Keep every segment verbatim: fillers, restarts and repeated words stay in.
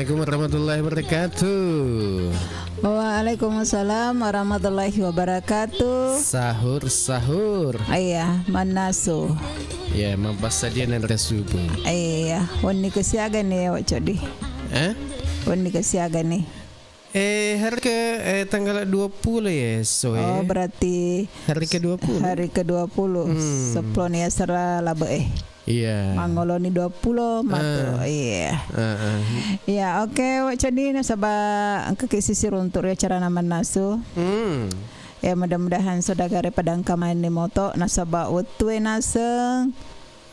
Assalamualaikum warahmatullahi wabarakatuh. Waalaikumsalam warahmatullahi wabarakatuh. Sahur, sahur. Iya, mannasu. Iya, mappassadia nanre subuh. Iya, wenni kesiaga nih, Wak Codi? Eh? Wenni kesiaga nih? Eh, hari ke, eh, tanggal dua puluh ya, so, eh. Oh, berarti hari ke dua puluh. Hari ke dua puluh. Hmm. Sepuluh nih ya, sera labe, eh. Iya. Mangoloni dua puluh matu. Ah. Iya. Ah, ah. Iya, oke, Wak Codi, nasaba engka ki sisi runtuk ri acarana mannasu. Hmm. Ya, mudah-mudahan saudagare pada engka manni moto, nasaba wettue naseng,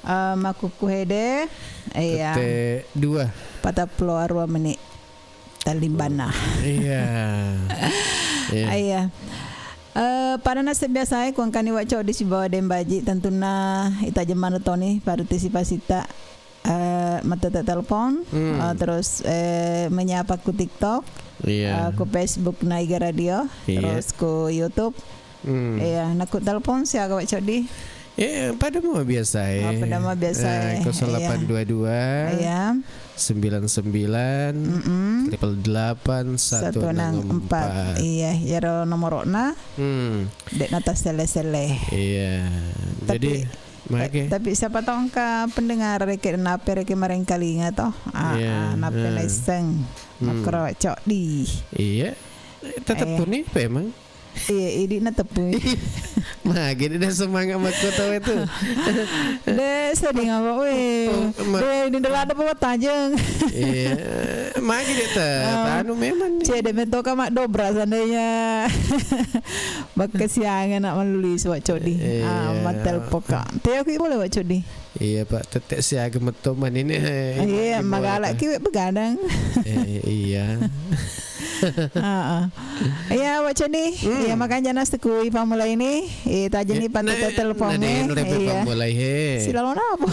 eh, makkukku hede. Iya. Tette dua. Patappulo arua menit. Tallimbana. Iya. Iya. Iya. Eh, pada naseng biasae, kuangkani Wak Codi sibawa Dembaji, tentunna itajeng maneng toni partisipasita, eh, mattette telepon, hmm, eh, terus, eh, menyapa ku TikTok, iya, eh, ku Facebook Naiga Radio, iya, terus ku YouTube. Hmm. Iya, nakku telepon siaga Wak Codi? Eh, pada mua biasa, eh. Oh, pada mua biasa, eh, eh. Kosong delapan dua dua, iya, sembilan sembilan, mm-mm, triple delapan, satu enam empat. Satu enam empat. Iya, iyaro nomoro'na. Hmm. De'na tasselle-selle. Iya. Tapi, jadi, mage, ta-, tapi siapa tahu engka pendengar reke, nape reke marengkalinga toh. Ah, iya, ah, nape, ah, naisseng. Hmm. Makkoro Codi. Iya. Tetep, eh, puni, memang. Iya, idi na teppu. Magi de' semangat makko tau itu. De', sedih apa, weh. Oh, ma- De', ini de' lada apa tajeng. Iya, magi de' ta-, oh, tanu memang nih. Cede' metoka mak dobra seandainya. Makkasiangan nak meluli Wak Codi. Iya. Ah, mattel poka. Teo ki boleh Wak Codi. Iya, Pak. Tette siaga metto manini, eh, iya, ibu-ibu magala apa? Kiwe begadang. Eh, iya. Heeh. Iya, Wak Codi. Hmm. Iya, makanya nas tekui pamulai ini. Iya, tajeni, eh, patete, nah, telepon, nah, eh. Iya. Pamulai, he. Sila lo napa?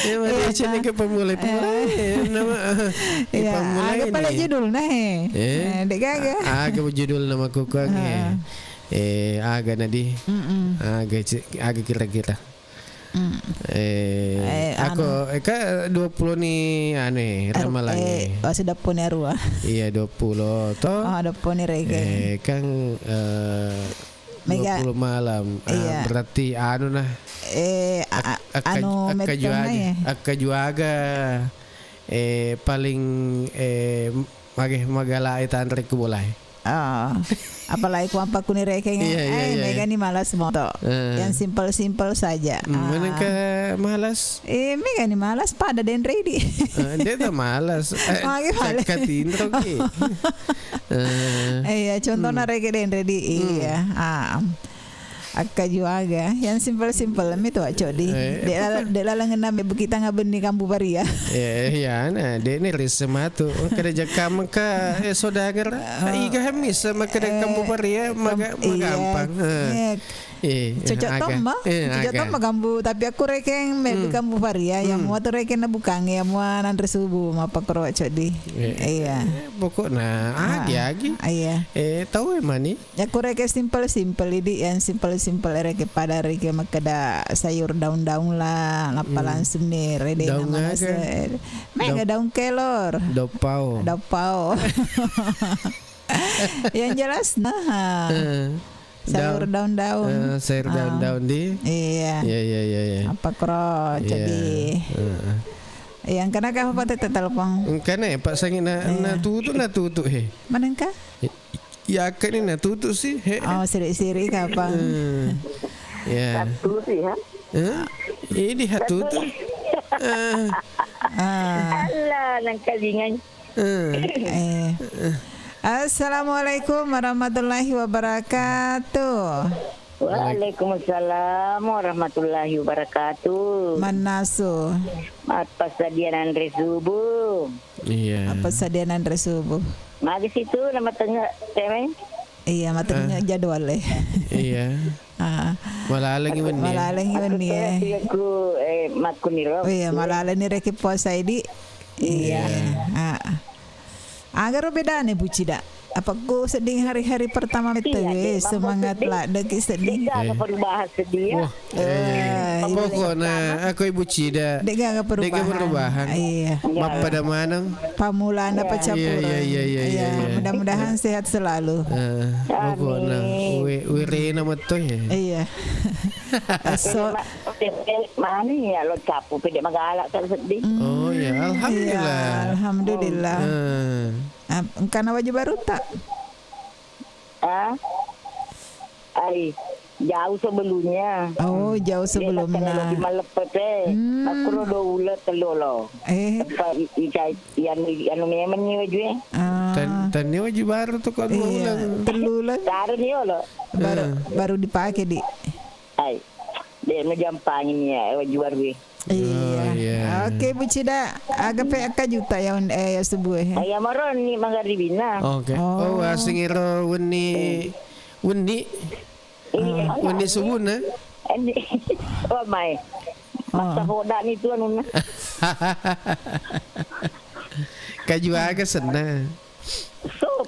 Iya, Wak, iya, Codi kan. Ke pamulai, pamulai, eh, nama, eh, iya, pamulai aga pale ini. Judul nah, he. Eh? Eh, dek gaga. A-, aga judul nama kukuang, eh. Heeh. Eh, aga nadi? Mm-mm. Aga ci-, aga kira-kira? Mm. Eh, eh, aku, anu. Eh, ka dua puluh ni anu, eh, aru-, ramalang, eh, eh. Wasi dua puluh ni arua. Iya, dua puluh toh. Oh, dua puluh ni rege. Eh, kan, eh, mega. Dua puluh malam. Ah, iya. Berarti anu nah. Eh, a-, ak-, akka-, anu, akka metong juaga, na ya? Akka juaga, eh, paling, eh, mage, magala e tanre ku bola e. Oh. Apalagi ku ampa kuni rekeng, iya, iya, eh, iya, mega ni malas moto. Eh. Yang simpel-simpel saja. Hmm, mana ke malas? Eh, mega ni malas pada denre di. Eh, de' ta malas. Eh, magi malas. Cakka tinro ki. Eh. Eh, iya, contohna, hmm, reke denre di. Hmm. Iya. Ah. Akka juaga, yang simpel-simpel mi tu, Wak Codi. Eh, de' lala-, de' lalengenna mebbu kita ngabenni kambu paria. Eh, iya, nah, de' ni risse matu. Kada jakka mengka, eh, saudagar. Oh. Iga hemmi sama kada, eh, kambu paria, kam-, maga-, iya, magampang. Eh. Eh. Eh, cocok aga. Tomma. Eh, cocok aga. Tomma kambu, tapi aku rekeng mebbu, hmm, kambu paria, yang, hmm, mua tu rekeng na bukang, yang mua nanre subuh, mapakro, Wak Codi. Eh, iya. Eh, pokokna, ah, agi-agi. Iya. Eh, tau e mani. Ya, ku reke simpel-simpel, idi yang simpel-simpel reke pada reke makkeda sayur daun-daun lah, nappa, hmm, langsung ni rede daun nama aga? Nase-, mega daun, daun kelor. Daun pao. Daun pao. Yang jelas, nah. Eh, sayur daun, daun-daun. Eh, sayur, ah, daun-daun di? Iya. Iya, iya, iya, iya. Apa kro, iya, jadi. Heeh. Yang kena kah apa tete telepon? Engkana, Pak, sangi na, iya, na tutu, na tutu, he. Manengka? Ya, akka ni natutu sih, he. Oh, siri-siri kapang. Hmm. Ya. Satu sih, ha? Eh? Ini hatutu. Eh. Ah. Alah, nangkalingan. Eh. Eh. Assalamualaikum warahmatullahi wabarakatuh. Waalaikumsalam warahmatullahi wabarakatuh. Mannasu. Mappasadia nanre subuh. Iya. Apa sadia nanre subuh? Magi situ nama tengah temeng? Iya, matengah, eh, jadwal, eh. Iya. Ah. Malalengi wenni. Malalengi wenni, eh. Aku, eh, makkuniro. Oh iya, malalengi reki puasa idi. Iya. Iya. Ah. Agaro bedane bucida. Apa ku sedding hari-hari pertama mette, iya, weh, semangat lah, deki sedding. Tidak ada perubahan sedia. Wah. Eh. Pokokna, aku Ibu Cida. De'gaga perubahan. De'gaga perubahan. Iya. Mappada maneng. Pamulana paccappureng. Iya, iya, iya, iya, iya. Mudah-mudahan sehat selalu. Eh, pokokna, amin. We-, werena metto ya. Iya. So, ma-, ma-, mani ya lo cappu, pede magala kan sedih. Oh, ya, alhamdulillah. Iya, alhamdulillah. Eh. Ah, engkana waju baru tak? Ah? Ai, jauh sebelumnya. Oh, jauh sebelumna. Lebih maleppet, eh. Hmm. Makro do ulet telolo. Eh. Tempat i-, ica-, ianu, ianu memang ni waju, eh. Ah. Tan-, tanni waju baru tu kan. Iya, ulet. Tellu ulet. Baru ni olo. Baru, eh, baru dipakai, di. Ai. De' no jampangi ni ya, waju baru, eh. Iya. Oh, iya. Oke, Bu Cida, aga pe akkajuta ya, on-, eh, ya subuh, eh? Iya, maro ni manggaribina. Oke. Oh. Oh, asing iro wenni, eh, wenni. Iya. Ah, wenni subuhna. Wenni. Wah, mai. Oh. Masa hoda ni tu anunna. Kaju aga senna? Sup.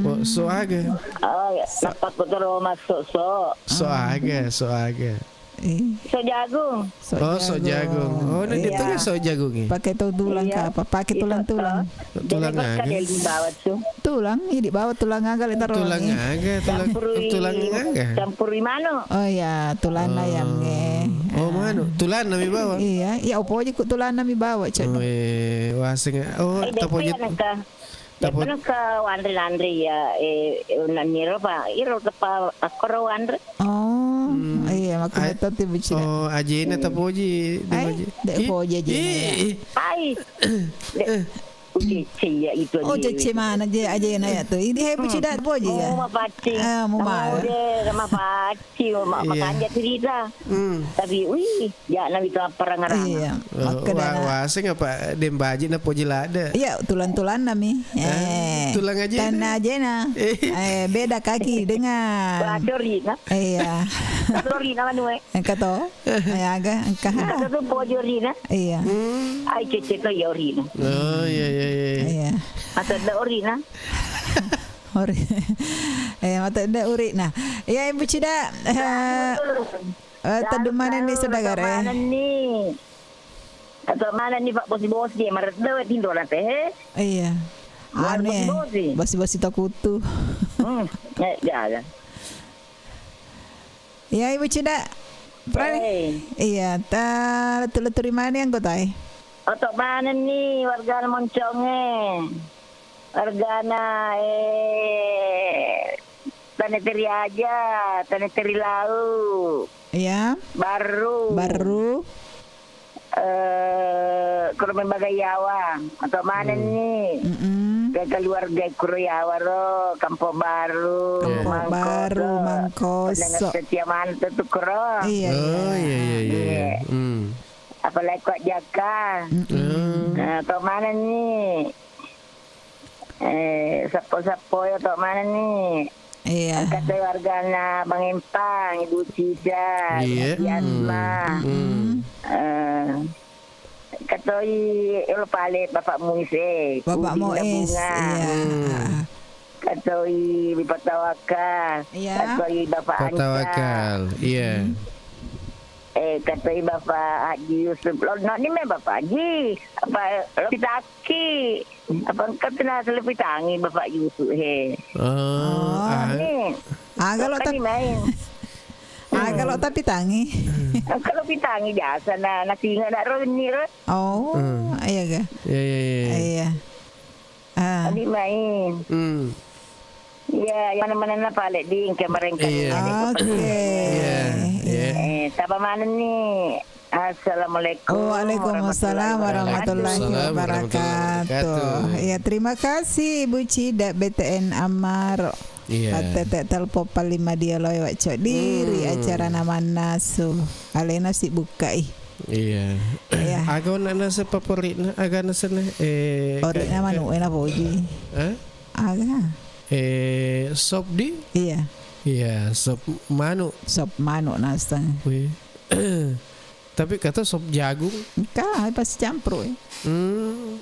Oh, so aga? Oh, ya. Nappa ko toro masuk so. So aga, so aga. Eh. So jagung. Oh, so jagung. Oh, ini dia tulis so jagung ya? Pakai tu tulang ke apa? Pakai tulang-tulang. Tulang aga? Tulang, ini bawa tulang aga le taruh. Tulang aga, tulang, campuri, tulang aga. Campuri mano. Oh ya, tulang ayam nge. Oh, mano. Tulang nami bawa. Iya, iya, opo aja ku tulang nami bawa, cek. Oh, eh, waseng. Oh, eh, tapo aja. Tapi nengka wanre-lanre ya, eh, eh, nanniro pa, iro tepa akkoro wanre. Oh, iya, makku betul ti Bu Cida. Oh, ajena tapoji, de' poji ajena ya. Ai. Ucece ya itu. Oh, cece mana je ajena ya tu. Ini hai Bu Cida poji ya. Mau mapacci. Ah, mau mau. Mau de, sama pacci, mau makanja cerita. Hmm. Tapi, wih, Ja'na wita mapparangarang. Iya, oh, makkedana. Wa-, waseng apa dembaji na poji ladde? Iya, tulang-tulang nami. Eh, tulang ajena. Tanna ajena. Eh, beda kaki dengan. Wah, dorina. Iya. Dorina manue. Engka to? Ayaga, engka ha. Engka to poji orina. Iya. Hmm. Ai cece to ya orina. Oh, iya, iya, iya. Iya. Atau ada orina. Ori. Eh, mata ada uri. Nah, iya, Ibu Cida. Eh, Eh, teddu manenni saudara, eh? Manenni. Atau manenni, Pak, bosi-bosi, eh, maredde we tindola teh, eh? Iya. Anu, eh, bosi-bosi. Bosi-bosi takutu. Hmm, eh, jaga. Iya, Ibu Cida. Prai. Eh. Iya, ta letu-letu ri mana anggota, eh? Otok manenni warga Moncong, eh. Wargana, eh, Tane Teri Aja, Tane Teri Lau. Iya. Barru. Barru. Eh, Kuro Membaga Yawa, atau mana ni? Mm-mm. Ke keluarga Kuro Yawa ro, Kampung Baru, Kampung Baru, Mangkoso. Mangkoso. Pendengar setia mantu tu Kuro. Iya, oh, iya, iya, iya. Iya. Hmm. Apalagi Kak Jaka. Mm-mm. Hmm. Nah, atau mana ni? Eh, sappo-sappo ya tok mana ni? Iya. Engka to wargana Bang Empang, Ibu Cida, iya. Ibu Yasma. Hmm. Eh, engka toi, eh, lo pale Bapak Muis, eh. Bapak Udin Muis, Bunga. Iya. Hmm. Engka toi Bapak Tawakal. Iya. Engka toi Bapak Pak Anca. Tawakal, iya. Hmm. Eh, engka toi Bapak Haji Yusuf. Lo, no, ni me Bapak Haji. Apa, lo kita Ki, apa engka tu na selepi tangi Bapak Yusuf he? Oh, oh, ah. Ni. Aga lo tap-, main. Aga lo tapi tangi. Engka lo pitangi biasa na, na singa na ro ni ro. Oh, hmm. Iya ga? Iya, iya, iya. Iya. Ah. Tadi main. Hmm. Iya, yang mana-mana na pale di engka merengka. Iya. Oke. Iya, iya. Eh, tapa mana ni? Assalamualaikum. Waalaikumsalam warahmatullahi wabarakatuh. Waalaikumsalam warahmatullahi wabarakatuh. Iya, terima kasih Ibu Cida B T N Amaro. Iya. Pattete telpon paling madia loe wacco diri acara namannasu. Alena si bukkai. Iya. Iya. Aga onna nase favoritna, aga nasena, eh, favoritna ka-, manu, eh, na poji. Hah? Aga. Eh, sop di? Iya. Iya, sop manu. Sop manu naseng. Wih. Tapi kata sop jagung. Engka, pasti campur, eh. Hmm.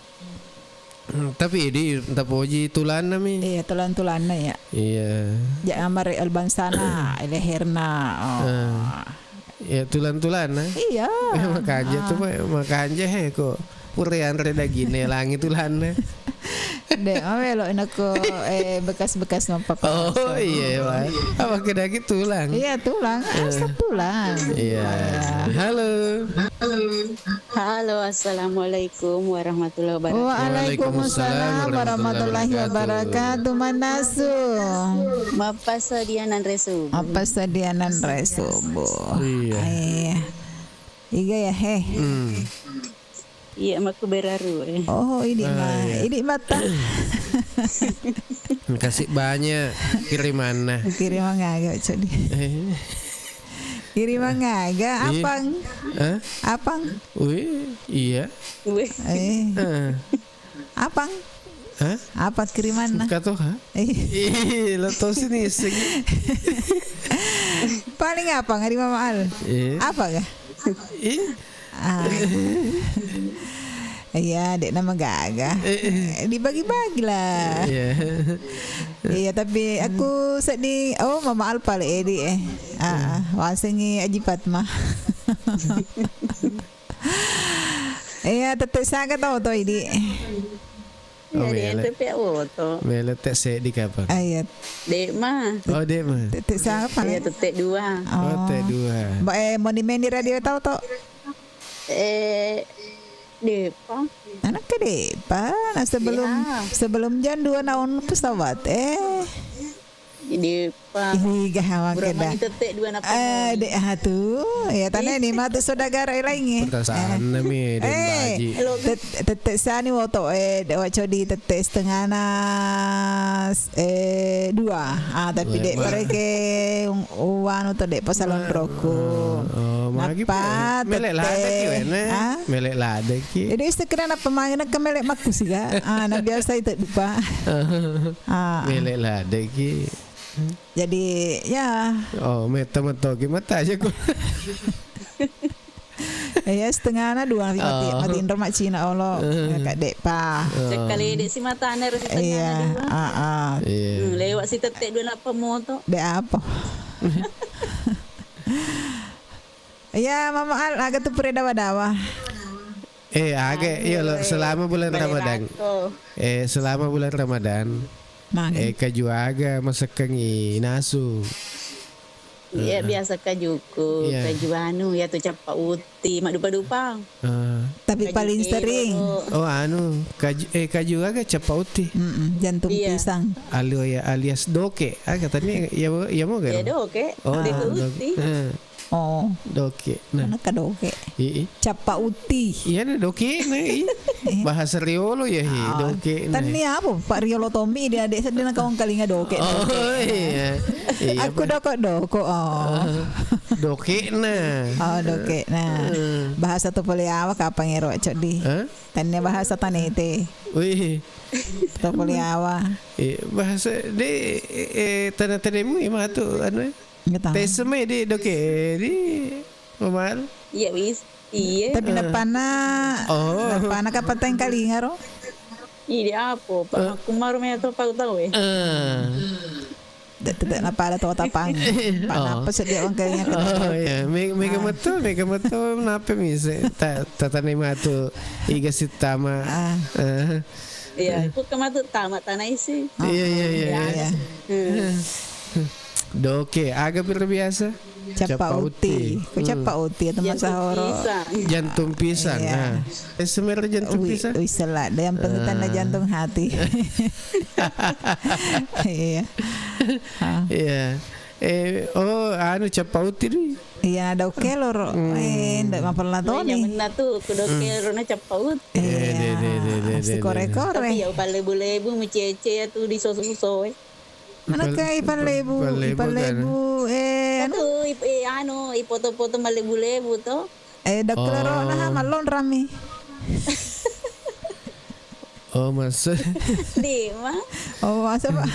Hmm, tapi idi tapoji tulanna mi. Iya, tulan-tulanna ya. Iya. Ja amare albansana, leherna. Oh. Eh. Ya, tulang-tulang, nah. Iya. Eh, makanja tu, ah, ma-, makanja, he, ko pura anre daging, ne, langi tulang, nah. Dek, ma melo nako, eh, bekas-bekas mapapa. Oh, iya, Pak. Apa ke daging tulang? Iya, tulang. Eh. Asap tulang. Iya. Iya. Halo. Halo, assalamualaikum warahmatullahi wabarakatuh. Waalaikumsalam warahmatullahi wabarakatuh. Mappasadia nanre subuh. Mappasadia nanre subuh. Iya. Eh. Iga ya, he. Hmm. Iya, makku beraru, eh. Oh, ini mah. Iya. Ini mata. Kasih banyak kirimanna. Kiriman aga, cok di. Eh. Kiriman aga, iya. Apang? Hah? Apang? Wih, iya. Wih. Eh. Eh. Apang? Hah? Apa kirimanna? Suka tuh, ha? Eh. Ih, lo tau sini iseng. Paling apa ngari Mama Al? Eh. Apa kah? Ih. Ah. Iya, dek nama gaga. Eh, eh. Dibagi-bagi lah. Iya. Iya, tapi aku sedih. Oh, Mama Al pale edi, eh. Ah, ah. Wasengi Aji Fatma. Iya, tette saga tau to idi. Oh, iya, mele. Tette oto. Mele te seddi kapang. Ah, iya. Dek ma. Oh, dek ma. Tette saga pale. Iya, tette dua. Oh, tette dua. Ba, eh, moni meni radio tau to? Eh, depa. Anak ke depa. Nah, sebelum, iya, sebelum jam dua naon pesawat, eh. Depa. Iga hawang keda. Mani tette dua napa? Eh, dek, ah, tu. Ya, tana ini matu saudara lainnya. Perasaan nami, eh, dan baji. Tet-, tette sani woto, eh, dek wa codi tette setengah nas, eh, dua. Ah, tapi dek mereka uanu to dek pasalon roku. Oh, magi. Napa mele tette? Lada ki wene. Ah? Mele lada ki. Jadi istiqra napa mangi nak mele makku siga. Ah, na biasa itu dupa. Ah. Mele lada ki. Jadi, ya. Oh, metta metto ki mata aja ku. Iya, setengah na dua mati, oh, mati indro mak Cina olo. Eh. Kak dek pa. Oh. Sekali dek si mata ner si tengah. Iya, na dua. Ah, ah. Iya. Hmm, lewat si tette dua napa moto. Dek apa? Iya, Mama Al, aga tu pura dawa-dawa. Eh, aga, iya lo, selama bulan Ramadan. Eh, selama bulan Ramadan. Eh, kaju aga masekkengi nasu. Iya, biasa kajuku, kaju anu, ya tu cappa utti, maddupa-dupa. Eh. Tapi paling sering. Oh, anu, kaju, eh, kaju aga cappa utti. Mm-mm, jantung pisang. Alio ya, alias doke. Aga tadi, ya, ya mau kan? Ya, doke. Oh, doke utti. Eh. Oh. Doke. Nah. Mana ka doke? Ii. Cappa utti. Iya, nah, doke, nah, ii. Bahasa Riolo ya, hi, doke, nah. Tanni apa? Pak Riolo Tommy dia adik sedih nak kawan kalinga doke. Oh, iya. Iya, aku doko-doko, oh. Doke, nah. Oh, doke, nah. Bahasa tu pole awak apa ngero codi? Hah? Tanni bahasa tanete. Wih. Tu pole awak. Eh, bahasa de, eh, tanah tanemu ima tu, anu, eh. Nggak tahu. Tesme di doke di Mama Al. Iya, wis. Iya. Tapi napana, oh, napana kapatang kalinga ro? Iya, apa? Pak, aku maru me to pau tahu, eh. Eh. Tidak, tidak, napa ada tau tapang. Pak, oh, napa sedia uang kalinga? Oh, iya. Mega, mega metu, mega metu, napa mise? Ta-, tatane matu iga sitama. Ah. Eh. Iya, ku kematu tama tanah isi. Iya, iya, iya, iya. Iya. Hmm. Doke, aga piro biasa? Cappa utti. Ku cappa utti atau masa horo. Jantung pisang. Iya. Nah. Eh, semer jantung pisang? Wi-, wisela, yang penting tanda jantung hati. Iya. Ah. Iya. Eh, oh, anu, cappa utti dui. Iya, ada oke loro. Hmm. Eh, ndak mapella toni. Nyamanna tu, ku doke loro na cappa utti. Iya, iya, iya, iya, iya, iya. Kore-kore. Tapi ya, pallebu-lebu, mecece ya tu di soso-soso, eh. Mana ke ipallebu? Ipallebu, eh, anu? Atu, ip-, eh, anu, ipoto-poto mallebu-lebu to. Eh, doke loro na mallonrang mi. Oh, maksud. Di, ma? Oh, masa, Pak?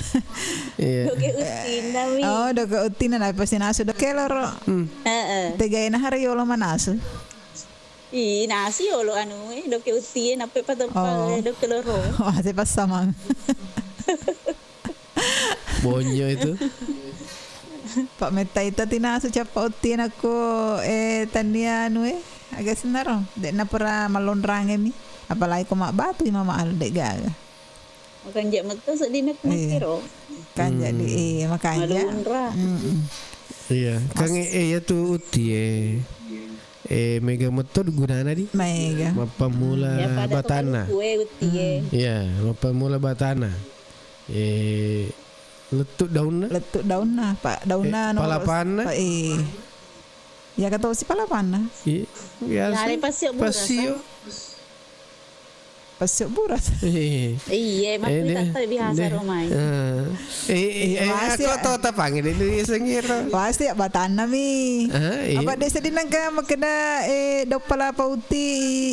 Iya. Doke uttinna mi. Oh, doke uttinna na pasti nasu doke loro. Hmm. Heeh. Tegaina hari yolo manasu. Ih, nasi yolo anu, eh, doke utti, eh, nappe pateppa, oh, eh, doke loro. Oh, saya pas samang. Bonyo itu. Pak metta ita tinasu cappa utti nakko, eh, tania anu, eh, aga senaro. Dek napura malonrangemi. Apalagi ko mabbatu i mama al dek gaga. Makanja metto sedding nak Iya. makkero. Kan jadi, Hmm. iya, makanja. Malunra. Mm-mm. Iya, kan Pas- eh, iya tu utti, eh. Eh, mega metto gunana di? Mega. Mappammula Ya, pada batana. tukang kue utti, eh. Hmm. Iya, mappammula batana. Eh, lettu daunna? Lettu daunna, Pak. Daunna Eh, nomor palapanna? Pak, eh. Ya, kata si palapanna. Iya, biasa. Lale passio burasa. Passio. Passio burasa. Eh. Iya, Eh, makkita deh, to biasa deh. Romai. Eh. Eh, eh, Iya, eh, pasti aku ya. Tau tapangi deh, deh, sengiro. Pasti ya, batanna mi. Ah, iya. Apa deh sedih nangka makkeda, eh, doppa lapa utti,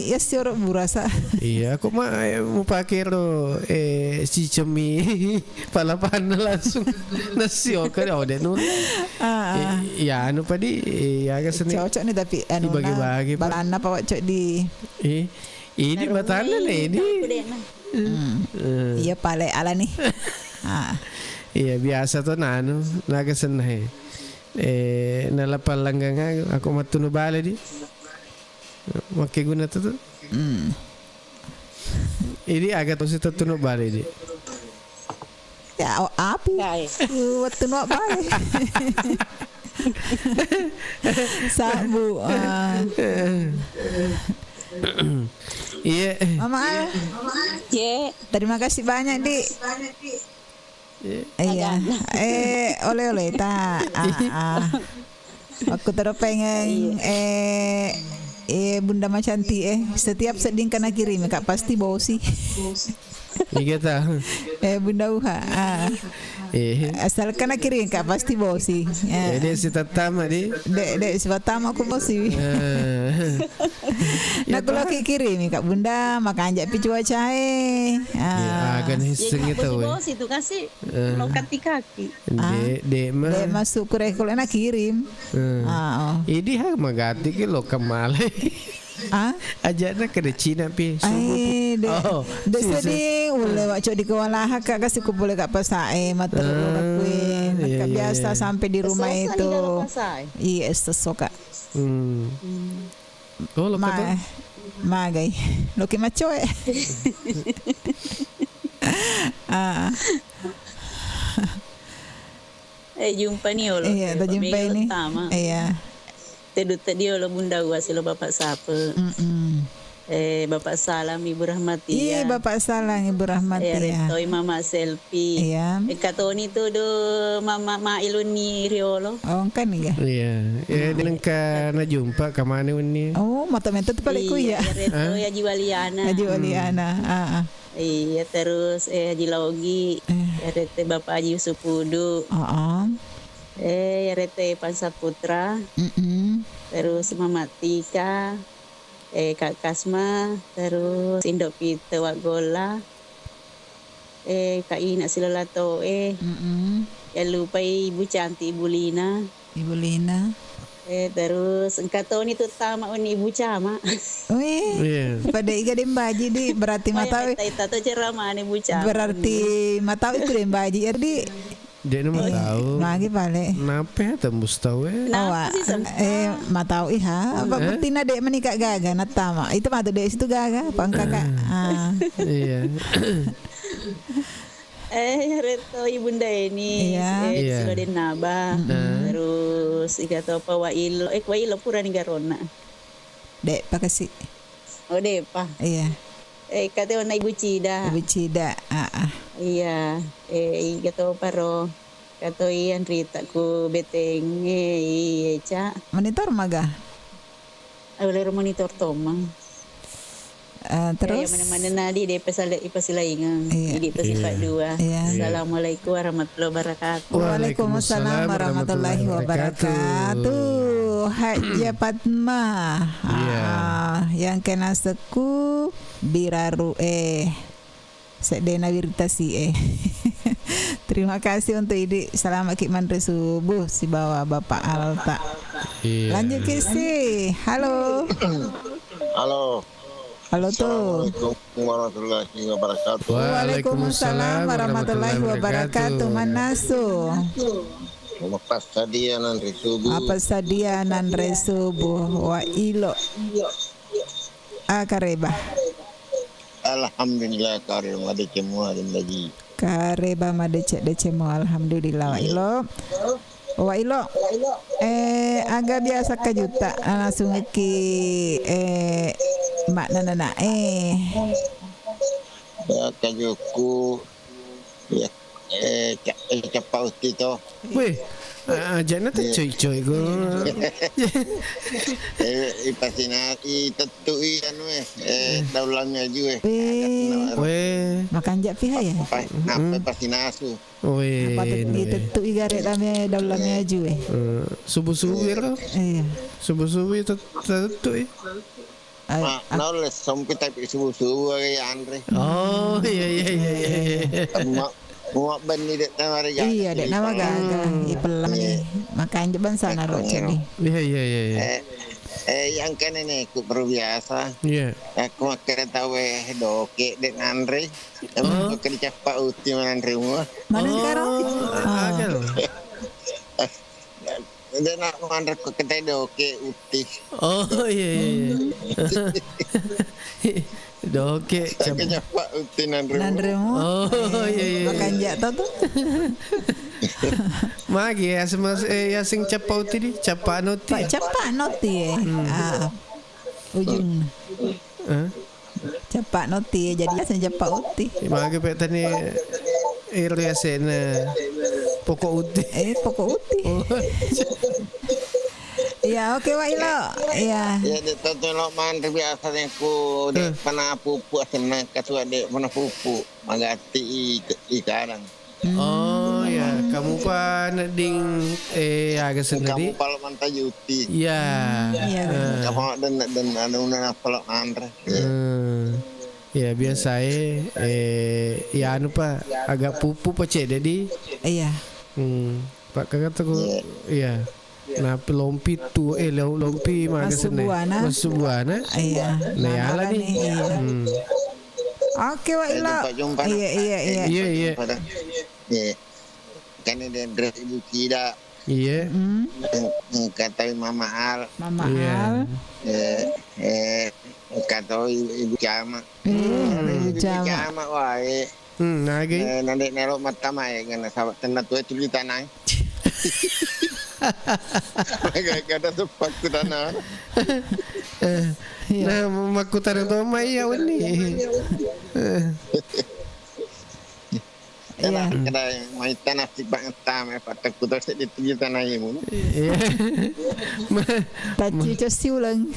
ya sioro burasa. Iya, aku mah, eh, mau pakai ro, eh, si cemi. Palapanna langsung nasio ka, oh, dek nulu. Ah, ah. Eh, ya, anu padi, eh, ya, aga seni. Cocok nih, tapi, anu, Dibagi-bagi, nah, Pak. Balanna, Pak, cocok di Eh, ini Naruh batanna ini, nih, ini. Aku dek, nah. Hmm. Eh. Iya, pale ala nih. Ah. Iya, biasa to, nanu, naga senna, he. Eh, nalapang langgang aku, aku mattunu bale di. Makke guna tu, tu. Hmm. Ini aga tosi tettunu bale di. Ya, o-, api. Dai. Uh, wettu nuwa bale. Sabbu, ah. Iya. Mama Al. Ye. Terima kasih banyak, Di. Iya. Iya. Agak. Eh, oleh-oleh ta. Ah, ah. Aku terus pengen, Iya. eh, eh, Bunda Macanti, eh, setiap sedih kena kirim, Kak, pasti bosi. Iya, ta. Eh, Bunda Uha, ah. Eh. Asal kena kirim, Kak, pasti bosi. Ya. Eh, dia si tatama, di. Dek, dek, si tatama aku bosi. Eh. Nah, Ya, kalau ta. Kirim, Kak Bunda, makanja pi cuacae. Ah. Ya, akan Ya, hisseng Kak, itu, weh. Bosi-bosi itu kasih Eh. lokati kaki. Ah. Dek, dek mah. Dek masuk ku rekor, enak kirim. Eh. Ah, oh. Idi ha magati ki lo kemale. Ah? Ajana kena Cina pi. Subuh pi. Eh, dek, Oh, dek si, si. Sedih, ulle wak cok di kewalahan, Kak, kasih ku boleh, Kak, pasae, mater Ah, lo kue. Iya, Kak, iya, biasa iya. Sampai di rumah Sesosa itu. Di dalam pasae. Iya, sesoka. Hmm. Hmm. Oh, lo Ma-, kata? Magai. Loki macoe. Ah. Eh, jumpa ni olo. Iya, eh, tajumpa Pak Mega ini. Tama. Iya. Tedu tadi olo Bunda Uwa silo Bapak Sape. Mm-mm. Eh, Bapak Salam Ibu Rahmatia. Iya, Bapak Salam Ibu Rahmatia. Eh, retoi Mama Selfie. Iya. Eh, katoni tu do Mama Mailuni riolo. Oh, kan iya. Iya. Eh, nengka najumpa kamane wenni. Oh, mata menta tu pale ku iya. Iya, retoi Haji Waliana. Haji Waliana. Hmm. Ah, ah. Iya, terus, eh, Haji Laogi, Eh. Yarete Bapak Haji Yusuf Pudu. Heeh. Eh, yarete Pansa Putra. Mm-mm. Terus Mama Tika, eh, Kak Kasma, terus Indo Pite Waggola, eh, Kak Ina Silalato, eh. Mm-mm. Ya lupai Ibu Cantik, Ibu Lina. Ibu Lina. Eh, terus engka toni tu tama wenni Ibu Cama. Wih, Iya. pada iga deng baji di, berarti Maya matau i-, metta ita to ceramane Ibu Cama berarti wenni. Matau itu deng baji, ya, di. Dek nu Eh, matau. Magi pale. Nape tembus tau, eh? Kenapa Awa, sih, Sem? Eh, matau iha. Apa Eh? Buktina dek menikah gaga, natama. Itu matu dek situ gaga, apa engka, Kak? Ah. Iya. Eh, yaretto Ibunda Eni, Iya. eh, Iya. Silo Dennaba. Hmm. Terus, iga topa Wailo, eh, Wailo purani garonna. Dek, pakasi. Oh, depa. Iya. Eh, kate onna Ibu Cida. Ibu Cida, ah, ah. Iya, eh, iga topa ro. Katoi anrita ku beteng, eh, iya, Ca. Monitor maga? Aulero monitor tomma. Eh, terus? Iya, mana-mana nadi de pasale-, ipasilaingeng. Iya. Idi pasipat Iya. dua. Iya. Assalamualaikum warahmatullahi wabarakatuh. Waalaikumsalam warahmatullahi wabarakatuh. Hajjah Fatma. Iya. Ah, yang kena seku biraru, eh. Seddena wirita si e. Terima kasih untuk Idi. Selamat ki manre subuh sibawa Bapak Alta. Iya. Lanjut ki si. Halo. Halo. Halo tu. Assalamualaikum warahmatullahi wabarakatuh. Waalaikumsalam warahmatullahi wabarakatuh. Mannasu. Mapassadia nanre subuh. Mapassadia nanre subuh. Wa ilo. Ah, kareba. Alhamdulillah, kareba madeceng mua, Rindaji. Kareba madeceng-deceng mua, alhamdulillah, wa ilo. Wa ilo. Eh, aga biasa kajuta, ah, nasungekki, eh, makna nana, eh. Ya, kajuku. Iya. Eh, ca-, eh, cappa utti to. Weh, ah, jana te coy-coy go. Eh, ipasina-, itettui anu, eh, eh, daun lami aju, eh. Eh. Agak kena. Weh. Makanja piha ya? Apa, apa pasinasu? Weh, apa te-, weh. Itettui gare lami, daun lami aju, eh. Eh, subuh-subuh ya, kau? Iya. Subuh-subuh ya tet-, tettui. Ai, ma-, ak- naulle sompi tapi subuh-subuh aga yanre. Oh, iya, iya, iya, iya, iya. Ma-, mua benni de' namarigaga. Iya, de' namagaga. Hmm. Ipellami. Iya. Makanja bangsa na ro cedi. Iya, iya, iya, iya. Eh, eh, yang kan ini ku baru biasa. Iya. Aku makkeda tau, eh, doke de' nanre. Emang oh. Makkeda cappa utti mananre mua. Maneng karo? Oh, ah. Agak. De' na manre ko ketai doke utti. Oh, iya, iya, iya. Doke, cap- cappa utti nanremu. Nanremu. Oh, iya, iya, iya. Makanja to tu. Magi ya, aseng mas-, eh, aseng cappa utti di? Cappa notti. Pak, ya? Cappa notti, eh. Hmm. Ah, ujung. Hah? Cappa notti, jadi aseng cappa utti. Magi pe tani iri asena poko utti. Eh, poko utti. Oh. Iya, oke, Wa Ilo. Iya. Iya, de' to, to lo manre biasa de' ku de' eh. Pana pupu asenna kasua de' pana pupu. Magatti i, i karang. Oh, ya. Hmm. Kamu pa nedding, eh, aga senna di? Kamu palo mantajuti. Iya. Iya. Eh. Kamu den, den, anu, na palo manre. Eh. Ya, biasa, eh, eh, ya, anu, pa, agak pupu pa cedde di. Iya. Hmm. Pak, kakak tuh, iya. Iya. Nah, lompi tu, eh, lo-, lompi maga senna. Masubuana. Masubuana. Iya. Nah, ya, lah, nih. Iya. Hmm. Oke, Wa Ilo. Eh, jumpa, jumpa, iya, iya, iya. Iya, iya. Jumpa, dah. Iya. Kan ini dress ibu kida. Iya. Mm. Eng-, engka toi Mama Al. Mama Al. Iya. Eh, eh, engka toi Ibu Cama. Eh, Ibu Cama. Ibu Cama wae. Hmm, nagi? Eh, nande nelo mattama e, ngena saba tenna tuwe tuli tanai. Maga kada sepak ku tanah. Eh, iya. Nah, makkutana to mai ya wenni. Eh. Iya. Kada, kada maitta nasi bang tama, eh, patakkuto seddi tigi tanaimu. Iya. Ma-, taccico siuleng.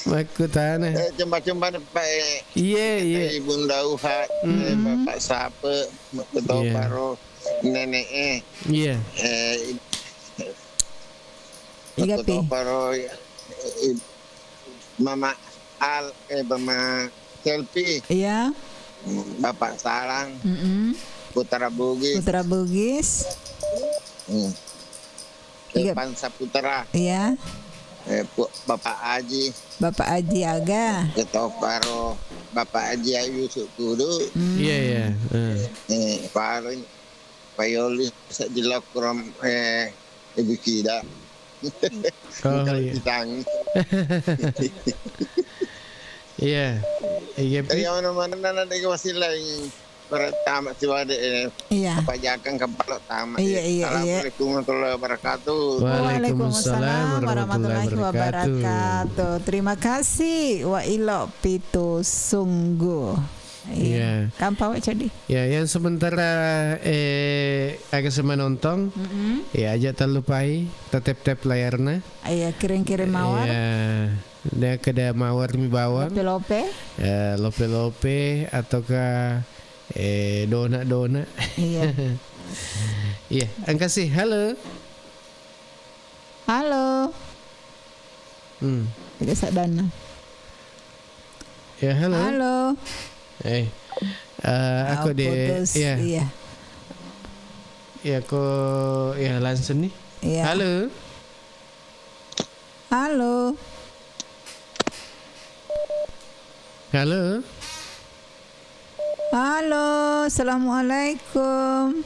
Makkutana. Eh, cemba-cemba, Pak, eh. Iya, iya. Ibunda Uha, eh, Bapak Sape, makkutoparo, nenek, eh. Iya. Eh, i-, iga pi? Makkutoparo, i-, Mama Al, eh, Mama Selfie. Iya. Bapak Salang. Mm-mm. Putra Bugis. Putra Bugis. Hmm. Iga. Depan Saputra. Iya. Eh, Pu-, Bapak Aji. Bapak Aji aga. Ketoparo Bapak Aji Ayu Sukudu. Hmm. Iya, iya. Eh. Eh, Pak Arwin. Payoli seddi lokrom, eh, Ibu Kida. Oh, iya. Kita. Iya. Iya, Pi. Iya, mana-mana nanti ke masih lain. Pertama siwade, eh, iya. Apa jakang kepala tama. Iya, iya, iya. Assalamualaikum warahmatullahi wabarakatuh. Waalaikumsalam warahmatullahi wabarakatuh. Terima kasih, Wa Ilo Pitu Sungguh. Iya. Iya. Kampa wa ceddi. Ya, yang sementara, eh, aga sema nonton, mm-mm, ya, aja terlupai tetep-tep layarna. Iya, kirim-kirim mawar. Iya, dia kada mawar mi bawang. Lope-lope. Eh, lope-lope ataukah, eh, donat-donat. Iya. Iya, angkasi. Halo. Halo. Hmm. Tidak sadana. Ya, halo. Halo. Eh, eh, aku oh, di, putus, ya. Iya. Ya, aku, ya, langsung nih. Iya. Halo. Halo. Halo. Halo, assalamualaikum.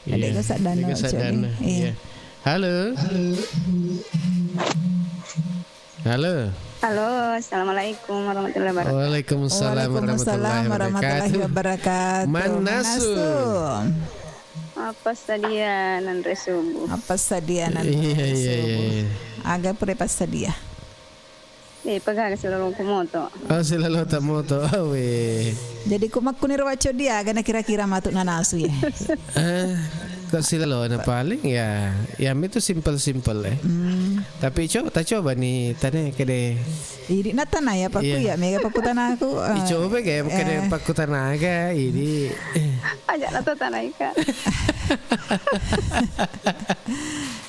Iya. Dega saddanna, dega saddanna. Iya. Halo. Halo. Halo, assalamualaikum warahmatullahi wabarakatuh. Waalaikumsalam warahmatullahi wabarakatuh. Mannasu. Mannasu. Apa sadia nanre subuh? Apa sadia nanre subuh? Iya, iya, iya. Aga pura passadia? Eh, pagaga silolongku moto. Oh, silolota moto. Awe. Jadi ku makkuniro wacco dia, aga na kira-kira matu nanasu ya? Eh, kok silolona paling ya, ya itu simple-simple eh. Hmm. Tapi coba, tak coba nih, tadi kede. Idi na tanai apa ku ya, mega paku tanaku. Icoba kayak kede paku tanaga, idi. Aja na to tanai ka.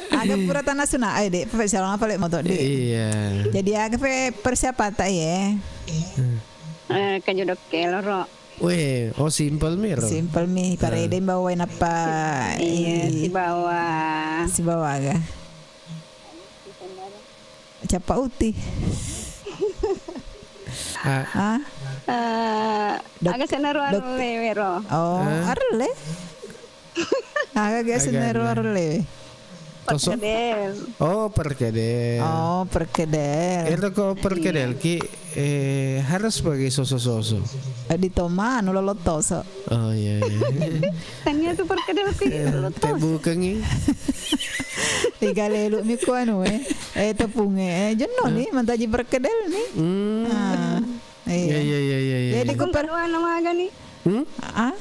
Aga pura tanasu na, eh, Dek, pe salong apa lek moto, Dek? Iya. Jadi aga pe persiapan ta ye? Eh, kajo dokke loro. Weh, oh simple mi ro. Simple mi, parede bawa nappa iya, sibawa. Sibawa aga. Cappa uti. Ah. Ah? Eh, aga senaro arle wero. Oh, arle? Aga ga senaro arle. Perkedel. Oh, perkedel. Oh, perkedel. Itu kok perkedel ki, eh, harus pakai soso-soso. Eh, di toma anu lolot toso. Oh iya, iya. Tania tu perkedel ki lolot toso. Bukangi. Iga lelu mi ku anu eh. Eh, tepunge eh, jenno ni mantaji perkedel ni. Hmm. Ah. Iya, iya, iya, iya. Jadi ku per- doang nama aga ni. Hmm? Ah,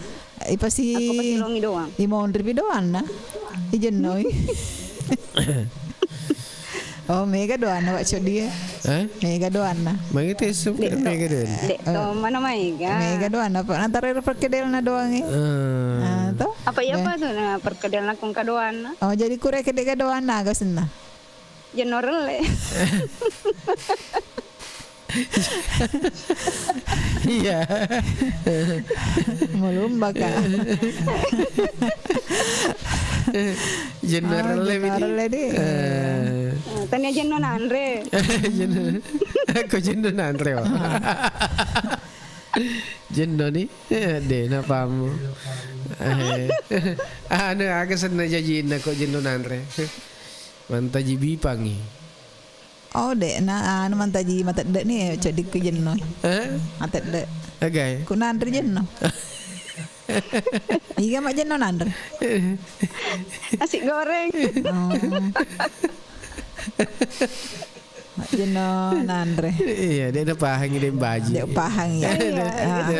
ipasi. Aku pasi longi doang. Imonri pi doanna. Ijennoi. Oh, mega doanna, Pak Codi ya. Eh? Mega doanna. Mega tesem mega doanna. Dek to mana mega. Mega doanna, Pak. Nantara perkedelna doang eh. Ah, to? Apa iya apa tu na perkedelna kung ka doanna? Oh, jadi kure kedega doanna aga senna. Jenno relle. Iya. Malumba ka. Jenno relle di. Tania jenno nanre. Jenno. Aku jenno nanre. Jenno ni. De na pamu. Anu aga senna jajinna ko jenno nanre. Mantaji bipangi. Oh, de na anu mantaji matedde ni, cedikku jenno. Eh? Matedde. Agai. Ku nanre jenno. Iga mak jenno nanre. Nasi goreng. Oh. Mak jenno nanre. Iya, de na pahangi de baji. De pahangi ya. De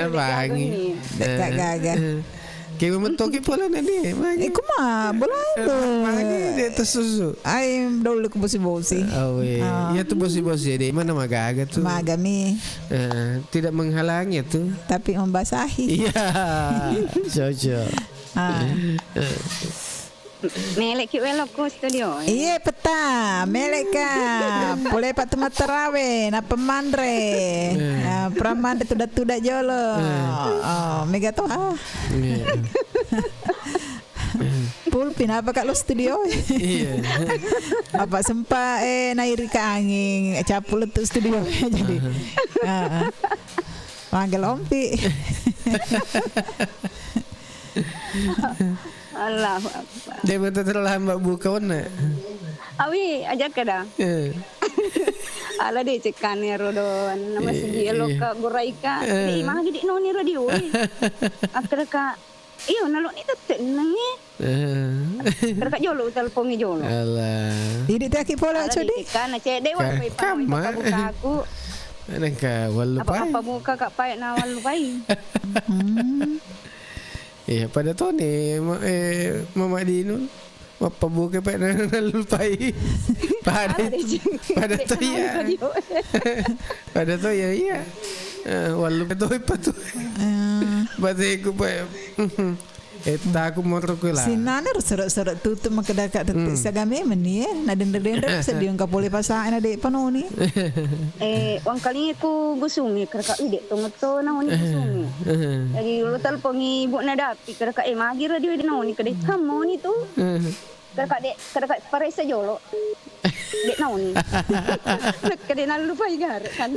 na pahangi. De ka gaga. Kewe mettoki pole na de, magi. Eh, kuma, bola itu. Magi de tersusu. Ai, dulu ku bosi-bosi. Awe. Iya tu bosi-bosi de, mana magaga tu. Magami. Eh, tidak menghalangi tu. Tapi membasahi. Iya. Cocok. Ah. Meleki welo ku studio. Iya, peta. Meleka. Pole pa tu mattarawe, na pemanre. Ah, pramanre tuda-tuda jolo. Oh, mega to. Ah. Iya. Pulpi, napa ka lo studio? Iya. Apa sempa eh nairika anging, capu lettu studio jadi. Heeh. Mangga lompi. Allahu Akbar. De mata terlambat buka wonna. Awi aja kada. Eh. Ala de cekkane rodo nama siji eloka goraika. De magi de noni radio. Akkada ka Iyo, naloni tette nenngi. Kada ka jolo utelpongi jolo. Alah. Idi te aki pole Codi. Kana cede wa pai pa bukaku. Nengka wallu pai. Apa buka ka pai na wallu pai. Iya, pada toni eh mama dinu. Mappabuka pa nallupai. Pada pada to iya. Pada to iya iya. Wallu to ipatu. Bateku pa. Etta ku moro ku la. Sinana ro sero-sero tutu makkeda ka tette sagame meni eh na dendre-dendre sediong ka pole pasa na de panoni. Eh wangkalinge ku gusungi kerka ide to metto na oni gusungi. Jadi lo telpongi ibu na dap Pi kada ka eh magi radio de naoni kada hammoni tu. Kada ka de kada ka paressa jolo. De naoni. Kada nallupai gare kan.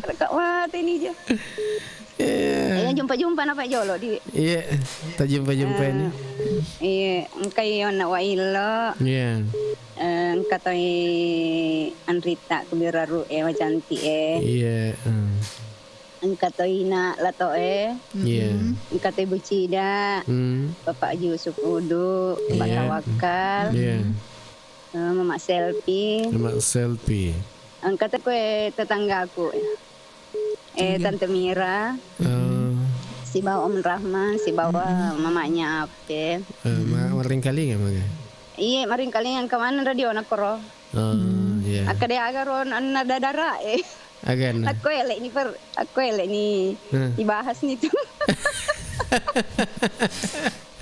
Kada ka wate ni ja. Iya. Iya, jumpa-jumpa napa jolo di. Iya, tajumpa-jumpa ini. Eh, iya, engka i onna wa illo. Iya. Eh, engka toi anrita kubiraru e, wa cantik e. Iya, eh. Engka toi na lato e. Iya. Mm-mm. Engka toi bucida. Hmm. Bapak Yusuf Udu, Bapak Iya. Tawakal. Iya. Mm. Eh, Mama Selfie. Mama Selfie. Engka to kue tetanggaku. Eh, Iya. Tante Mira. Eh. Sibawa Om Rahman, sibawa Mm-mm. mamanya Ape. Eh, ma-, Mm. maringkalinga mage? Iya, maringkalinga engka maneng radio na koro. Oh, Mm. iya. Akka de aga ro anna dadara e. Aganna? Akko elek ni per-, akko elek ni Hmm. dibahas ni tu.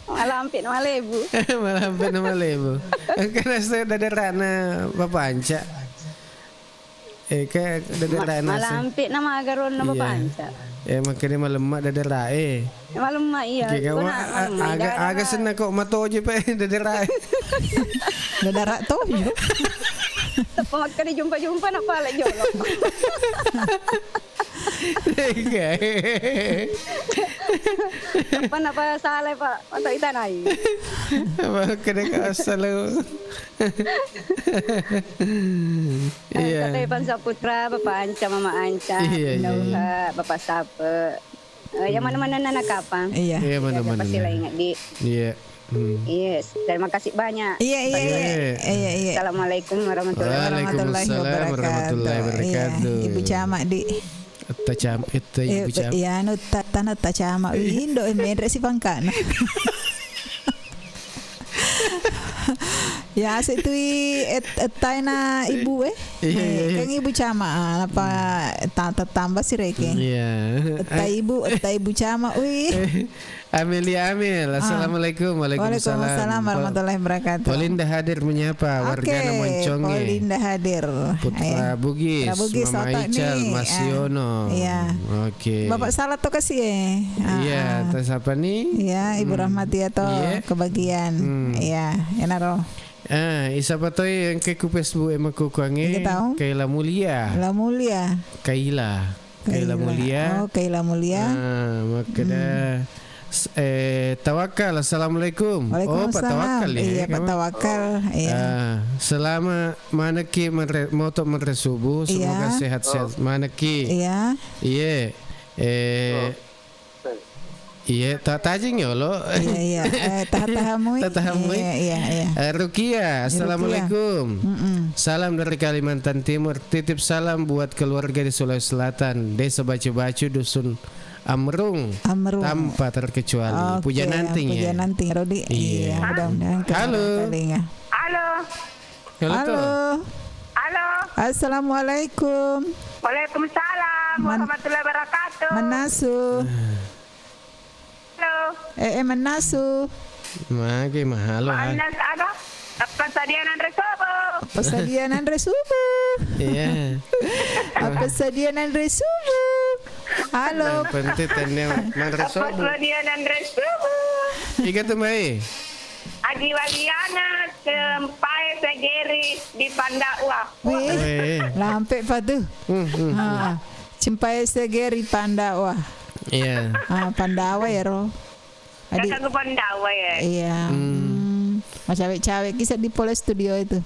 Malampe na malebu. Malampe na malebu. Engka nase dadarana Bapak Anca. Eh, ke dadarana Ma-, se- malampe na maga ro na Iya. Bapak Anca. Eh, makanya malemma dadara e. Malemma iya. Oke, kamu Kona a-, malemma aga, dadara. Aga senna kok matoje pe dadara e. Dadara tojo. Teppa makkeda jumpa-jumpa na pale jolo. Oke. Teppa napa salah, Pak? Mata itanai. Makkeda ka asal. Iya. Kata Ivan Saputra, Bapak Anca, Mama Anca, Iya, iya, Nauha, iya. Bapak Sape. Eh, yang mana-mana nana kapang. Iya. Iya, mana-mana. Pasti lah ingat di. Iya. Hmm. Yes, terima kasih banyak. Iya, iya, iya. Iya. Iya, iya. Assalamualaikum warahmatullahi Waalaikumsalam wabarakatuh. Warahmatullahi Iya. Wabarakatuh. Ibu Camat di. Etta Cam-, etta Eh, Ibu Camat. Iya, anu, ta-, tana ta Camat. Wih, Indo, eh, menre si pangkana. Ya, asik tu i et-, ettaina ibu, eh. Iya, iya, iya. Eh, kan Ibu Camat, ah, apa, ta-, tatamba si rekeng. Iya. Etta Ibu, etta Ibu Camat, wih. Eh, Amelia Amel, Ah. Assalamualaikum. Waalaikumsalam. Waalaikumsalam warahmatullahi wabarakatuh. Polinda hadir menyapa warga Oke, Monconge. Polinda hadir. Putra Iya. Bugis, Putra Bugis, Mama Soto Ical, nih. Mas Ah, Yono. Iya. Oke. Bapak Salah to kasih, eh. Ah, Iya, ah. Terus apa nih? Iya, Ibu Hmm. Rahmati atau Iya. kebagian. Hmm. Iya, enaro. Ah, isapa toi engka ku Facebook e makkukuangnge? Engka tau? Kaila Mulia. La Mulia. Kaila. Kaila Kaila. Mulia. Oh, Kaila Mulia. Ah, makkeda, Hmm. s-, eh, Tawakal, assalamualaikum. Oh, Pak Waalaikumsalam. Tawakal ya, Iya, Pak kamu? Tawakal. Iya. Ah, selama manekki menre-, moto menre subuh, semoga Iya. sehat-sehat manekki. Iya. Iya. Eh, Oh. Iya, ta-, tajeng yolo. Iya, iya. Eh, taha-taha mui. Taha-taha mui. Iya, iya, iya. Eh, Rukia, Rukia. Assalamualaikum. Mm-mm. Salam dari Kalimantan Timur. Titip salam buat keluarga di Sulawesi Selatan, Desa Bacu-Bacu, Dusun Amrung, Amrung. Tanpa terkecuali. Oke, Pujananting ya. Pujananting, Rodi. Iya. Iya, mudah-mudahan Halo. Kalinga. Halo. Halo, Halo. Tuh. Halo. Assalamualaikum. Waalaikumsalam Man-, warahmatullahi wabarakatuh. Manasu. Halo. Eh, eh, manasu. Mage mahalo, ha? Panas ada. Apa sadia nanre subuh? Apa sadia nanre subuh? Iya. Apa sadia nanre subuh? Halo. Yang penting tanya manre Apa subuh. Sadia nanre subuh? Iga tu mai? Aji Waliana, Sempae Segeri di Pandawa. Wih, Weh. Lampe pa tu. Hmm, hmm. Ha. Sempae Segeri Pandawa. Iya. Ah, Pandawa ya, Ro. Adi. Kakak ke Pandawa ya? Iya. Hmm. Hmm. Macawe-cawe kisah di Polres Studio itu.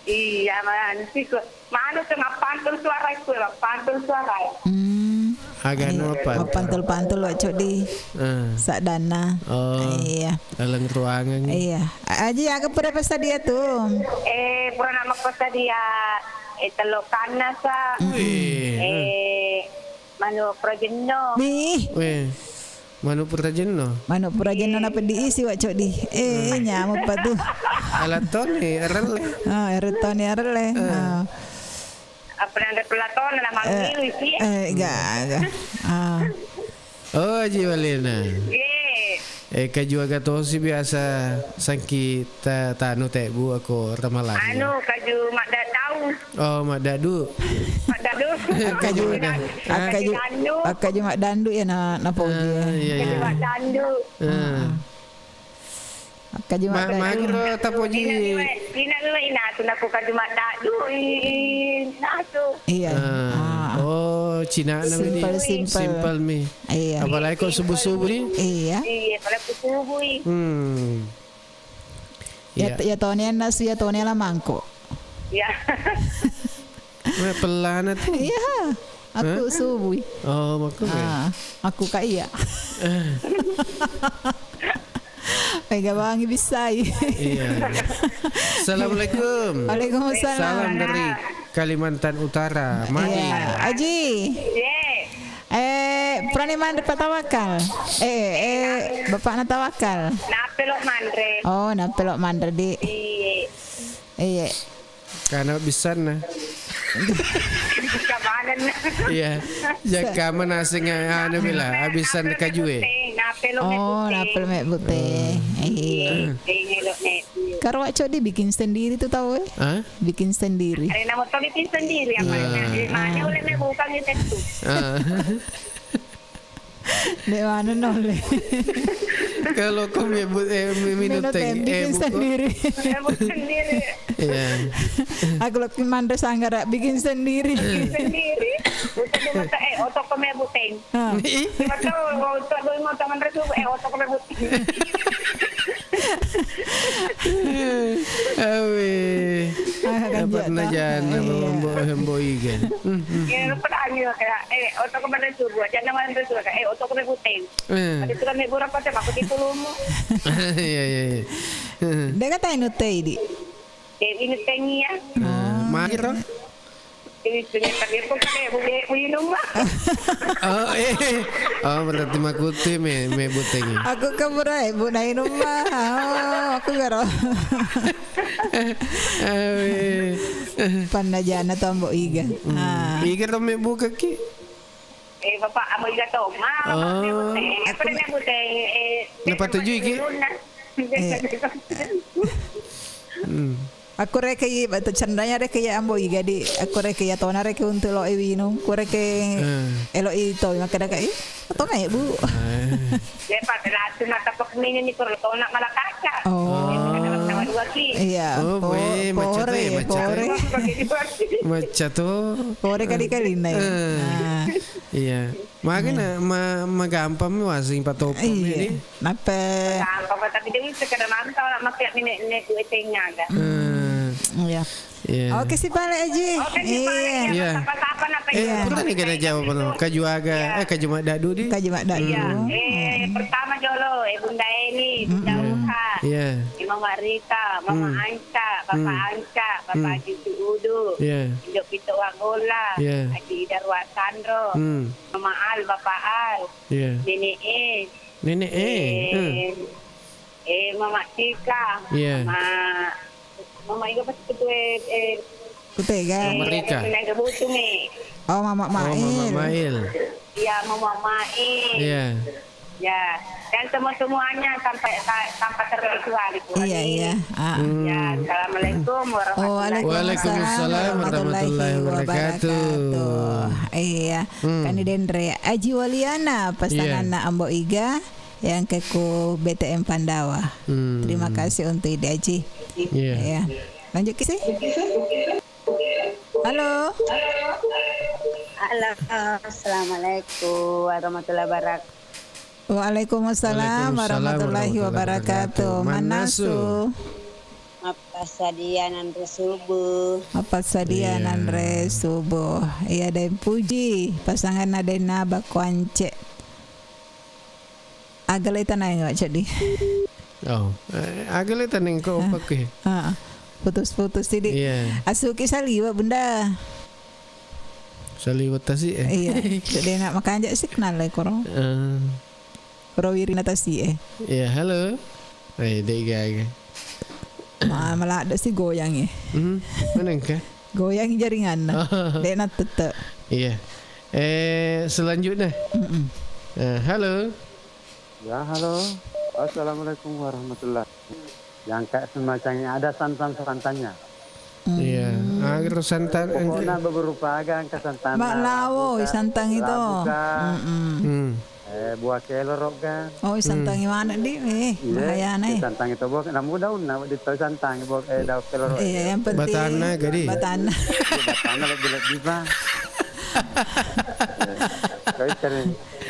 Iya, man. Siko. Manu tu mappantul suara itu, mappantul suara. Hmm. Aga Iya. anu apa? Mappantul-pantul lo, Cok, di Ah. Sadana. Oh. Iya. Dalam ruangan. Iya. A-, Aji, aga pura pesadia tu? Eh, pura nama pesadia. Eh, telur kanasa. Mm-mm. Wih. Eh, manu projenno. Nih. Weh, manu purajenno. Manu purajenno Eh. napa diisi, Wak Codi? Eh, Hmm. nyamu pa tu. Alatoni, arelle. Ah, eretoni arelle. Eh. Ah. Apa nanda pelatona nama Eh, ngiwi sih? Eh, ga, ga. Ah. Oh, Aji Walena. Ye. Eh, kaju aga tosi biasa sangki ta-, tanu tebu ako ramalang. Anu, kaju madda daun. Oh, maddadu. Maddadu. Kaju, Kaju madda-, ah, kaju, Dandu. Ah, kaju maddandu ya na, na pogi Ah, ya. Iya, Kaju iya. Maddandu. Ah. Ah. Kaju Ma-, maddaddu. Magiro tapoji. Cina liwa, Cina liwa inasu, nako kaju maddaddu, i-, i-, inasu. Iya. Ah. Ah. Oh, Cina na mi di. Simple, simple. Simple mi. Iya. Apalagi ko subuh-subuh ni. Iya. Iya, apalagi subuh i. Hmm. Ya, iya. Ya, Tony nasu, ya, Tony la mangkok. Iya. Wah, pellana tu. Iya. Aku subuh. Oh, maku. Ah, aku ka iya. Mega bangi bisai. Iya. Assalamualaikum. Waalaikumsalam. Salam dari Kalimantan Utara. Madi. Iya. Aji. Iya. Eh, purani manre pa Tawakal. Eh, eh, bapakna Tawakal. Napelo manre. Oh, napelo manre, di. Iya. Iya. Kana bisanna. Kabanan. Iya. Jakka manaseng anu bila, abisan kajue. Napelo me buteng. Oh, napelo me buteng. Iya. Iya, elo me. Karo Cok di bikin sendiri tu tau, eh? Hah? Bikin sendiri. Ada nama tu bikin sendiri apa? Ah. Mana boleh me bukan itu. Ah. Dek mana nole. Kalau ko mebbu-, eh, mi-, minum teh, eh, bikin sendiri. Mebbu sendiri. Iya. Aku lagi manre sanggara, bikin sendiri. Bikin sendiri. Bukan cuma tak, eh, otok ko mebbu teng. Ah. Ih. Cuma tahu, otok doi mau tangan resu, eh, otok ko mebbu teng. Awe. Ah, kan dapat dia najana tahu. Iya. Mambo, mambo iga. Hmm, hmm. Ya, lupa tanya kayak, eh, otok ko mebbu subuh, jangan malam resu, eh, otok ko mebbu teng. Eh. Ada tukang mebbu apa teh, aku tipu lumu. Iya, iya, iya. Dek kata inu teh, di. Eh, inu teng iya. Eh, magi ro? Ini punya tadi pun kan, eh, bu, eh, bu inung mah. Oh, eh. Oh, berarti makutu me, me buteng. Aku ke burai, bu na inung mah. Oh, aku garo. Awe. Panna jana tombo iga. Hmm. Ah. Iga to me buka ki? Eh, Bapak, Ambo Iga Toma, Bapak. Oh. Aku, eh, apa namanya, Buteng, eh, napatujui ki? Iya. Hmm. Aku rekei, batu cendanya rekei Ambo Iga di, aku rekei ya tona rekei untuk lo iwinung, ku rekei eh. Elo itu, maka dah kai, atau naik bu. Eh. Ya, Pak, langsung mata pokoknya ini perlu tona malah kaca. Oh. Sama dua ki. Iya. Oh, po-, weh, macet, pore, eh, macet, pore. Eh. Macet tuh. Pore kali-kali naik. Eh. Nah. Iya. Makanya ma-, magampang mi waseng patoppo mi. Iya. Di. Nape? Magampang, tapi dia bisa kada mantau nak makai nenek-nenek dua tengah kan. Hmm. Iya. Iya. Oke, si pale, Aji. Oke, si pale. Iya. Iya. Sapa-sapa nak. Eh, iya. Pura ni kena jawab, no. Kaju aga, iya. Eh, kaju mak dadu di. Kaju mak dadu. Iya. Hmm. Eh, pertama jolo, eh, Bunda Eni, Bunda Uha. Iya. Eh, Mama Rita, Mama Anca, Papa Anca, Papa Haji Suudu. Iya. Indo Pito Wagola. Iya. Haji Darwa Sandro. Hmm. Mama Al, Bapak Al, iya. Nenek E. Nenek E. Eh, hmm. Eh, Mama Cika. Iya. Mama, Mama Iga pasti itu, eh, eh, Kutega. Eh, Mama Rika. Tenaga butuh nih. Oh, Mama Mail. Oh, Mama Mail. Iya, Mama Mail. Iya. Ya, dan semua-semuanya sampai ta-, tanpa terkecuali, Bu. Iya, Ani. Iya. Ah. Hmm. Ya, assalamualaikum warahmatullahi wabarakatuh. Waalaikumsalam warahmatullahi wabarakatuh. Iya. Hmm. Kani denre Aji Waliana, pasanganna Ambo Iga, yang keku B T M Pandawa. Hmm. Terima kasih untuk ide Aji. Iya. Iya. Lanjut ki sih. Halo. Halo, assalamualaikum warahmatullahi wabarakatuh. Waalaikumsalam warahmatullahi wabarakatuh. Mannasu. Mappasadia nanre subuh. Mappasadia nanre subuh. Iya, Deng Puji, pasanganna Deng Naba Kuance. Aga le tanai wa ceddi. Oh, eh, aga le tanai ko opak ke. Ah, putus-putus sidi. Iya. Asuki saliwa, Bunda. Saliwat tasi, eh. Iya. Cedde nak makanja signal le koro. Eh. Koro wirina tasi, eh. Iya, halo. Eh, dek gaga. Ma-, malah ada si goyang, eh. Hmm, mana engka? Goyang jaringanna. Dek nak tete. Iya. Eh, selanjutnya. Mm-mm. Eh, halo. Ya, halo. Assalamualaikum warahmatullahi. Yang kayak semacam ini ada santan-santannya. Iya. Hmm. Ah, gitu, santan. Pokoknya beberapa aga angka santan. Mak lawo, buka, santan itu. Buka. Mm-mm. Hmm. Eh, buah keloro ga. Oh, santangi maneng di. Eh, bahayana, eh. Santangi to buah, namu daunna, wedding to santangi buah, eh, daun keloro. Iya, yang penting batanna gede. Batanna. Iya, batanna lebih-lebih, Pak. Kau ikan,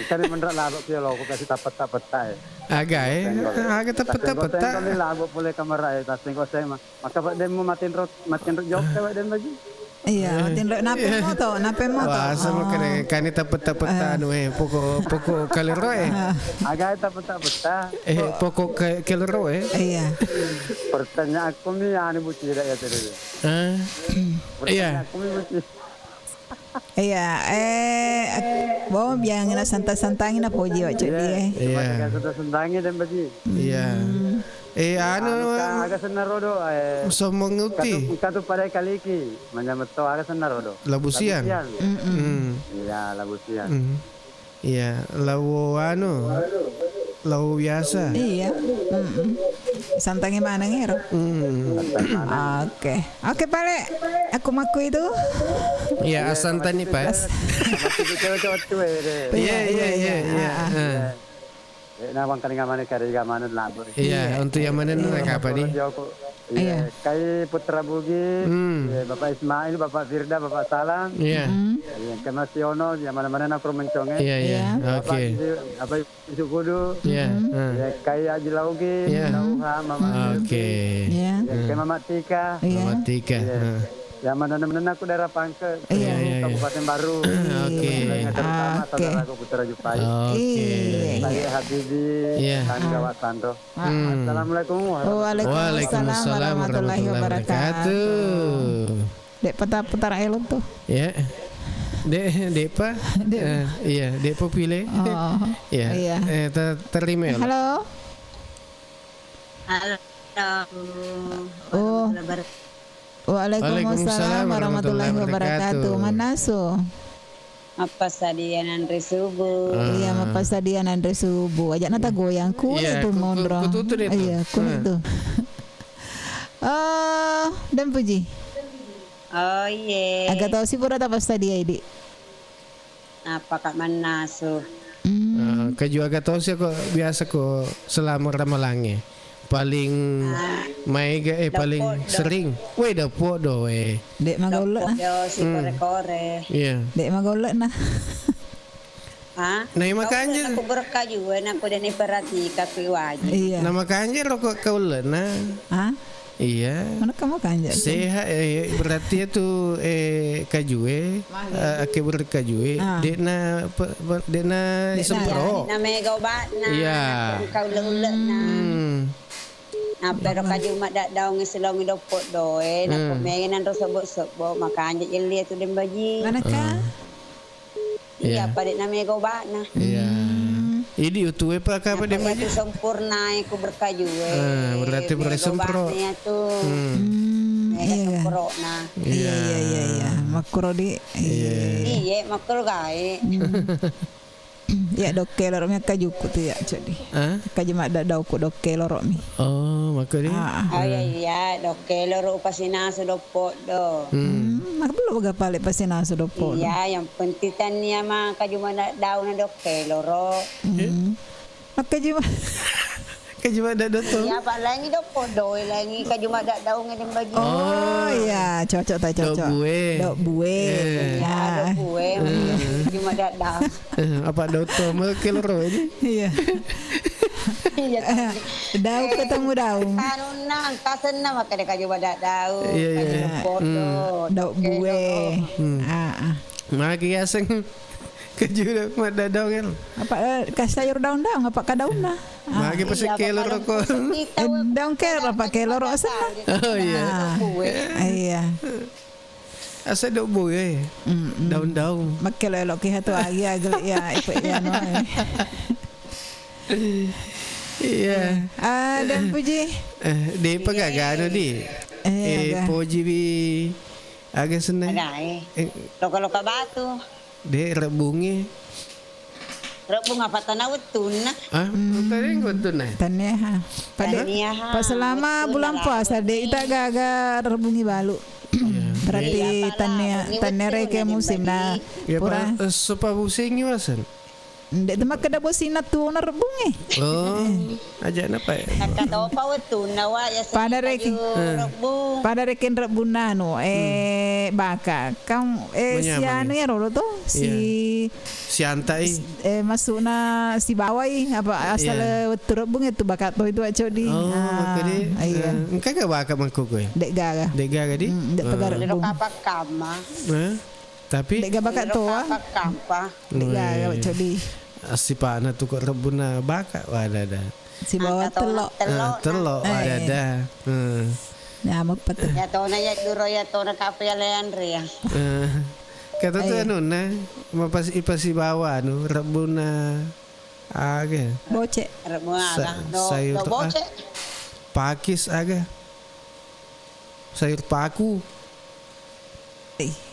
ikan menrak lalu, kio lo, aku kasih tapet-tapet, eh. Aga, eh. Aga tapet-tapet. Kami lagu boleh kamar, eh, taseng kau saya mah. Maka Pak Dem mau matiin rot, matiin rot jokka Pak Dem baju. Iya, matiin rot. Napemmo to, napemmo to. Wah, sama kene, kani tapet-tapet anu, eh, pokok, pokok kalero, eh. Aga tapet-tapet, ah. Eh, pokok ke-, kelero, eh. Iya. Pertanyaan aku nih, anu, buci tidak ya tadi. Eh. Iya. Pertanyaan aku nih, buci. Iya, eh, ak-, bo, biang na santa-santangi na poji wa ceddi, eh. Iya. Santa-santangi dan baju. Iya. Eh, anu, anu, ka, aga senna rodo, eh, sombong uti. Katu, katu pada kaliki, manya metto aga senna rodo. Labusian. Labusian. Mm-mm. Hmm. Iya, labusian. Hmm. Iya, lawo anu, lawo biasa. Iya. Mm-mm. Santangi maneng ero. Hmm. Oke. Oke, pale. Aku makku itu. Iya, asantani, Pak. Iya, iya, iya, iya. Ah, ah. Iya. Eh, nawang kalinga mane kari ga mane labur. Iya, untuk yang mana nih, apa nih? Iya. Iya, kai Putra Bugis, iya, Bapak Ismail, Bapak Firda, Bapak Salam. Iya. Hmm. Iya, ke Mas Yono, yang mana-mana nak menconge. Iya, iya. Iya. Bapak Oke. Isi-, Bapak Isi Kudu. Iya. Hmm. Hmm. Iya, kai Aji Laugi, Iya. Lauha, Mama Oke. Iya. Iya, ke Mama Tika. Iya. Mama Tika. Iya. Hmm. Yang mana-mana aku daerah Pangke, Iya. Iya, iya. Kabupaten Baru. Oke. Yang terutama Oke. saudaraku Putra Jupai. Oke. Iya, Saya iya. Habibi, Iya. Tangga Wasanto. Ah. Hmm. Assalamualaikum warahmatullahi Waalaikumsalam Waalaikumsalam warahmatullahi warahmatullahi wabarakatuh. wabarakatuh. Dek peta-, petara elo tuh. Ya. Dek, dek pa? Dek. Eh, iya, dek pa pile. Oh. Iya. Iya. Eh, ter-, terima ya, Lo? Halo. Halo. Oh. Warahmatullahi wabarakatuh. Waalaikumsalam Waalaikumsalam warahmatullahi warahmatullahi wabarakatuh. wabarakatuh. Manasu. Mappasadia nanre subuh. Ah. Iya, mappasadia nanre subuh. Aja' nata goyang, kuni Iya, tu ku-, ku-, monro. Kututu deh tu. Iya, kuni Ah. tu. Oh, dan puji. Oh, iye. Aga tau si pura tapassadia idi. Apa, Kak, mannasu? Hmm. Ah, kaju aga tau si ko biasa ko selama ramalange. Paling Ah, maega, eh, paling doppo do. sering. Weh, doppo do, eh. Dek maga Doppo ulle'na. do, si Hmm. kore-kore. Iya. Dek maga ulle'na. Ah? Nah, iya, makanya. Aku berkaju, eh, aku dan iperhatikan ku wajib. Iya. Nah, makanya rokok ke ulle'na. Ah? Iya. Mana kamu kanja? Sehat, eh, berarti itu, eh, kajue, Mahal. eh, ake berkajue, Ah. dekna pe-, pe-, dekna Dekna sempro. Namega obatna. Iya. Kau ulle-ulle na. Hmm. Nappa ero kaju madda daung selong doppo doe, nappa Hmm. mega nanro sebbo-sebbo, makanja jelli atu dembaji. Manakah? Ah. Iya, Iya. pada namega obatna. Iya. Hmm. Idi utue pa ka Nappa pada iyatu maji? Sempurna ku berkajue. Ah, berarti Mega berarti sempro. obatna iyatu. Hmm. Hmm, Mega iya. semprona. Iya, iya, iya, iya. Makkuro di. Iya. Iya. Iya, makkuro gae. Hmm. Iya, dokke loro mi akkajuku tu ya, jadi. Hah? Kaji madda dauku dokke loro mi. Oh, makkuri? Ah, ah. Oh, iya, iya, dokke loro upasinasu doppo do. Hmm. Hmm, maka belum ga pale pasinasu doppo do. Iya, yang penting tania ma kaju madda dauna dokke loro. Hmm. Eh? Makkaji ma-, kaji madda dotto. Iya, apa laingi doppo do, laingi kaju madda daung edeng baji. Oh, Oh. iya, cocok ta, cocok. Dok bue. Dok bue. Iya. Iya, Ah. dok bue. Hmm. Kaju madda daung. Eh, apa dotto, makke loro ini? Iya. Iya, Eh, tapi daung Eh, ketemu daung. Tanunna, engka senna makkeda kaju madda daung, Iya, iya. kaju Iya. podo, Hmm. Dok dokke bue. loro. Hmm. Ah, ah. Magi aseng kaju madda daung, kan? Apa, eh, ka sayur daun-daun, apa ka daunna? Ah. Magi Iya, pasekke loro ko. Kita Eh, daun kelor, apa kelor asal? Oh, iya. Ah. Kue. Iya. Asa dok bue. Mm-mm. Daun-daun. Makke lo eloki hatu agi agel ya, ipe ya no. Iya. Ah, dan puji. Eh, de pa gaga anu di. Eh, Eh, aga. Poji wi aga senna. Aga, eh. Eh. Loka-loka batu. De rebbungi. Rebbung apa tana wettunna? Ah, Hmm. tadi wettunna. Tania ha. Pada Tania ha. Pas selama Wettunna bulan lah, puasa de wettunna. Ita gaga rebbungi balu. Iya. Berarti Iya, apa tania, lah, ini tania wettunna reke di musim bagi. Nah. Ya, pura. Pa, eh, sopa busengi wasen. Nde' tu makkeda bosina tu na rebbungnge. Oh, aja' napa ya? Nakka topa wettunna wa ya. Pada reki. Rebbung. Pada reken rebbunna anu, eh, baka. Kan, eh, si anu ya rolo to, si Siantai. Eh, masukna sibawai, apa asal wettu rebbung itu baka to itu, Codi. Oh, makkeda. Iya. Eh, engka ga baka makkukkue? Nde' gaga. Nde' gaga di? Hmm, nde' to gaga rebbung. Kapang kamma. Eh? Tapi nde' gaga baka to. Kapang kampa. Nde' gaga, Codi. Assipana tu ko rebbunna baka, wadada. Sibawa tello'. Tello'. Ah, tello', wadada. Hmm. Ya, mepet. Ya tona ya duro ya tona kafe ya Leandre ya. Eh, kata tu anu na, mapas ipasibawa anu, rebbunna aga. Boce'. Rebbunna aga. Do, sayur do boce'. Pakis aga. Sayur paku.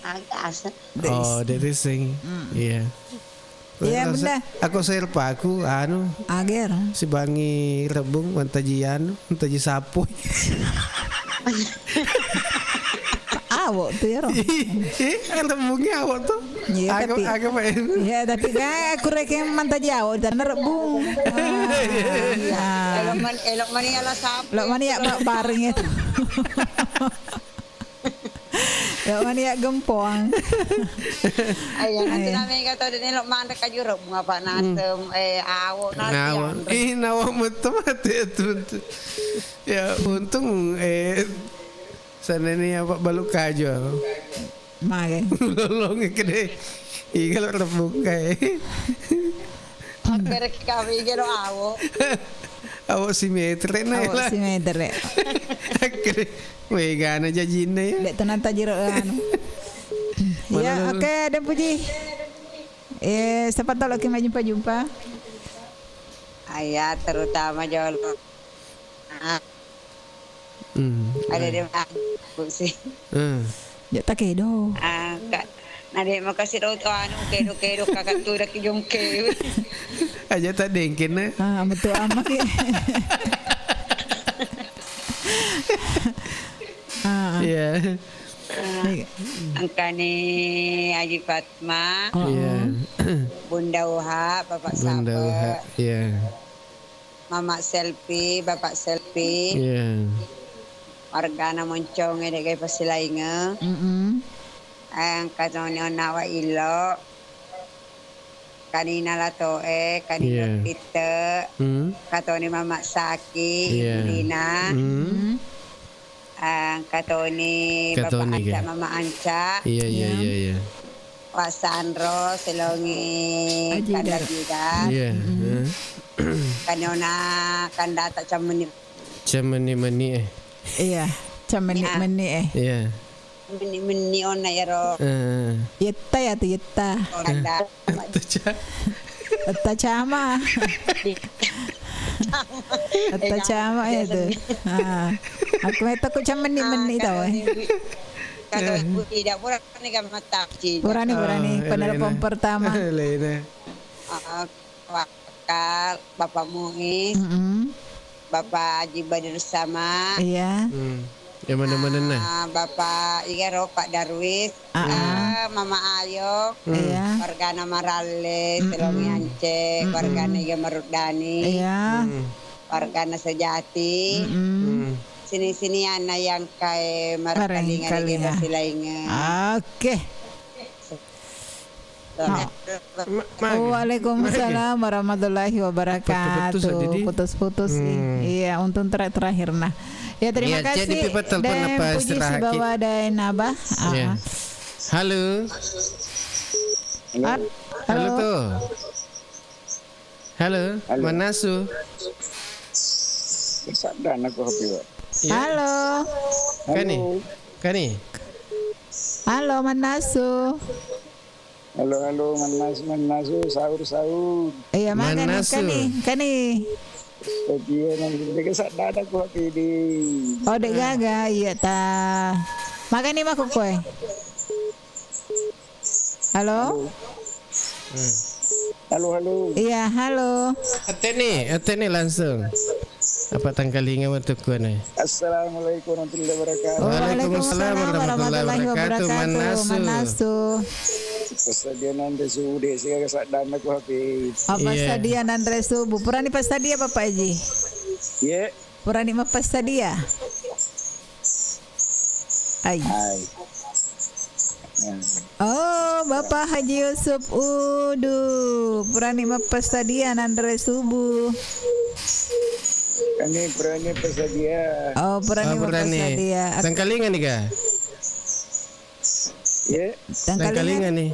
Aga asa. Oh, dari sing. Iya. Iya, benda. Aku sayur paku, anu. Ager. Sibangi rebbung, mantaji anu, mantaji sapu. Awo' tu ya, ro. Eh, rebbungnya awo' tu. Iya, tapi, iya, tapi kan aku reken mantaji awo' di tanah rebbung. Ah. Elok man, elok mani ala sapu. Elok mani ya ba-, bareng itu. Elok mani ya gempoang. Ayo, nanti namanya kata dia elok manre kaju rebbung apa nasem, eh, awo', nasi. Ih, nawa metu mati itu. Ya, untung, eh, sana ini apa balu kaju. Mage. Lolong kede. Iga lo rebbung kae. Akhirnya kami gero awo'. Awo' simetre na. Awo' simetre. Akhirnya, weh, gana jajinna ya. Dek tenang tajiro anu. Ya, oke, dan puji. Eh, siapa tahu lagi mau jumpa-jumpa. Ayah, terutama jolo. Ah. Hmm. Ada dia aku sih. Hmm. Ya, tak kedo. Ah, Kak. Nade makasih do to anu kedo-kedo kakak tu dak jongke. Aja tak dengkin, eh. Ah, betul amat ya. Ah. Iya. Ah, engkani Aji Fatma. Oh. Iya. Bunda Uha, Bapak Bunda Sape. Uha, iya. Mama Selfie, Bapak Selfie. Iya. Wargana Monconge de' gaga pasilaingeng. Mm-mm. Eh, engka toni onna wa illo. Kanina Latoe, kanina Pitte. Mm. Katoni Mama Saki, Dina. Mm. Ah, engka toni Bapak Anca, Mama Anca. Iya, iya, iya, iya. Pak Sanro, Selongi, Aji Kanda Dar. Jidat. Iya. Mm-mm. Kaniona kandata cammeni. Cammeni-meni, eh. Iya, cammeni-meni, eh. Iya. Meni-meni ona ero. Eh. Yetta ya tu, yetta. Kanda. Yetta ca-, yetta cama. Yetta cama ya tu. Ah. Aku metta ku cammeni-meni tau, eh. Kalau ibu tidak pura ni kan mata. Purani, purani. Oh, penelepon pertama. Elena. Ah, Wakal, Bapak Muiz, mm-mm. Bapak Haji Badir Sama. Iya. Hmm. Yang mana-mana nah? Ah, Bapak Igaro, Pak Darwis, ah, ah. Ah, Mama Ayo, iya. Wargana Maralle, mm-mm. Selongi Ance, mm-mm. Wargana Iga Marudani, iya. Hmm. Wargana Sejati, mm-mm. Hmm. Sini-sini anak yang kai markalinga. Marengkalinga. Oke. Ma-, ma-, Waalaikumsalam warahmatullahi wabarakatuh. Putus-putus tadi, di? Putus-putus, hmm. Iya, untung ter-, terakhir, nah. Ya, terima kasih. Iya, jadi pipa telepon dan apa puji istirahat, Ki? Sibawa dan Abah. Iya. Ah, ah. Halo. Halo. Ah, halo. Halo, tuh. Halo, halo. Manasu. Sadana ko hape, Pak. Iya. Halo. Kani? Halo. Kani? Halo, Manasu. Halo, halo, Manasu, Manasu, sahur, sahur. Iya, magani, Manasu. Kani, kani. Tapi iya, nanti mereka sadana ko hape di. Oh, de' gaga, iya ta. Magani mako koe. Halo? Halo. Hmm. Halo, halo. Iya, halo. Atene, atene langsung. Apa tangkalinga metu kuane? Assalamualaikum warahmatullahi wabarakatuh. Waalaikumsalam warahmatullahi wabarakatuh. Manasu. Manasu. Passadia nanre subuh, de' siaga saddanna ku H P. Apa Iya. Sadia nanre subuh? Purani passadia, Bapak Haji? Ye. Purani mappassadia? Ai. Ai. Hmm. Oh, Bapak Haji Yusuf Udu. Purani mappassadia nanre subuh. Kami purani passadia. Oh, purani Ah, purani. Mappassadia. Tangkalinga ni ga? Ye. Tangkalinga ni.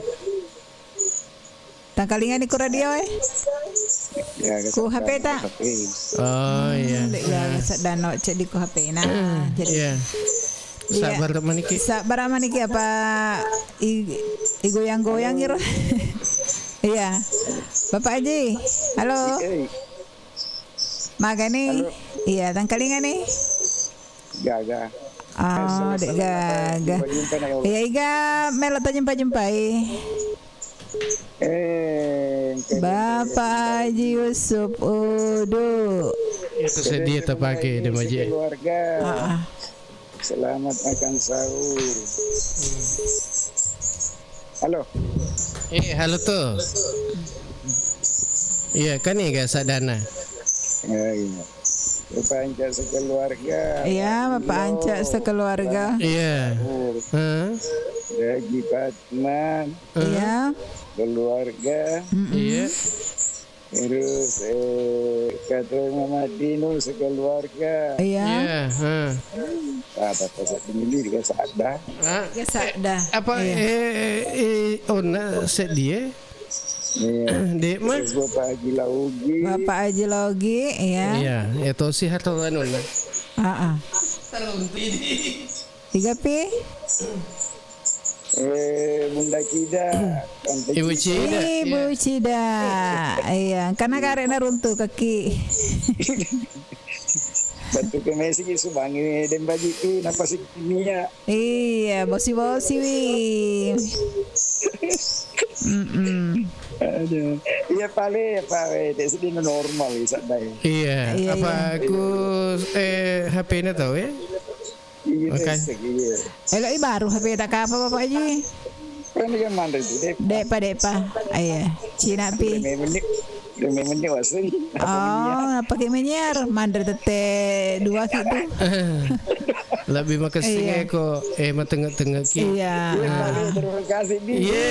Tangkalinga ni ku radio e. Ya, Ku H P ta? H P. Oh, iya. Hmm, de' gaga saddanna ceddi ku H P na. Jadi, Iya. Iya. Sabar maniki. Sabar maniki apa i-, igoyang-goyang iro. Iya. Bapak Haji, halo. Hey. Magani? Halo. Iya, tangkalinga ni? Gaga. Oh, Eh, de' sama-sama gaga. Jumpa-jumpa na, ya Allah. Iya, iga melo tajumpa-jumpai. Eh, engka Bapak Haji Yusuf Udu. Itu sedia terpakai, de' maji. Keluarga. Ah, ah. Selamat makan sahur. Halo. Eh, halo tu. Iya, kan ni ga saddanna. Ya, iya. Bapak Anca sekeluarga. Iya, Bapak Anca sekeluarga. Iya. Sahur. Heeh. Haji Fatman. Heeh. Iya. Keluarga. Mm-mm. Iya. Terus, eh, kata Mama Dino sekeluarga. Iya. Iya, heeh. Apa, apa, ini juga sadda. Ah, Iya, sadda. Eh, apa, Iya. eh, eh, onna seddi, eh? Iya. Dek, mah? Terus Bapak Haji Laugi. Bapak Haji Laugi, iya. Iya, ya, tosi harta anu, nah. Heeh. Terus ini. Tiga pi? Eh, Bunda Cida, Tante Ibu Cida. Cida, Ibu iya. Cida. Iya, karena karena runtuh kaki. Bantu ke mesi ki subangi dembaji tu, napa sih kimia? Iya, bosi-bosi wi. Mm-mm. Aduh. Iya, pale, pale. Dek sedih normal, sadai. Iya, Iya, apa iya. Ku, eh, H P-na tahu ya? Iya, Makan. Iya. Elo i baru H P tak apa, Bapak Haji? Kan dia mandre tu, dek. Depa, depa. Iya. Cina pi. Lima menit. Lima menit waseng. Oh, apa ki menyiar? Mandre tete dua ki tu. Lebih makasih Iya. Ko, eh, matengah-tengah ki. Iya. Iya, Pak, terima kasih, Di. Iya.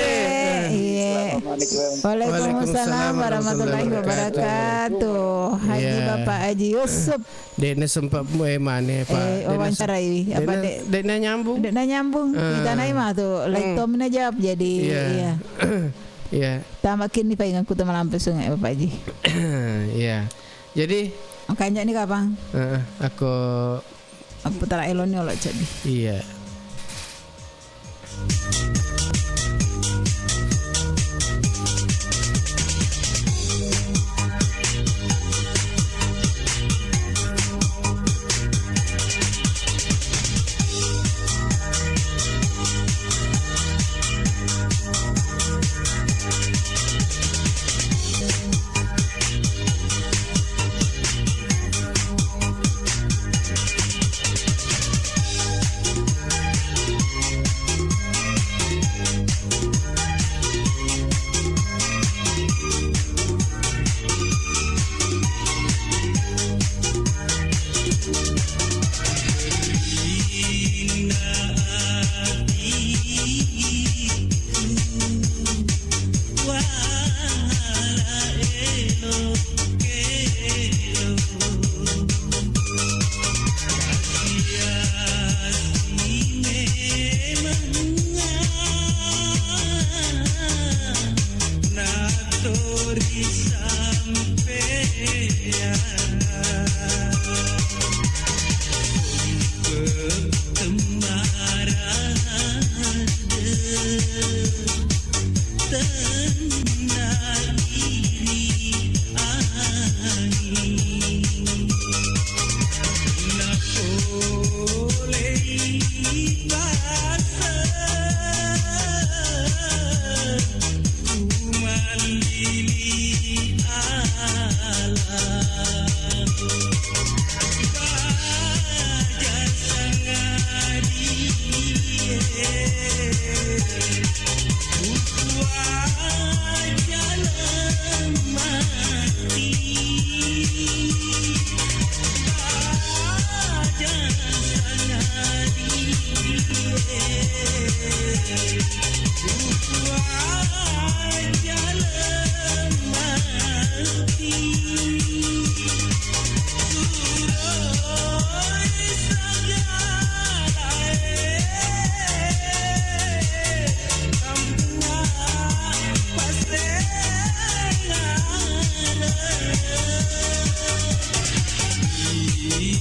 Iya. Assalamualaikum. Waalaikumsalam warahmatullahi wabarakatuh. Haji Iya. Bapak Haji Yusuf. Dek na sempat, eh, mane, Pak. Eh, Dek na wawancarai, sem-, apa, dek na, dek? Dek na nyambung. Dek na nyambung. Ah. Kita naik mah tu, like Hmm. Tom na jawab jadi, Iya. Iya. Iya. Tamakin ni paingan ku tamalampe sungai, Bapak Haji. Iya. Jadi, Makanya ni kapang. Heeh, aku Aku putara eloni olo jadi. Iya.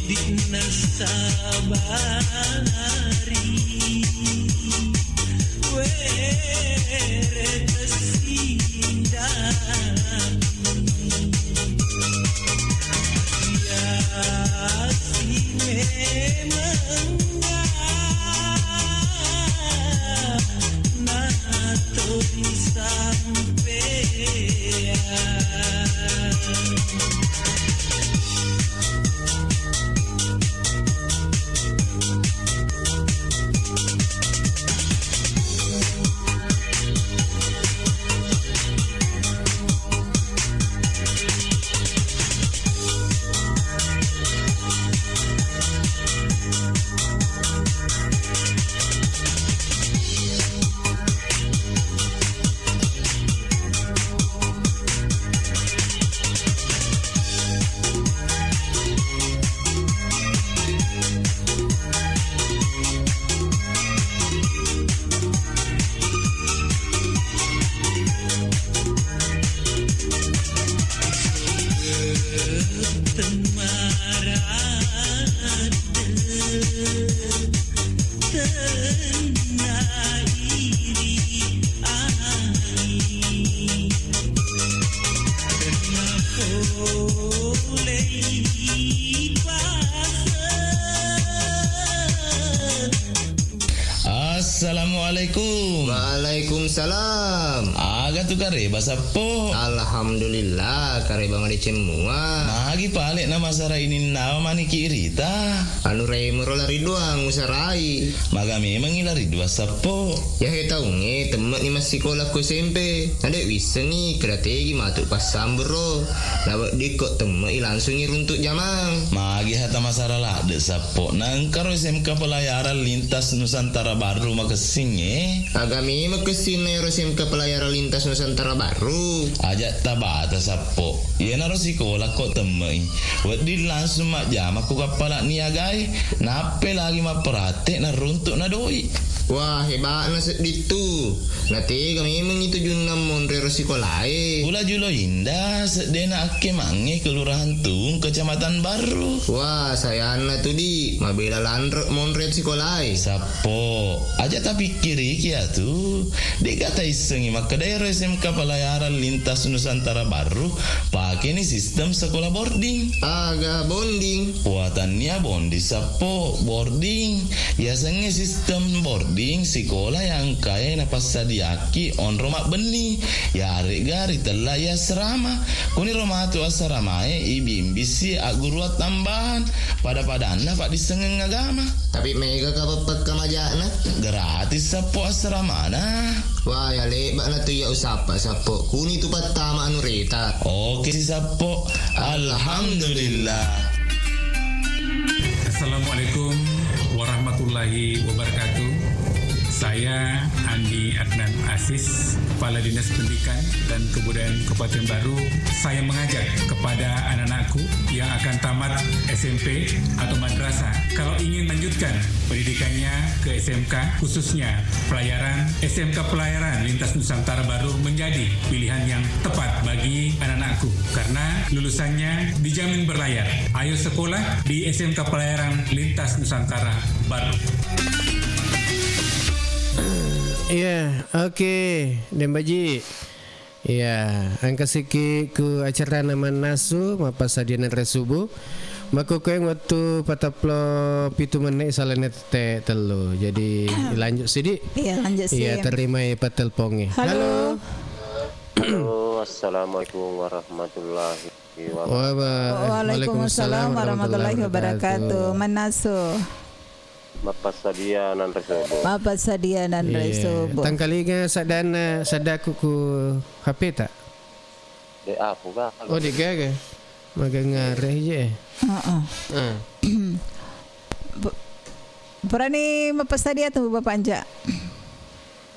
Nasabari were tesindang. Yasi memengga natoi sampeang. Assalamualaikum. Waalaikumsalam. Aga tu kareba, Sappo? Alhamdulillah, kareba madeceng mua. Magi pale na masara ininnawa maniki irita? Anu raimero lari doang usarai. Maga memengngi lari dua, Sappo? Yahe taungnge temme'ni massikola ko S M P. Nade wissengngi keda tegi matu passambero. Naweddikko temme'i langsungngi runtuk jamang. Magi hata masara ladde, Sappo? Nangkaro S M K Pelayaran Lintas Nusantara Barru makessingnge. Aga memeng kessinna ero S M K Pelayaran Lintas Nusantara Barru? Aja tabata, Sappo. Iyanaro sikola ko temme'i. Wedding langsung majjama ku kappala niagae, nappe lagi mapprate naruntuk na doi. Wah, heba'na sedding tu. Natega memeng itu junna monre ro sikolae. Pula Julo Indah, seddena akkemangnge Kelurahan Tung, Kecamatan Barru. Wah, sayanna tu, di, mabela lanre monre sikolae. Sappo, aja tapikkiriki atu. De'ga taissengngi makkeda ero S M K Pelayaran Lintas Nusantara Barru pakeni sistem sekolah boarding. Aga bonding? Wa, tannia bonding, Sappo, boarding. Yasengnge sistem boarding sikola yang engkae napassadiaki onro mabbenni, yaregga ritella i asrama. Kuniro matu asramae ibimbisi agguruang tambahan, pada-padanna paddissengeng agama. Tapi mega ka pappakka majana? Gratis, Sappo, asramana. Wah, ya lebba'na tu iya usappa, Sappo. Kuni tu pattama anu reta. Oke si, Sappo. Alhamdulillah. Assalamualaikum warahmatullahi wabarakatuh. Saya Andi Adnan Aziz, Kepala Dinas Pendidikan dan Kebudayaan Kabupaten Baru. Saya mengajak kepada anak-anakku yang akan tamat S M P atau madrasah, kalau ingin lanjutkan pendidikannya ke S M K, khususnya pelayaran, S M K Pelayaran Lintas Nusantara Baru menjadi pilihan yang tepat bagi anak-anakku karena lulusannya dijamin berlayar. Ayo sekolah di S M K Pelayaran Lintas Nusantara Baru. Iya, oke, Dembaji. Iya, engka sikki ku acarana mannasu, mappassadia nanre subuh. Makkukkuaeng wettu patappulo pitu menne' salana tette tellu. Jadi, lanjut sidi. Iya, lanjut si. Iya, terimai pattelpongnge. Halo. Halo. Halo, assalamualaikum warahmatullahi wabarakatuh. Waba-, waalaikumsalam warahmatullahi wabarakatuh. Mannasu. Mappassadia nanre sobo. Mappassadia nanre sobo. Iya. Tangkalinga saddanna, saddaku ku H P ta? De' apa, Kak? Oh, de' gaga. Magangare je. Heeh. Ah. Pu-, purani mappassadia tu, Bapak Anja?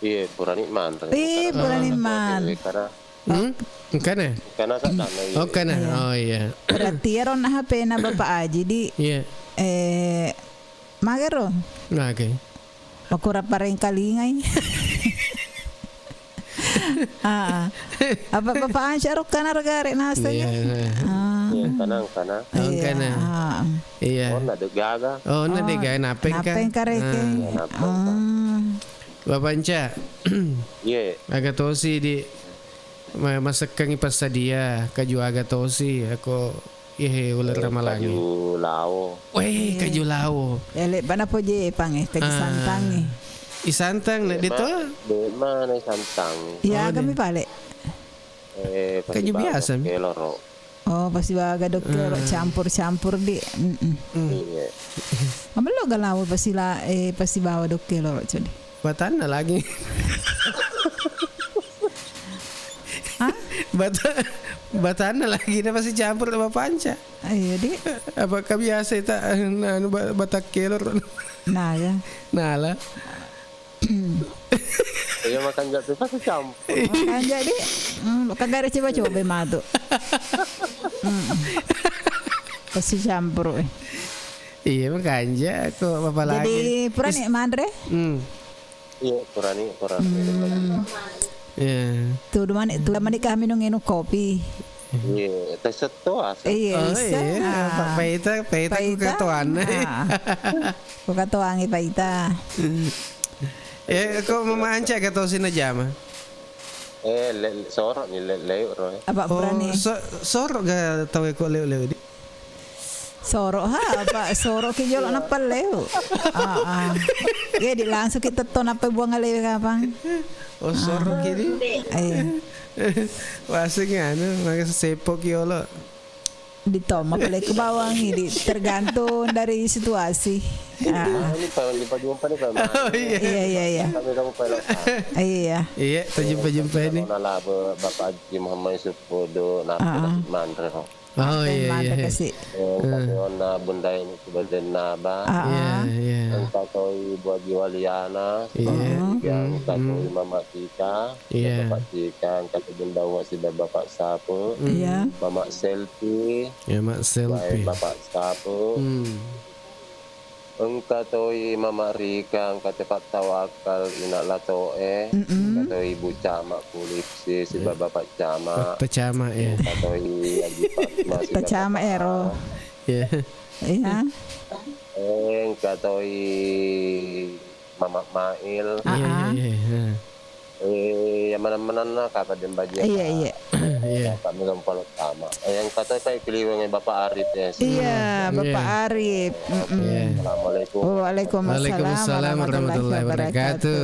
Iya, purani manre. Ih, purani man. Karena Hmm? Engkana? Engkana saddanna, iya. Oh, engkana. Iya. Oh, iya. Berarti ero na H P na Bapak Aji di, iya, eh, magaro? Mage. Makurang parengkalingai. Ah, ah. Apa Bapak Ansyah ro kana ro gare nasanya? Iya, iya. Ah. Iya, engkana, engkana. Oh, iya, engkana. Ah. Iya. Oh, na de' gaga. Oh, na de' gaga, napengka. Napengka rekeng. Ah. Iya, napengka. Ah. Bapak Anca. Iya. Aga tosi di ma-, masekkangi passadia, kaju aga tosi, ako, iya, he, uleng ramalangi. Kaju lao. Weh, kaju lao. Ele bana poje pange, kaju santangi. I santang, na de' to? De' mana santangi? Iya, kami pale. Eh, kaju biasa mi. Keloro. Oh, pasti baga dokkero, campur-campur di. Mm-mm. Iya. Mamello galawo pasti la, eh, pasti bawa dokkero, codi. Batanna lagi. Hah? Bata-, batanna lagi, na pasti campur sama panca. Ah, iya, di. Apakah biasa ita, anu, ba-, batak kelor? Nah, ya. Nala. Iya, makanja' tu pasti campur. Makanja' di, mm, kagare coba-coba matu. Mm. Pasti campur, eh. Iya, makanja' ko apalagi. Jadi, purani manre? Hmm. Iya, purani, purani. Hmm. Iya. Tuh, dumani, tuh, dumani kami nung inung kopi. Iya, teh setto asa. Iya, oh, iya. Ah. Pa-, paita, paita ku katoanna. Ah. Ku katoangi paita. Eh, ko mama anca ka tau sina jama? Eh, le-, le-, soro ni le-, leu ro, eh. Apa purani? Oh, so-, soro ga tau ko leu-leu di? Soro ha, apa soro ki jolo nappa leu. Ah, ah. Iya, di langsung kita to nappa buang alewe kapang. Oh, soro ki di? Iya. Waseng anu, maka sesepo ki olo. Di tomma pale ku bawangi, di tergantung dari situasi. Ah. Ini pa-, ini pajumpa ni pa. Oh, iya. Iya, iya, iya. Kami kamu pa. Iya. Iya, tajumpa-jumpa ini. Nala Bapak Haji Muhammad Yusuf Podo, napa manre ho. Oh, iya, iya. Mantap kasih. Eh, kami onna Bunda ini sudah denna ba. Ah, iya, iya. Engka toi Ibu Haji Waliana, iya. Yang engka toi Mama Tika, iya. Bapak Tika, engka toi Bunda Uwa siba Bapak Sapu. Iya. Mama Selfie. Ya, Mak Selfie. Bapak Sapu. Hmm. Engka toi Mama Rika, engka toi Pak Tawakal, Ina Latoe, mm-mm. Engka toi Ibu Cama Kulipsi, siba Bapak Cama. Pak Cama, ya. Engka toi Haji Fatma, siba Pak Cama, ero. Ya. Iya. Eh, engka toi Mama Mail. Iya, iya, iya, iya. Eh, yang menang-menangna kata Dembaji. Iya, iya. Iya. Kami lompat sama. Eh, yang kata saya keliweng Bapak Arif ya. Iya, Bapak Arif. Mm-mm. Iya. Assalamualaikum. Waalaikumsalam warahmatullahi wabarakatuh.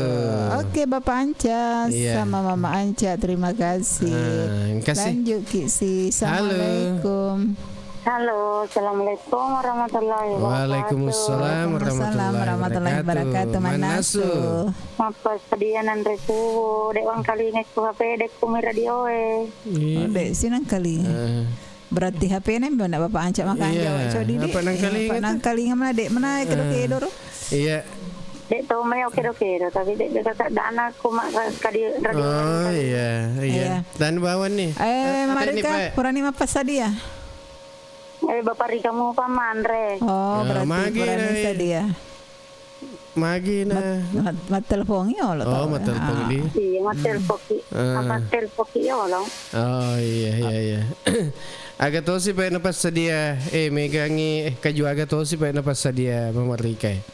Oke, Bapak Anca sama Mama Anca, terima kasih. Ah, terima kasih. Lanjut ki si. Halo. Assalamualaikum. Halo, assalamualaikum warahmatullahi wabarakatuh. Waalaikumsalam warahmatullahi wabarakatuh. Mannasu. Mappasadia nanre subuh, dek wangkalinga ku H P, dek kumi radio e. Iya. Dek sinangkalinga. Eh. Berarti H P na mbona Bapak Anca makanja. Iya. Codi dek. Apa nangkalinga tu? Apa nangkalinga mana dek mana kedo-kedo ro? Iya. Dek to mai oke do-kedo, tapi dek jaga dana ku mak kadi radio. Oh, iya, iya. Dan bawan nih. Eh, Marika, kurani mappasadia. Eh, Bapak Rika mupa manre. Oh, berarti magi kurang nai. Sadia. Magi na. Mat-, mat-, mattelpong yolo. Oh, mattelpong di. Iya, mattelpong ki. Ah. Mattelpong ki yolo. Oh, iya, iya, iya. Aga tosi pa napassadia, eh, megangi, eh, kaju aga tosi pa napassadia Mama Rika, eh.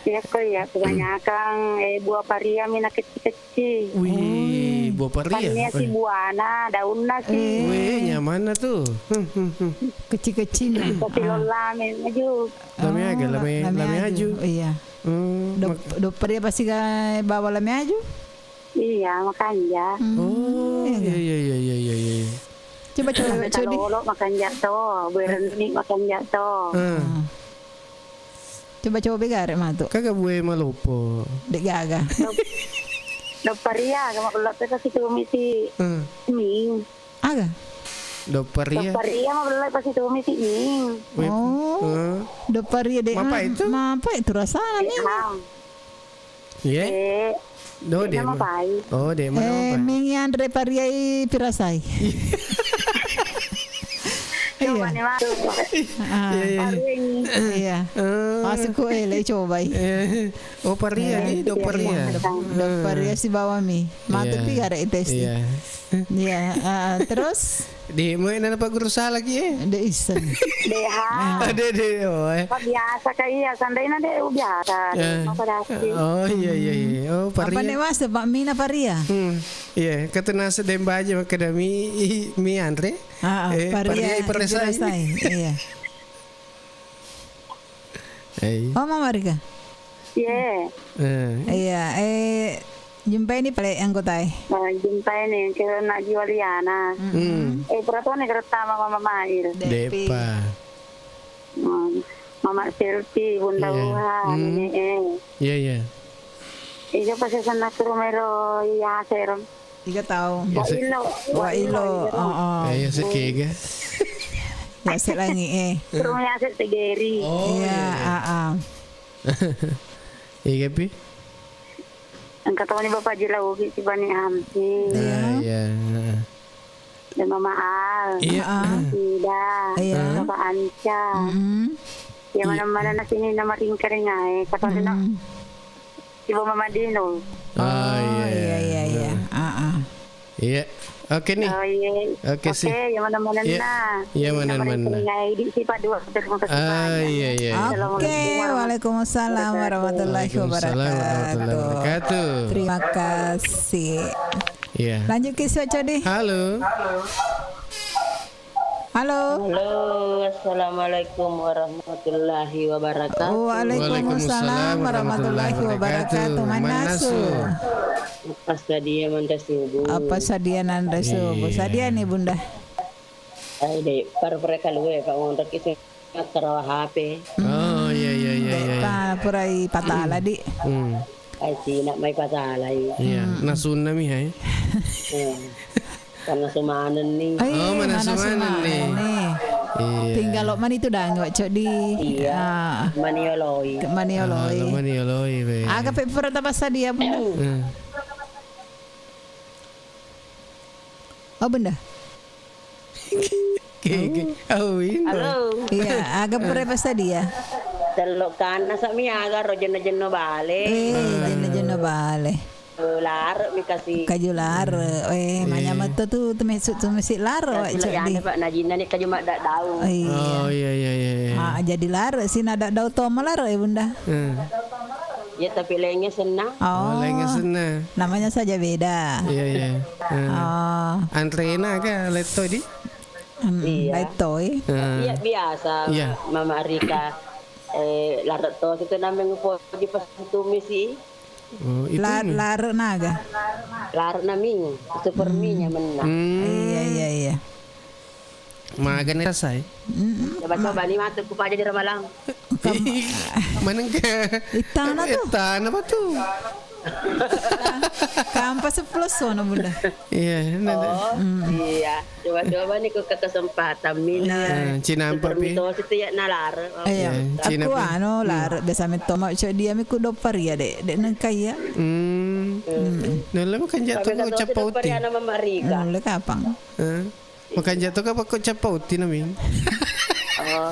Iya, ko iya, kebanyakan, eh, buah paria mi na kecil-kecil. Wih, buah paria. Kan iya si buana, daunna si. Wih, nyamanna tu. Hmm, hmm, hmm. Kecil-kecilna. Kopi lollame maju. Lame aga, lame, lame aju. Iya. Hmm, dop-, dop paria pasti ga bawa lame aju? Iya, makanja. Oh, iya, iya. Coba, coba, coba. Lolo makanja to, berenni makanja to. Ah. Coba-coba gare matu. Kaga bue malopo. Dek gaga. Dop-, dopparia, aga mabello pe kasi tumisi. Hmm. Ming. Aga? Dopparia. Dopparia mabello kasi tumisi ming. Oh. Dopparia dek. Mapa itu? Mapa itu rasanya ming? Iya. Eh, do de ma. Oh, de ma. Eh, ming yanre pariai pirasai. Iya. Iya. Ah. Iya, iya. Iya. Eh. Asuku ele cobai. Eh, oh, paria ni, do paria. Do, do paria sibawa mi. Matu pi arek tes. Iya. Iya, ah, terus? Di, mau nana Pak Guru salah ki, eh? De isen. Deha. Ah, de, de, oh, eh. Pak biasa ka iya, sandaina de biasa. Eh. Apa dasi? Oh, iya, iya, iya. Oh, apa paria. Ne masa Pak Mina paria? Hmm. Iya, kata nasa dembaje makkeda mi, i-, mi anre. Ah, ah, eh, paria, paria iperasai. Iperasai. Iya. Ei. Oh, Mama Rika. Iya. Eh. Iya, eh, jumpai ni pale anggotae. Nah, jumpai ni, kira nak jiwa liana. Mm-mm. Hmm. Eh, peraturan ni kereta Mama Mail. Depi. Depa. Hmm. Mama Selfie, Bunda Uha, hmm. Nenek, eh. Iya, iya. Iya, pas saya sana ke rumah ro, iya, serem. Iga tau. Wa ilo, wa ilo, oh, oh. Eh, ya sekega. Ya selangi, eh. Terus ya se tegeri. Oh, iya, ah, ah. Iga pi? Engka toni Bapak Jilaugi si Bani Amsi. Iya. Ah, iya. Dan Mama Al. Iya. Ah, ah. Sida. Iya. Bapak Anca. Mm-mm. Ya mana-mana na sini nama ringkering ae. Kata nak. Mm-mm. Ibu Mama Dino. Oh, iya, iya, iya. Ah, ah. Iya. Oke nih. Oh, iya. Oke sih. Oke, yang mana-mana nah. Iya, mana-mana. Yang mana-mana. Ini si Pak Dua, terima kasih banyak. Ah, iya, iya. Oke, waalaikumsalam warahmatullahi wabarakatuh. Waalaikumsalam warahmatullahi wabarakatuh. Terima kasih. Iya. Lanjut ke Isu Codi. Halo. Halo. Halo, assalamualaikum warahmatullahi wabarakatuh. Waalaikumsalam warahmatullahi wabarakatuh. Manasu. Apa sadia manre subuh? Apa sadia nanre subuh? Iya. Sadia nih, Bunda. Ai, dek, para-para kalue, Pak, ngontraki sing makkarawa H P. Oh, iya, iya, iya, iya. Dek, pa-, purai patala, di. Hmm. Ai, sina mai patalai. Iya, hmm. Nasunna mi, hai. Iya. Karena sumanenni. Eh, oh, mana, mana sumanenni. Sumanenni. Iya. Tinggal lo mani tu dang, Wak Codi. Iya. Ah. Manioloi. Manioloi. Ah, lo manioloi, be. Aga pe pura tapassadia, Bunda? Hmm. Oh, Bunda. Oke, oke. Oh, ini. Halo. Iya, aga pura passadia. Tello kana sami aga ro jenno-jenno bale. Eh, jenno-jenno bale. Eh, lare mi kasi. Kaju lare. Eh, manyameng to tu, tu mesu, tu mesi lare, Wak Codi. Pak, najinna ni kaju madda daun. Oh, iya. Oh, iya, iya, iya, iya. Ah, jadi lare, si nadda daun to malare, eh, Bunda. Hmm. Ya, tapi lainnya senna. Oh, lainnya senna. Namanya saja beda. Iya, iya. Hmm. Oh. Antrena ke letto di? Hmm, iya. Letto, eh. Hmm. Iya, biasa, iya. Mama Rika, eh, lare to, itu namanya poji pas tumis sih. Oh, itu la-, mi. Lare naga. Lare nami, super mi-nya menna. Hmm. Iya, iya, iya. Magani rasai. Mm-mm. Coba-coba ni matu ku paja di ramalang. Kam-, manengka. Ittana tu. Ittana apa tu? Kampa sepuluh sono, Bunda. Iya, nada. Oh, iya. Coba-coba ni ku ke kesempatan mina. Iya. Eh, cinampa pi. Mitos itu ya nalar. Iya. Iya, aku cinampa. Anu, lar, biasa metto mau cok dia mi ku doppar ya, Dek. Dek nengka iya. Hmm. Hmm. Nala makan jatuh kau capauti. Doppar ya nama Marika. Nala kapang. Eh? Makanja to ka pakko cappa utti na, Ming? Oh.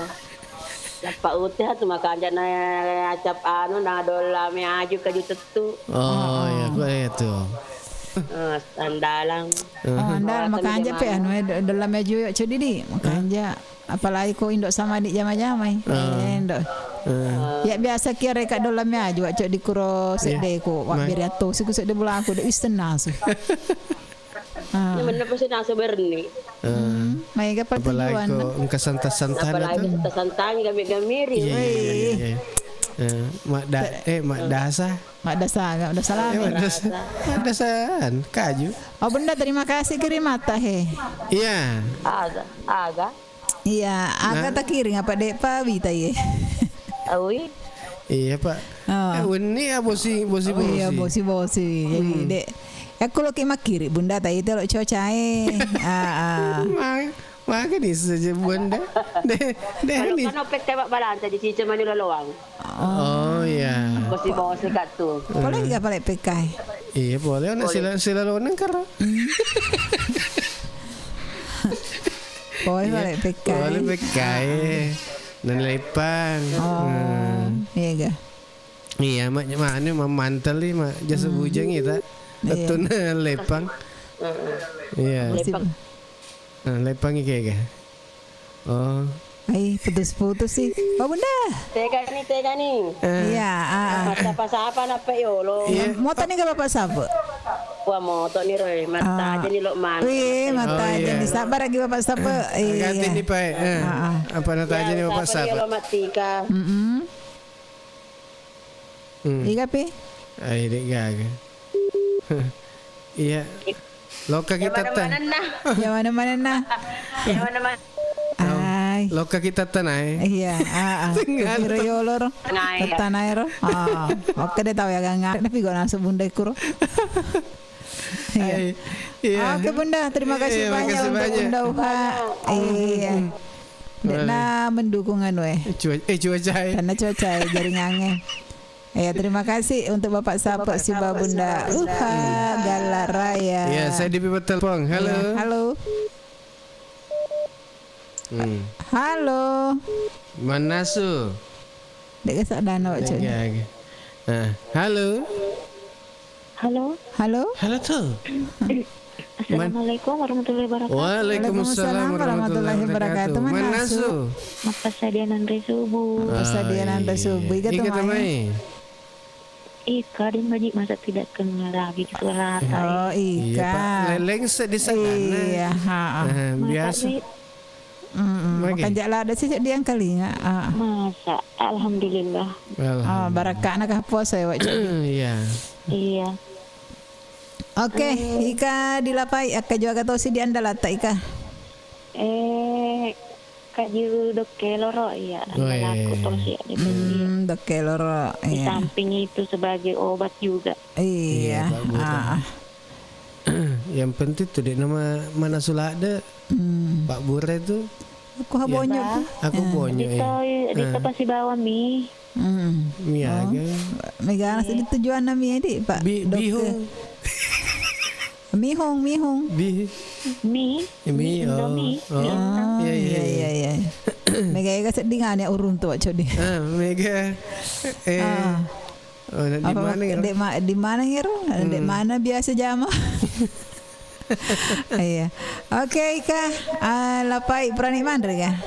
Cappa utti ha tu makanja na cap anu na dolla me aju kaju tettu. Oh, iya, ku itu. Oh, andalang. Oh, andal makanja pe anu, eh, do-, dolla me aju yo cedidi. Makanja apalagi ko indo sama di jama-jamai. Eh, indo. Ya biasa kira ka dolla me aju, cok di kuro sedde ko, wa beri atto, siku sedde bulaku, de isten nasu. Ah. Ini mana pasti nasa berni. Ah. Hmm, maega pertujuan. Apalagi ko engka santa-santana tu. Apalagi santa-santana gami-gamiri. Iya, iya, iya, iya. Eh, mak da-, eh, mak dasa. Mak dasa, mak dasa lama. Eh, mak dasa. Mak dasaan, kaju. Oh, Bunda, terima kasih kirim mata, he. Iya. Aga, aga. Iya, aga takiring apa, Dek, pa wita, ye? Awi. Iya, Pak. Oh. Eh, wenni ya bosi, bosi, oh, iya, bosi. Bosi-bosi. Jadi, Dek, aku lo ki makkiri, Bunda, tadi itu lo cuaca, eh. Ah, ah. Ma-, maga ni saja, Bunda. Deh, deh, kalau ni. Kan opek tembak balanta di cica mani loloang. Oh, iya. Bosi-bosi kat tu. Boleh nggak balik P K? Iya, boleh. Nak sila, sila lo nengker. Boleh balik P K. Boleh P K. Naleppang. Oh, iya ga. Iya, mak, mak, anu, mamantali, mak, jasa bujang ita. Iya. Tuna leppang. Iya. Leppang. Ah, leppang iki ga. Oh. Ai, putus-putus sih. Oh, Bunda. Tega ni, tega ni. Eh. Iya, ah, ah. Massapa-sapa nappa yolo. Iya. Moto ni ga Bapak Sapa? Wah, moto ni, Roy. Mattaja ni lo mana. Wih, mattaja ni. Sabar lagi Bapak Sapa. Iya. Ganti ni, Pak. Eh. Ah, ah. Apa nataja ni Bapak Sapa? Yolo mattika. Mm-mm. Hmm. Iga pi? Ai, dek gaga. Iya. Lokka kita ta. Yang mana-mana. Yang mana-mana. Ai. Lokka kita tanai. Iya, ah, ah. Kira yolo ro. Tanai. Tanai ro. Ah, oke deh, tahu ya, gak ngarep, tapi gua langsung Bunda kuro. Iya. Iya. Oke, Bunda, terima kasih banyak untuk Bunda Uha. Iya. Nde'na mendukung anu, eh. Cuaca, eh, cuaca, eh. Karena cuaca, eh, jaringannya. Ya, terima kasih untuk Bapak Sapo siba Bunda Uha Galaraya. Iya, saya dipipa telepon. Halo. Iya, halo. Hmm. Halo. Manasu. Dek kesak dano, Cuk. Iya, iya. Ah, halo. Halo. Halo. Halo, tuh. Assalamualaikum warahmatullahi wabarakatuh. Waalaikumsalam warahmatullahi wabarakatuh. Manasu. Mappasadia nanre subuh. Mappasadia nanre subuh. Iga tu mai. Ika, deng baji masa tidak kenal lagi suara. Oh, Ika. Leleng sedih sana. Iya, ha. Biasa. Mm-mm. Makan jak lada sih diangkalinga. Ah. Masa, alhamdulillah. Alhamdulillah. Ah, barakana kah puasa ya, Wak? Iya. Iya. Oke, Ika dilapai, akka juaga tosi di anda lata, Ika. Eh, kaju dokke loro, iya, andalaku tosi ya, gitu. Hmm, dokke loro, iya. Di samping itu sebagai obat juga. Iya, Pak Guru. Ah. Yang penting tuh dek nama mana sulade. Hmm. Pak Bure tuh. Aku ha bonyo tu. Aku bonyo, eh. Dito, dito pasti bawa mi. Hmm. Mi aga. Mega sedih tujuan nami, eh, di, Pak. Bihung. Mihung, mihung. Bi. Mi. Mi, oh. Indomie. Oh. Iya, iya, iya. Mega ega sedih ngane urung tu, Pak Codi. Ah, mega. Eh. Oh, di mana ya? Di mana ngero? Di mana biasa jama? Iya. Oke, Ika. Ah, lapai berani manre ga?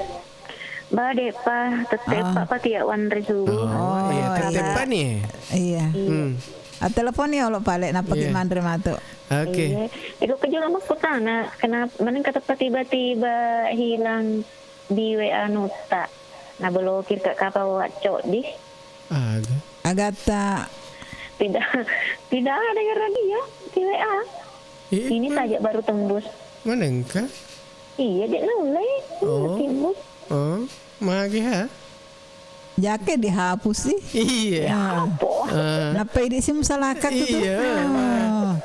Ba, de'pa, tette'pa pati ya wanre subuh. Oh, iya, tette'pa ni. Iya. Hmm. Ah, telepon ya, olo pale, nappa ki manre matu. Oke. Iya. Iko kejo lama kutana, kenapa, meneng kata tiba-tiba hilang di W A nutta. Nablokir ka kapa wacco di. Aga. Agatta. Tidak, tidak ada yang radio di W A. Ini saja baru tembus. Manengka? Iya, dia nulai. Oh. Tembus. Oh, magi ha? Jake dihapus sih. Iya. Apa? Nappa idi sih musalaka tu. Iya.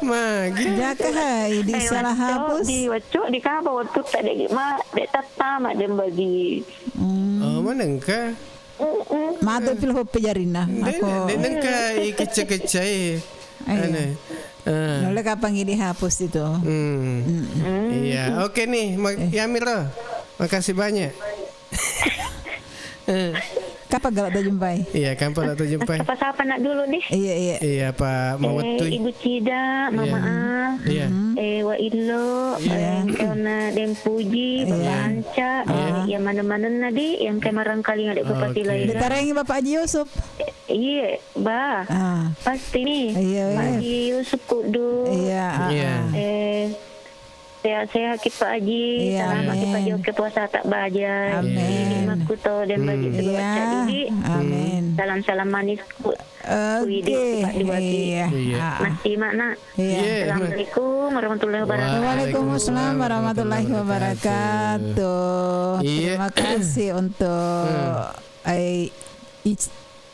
Magi. Jake ha, idi salah hapus. Di wacco, di kapa waktu tadi ma, dek tattama dan bagi. Hmm. Oh, manengka? Matu pil hoppe jarina. Aku. Nengka ikecce-kecce. Iya. Ane. Nulle kapang idi hapus itu. Hmm. Iya, oke nih, Yamiro. Makasih banyak. Kapan galak tajumpai? Iya, kapan galak tajumpai? Sapa-sapa nak dulu nih? Iya, iya. Iya, Pak Mawettu. Eh, Ibu Cida, Mama Al. Iya. Eh, Wa Illo, eh, Kona Deng Puji, Bapak Anca, yang mana-mana nadi, yang kamarang kali ngadek Bupati lain. Ditarengi Bapak Haji Yusuf. Iya, Ba. Pasti nih. Iya, Pak Haji Yusuf kudu. Iya. Eh, sehat-sehat ki Pak Haji. Iya, selamat ki Pak Haji, oke puasa tak baja. Amin. Ini makkuto dan bagi kedua Cak Didi. Amin. Salam-salam manis ku. Oke. Iya. Masih makna. Iya. Assalamualaikum warahmatullahi wabarakatuh. Waalaikumsalam warahmatullahi wabarakatuh. Iya. Terima kasih untuk, eh,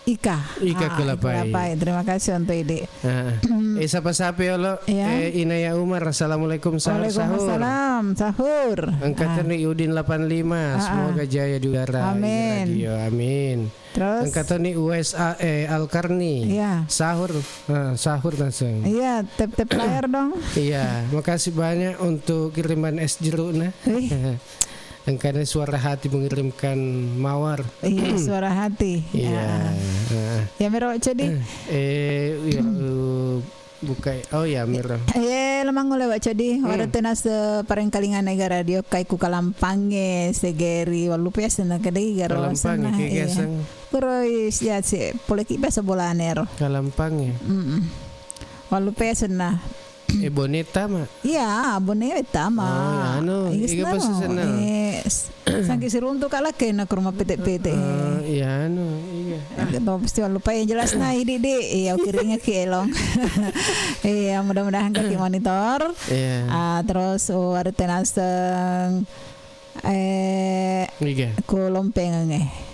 Ika. Ika Kulapai. Terima kasih untuk ini. Eh, sapa-sapa ya lo? Eh, Inaya Umar, assalamualaikum, sahur, sahur. Waalaikumsalam, sahur. Angkatan ni Udin delapan lima, semoga jaya di udara. Amin. Ini radio, amin. Terus? Angkatan ni U S A, eh, Alkarni. Iya. Sahur, sahur langsung. Iya, tap-tap layar dong. Iya, makasih banyak untuk kiriman es jeruk nah. Engkana suara hati mengirimkan mawar. Iya, suara hati. Iya. Ah. Ah. Ya, mero, Codi. Eh, iya, eh, buka. Oh, ya, mero. Eh, lemang oleh, Wa Codi. Hmm. Waro tenase parengkalingan ega radio kai ku kalampange segeri walupe asenna kedai garo. Kalampange, asenna, ke iya. Aseng. Kuro is-, ya, si, poleki biasa bolane ro. Kalampange. Mm-mm. Walupe asenna. Eh, Boneta, Ma? Iya, Boneta, Ma. Oh, iya, anu, iga pas senna? Eh, s-, sangki siruntu kala kena ke rumah pete-pete. Eh, iya, anu, iya. Gitu, pasti lupa yang jelas, nah, ini, di, iya, kiringnya ke elong. Iya, mudah-mudahan kaki monitor. Iya. Ah, terus, oh, ada tenaseng, eh, Iya. Ku lompengan, eh.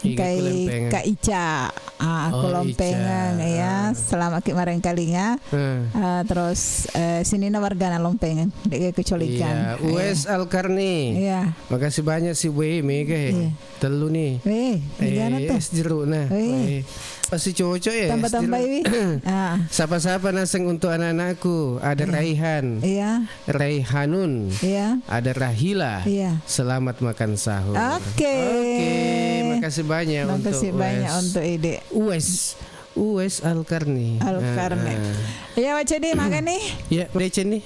Iga kai kulempengan. Kak Ica. Ah, aku Oh, lompengan, Ica. Ya. Ah. Selamat ki marengkalinga. Hmm. Ah, terus, eh, sinina wargana lompengan. Dek kecolikan. Iya. Uwais Alkarni. Iya. Makasih banyak sih, Wei, mega, eh. Iya. Telu nih. Weh, mega na tuh. Es jeruk nah. Weh. Weh. Pasti cocok ya. Tambah-tambah, es jeruk. Wi. Ah. Sapa-sapa naseng untuk anak-anakku. Ada Raihan. Iya. Raihanun. Iya. Ada Rahila. Iya. Selamat makan sahur. Oke. Oke, makasih banyak untuk Makasih banyak Uwais. Untuk Ide. Uwais. Uwais Alkarni. Alkarni. Ah, ah. Iya, Wa Cedi, makan nih. Ya, Wa Cedi.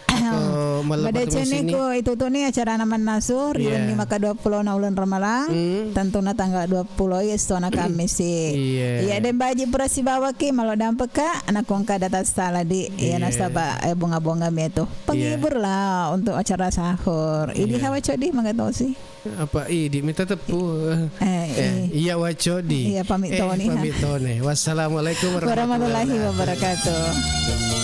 Aku malam Wa Cedi sini. Ku itu tuh nih acara Naman Nasur, iya. Di maka dua puluh na ulun Ramalang. Hmm. Tentu na tanggal dua puluh ya, setona Kamis sih. Iya. Iya, dan baji pura sibawa ki, malah dampeka, anak kongka data salah di. Iya, iya. Nasaba, eh, bunga-bunga mi itu. Penghibur lah untuk acara sahur. Idi Iya. Hawa Codi, mangga tosi. Apa idi minta tepu? Eh, Eh, iya. Iya Wa Codi. Iya, pamit Eh, toni, ha. Pamit toni. Wassalamualaikum Warahmatullahi warahmatullahi wabarakatuh. Wabarakatuh.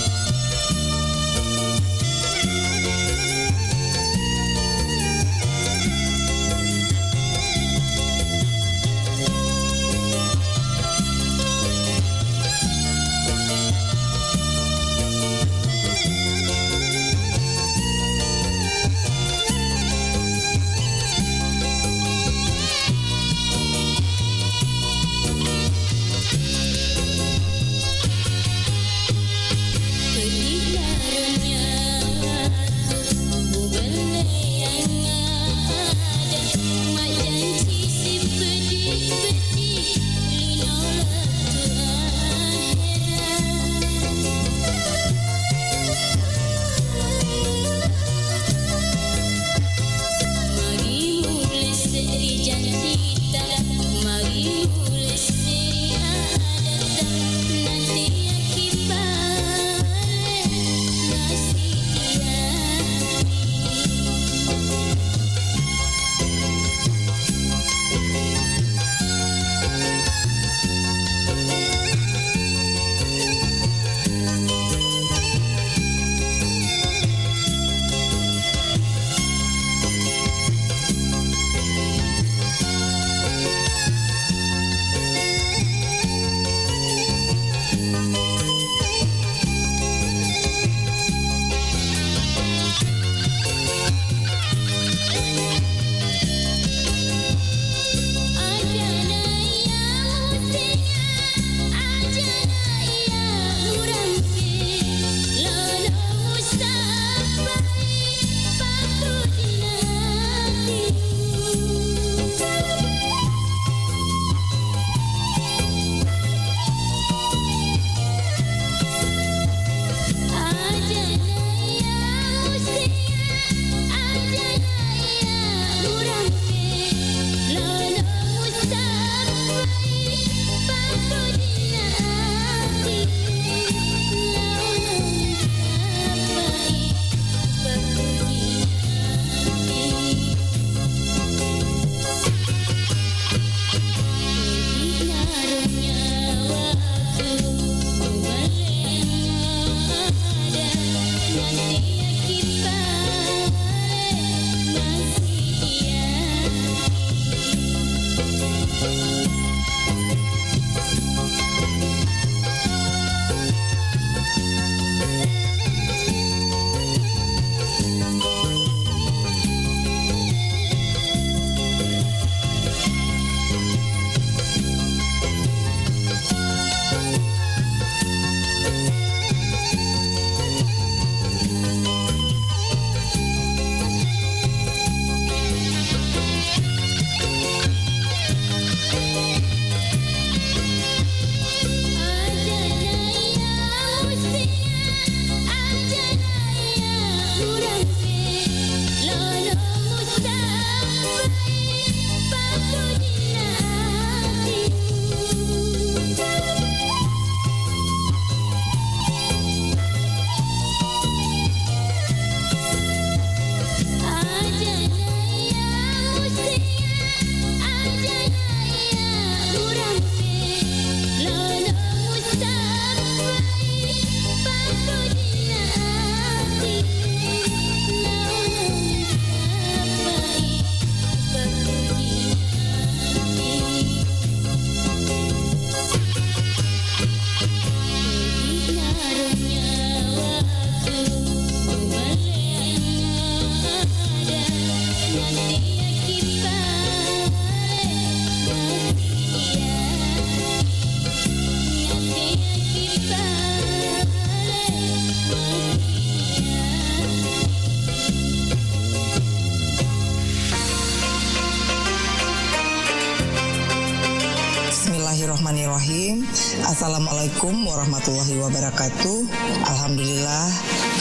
Bismillahirrahmanirrahim. Assalamualaikum warahmatullahi wabarakatuh. Alhamdulillah,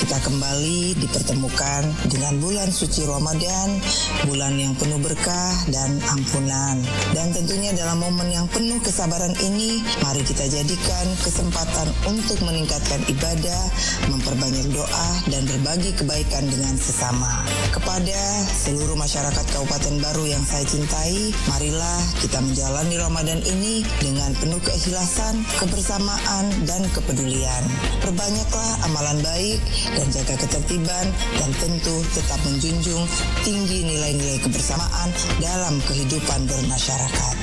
kita kembali dipertemukan dengan bulan suci Ramadan, bulan yang penuh berkah dan ampunan. Dan tentunya dalam momen yang penuh kesabaran ini, mari kita jadikan kesempatan untuk meningkatkan ibadah, memperbanyak doa, dan berbagi kebaikan dengan sesama. Kepada seluruh masyarakat Kabupaten Baru yang saya cintai, marilah kita menjalani Ramadan ini dengan penuh keikhlasan, kebersamaan, dan kepedulian. Perbanyaklah amalan baik dan jaga ketertiban, dan tentu tetap menjunjung tinggi nilai-nilai kebersamaan dalam kehidupan bermasyarakat.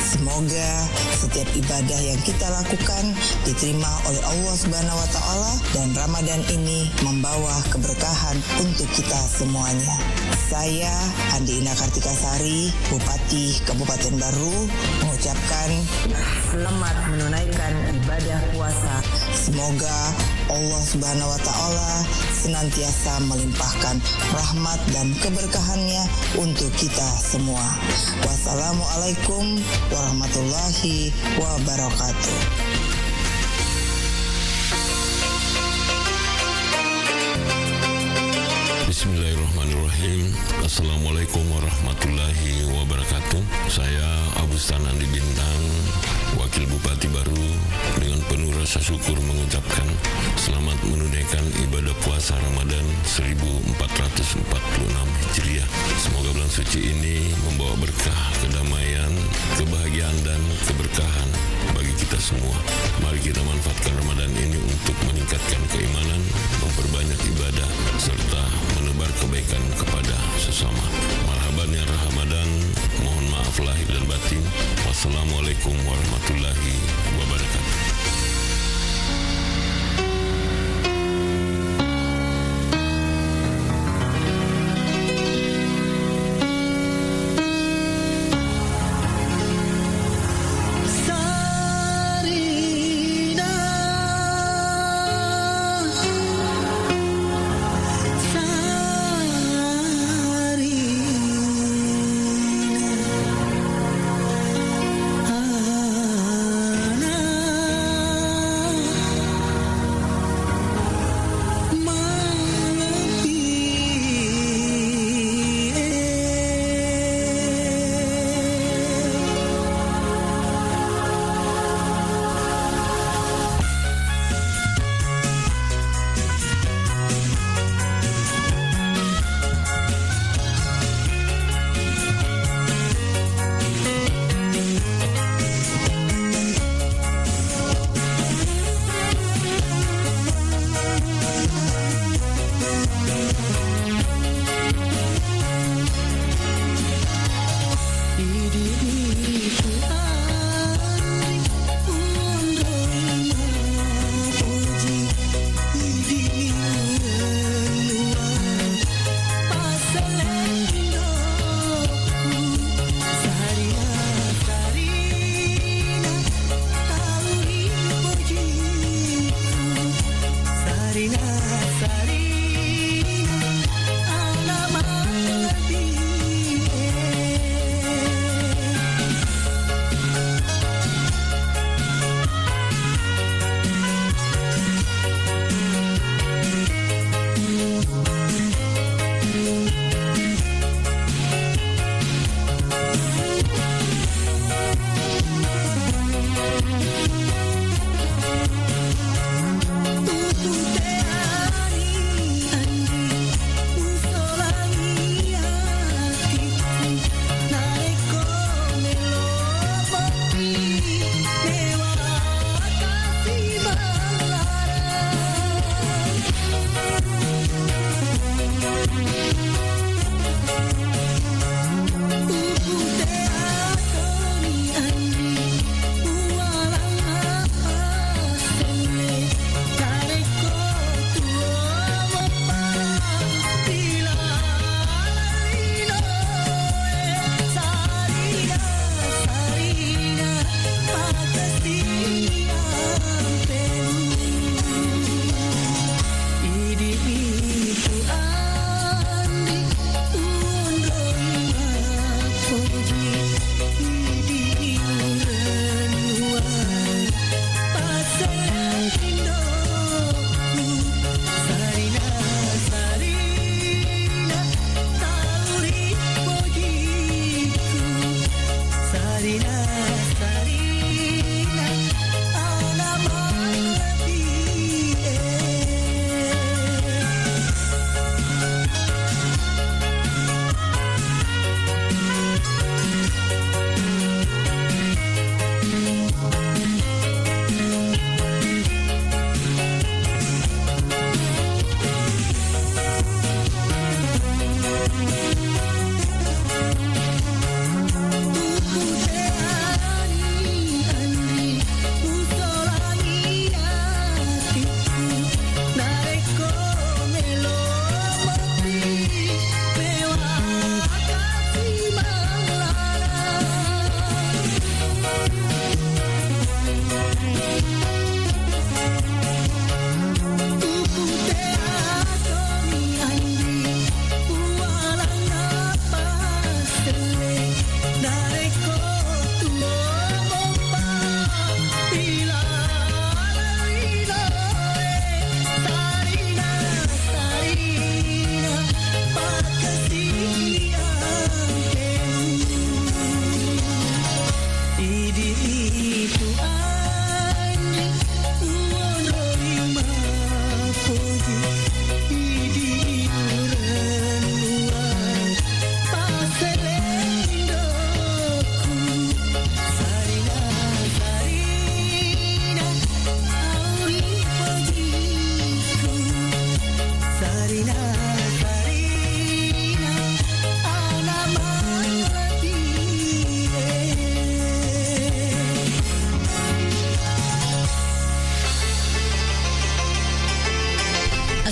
Semoga setiap ibadah yang kita lakukan diterima oleh Allah Subhanahu wa Ta'ala, dan Ramadan ini membawa keberkahan untuk kita semuanya. Saya, Andi Ina Kartika Sari, Bupati Kabupaten Baru, mengucapkan selamat menunaikan ibadah puasa. Semoga Allah Subhanahu wa Ta'ala senantiasa melimpahkan rahmat dan keberkahannya untuk kita semua. Wassalamualaikum warahmatullahi wabarakatuh. Bismillahirrahmanirrahim. Assalamualaikum warahmatullahi wabarakatuh. Saya Abustan Andi Bintang, Wakil Bupati Baru, dengan penuh rasa syukur mengucapkan selamat menunaikan ibadah puasa Ramadan seribu empat ratus empat puluh enam Hijriah. Semoga bulan suci ini membawa berkah, kedamaian, kebahagiaan, dan keberkahan bagi kita semua. Mari kita manfaatkan Ramadan ini untuk meningkatkan keimanan, memperbanyak ibadah, serta menebar kebaikan kepada sesama. Marhaban ya Ramadan, mohon maaf lahir dan batin. Wassalamualaikum warahmatullahi wabarakatuh.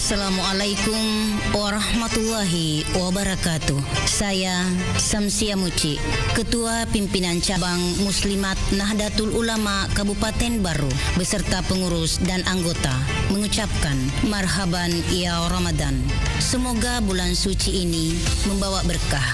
Assalamualaikum warahmatullahi wabarakatuh. Saya Samsia Muci, Ketua Pimpinan Cabang Muslimat Nahdlatul Ulama Kabupaten Barru beserta pengurus dan anggota mengucapkan marhaban ya Ramadan. Semoga bulan suci ini membawa berkah,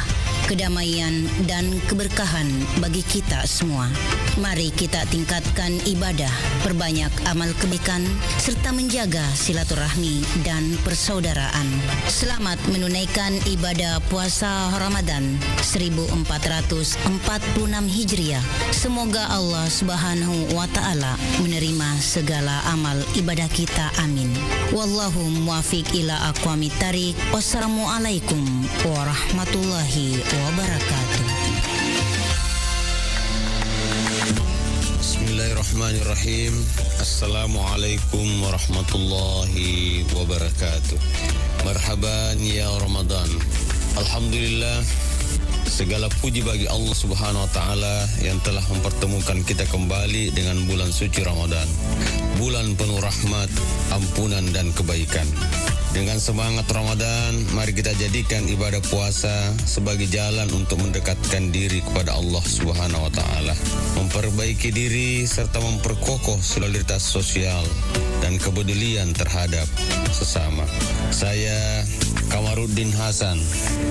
kedamaian, dan keberkahan bagi kita semua. Mari kita tingkatkan ibadah, perbanyak amal kebaikan, serta menjaga silaturahmi dan persaudaraan. Selamat menunaikan ibadah puasa Ramadan seribu empat ratus empat puluh enam Hijriah. Semoga Allah Subhanahu wa Ta'ala menerima segala amal ibadah kita. Amin. Wallahu muwafiq ila aqwamit thariq. Wassalamualaikum warahmatullahi wabarakatuh. Bismillahirrahmanirrahim. Assalamualaikum warahmatullahi wabarakatuh. Marhaban ya Ramadan. Alhamdulillah, segala puji bagi Allah Subhanahu wa Ta'ala yang telah mempertemukan kita kembali dengan bulan suci Ramadan, bulan penuh rahmat, ampunan, dan kebaikan. Dengan semangat Ramadan, mari kita jadikan ibadah puasa sebagai jalan untuk mendekatkan diri kepada Allah Subhanahu wa Ta'ala, memperbaiki diri, serta memperkokoh solidaritas sosial dan kepedulian terhadap sesama. Saya, Kamaruddin Hasan,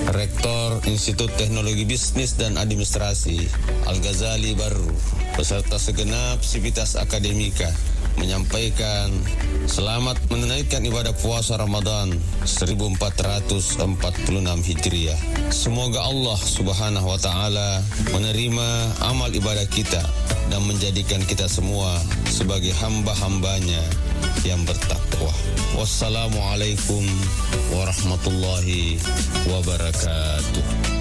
Rektor Institut Teknologi Bisnis dan Administrasi Al-Ghazali Barru, beserta segenap sivitas akademika, menyampaikan selamat menunaikan ibadah puasa Ramadan seribu empat ratus empat puluh enam Hijriah. Semoga Allah Subhanahu wa Ta'ala menerima amal ibadah kita dan menjadikan kita semua sebagai hamba-hambanya yang bertakwa. Wassalamualaikum warahmatullahi wabarakatuh.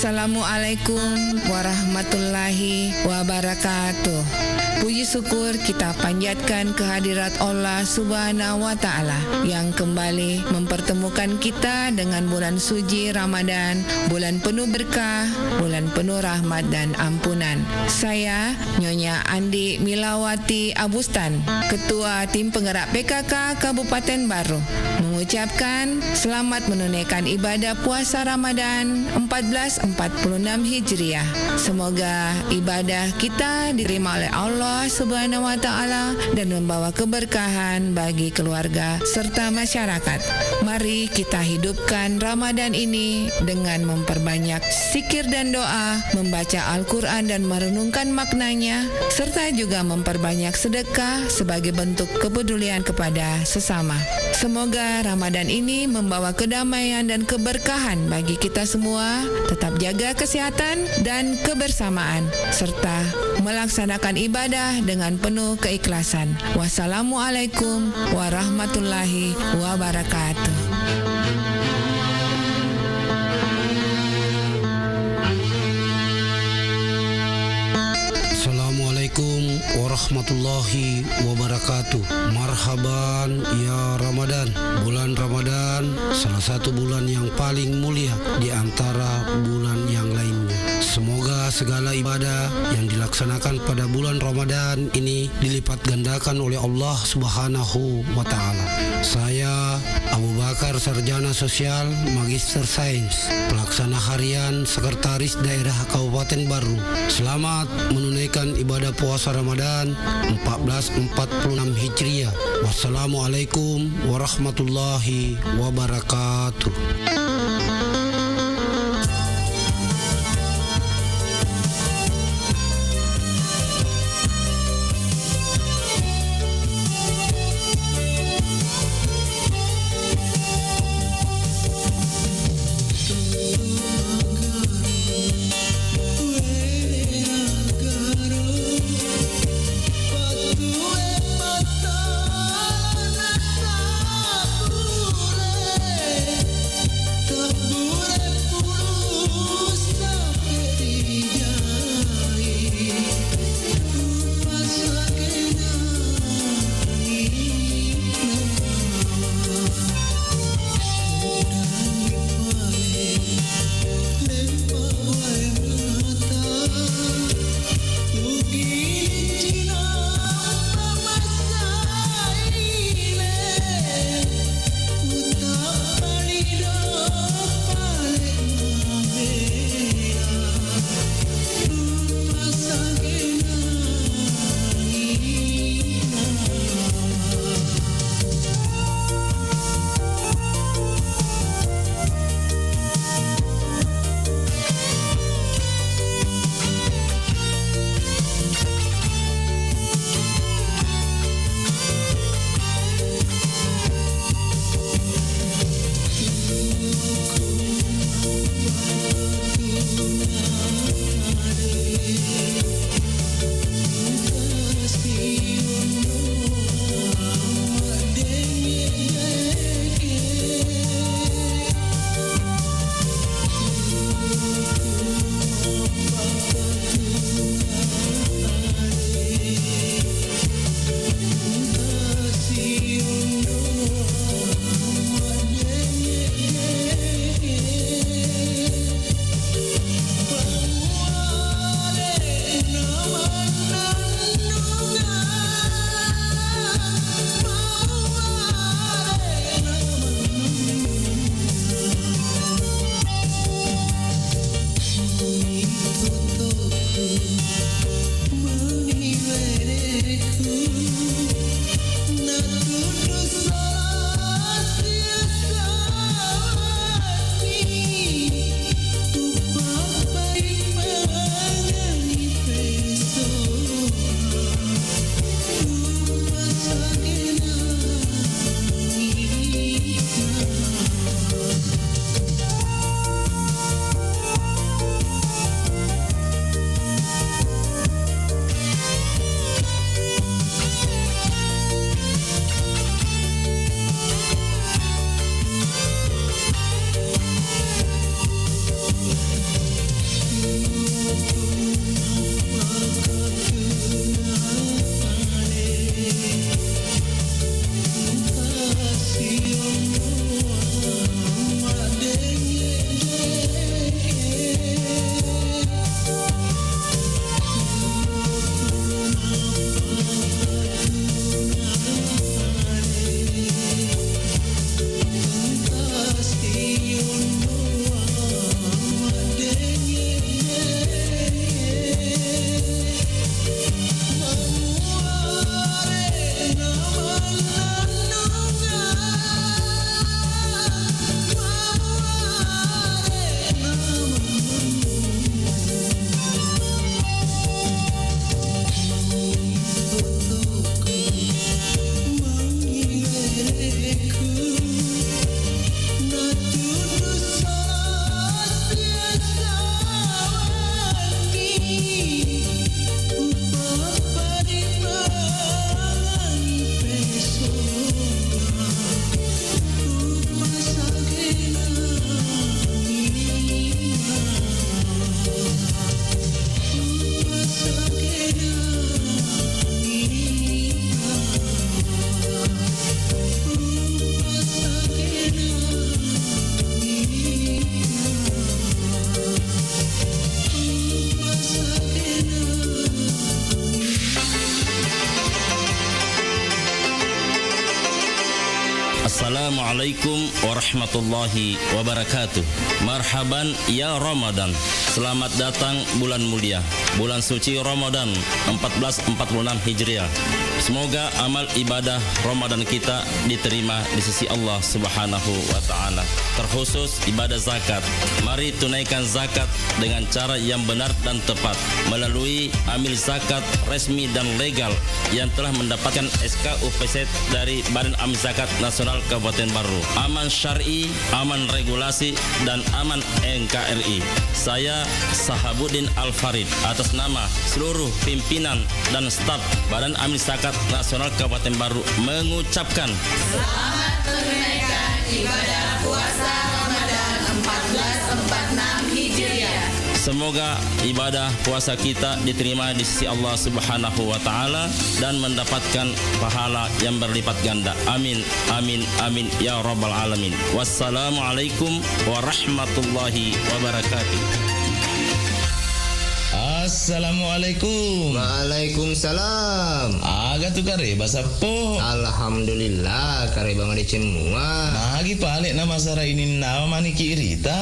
Assalamualaikum warahmatullahi wabarakatuh. Puji syukur kita panjatkan kehadirat Allah Subhanahu wa Ta'ala yang kembali mempertemukan kita dengan bulan suci Ramadan, bulan penuh berkah, bulan penuh rahmat dan ampunan. Saya, Nyonya Andi Milawati Abustan, Ketua Tim Penggerak P K K Kabupaten Barru, mengucapkan selamat menunaikan ibadah puasa Ramadan empat belas empat puluh enam Hijriah. Semoga ibadah kita diterima oleh Allah Subhanahu wa Ta'ala dan membawa keberkahan bagi keluarga serta masyarakat. Mari kita hidupkan Ramadan ini dengan memperbanyak zikir dan doa, membaca Al-Quran dan merenungkan maknanya, serta juga memperbanyak sedekah sebagai bentuk kepedulian kepada sesama. Semoga Ramadan ini membawa kedamaian dan keberkahan bagi kita semua. Tetap jaga kesehatan dan kebersamaan, serta melaksanakan ibadah dengan penuh keikhlasan. Wassalamualaikum warahmatullahi wabarakatuh. Assalamualaikum warahmatullahi wabarakatuh. Marhaban ya Ramadan. Bulan Ramadan salah satu bulan yang paling mulia di antara bulan yang lainnya. Semoga segala ibadah yang dilaksanakan pada bulan Ramadan ini dilipat gandakan oleh Allah Subhanahu wa Ta'ala. Saya Abu Bakar, Sarjana Sosial, Magister Sains, Pelaksana Harian, Sekretaris Daerah Kabupaten Barru. Selamat menunaikan ibadah puasa Ramadan empat belas empat puluh enam Hijriah. Wassalamualaikum warahmatullahi wabarakatuh. Assalamualaikum warahmatullahi wabarakatuh. Marhaban ya Ramadan. Selamat datang bulan mulia, bulan suci Ramadan empat belas empat puluh enam Hijriah. Semoga amal ibadah Ramadan kita diterima di sisi Allah Subhanahu wa Ta'ala, terkhusus ibadah zakat. Mari tunaikan zakat dengan cara yang benar dan tepat melalui amil zakat resmi dan legal yang telah mendapatkan S K U P Z dari Badan Amil Zakat Nasional Kabupaten Barru. Aman syar'i, aman regulasi, dan aman N K R I. Saya Sahabuddin Al Farid, atas nama seluruh pimpinan dan staf Badan Amil Zakat Nasional Kabupaten Barru, mengucapkan selamat menunaikan ibadah puasa Ramadan empat belas empat enam Hijriah. Semoga ibadah puasa kita diterima di sisi Allah Subhanahu wa Ta'ala dan mendapatkan pahala yang berlipat ganda. Amin, amin, amin, ya Rabbal Alamin. Wassalamualaikum warahmatullahi wabarakatuh. Assalamualaikum. Waalaikumsalam. Aga tu kareba, Sappo? Alhamdulillah, kareba madeceng mua. Magi pale na masara ininnawa maniki irita?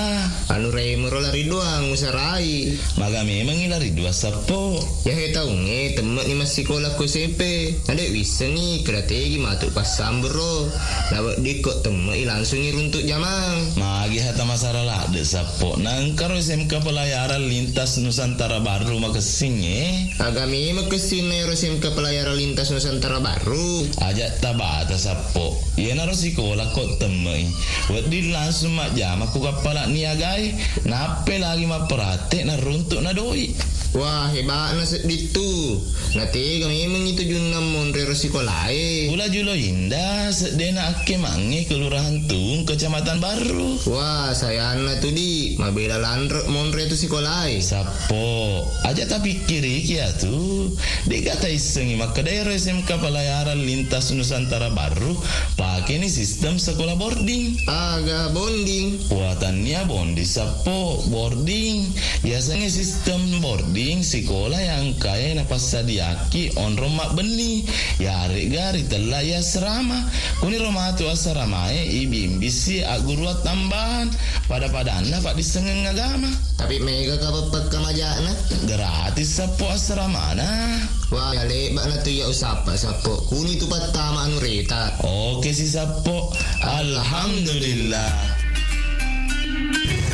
Anu remo ro lari doang usarai. Maga memengngi lari dua, Sappo? Yahe taungnge temme'ni massikola ko S M P. Nade wissengngi keda tegi matu passambung ro. Naweddikko temme'i langsungngi runtuk jamang. Magi hata masara ladde, Sappo? Nangkaro S M K Pelayaran Lintas Nusantara Barru makessingnge? Aga memeng kessinna ero S M K Pelayaran Lintas Nusantara Barru? Aja tabata, Sappo. Iyanaro sikola ko temme'i. Wedding langsung majjama ku kappala niagae, nappe lagi mapperaktek naruntuk na doi. Wah, heba'na sedding tu. Natega memeng itu junna monre ro sikolae. Pula Julo Indah, seddena akkemangnge Kelurahan Tung, Kecamatan Barru. Wah, sayanna tu, Di. Mabela lanre monre tu sikolae. Sappo, aja tapikkiriki atu. De'ga taissengngi makkeda ero S M K Pelayaran Lintas Nusantara Barru pakeni sistem sekolah boarding. Aga bonding? Wah, tannia bonding, Sappo, boarding. Yasengnge sistem boarding sikola yang engkae napassadiaki onrong mabbenni, yaregga ritella i asrama. Kuniro matu asramae ibimbisi agguruang tambahan, pada-padanna paddissengeng agama. Tapi mega ka peppekka majana? Gratis, Sappo, asramana. Wah, ya lebba'na tu iya usappa, Sappo. Kuni tu pattama anu reta. Oke si, Sappo. Alhamdulillah.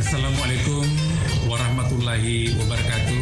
Assalamualaikum warahmatullahi wabarakatuh.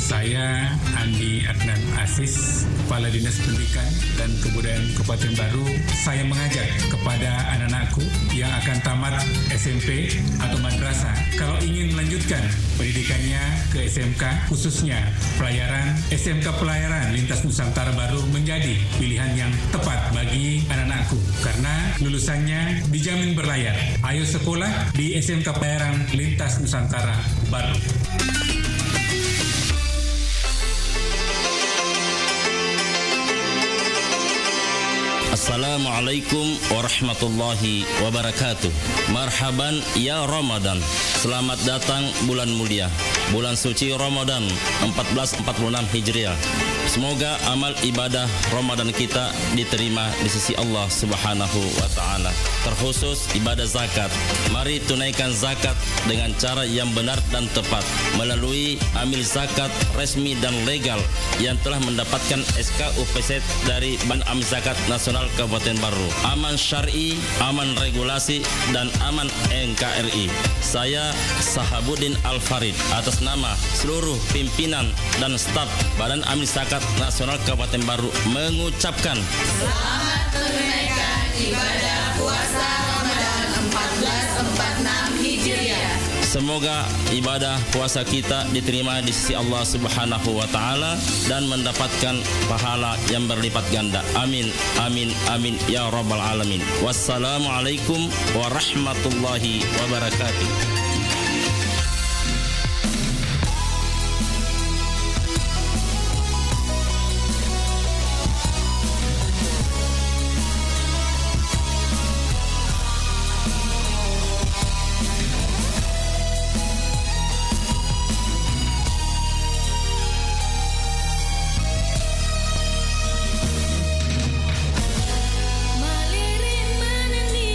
Saya Andi Adnan Aziz, Kepala Dinas Pendidikan dan Kebudayaan Kabupaten Barru. Saya mengajak kepada anak-anakku yang akan tamat S M P atau madrasah, kalau ingin melanjutkan pendidikannya ke S M K, khususnya pelayaran, S M K Pelayaran Lintas Nusantara Barru menjadi pilihan yang tepat bagi anak-anakku karena lulusannya dijamin berlayar. Ayo sekolah di S M K Pelayaran Lintas Nusantara Barru. Assalamualaikum warahmatullahi wabarakatuh. Marhaban ya Ramadan. Selamat datang bulan mulia, bulan suci Ramadan empat belas empat puluh enam Hijriah. Semoga amal ibadah Ramadan kita diterima di sisi Allah Subhanahu wa Ta'ala, terkhusus ibadah zakat. Mari tunaikan zakat dengan cara yang benar dan tepat melalui amil zakat resmi dan legal yang telah mendapatkan S K U P Z dari Badan Amil Zakat Nasional Kabupaten Barru. Aman syar'i, aman regulasi, dan aman N K R I. Saya Sahabuddin Al Farid, atas nama seluruh pimpinan dan staf Badan Amil Zakat Nasional Kabupaten Barru, mengucapkan selamat menunaikan ibadah puasa Ramadan empat belas empat enam Hijriah. Semoga ibadah puasa kita diterima di sisi Allah Subhanahu wa Ta'ala dan mendapatkan pahala yang berlipat ganda. Amin, amin, amin, ya Rabbal Alamin. Wassalamualaikum warahmatullahi wabarakatuh. Maliri manenni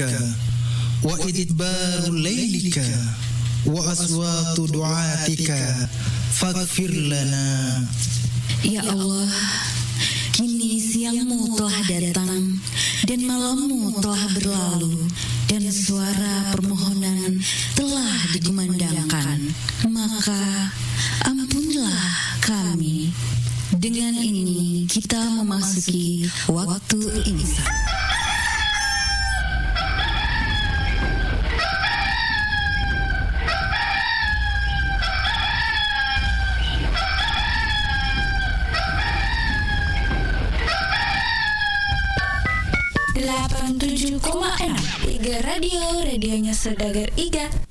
wa idbaru lailika wa aswatu du'atika faghfir lana. Ya Allah, kini siangmu telah datang dan malammu telah berlalu dan suara permohonan telah dikumandangkan. Maka ampunilah kami. Dengan ini kita memasuki waktu imsak. Delapan tujuh koma enam Iga Radio, radionya saudagar Iga.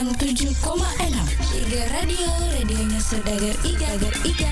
Tujuh koma enam. Iga Radio, radionya saudagar Iga, Iga.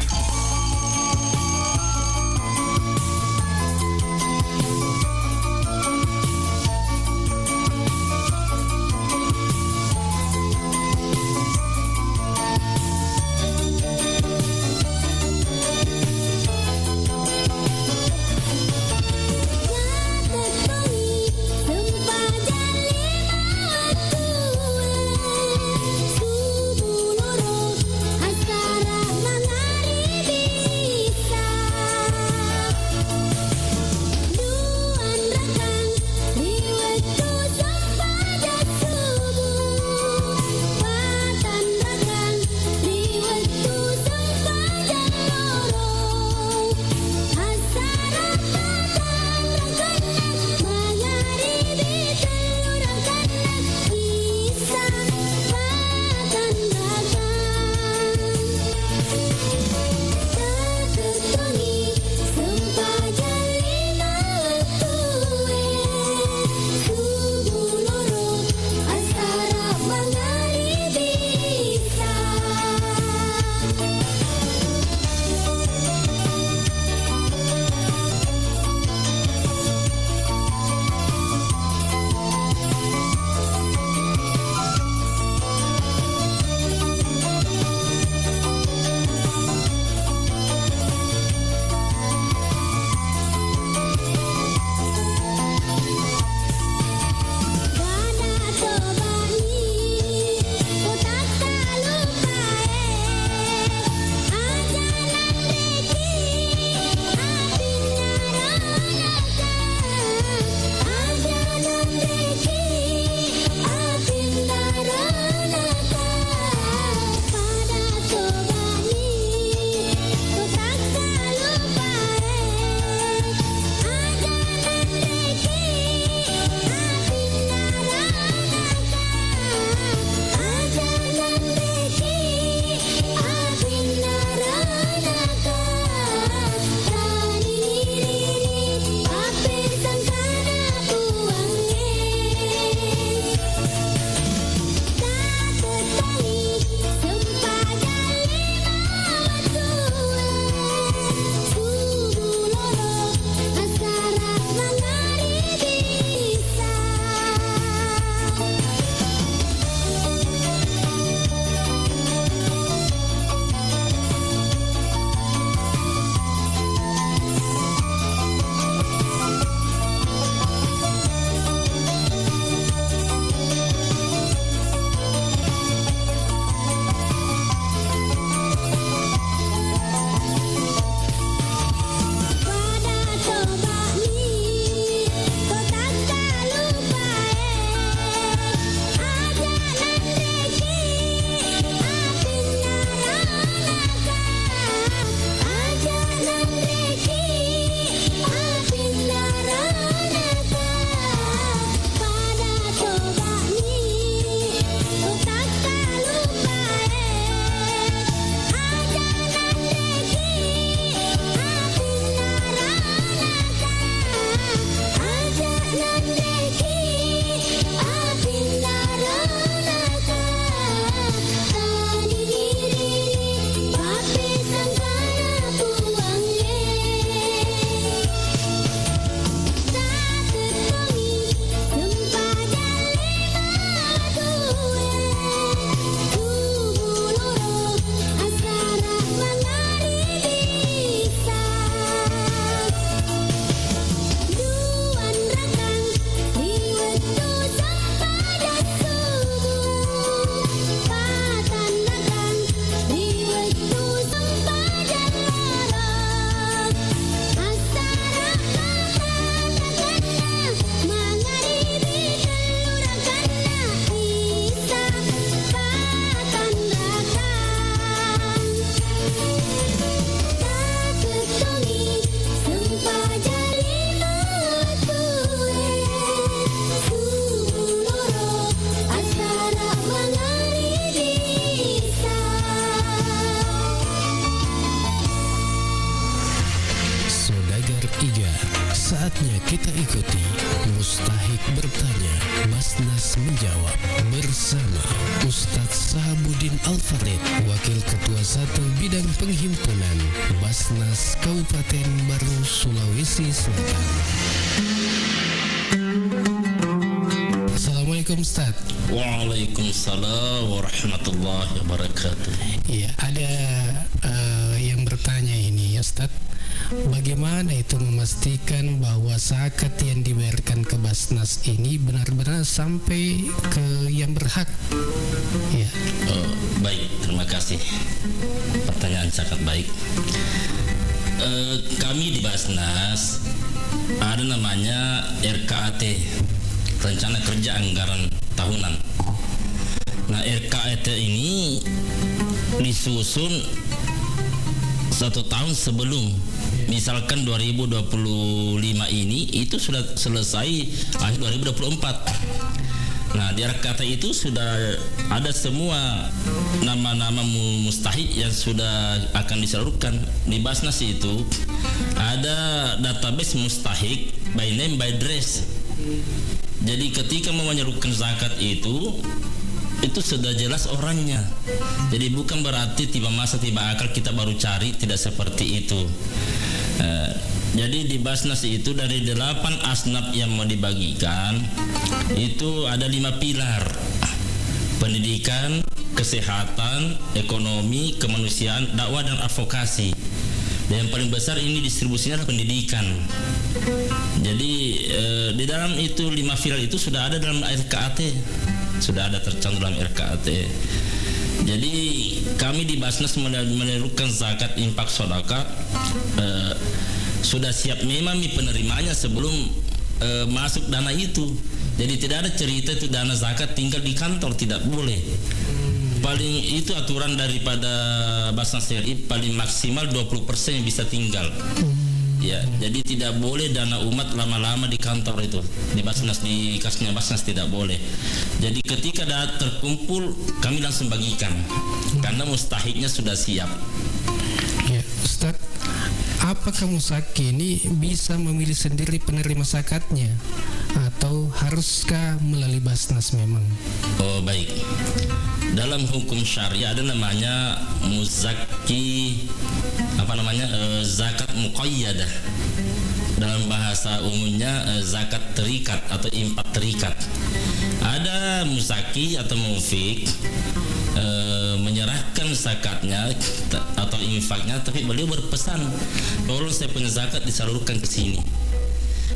Saudagar Iga, saatnya kita ikuti Mustahik Bertanya, Mas Nas Menjawab bersama Ustaz Sahabuddin Al-Farid, Wakil Ketua Satu Bidang Penghimpunan Basnas Kabupaten Barru, Sulawesi Selatan. Assalamualaikum, Ustaz. Waalaikumsalam warahmatullahi wabarakatuh. Iya, ada, eh, yang bertanya ini, ya, Ustaz. Bagaimana itu memastikan bahwa zakat yang dibayarkan ke Basnas ini benar-benar sampai ke yang berhak? Ya. Eh, baik, terima kasih. Pertanyaan sangat baik. Eh, kami di Basnas ada namanya R K A T, Rencana Kerja Anggaran Tahunan. Nah, R K A T ini disusun satu tahun sebelum. Misalkan dua ribu dua puluh lima ini, itu sudah selesai akhir dua ribu dua puluh empat. Nah, di R K A T itu sudah ada semua nama-nama mu-, mustahik yang sudah akan disalurkan. Di Basnas itu ada database mustahik by name, by address. Jadi, ketika mau menyalurkan zakat itu, itu sudah jelas orangnya. Jadi, bukan berarti tiba masa, tiba akal kita baru cari, tidak seperti itu. Eh, jadi, di Basnas itu dari delapan asnaf yang mau dibagikan, itu ada lima pilar. Pendidikan, kesehatan, ekonomi, kemanusiaan, dakwah, dan advokasi. Dan yang paling besar ini distribusinya adalah pendidikan. Jadi, eh, di dalam itu lima pilar itu sudah ada dalam R K A T, sudah ada tercantum dalam R K A T. Jadi, kami di Basnas mena-, menyeluruhkan zakat infak sedekah, eh, sudah siap memang mi penerimanya sebelum, eh, masuk dana itu. Jadi, tidak ada cerita itu dana zakat tinggal di kantor, tidak boleh. Paling itu aturan daripada Basnas R I, paling maksimal dua puluh persen yang bisa tinggal. Ya, jadi tidak boleh dana umat lama-lama di kantor itu. Di Basnas, di kasnya Basnas tidak boleh. Jadi, ketika ada terkumpul, kami langsung bagikan. Karena mustahiknya sudah siap. Ya, Ustaz, apakah muzaki ini bisa memilih sendiri penerima zakatnya? Atau haruskah melalui Basnas memang? Oh, baik. Dalam hukum syariah ada namanya muzaki, apa namanya, eh, zakat muqayyadah. Dalam bahasa umumnya, eh, zakat terikat atau infak terikat. Ada muzaki atau mufik, eh, menyerahkan zakatnya t-, atau infaknya, tapi beliau berpesan, "Tolong saya punya zakat disalurkan ke sini."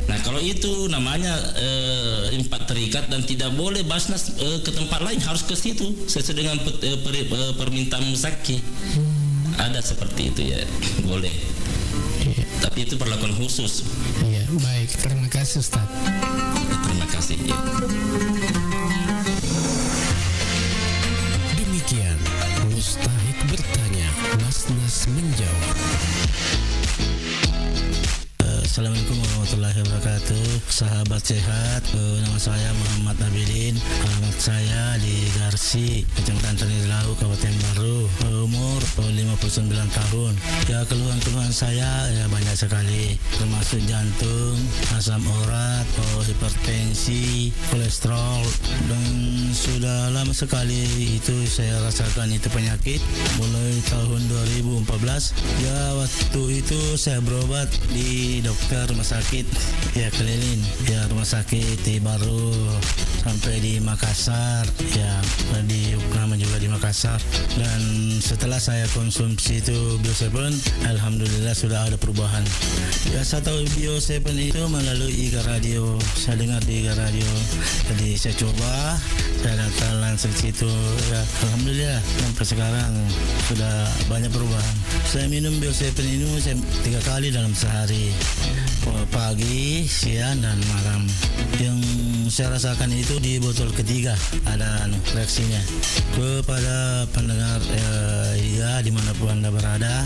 Nah, kalau itu namanya, eh, infak terikat dan tidak boleh Basnas, eh, ke tempat lain, harus ke situ sesuai dengan pet-, eh, peri-, eh, permintaan muzaki. Ada seperti itu, ya, boleh. Iya. Tapi itu perlakuan khusus. Iya, baik. Terima kasih, Ustaz. Terima kasih, ya. Demikian Mustahik Bertanya, Basnas Menjawab. Assalamualaikum warahmatullahi wabarakatuh. Sahabat sehat, eh, nama saya Muhammad Abidin. Alamat saya di Garsi, Kecamatan Tanilauk, Kabupaten Barru. Eh, umur, eh, lima puluh sembilan tahun. Ya, keluhan-keluhan saya, ya, banyak sekali, termasuk jantung, asam urat, eh, hipertensi, kolesterol, dan sudah lama sekali itu saya rasakan itu penyakit, mulai tahun dua ribu empat belas. Ya, waktu itu saya berobat di dokter rumah sakit, ya, keliling, ya, rumah sakit di Barru sampai di Makassar, ya, di Uknama juga di Makassar. Dan setelah saya konsumsi itu Bio Seven, alhamdulillah sudah ada perubahan. Ya, saya tahu Bio Seven itu melalui Iga Radio. Saya dengar di Iga Radio. Jadi saya coba, saya datang langsung situ. Ya, alhamdulillah sampai sekarang sudah banyak perubahan. Saya minum Bio Seven ini saya tiga kali dalam sehari. Pagi, siang, dan malam. Yang saya rasakan itu di botol ketiga ada, anu, reaksinya. Kepada pendengar, eh, Iga, dimanapun Anda berada,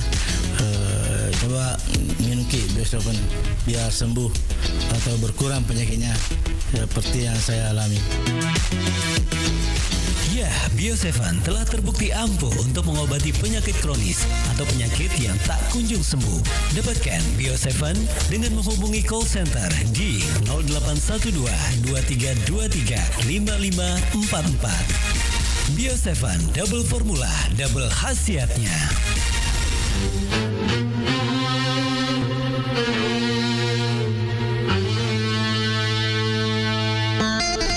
eh, coba minum ki Bio Seven biar sembuh atau berkurang penyakitnya seperti yang saya alami. Ya, Bio Seven telah terbukti ampuh untuk mengobati penyakit kronis atau penyakit yang tak kunjung sembuh. Dapatkan Bio Seven dengan menghubungi call center di nol delapan satu dua, dua tiga dua tiga, lima lima empat empat. Bio tujuh, double formula, double khasiatnya.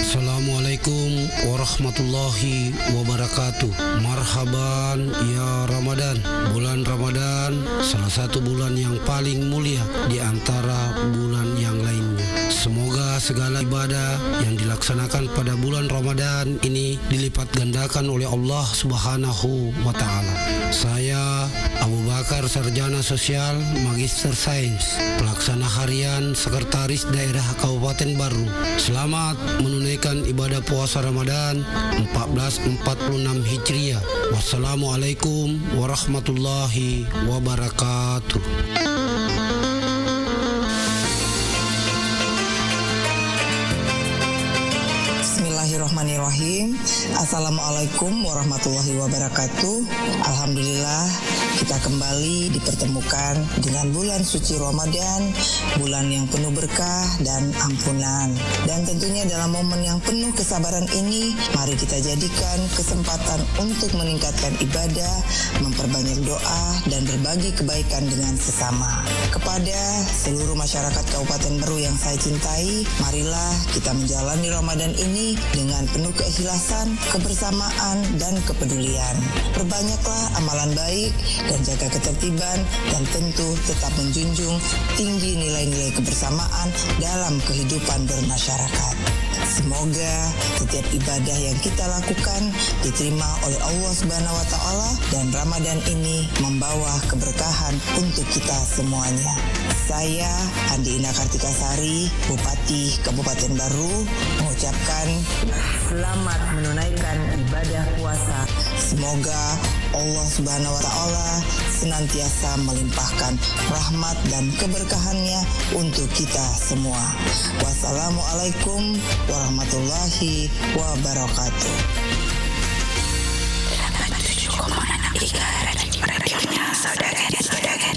Assalamualaikum warahmatullahi wabarakatuh. Marhaban ya Ramadan. Bulan Ramadan salah satu bulan yang paling mulia di antara bulan yang lainnya. Semoga segala ibadah yang dilaksanakan pada bulan Ramadan ini dilipat gandakan oleh Allah Subhanahu wa Ta'ala. Saya Abu Bakar, sarjana sosial, magister sains, pelaksana harian sekretaris daerah Kabupaten Barru. Selamat menunaikan ibadah puasa Ramadan empat belas empat puluh enam Hijriah. Wassalamualaikum warahmatullahi wabarakatuh. Bismillahirrahmanirrahim. Assalamualaikum warahmatullahi wabarakatuh. Alhamdulillah, kita kembali dipertemukan dengan bulan suci Ramadan, bulan yang penuh berkah dan ampunan. Dan tentunya dalam momen yang penuh kesabaran ini, mari kita jadikan kesempatan untuk meningkatkan ibadah, memperbanyak doa, dan berbagi kebaikan dengan sesama. Kepada seluruh masyarakat Kabupaten Barru yang saya cintai, marilah kita menjalani Ramadan ini dengan penuh keikhlasan, kebersamaan, dan kepedulian. Perbanyaklah amalan baik dan jaga ketertiban, dan tentu tetap menjunjung tinggi nilai-nilai kebersamaan dalam kehidupan bermasyarakat. Semoga setiap ibadah yang kita lakukan diterima oleh Allah Subhanahu wa Ta'ala, dan Ramadan ini membawa keberkahan untuk kita semuanya. Saya, Andi Ina Kartika Sari, Bupati Kabupaten Barru, mengucapkan selamat menunaikan ibadah puasa. Semoga Allah Subhanahu wa Ta'ala senantiasa melimpahkan rahmat dan keberkahannya untuk kita semua. Wassalamualaikum warahmatullahi wabarakatuh. Radionya Saudara, Saudara.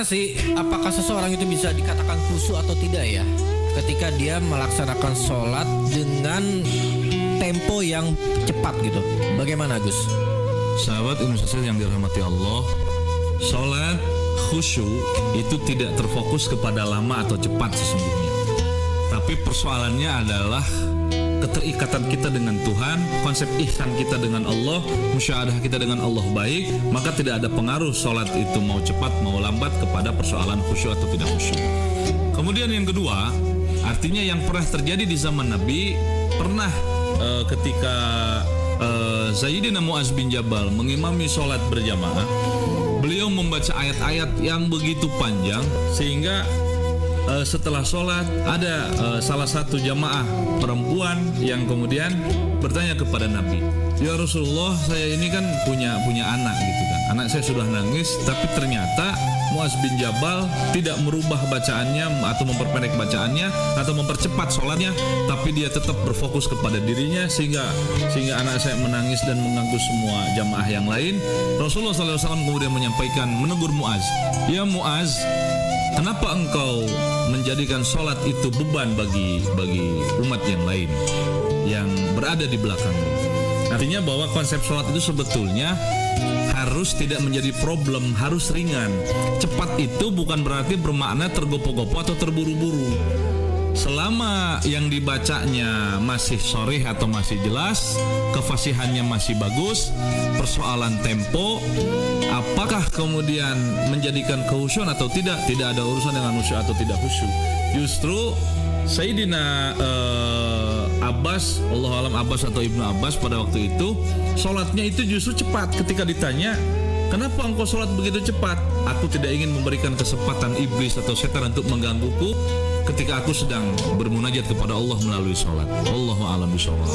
sih, apakah seseorang itu bisa dikatakan khusyuk atau tidak ya, ketika dia melaksanakan sholat dengan tempo yang cepat gitu? Bagaimana, Gus? Sahabat Ibnu Sasir yang dirahmati Allah, sholat khusyuk itu tidak terfokus kepada lama atau cepat sesungguhnya. Tapi persoalannya adalah keterikatan kita dengan Tuhan, konsep ihsan kita dengan Allah, musyahadah kita dengan Allah baik, maka tidak ada pengaruh sholat itu mau cepat mau lambat kepada persoalan khusyuk atau tidak khusyuk. Kemudian yang kedua, artinya yang pernah terjadi di zaman Nabi, pernah eh, ketika eh, Sayyidina Muaz bin Jabal mengimami sholat berjamaah, beliau membaca ayat-ayat yang begitu panjang sehingga eh, setelah sholat ada eh, salah satu jamaah perempuan yang kemudian bertanya kepada Nabi, "Ya Rasulullah, saya ini kan punya punya anak gitu kan. Anak saya sudah nangis, tapi ternyata Muaz bin Jabal tidak merubah bacaannya atau memperpendek bacaannya atau mempercepat sholatnya, tapi dia tetap berfokus kepada dirinya sehingga sehingga anak saya menangis dan mengganggu semua jamaah yang lain." Rasulullah sallallahu alaihi wasallam kemudian menyampaikan, menegur Muaz, "Ya Muaz, kenapa engkau menjadikan sholat itu beban bagi bagi umat yang lain yang berada di belakangmu?" Artinya bahwa konsep sholat itu sebetulnya harus tidak menjadi problem, harus ringan. Cepat itu bukan berarti bermakna tergopo-gopo atau terburu-buru. Selama yang dibacanya masih sharih atau masih jelas, kefasihannya masih bagus, persoalan tempo, apakah kemudian menjadikan kehusuan atau tidak, tidak ada urusan dengan khusyuk atau tidak khusyuk. Justru Sayyidina eh, Abbas, Allahu alam Abbas atau Ibnu Abbas pada waktu itu, sholatnya itu justru cepat. Ketika ditanya, "Kenapa engkau sholat begitu cepat?" "Aku tidak ingin memberikan kesempatan iblis atau setan untuk menggangguku ketika aku sedang bermunajat kepada Allah melalui sholat." Allahu alam bishawab.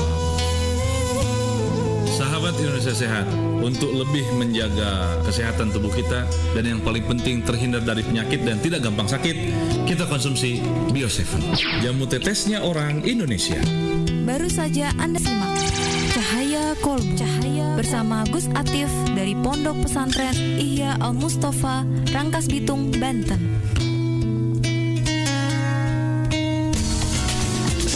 Sahabat Indonesia Sehat, untuk lebih menjaga kesehatan tubuh kita dan yang paling penting terhindar dari penyakit dan tidak gampang sakit, kita konsumsi Bio tujuh. Jamu tetesnya orang Indonesia. Baru saja Anda simak Cahaya Kolbu, Cahaya bersama Gus Atif dari Pondok Pesantren Ihya Al Mustafa, Rangkas Bitung, Banten.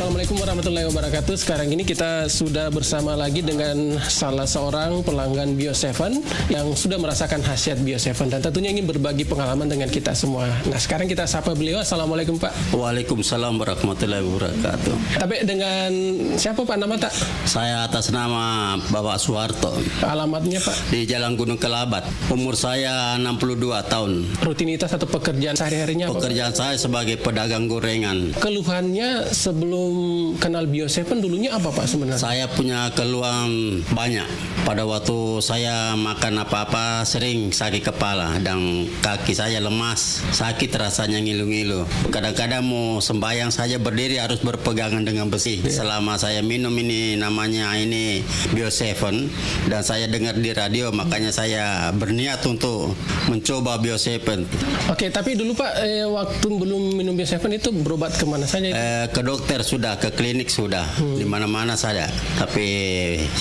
Assalamualaikum warahmatullahi wabarakatuh. Sekarang ini kita sudah bersama lagi dengan salah seorang pelanggan Bio tujuh yang sudah merasakan khasiat Bio tujuh dan tentunya ingin berbagi pengalaman dengan kita semua. Nah, sekarang kita sapa beliau. Assalamualaikum, Pak. Waalaikumsalam warahmatullahi wabarakatuh. Tapi dengan siapa, Pak, nama, tak? Saya atas nama Bapak Suharto. Alamatnya, Pak? Di Jalan Gunung Kelabat. Umur saya enam puluh dua tahun. Rutinitas atau pekerjaan sehari-harinya apa, Pak? Pekerjaan saya sebagai pedagang gorengan. Keluhannya sebelum kenal Bio tujuh dulunya apa, Pak, sebenarnya? Saya punya keluhan banyak. Pada waktu saya makan apa-apa sering sakit kepala dan kaki saya lemas, sakit rasanya ngilu-ngilu. Kadang-kadang mau sembahyang saja berdiri harus berpegangan dengan besi. Iya. Selama saya minum ini namanya ini Bio tujuh dan saya dengar di radio, makanya saya berniat untuk mencoba Bio tujuh. Oke, tapi dulu, Pak, eh, waktu belum minum Bio tujuh itu berobat kemana saja itu? Eh, ke dokter sudah, ke klinik sudah, di mana-mana saja. Tapi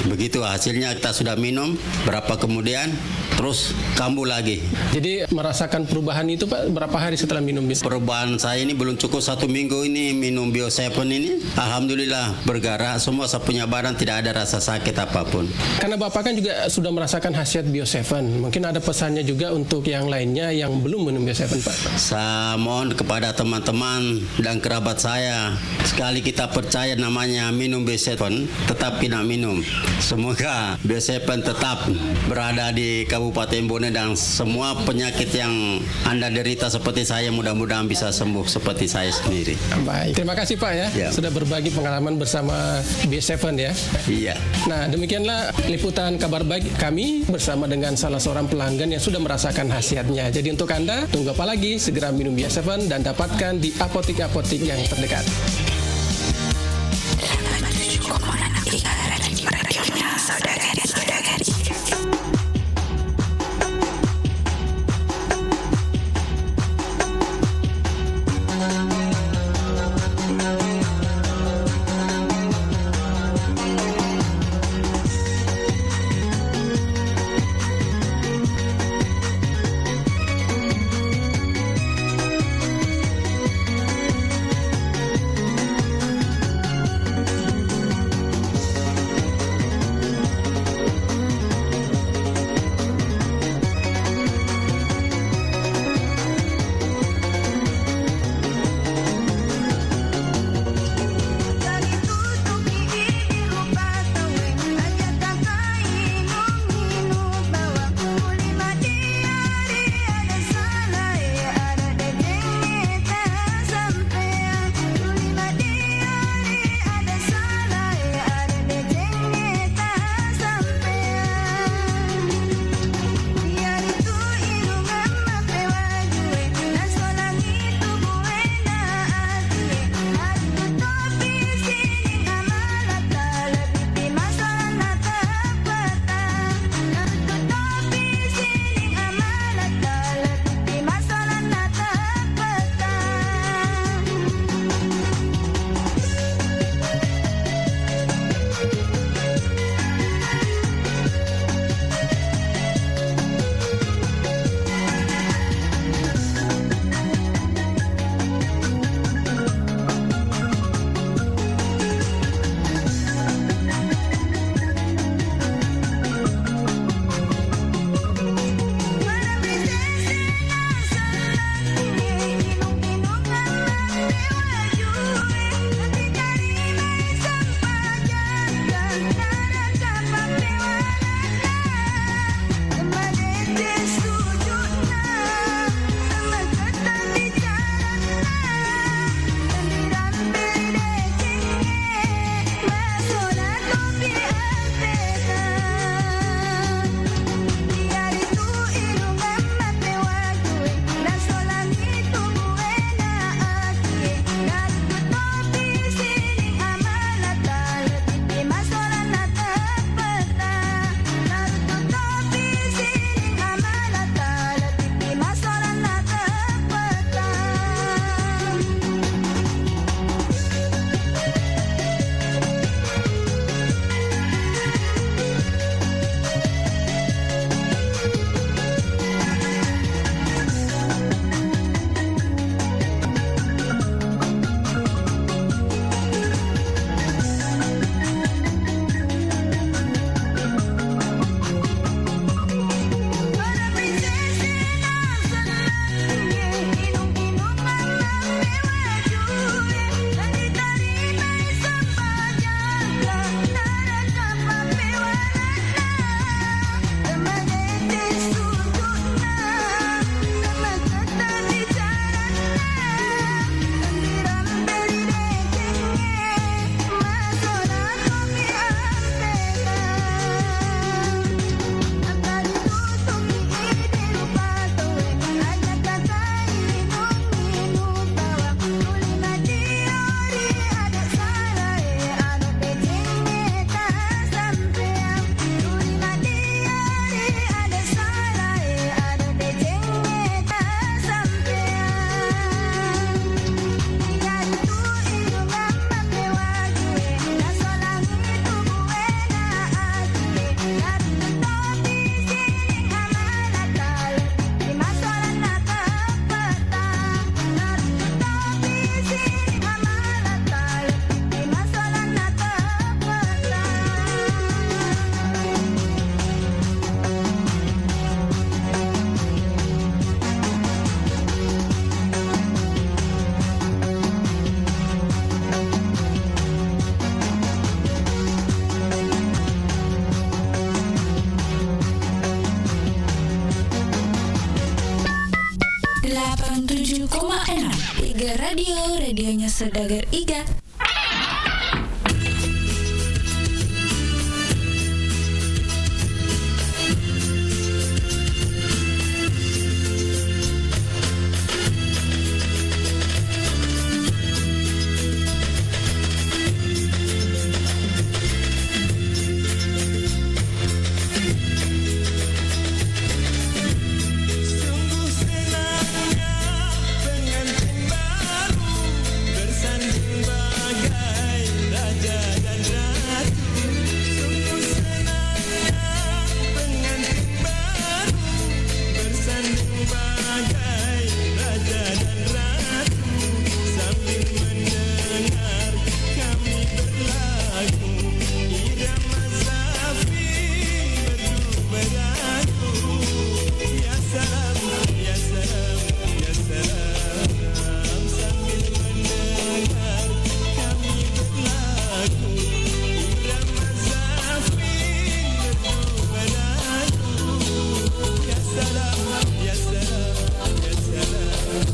begitu hasilnya kita sudah minum, berapa kemudian terus kambuh lagi. Jadi merasakan perubahan itu, Pak, berapa hari setelah minum Bio tujuh? Perubahan saya ini belum cukup satu minggu ini minum Bio tujuh ini. Alhamdulillah bergerak, semua saya punya badan tidak ada rasa sakit apapun. Karena Bapak kan juga sudah merasakan khasiat Bio tujuh. Mungkin ada pesannya juga untuk yang lainnya yang belum minum Bio tujuh, Pak. Saya mohon kepada teman-teman dan kerabat saya, sekali kita percaya namanya minum Bio tujuh, tetap kita minum. Semoga Bio tujuh tetap berada di Kabupaten Bone dan semua penyakit yang Anda derita seperti saya, mudah-mudahan bisa sembuh seperti saya sendiri. Baik, terima kasih, Pak, ya, ya, sudah berbagi pengalaman bersama Bio tujuh, ya. Iya. Nah, demikianlah liputan kabar baik kami bersama dengan salah seorang pelanggan yang sudah merasakan khasiatnya. Jadi untuk Anda, tunggu apa lagi? Segera minum Bio tujuh dan dapatkan di apotek-apotek yang terdekat. Enam. Iga Radio, radionya saudagar Iga. Sungguh senangnya pengantin baru bersanding bagai raja dan ratu. Sungguh senangnya pengantin baru bersanding bagai raja dan ratu. Sambil mendengar kami berlagu irama zafir merdu meragu. Ya salam, ya salam, ya salam. Sambil mendengar kami berlagu irama zafir merdu meragu. Ya salam, ya salam, ya salam.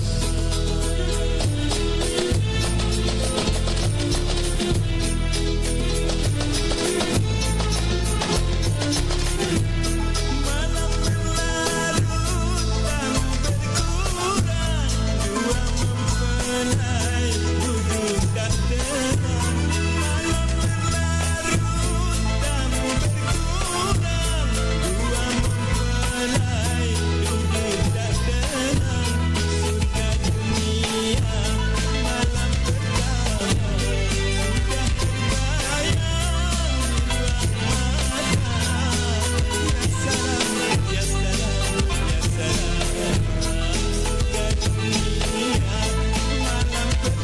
Malam berlarut, tamu berkurang, dua mempelai duduk tak tenang. Malam berlarut, tamu berkurang, dua mempelai duduk tak tenang. Surga dunia malam pertama sudah terbayang di ruang mata. Ya salam, ya salam, ya salam. Surga dunia malam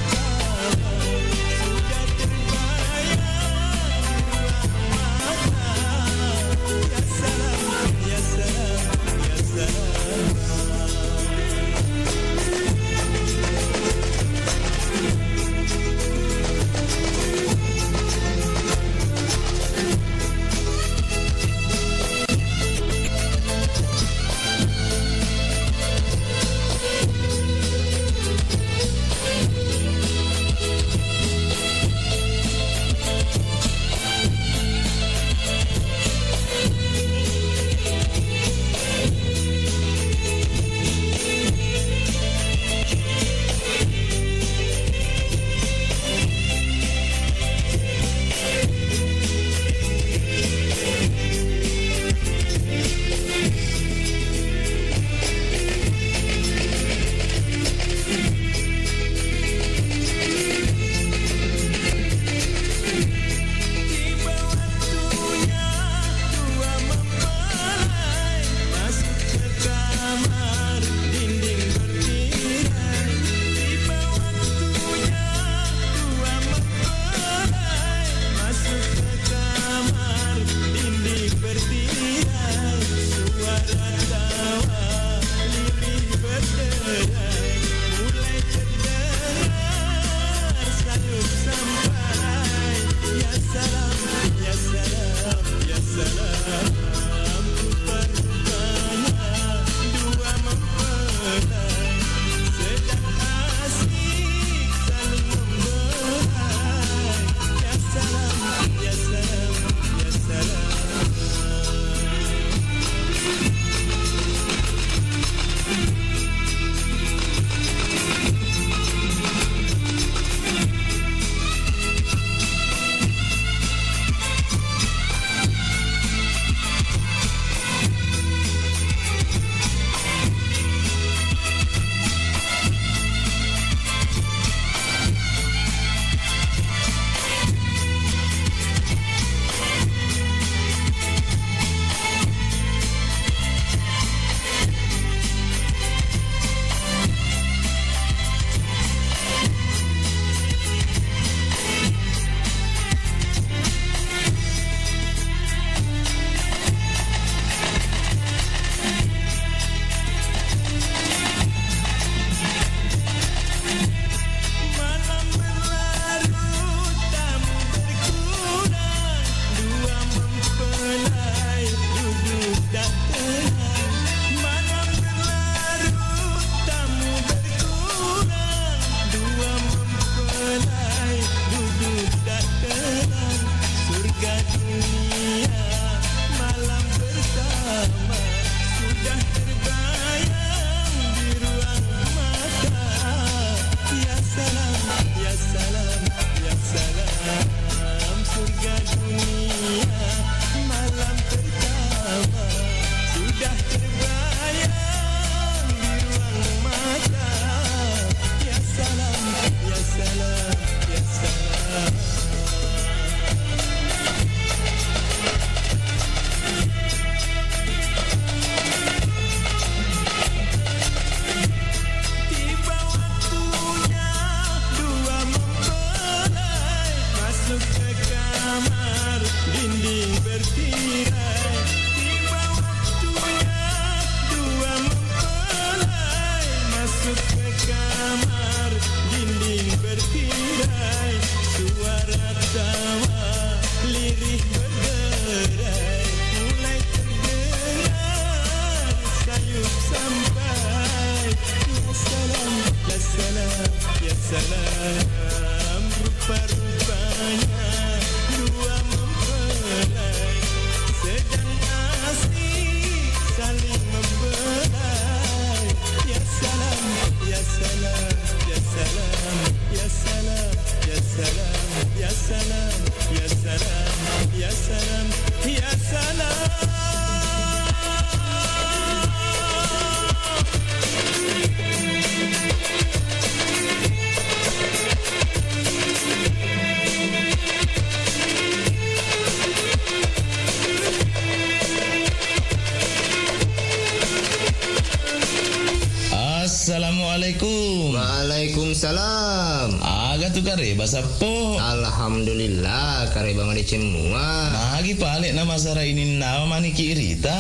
Waalaikumsalam. Aga tu kareba, Sappo? Alhamdulillah, kareba madeceng mua. Magi pale na masara ininnawa maniki irita?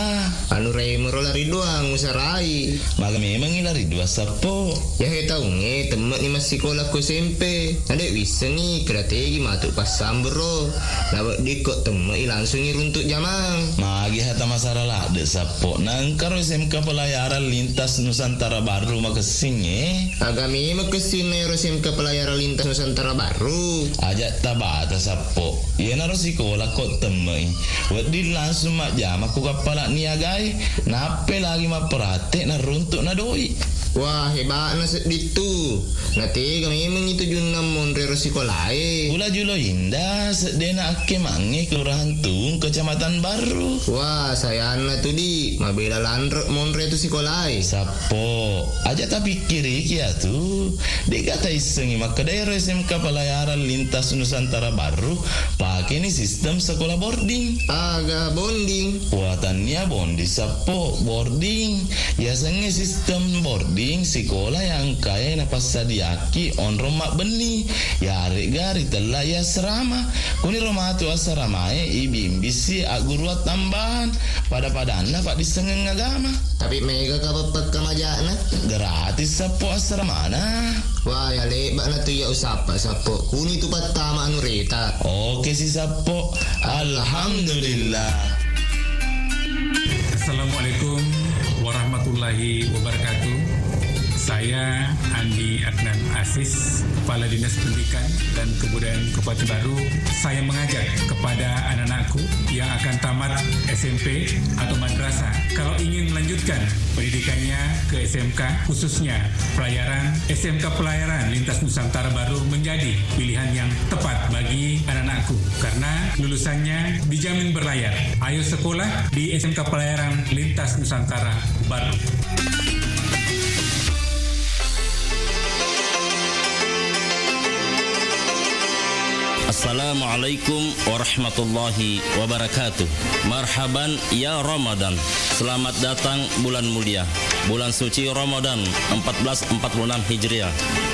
Anu remo ro lari doang usarai. Maga memengngi lari dua, Sappo? Yahe taungnge temme'ni massikola ko S M P. Nade wissengngi keda tegi matu passambero. Naweddikko temme'i langsungngi runtuk jamang. Magi hata masara ladde, Sappo? Nangkaro S M K Pelayaran Lintas Nusantara Baru makessingnge? Aga memang kessinna ero S M K Pelayaran Lintas Nusantara Baru? Aja tabata, Sappo. Iyanaro sikola ko temme'i. Wedding langsung majjama ku kappala niagae. Nappe lagi mapperate naruntuk na doi. Wah, heba'na sedding tu. Natega memang itu junna monre ro sikolae. Pula julo inda, seddena akkemangnge Kelurahan Tuung, Kecamatan Barru. Wah, sayanna tu, di. Mabela lanre monre tu sikolae. Sappo, aja tapikkiriki atu. Dega taissengi makkeda ero S M K Pelayaran Lintas Nusantara Barru pakeni sistem sekolah boarding. Aga bonding? Wah, tannia bondi, Sappo, boarding. Yasengnge sistem boarding sikola yang engkae napassadiaki onrong mabbenni, yaregga ritella i asrama. Kuniro matu asramae ibimbisi agguruang tambahan, pada-padanna paddissengeng agama. Tapi mega ka pappakkamajana? Gratis, Sappo, asramana. Wah, ya lebba'na tu iya usappa, Sappo. Kuni tu pattama anu reta. Oke si, Sappo. Alhamdulillah. Assalamualaikum warahmatullahi wabarakatuh. Saya Andi Adnan Aziz, Kepala Dinas Pendidikan dan Kebudayaan Kabupaten Baru. Saya mengajak kepada anak-anakku yang akan tamat S M P atau madrasah, kalau ingin melanjutkan pendidikannya ke S M K, khususnya pelayaran, S M K Pelayaran Lintas Nusantara Baru menjadi pilihan yang tepat bagi anak-anakku karena lulusannya dijamin berlayar. Ayo sekolah di S M K Pelayaran Lintas Nusantara Baru. Assalamualaikum warahmatullahi wabarakatuh. Marhaban ya Ramadan. Selamat datang bulan mulia, bulan suci Ramadan empat belas empat puluh enam Hijriah.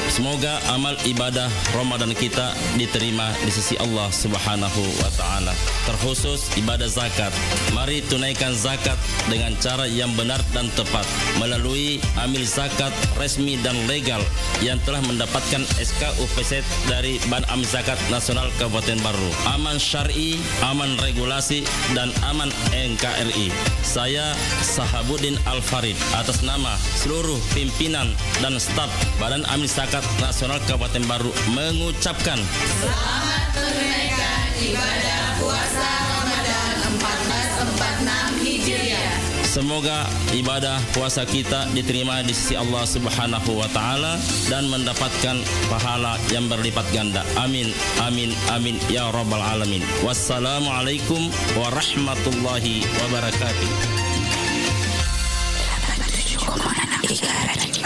Semoga amal ibadah Ramadan kita diterima di sisi Allah Subhanahu wa Ta'ala, terkhusus ibadah zakat. Mari tunaikan zakat dengan cara yang benar dan tepat melalui amil zakat resmi dan legal yang telah mendapatkan S K U P Z dari Badan Amil Zakat Nasional Kabupaten Baru, aman syar'i, aman regulasi, dan aman N K R I. Saya Sahabuddin Al Farid, atas nama seluruh pimpinan dan staf Badan Amil Zakat Nasional Kabupaten Baru, mengucapkan Selamat menunaikan ibadah puasa Ramadan empat belas empat enam Hijriah. Semoga ibadah puasa kita diterima di sisi Allah Subhanahu wa Ta'ala dan mendapatkan pahala yang berlipat ganda. Amin, amin, amin, ya Rabbal Alamin. Wassalamualaikum warahmatullahi wabarakatuh.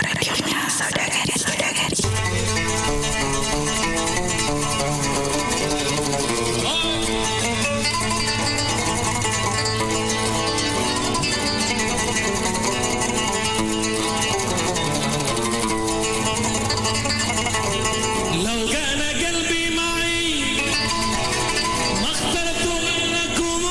Radionya saudara-saudari. لو كان قلبي معي ما اخترت غيركم.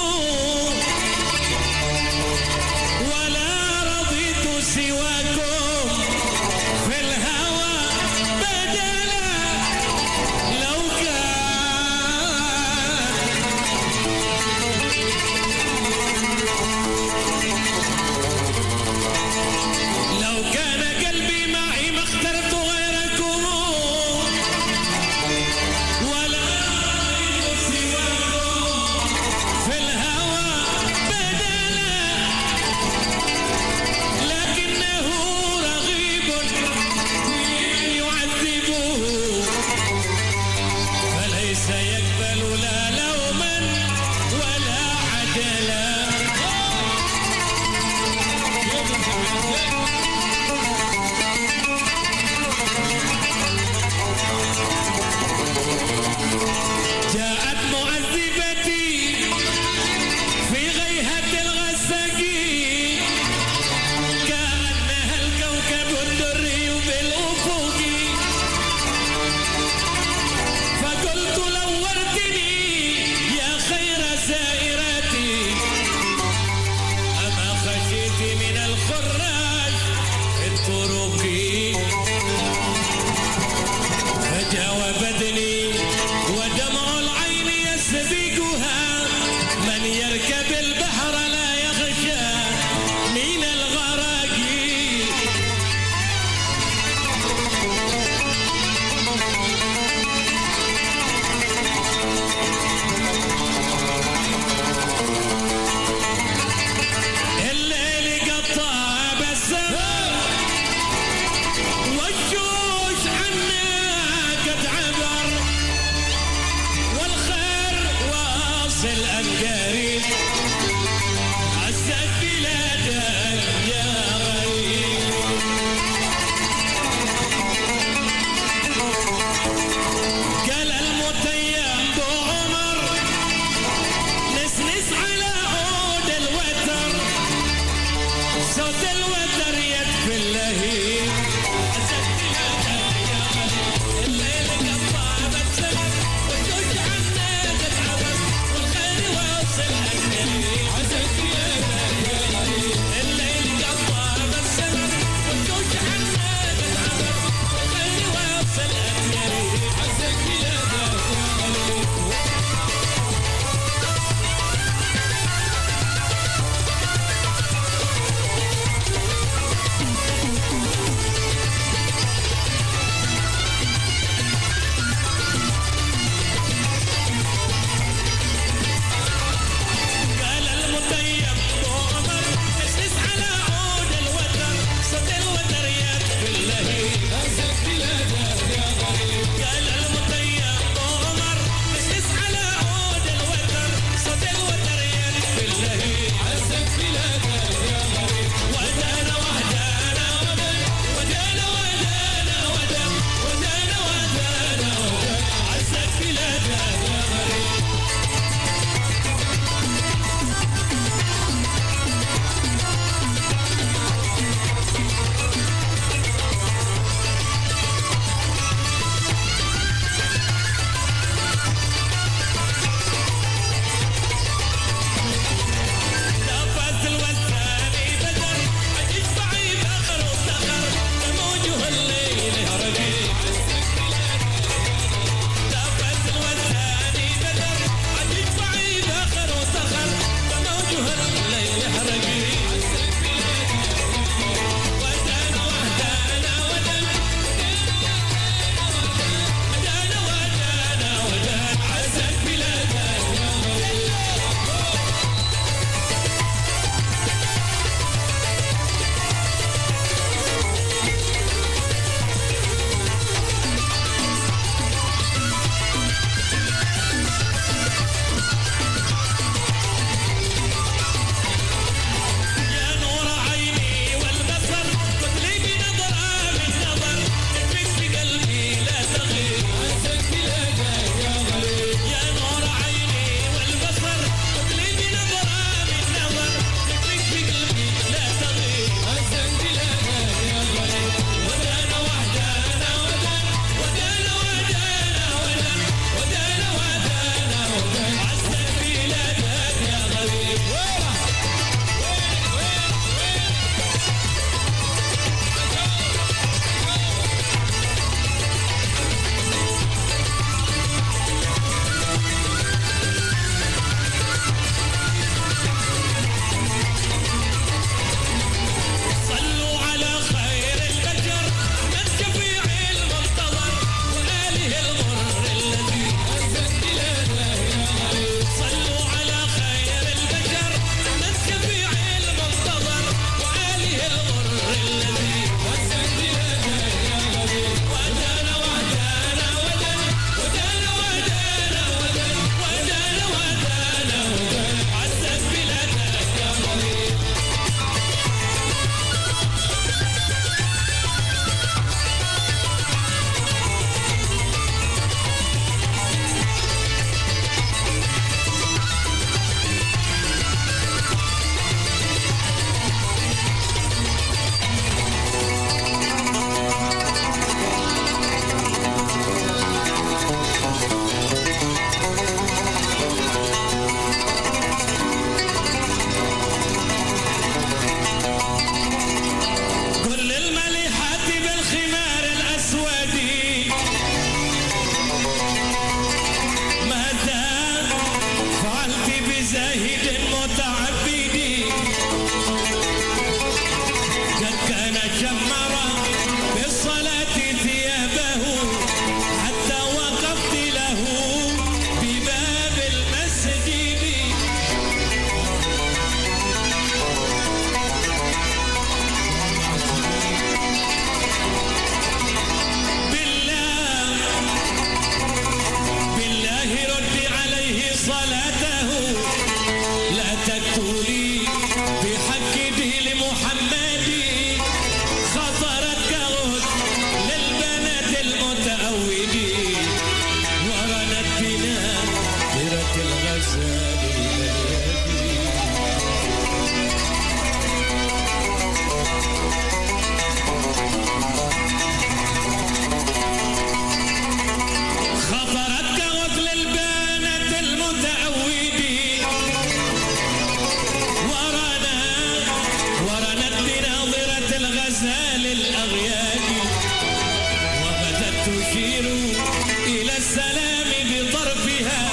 إلى السلام بطرفها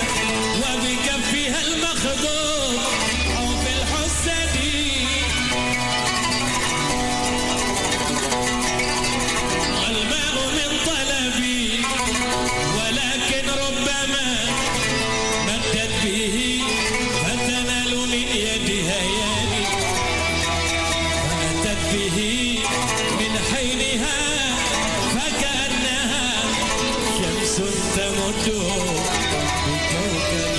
وبكفها المخضوب أو في الحسد. الماء من طلبي، ولكن ربما مدت به فتنال من يدها يدي، فأتت به من حينها فكأنها شمس تمد بكوكب متوجه.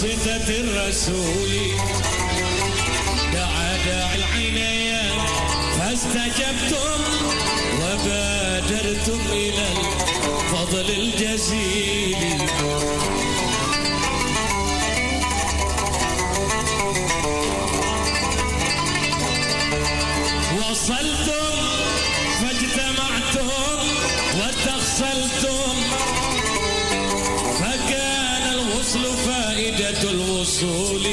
بواسطة الرسول دعا داعي العناية فاستجبتم وبادرتم إلى الفضل الجزيل. وصلتم فاجتمعتم وتخصلتم، فكان الوصل فائدة الوصول.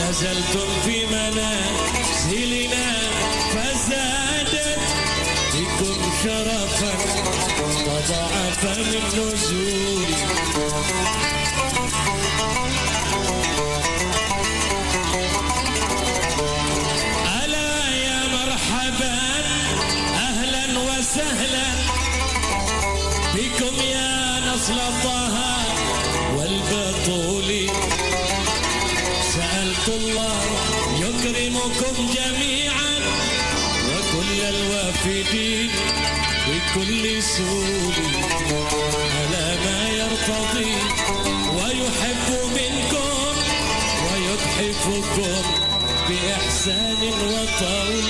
نزلتم في منازلنا فزادت بكم شرفا تضاعف من نزول. ألا يا مرحبا، أهلا وسهلا بكم يا نسل طه والبتول. سألت الله يكرمكم جميعا وكل الوافدين بكل سول على ما يرتضي ويحب منكم ويتحفكم بإحسان وطول.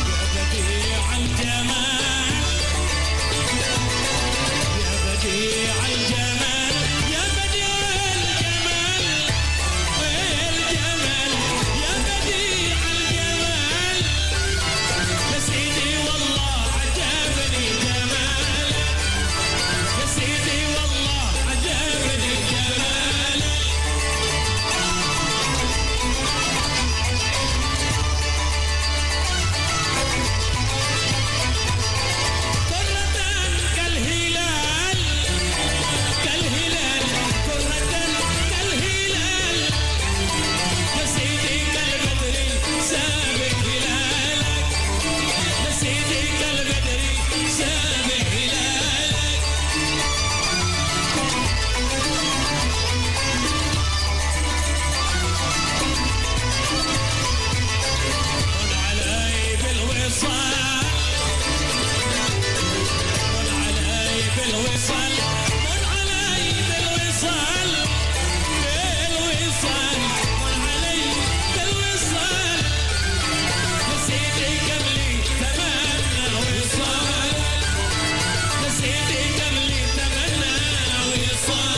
يا بديع الجمال، يا بديع الجمال، يا بديع الجمال، الجمال، يا بديع الجمال. يا سيدي والله عجبني جمالك، يا سيدي والله عجبني جمالك. طرة كالهلال، كالهلال، طرة كالهلال. يا سيدي كالبدر سابق هلالك، يا سيدي كالبدر سابق هلالك. من علي بالوصال، من علي بالوصال، من علي بالوصال، بالوصال، من علي بالوصال. يا سيدي قبلي تمنى وصال، يا سيدي قبلي تمنى وصال.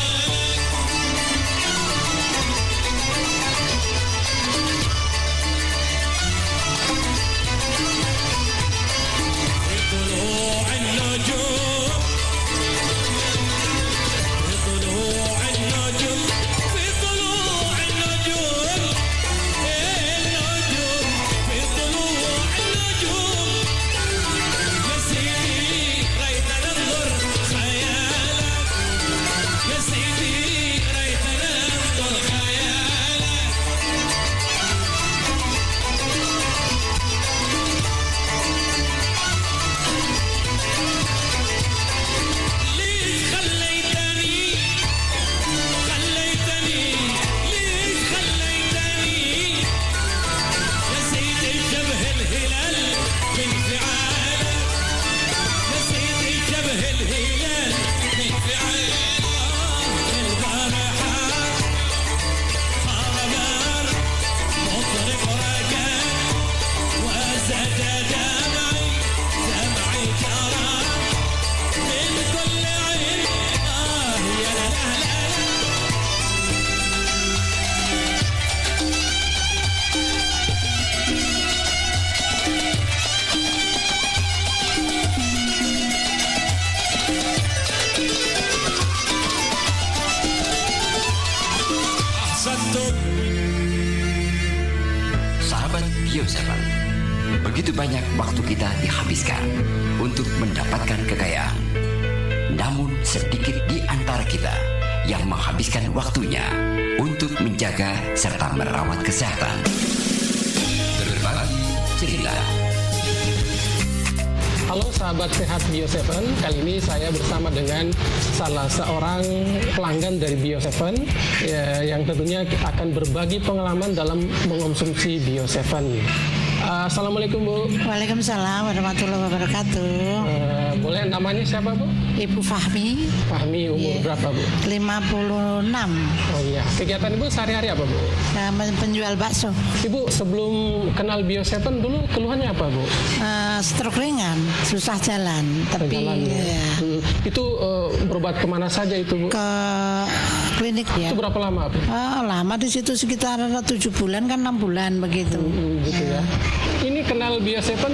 في طلوع النجوم، في طلوع النجوم، في طلوع النجوم، النجوم، في طلوع النجوم. يا سيدي، ريت ننظر خيالك. يا سيدي، ريت ننظر خيالك. ليش خليتني، خليتني، ليش خليتني؟ يا سيدي شبه الهلال من فعالك، يا سيدي شبه الهلال من فعالك. البارحة خبر مطرب رقد وزاد دمعي، دمعي جرى من كل عين. آه يا لا لا لا. أحسنتم. Sahabat Biosaver, begitu banyak waktu kita dihabiskan untuk mendapatkan kekayaan. Namun sedikit di antara kita yang menghabiskan waktunya untuk menjaga serta merawat kesehatan. Berbagi cerita. Halo sahabat sehat Bio Seven, kali ini saya bersama dengan salah seorang pelanggan dari Bio Seven, ya, yang tentunya akan berbagi pengalaman dalam mengonsumsi Bio Seven. Assalamualaikum, Bu. Waalaikumsalam warahmatullahi wabarakatuh. Eh, boleh namanya siapa, Bu? Ibu Fahmi. Fahmi, umur Iya. berapa, Bu? Lima puluh enam. Oh iya. Kegiatan Ibu sehari-hari apa, Bu? Eh, men-, penjual bakso. Ibu, sebelum kenal Bio Seven dulu keluhannya apa, Bu? Eh, stroke ringan, susah jalan, tapi Jalan, ya. ya. Hmm. Itu, eh, berobat kemana saja itu, Bu? Ke klinik, ya. Itu berapa lama, Bu? Oh, lama di situ, sekitar tujuh bulan, kan enam bulan begitu. Hmm, gitu ya. Ya. Ini kenal Bio Seven,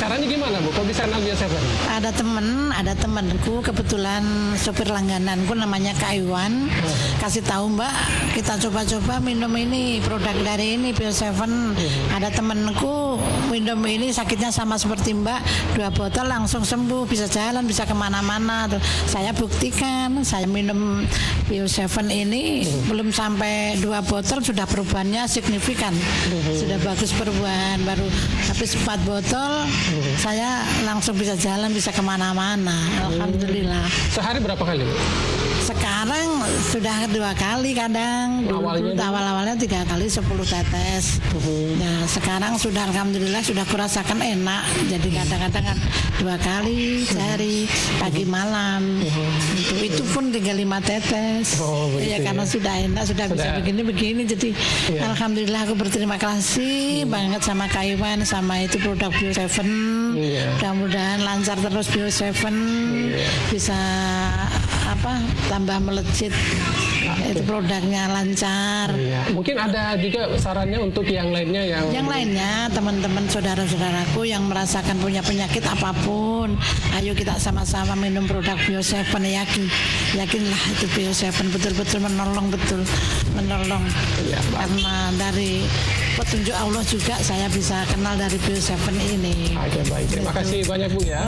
caranya gimana, Bu? Kok bisa kenal Bio Seven? Ada temen, ada temenku, kebetulan sopir langgananku namanya Kak Iwan, Hmm. kasih tahu, "Mbak, kita coba-coba minum ini, produk dari ini, Bio Seven." Hmm. Ada temenku minum ini, sakitnya sama seperti Mbak, dua botol langsung sembuh, bisa jalan, bisa kemana-mana tuh. Saya buktikan, saya minum Bio Seven ini Hmm. belum sampai dua botol sudah perubahannya signifikan. Hmm. Sudah bagus perubahan, baru habis empat botol, Hmm. saya langsung bisa jalan, bisa kemana-mana. Alhamdulillah. Sehari berapa kali, Bu? Sekarang sudah dua kali kadang. Dulu, Awalnya dulu dulu? awal-awalnya tiga kali sepuluh tetes. Hmm. Nah, sekarang sudah alhamdulillah sudah kurasakan enak. Jadi kadang-kadang kan dua kali sehari, pagi malam. Itu, itu pun tinggal lima tetes. Oh, begitu Iya, karena ya. sudah enak, sudah bisa Sudah. begini-begini. Jadi Iya. alhamdulillah aku berterima kasih Hmm. banget sama Kak Iwan, sama itu produk Bio Seven. Iya. Mudah-mudahan lancar terus Bio Seven. Iya. Bisa apa, tambah melejit. Oke. Itu produknya lancar. Iya. Mungkin ada juga sarannya untuk yang lainnya yang Yang lainnya, teman-teman saudara-saudaraku yang merasakan punya penyakit apapun, ayo kita sama-sama minum produk Bio Seven, yakin. Yakinlah itu Bio Seven betul-betul menolong, betul menolong. Iya, Pak. Karena dari petunjuk Allah juga saya bisa kenal dari Bio Seven ini. Oke, baik. Terima Betul. kasih banyak, Bu, ya.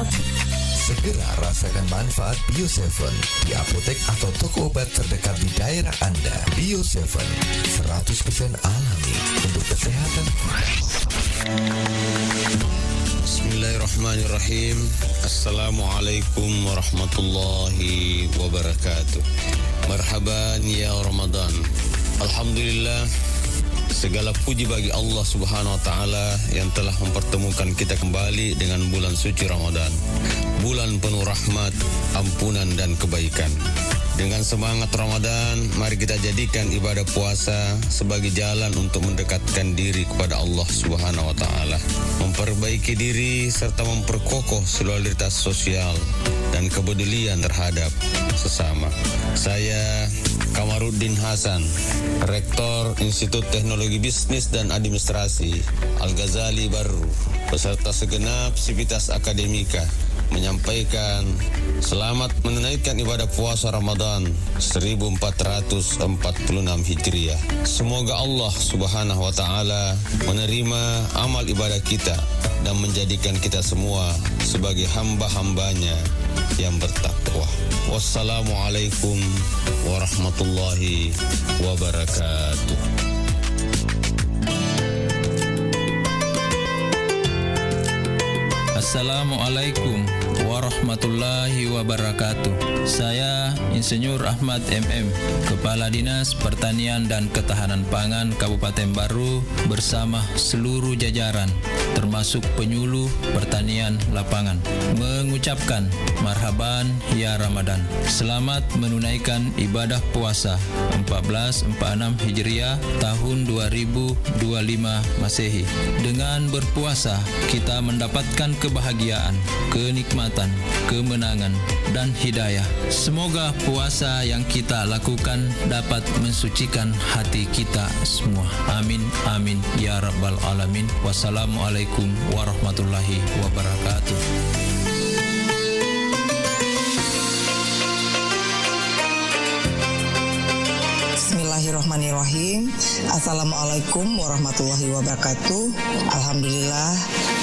Segera rasakan manfaat Bio Seven di apotek atau toko obat terdekat di daerah Anda. Bio Seven, seratus persen alami untuk kesehatan. Bismillahirrahmanirrahim. Assalamualaikum warahmatullahi wabarakatuh. Marhaban ya Ramadan. Alhamdulillah, segala puji bagi Allah Subhanahu wa Ta'ala yang telah mempertemukan kita kembali dengan bulan suci Ramadan, bulan penuh rahmat, ampunan, dan kebaikan. Dengan semangat Ramadan, mari kita jadikan ibadah puasa sebagai jalan untuk mendekatkan diri kepada Allah Subhanahu wa Ta'ala, memperbaiki diri, serta memperkokoh solidaritas sosial dan kepedulian terhadap sesama. Saya, Kamaruddin Hasan, Rektor Institut Teknologi Bisnis dan Administrasi Al-Ghazali Barru, beserta segenap sivitas akademika, menyampaikan selamat menunaikan ibadah puasa Ramadan seribu empat ratus empat puluh enam Hijriah. Semoga Allah Subhanahu wa Ta'ala menerima amal ibadah kita dan menjadikan kita semua sebagai hamba-hambanya yang bertakwa. Wassalamualaikum warahmatullahi wabarakatuh. Assalamualaikum warahmatullahi wabarakatuh. Saya Insinyur Ahmad M M, Kepala Dinas Pertanian dan Ketahanan Pangan Kabupaten Barru, bersama seluruh jajaran, termasuk penyuluh pertanian lapangan, mengucapkan marhaban ya Ramadan. Selamat menunaikan ibadah puasa empat belas empat enam Hijriah tahun dua ribu dua lima Masehi. Dengan berpuasa, kita mendapatkan kebahagiaan, kenikmatan, kemenangan, dan hidayah. Semoga puasa yang kita lakukan dapat mensucikan hati kita semua. Amin, amin, ya rabbal alamin. Wassalamualaikum warahmatullahi wabarakatuh. Bismillahirrahmanirrahim. Assalamualaikum warahmatullahi wabarakatuh. Alhamdulillah,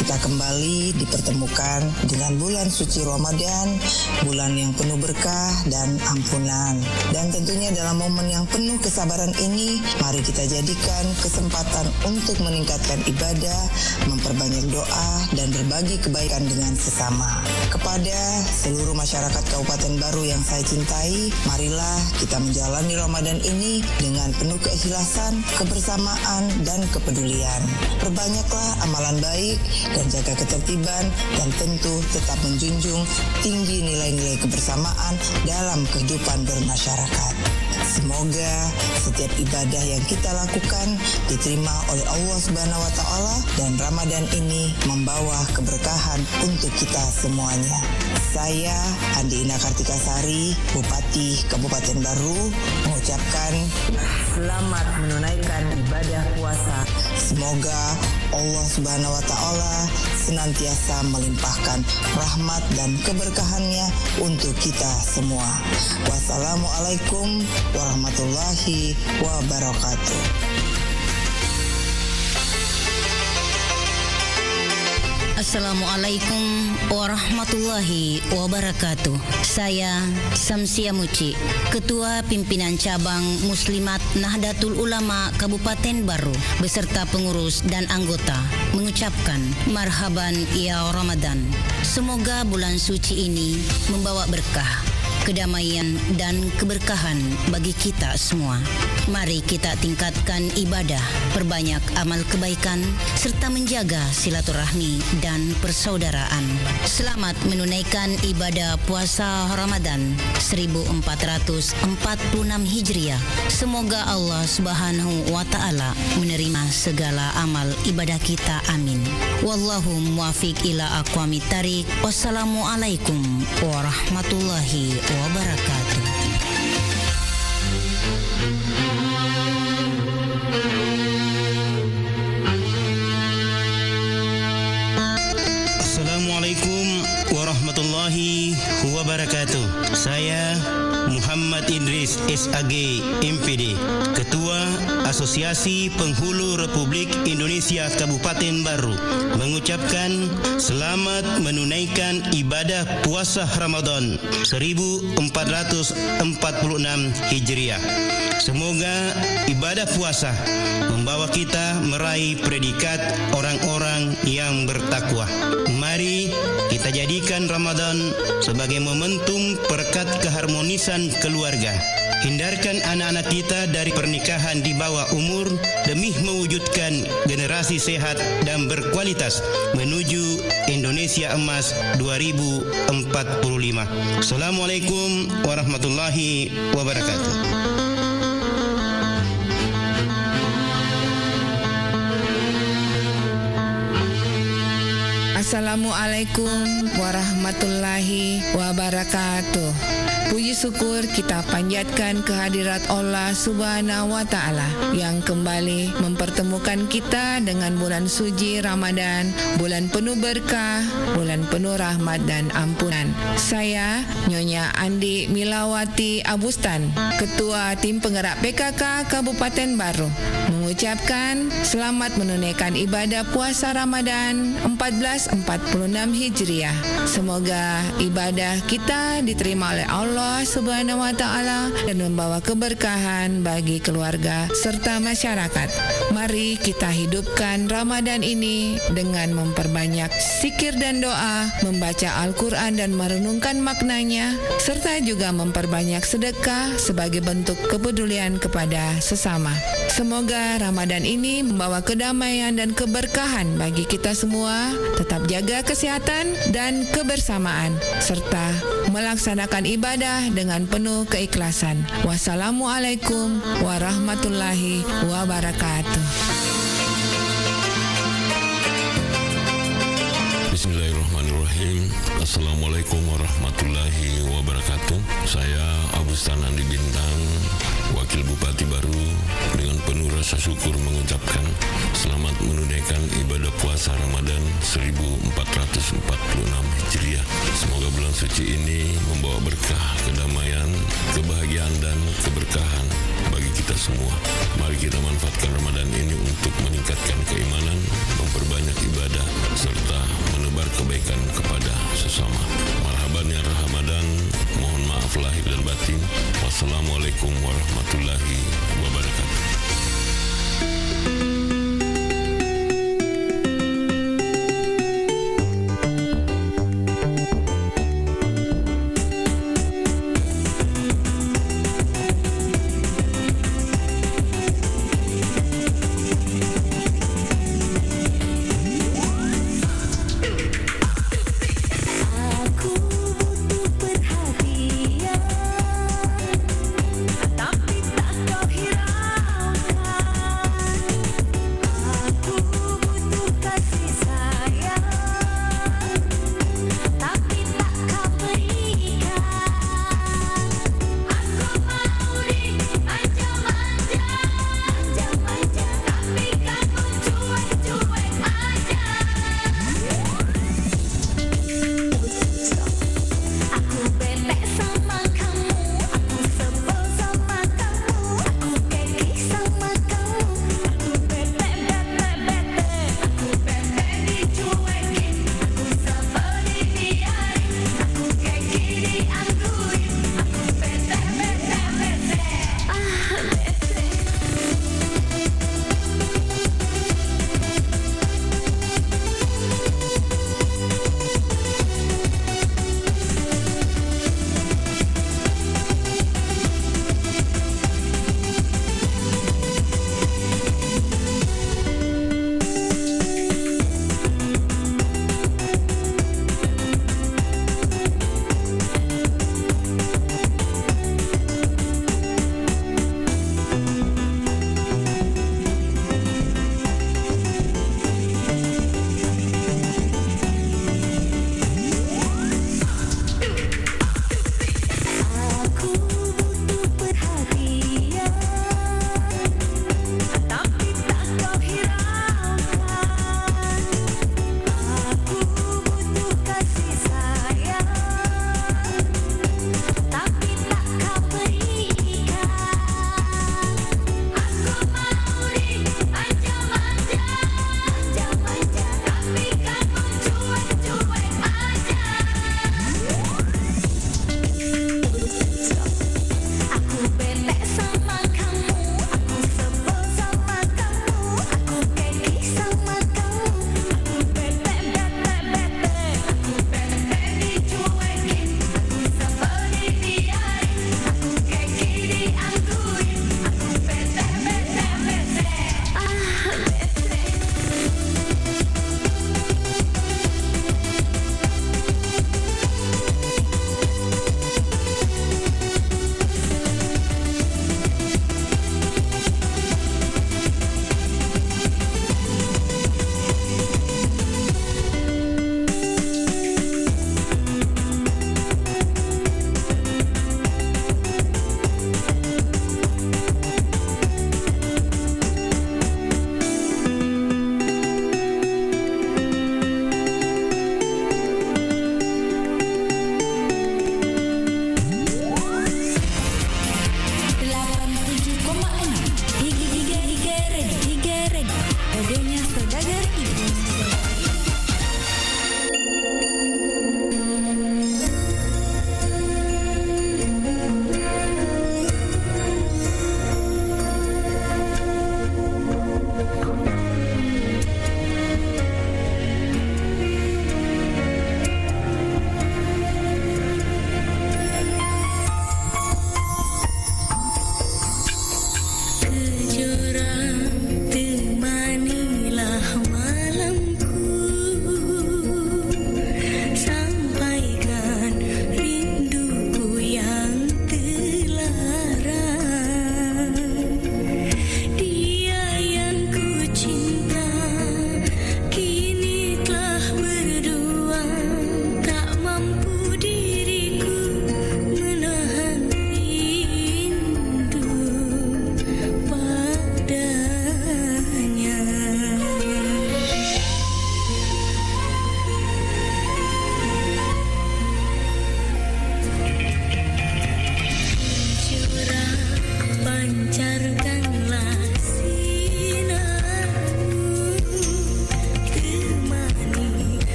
kita kembali dipertemukan dengan bulan suci Ramadan, bulan yang penuh berkah dan ampunan. Dan tentunya dalam momen yang penuh kesabaran ini, mari kita jadikan kesempatan untuk meningkatkan ibadah, memperbanyak doa, dan berbagi kebaikan dengan sesama. Kepada seluruh masyarakat Kabupaten Baru yang saya cintai, marilah kita menjalani Ramadan ini dengan penuh keikhlasan, kebersamaan, dan kepedulian. Perbanyaklah amalan baik dan jaga ketertiban, dan tentu tetap menjunjung tinggi nilai-nilai kebersamaan dalam kehidupan bermasyarakat. Semoga setiap ibadah yang kita lakukan diterima oleh Allah Subhanahu wa Ta'ala, dan Ramadan ini membawa keberkahan untuk kita semuanya. Saya, Andi Ina Kartika Sari, Bupati Kabupaten Baru, mengucapkan selamat menunaikan ibadah puasa. Semoga Allah Subhanahu wa Ta'ala senantiasa melimpahkan rahmat dan keberkahannya untuk kita semua. Wassalamualaikum warahmatullahi wabarakatuh. Assalamualaikum warahmatullahi wabarakatuh. Saya Samsia Muci, Ketua Pimpinan Cabang Muslimat Nahdlatul Ulama Kabupaten Baru, beserta pengurus dan anggota, mengucapkan marhaban ya Ramadan. Semoga bulan suci ini membawa berkah, kedamaian, dan keberkahan bagi kita semua. Mari kita tingkatkan ibadah, perbanyak amal kebaikan, serta menjaga silaturahmi dan persaudaraan. Selamat menunaikan ibadah puasa Ramadan seribu empat ratus empat puluh enam Hijriah. Semoga Allah Subhanahu wa Ta'ala menerima segala amal ibadah kita. Amin. Wallahu muwafiq ila aqwamit thariq. Wassalamualaikum warahmatullahi wabarakatuh. Assalamualaikum warahmatullahi wabarakatuh. Saya Muhammad Idris, S A G, M P D, Ketua Asosiasi Penghulu Republik Indonesia Kabupaten Baru, mengucapkan selamat menunaikan ibadah puasa Ramadan seribu empat ratus empat puluh enam Hijriah. Semoga ibadah puasa membawa kita meraih predikat orang-orang yang bertakwa. Mari kita jadikan Ramadan sebagai momentum perekat keharmonisan keluarga. Hindarkan anak-anak kita dari pernikahan di bawah umur demi mewujudkan generasi sehat dan berkualitas menuju Indonesia Emas dua ribu empat puluh lima. Assalamualaikum warahmatullahi wabarakatuh. Assalamualaikum warahmatullahi wabarakatuh. Puji syukur kita panjatkan kehadirat Allah Subhanahu wa Ta'ala yang kembali mempertemukan kita dengan bulan suci Ramadan, bulan penuh berkah, bulan penuh rahmat dan ampunan. Saya, Nyonya Andi Milawati Abustan, Ketua Tim Penggerak P K K Kabupaten Baru, mengucapkan selamat menunaikan ibadah puasa Ramadan empat belas empat puluh enam Hijriah. Semoga ibadah kita diterima oleh Allah Subhanahu wa Ta'ala dan membawa keberkahan bagi keluarga serta masyarakat. Mari kita hidupkan Ramadan ini dengan memperbanyak zikir dan doa, membaca Al-Quran dan merenungkan maknanya, serta juga memperbanyak sedekah sebagai bentuk kepedulian kepada sesama. Semoga Ramadan ini membawa kedamaian dan keberkahan bagi kita semua. Tetap jaga kesehatan dan kebersamaan, serta melaksanakan ibadah dengan penuh keikhlasan. Wassalamualaikum warahmatullahi wabarakatuh. Bismillahirrahmanirrahim. Bismillahirrahmanirrahim. Assalamualaikum warahmatullahi wabarakatuh. Saya Abu Stan Andi Bintang, Wakil Bupati baru, dengan penuh rasa syukur mengucapkan selamat menunaikan ibadah puasa Ramadan seribu empat ratus empat puluh enam Hijriah. Semoga bulan suci ini membawa berkah, kedamaian, kebahagiaan, dan keberkahan bagi kita semua. Mari kita manfaatkan Ramadan ini untuk meningkatkan keimanan, memperbanyak ibadah, serta menebar kebaikan kepada sesama. Marhaban ya Ramadan, mohon maaf lahir dan batin. Wassalamualaikum warahmatullahi wabarakatuh. Aku butuh perhatian, tapi tak kau hiraukan.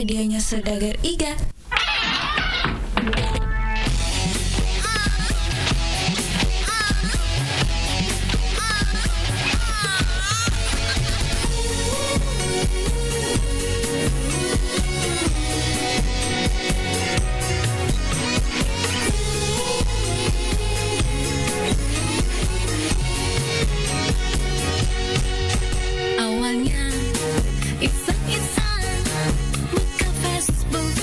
Dianya saudagar iga. Awalnya iseng-iseng buka Facebook,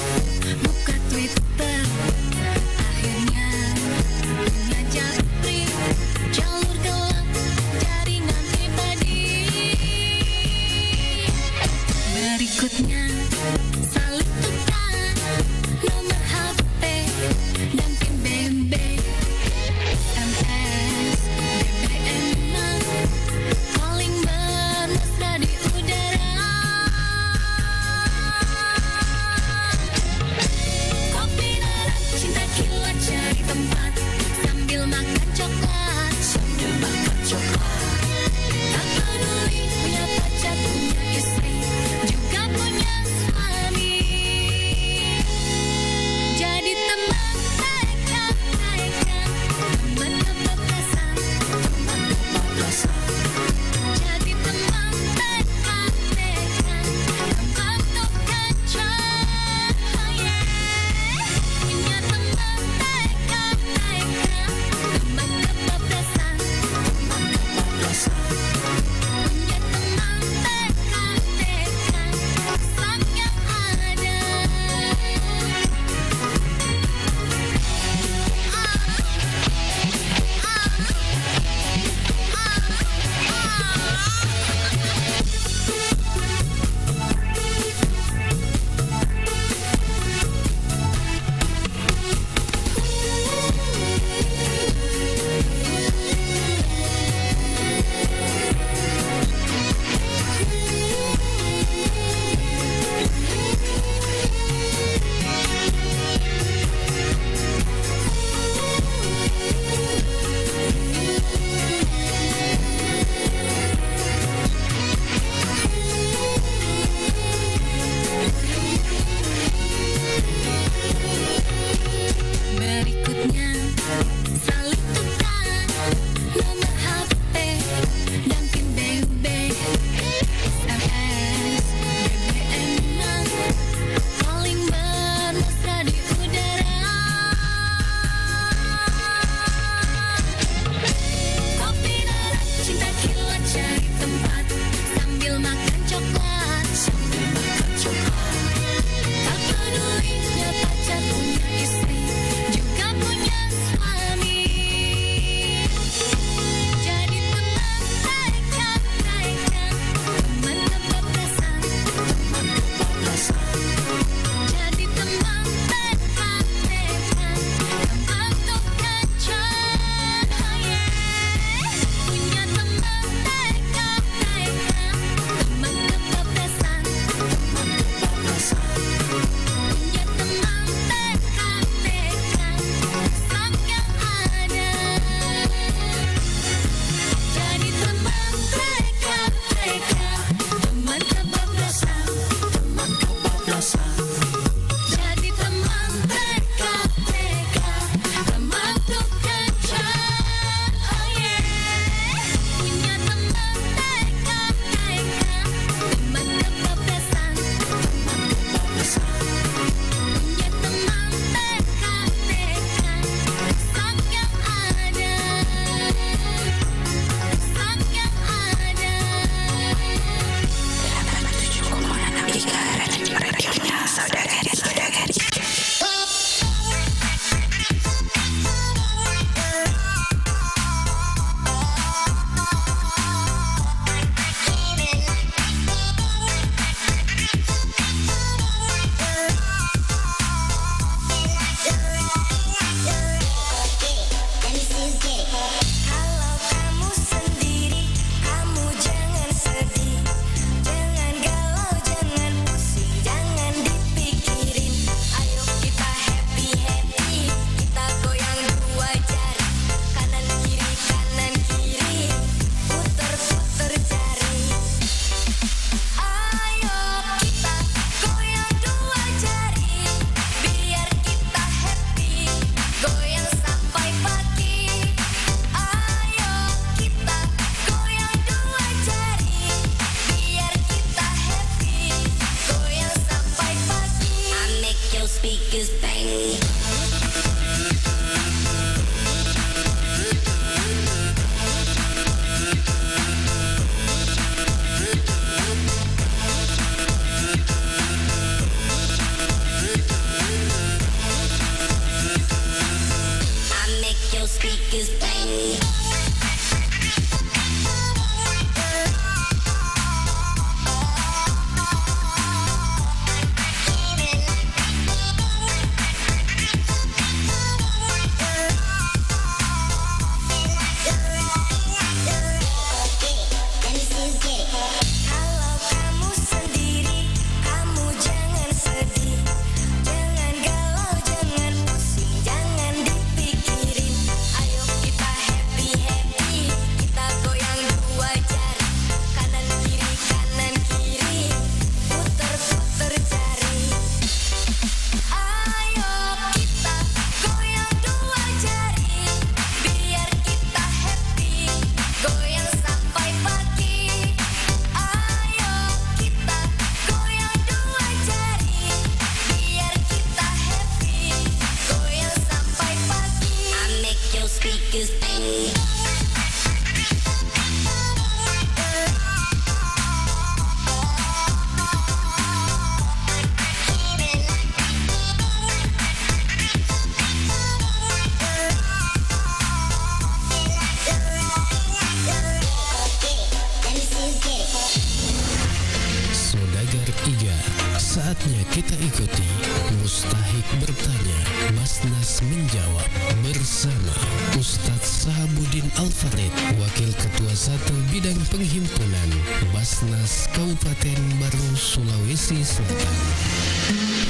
Tiga, saatnya kita ikuti Mustahik Bertanya, Basnas Menjawab bersama Ustadz Sahabuddin Al-Farid, Wakil Ketua Satu Bidang Penghimpunan Basnas Kabupaten Baru, Sulawesi Selatan.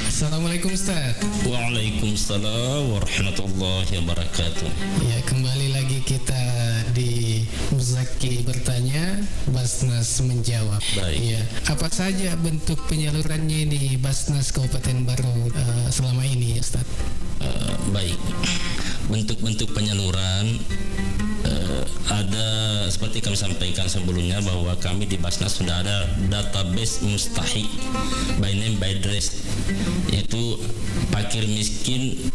Assalamualaikum, Ustadz. Waalaikumsalam warahmatullahi wabarakatuh. Ya, kembali lagi kita di Muzaki Bertanya, Basnas Menjawab. Baik. Ya, apa saja bentuk penyalurannya ini Basnas Kabupaten Baru, eh, selama ini, Ustadz? Eh, baik. Bentuk-bentuk penyaluran, eh, ada seperti kami sampaikan sebelumnya bahwa kami di Basnas sudah ada database mustahik by name by address. Itu fakir miskin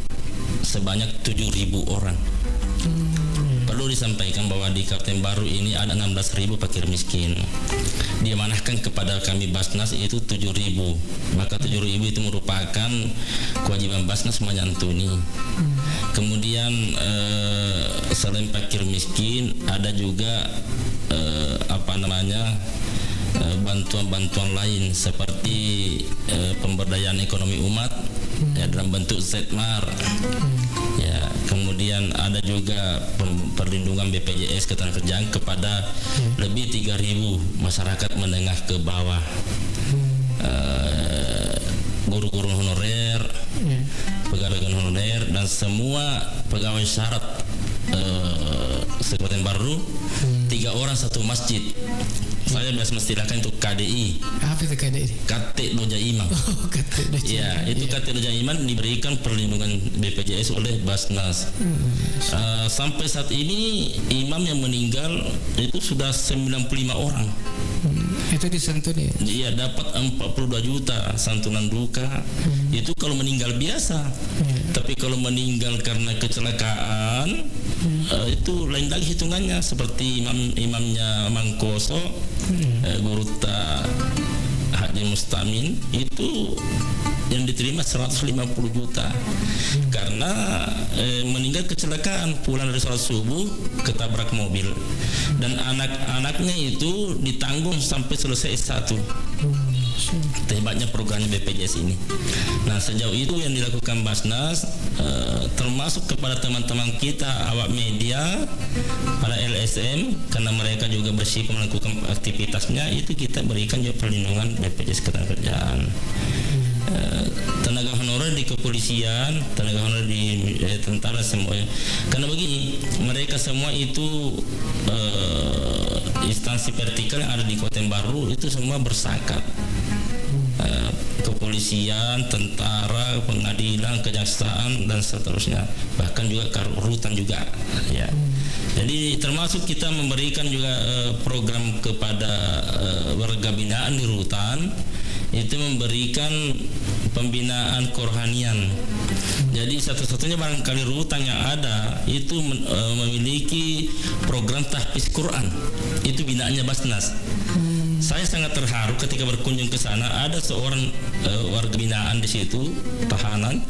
sebanyak tujuh ribu orang. Perlu disampaikan bahwa di Kabupaten Baru ini ada enam belas ribu fakir miskin. Diamanahkan kepada kami Basnas itu tujuh ribu. Maka tujuh ribu itu merupakan kewajiban Basnas menyantuni. Kemudian, eh, selain fakir miskin, ada juga, eh, apa namanya, eh, bantuan-bantuan lain seperti, eh, pemberdayaan ekonomi umat, ya, dalam bentuk Z M A R. Ya, kemudian ada juga pem-, perlindungan B P J S ketenagakerjaan kepada lebih tiga ribu masyarakat menengah ke bawah. Eh, guru-guru honorer, pegawai honorer, dan semua pegawai syarat, eh, se-Kabupaten Baru, tiga orang satu masjid. Saya biasa mestilahkan itu K D I. Apa itu K D I? Katte Doja Imang. Oh, Katte Doja Imang. Ya, itu Katte Doja Imang diberikan perlindungan B P J S oleh Basnas. Eh, sampai saat ini imam yang meninggal itu sudah sembilan puluh lima orang. Itu disantuni? Iya, dapat empat puluh dua juta santunan duka. Itu kalau meninggal biasa. Iya. Tapi kalau meninggal karena kecelakaan, eh, itu lain lagi hitungannya. Seperti imam, imamnya Mangkoso, eh, Gurutta Haji Mustamin, itu yang diterima seratus lima puluh juta. Karena, eh, meninggal kecelakaan, pulang dari sholat subuh, ketabrak mobil. Dan anak-anaknya itu ditanggung sampai selesai S satu. Hebatnya programnya B P J S ini. Nah, sejauh itu yang dilakukan Basnas, eh, termasuk kepada teman-teman kita, awak media, para L S M, karena mereka juga bersiko melakukan aktivitasnya, itu kita berikan juga perlindungan B P J S ketenagakerjaan. Eh, tenaga honorer di kepolisian, tenaga honorer di, eh, tentara, semuanya. Karena begini, mereka semua itu, eh, instansi vertikal yang ada di Kabupaten Baru itu semua bersakat. Eh, kepolisian, tentara, pengadilan, kejaksaan, dan seterusnya. Bahkan juga kar-, rutan juga, ya. Jadi, termasuk kita memberikan juga, eh, program kepada, eh, warga binaan di rutan, itu memberikan pembinaan kerohanian. Jadi, satu-satunya barangkali rutan yang ada itu men-, eh, memiliki program tahfiz Quran. Itu binaannya Basnas. Saya sangat terharu ketika berkunjung ke sana, ada seorang, eh, warga binaan di situ, tahanan,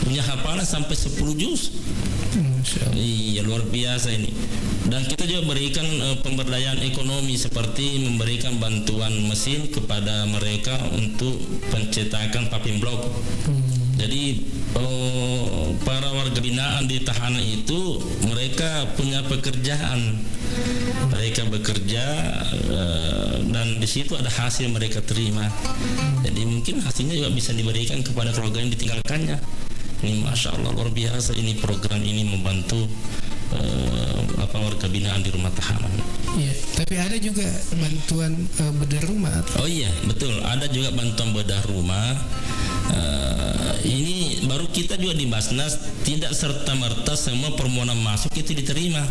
punya hafalan sampai sepuluh juz. Masya Allah. Iya, luar biasa ini. Dan kita juga berikan, eh, pemberdayaan ekonomi seperti memberikan bantuan mesin kepada mereka untuk pencetakan paving block. Jadi, eh, para warga binaan di tahanan itu, mereka punya pekerjaan. Mereka bekerja, eh, dan di situ ada hasil mereka terima. Jadi, mungkin hasilnya juga bisa diberikan kepada keluarga yang ditinggalkannya. Ini, Masya Allah, luar biasa ini program ini membantu, eh, apa, warga binaan di rumah tahanan. Iya, tapi ada juga bantuan, eh, bedah rumah. Oh iya, betul. Ada juga bantuan bedah rumah. Eh, ini baru kita juga di Basnas tidak serta-merta semua permohonan masuk itu diterima.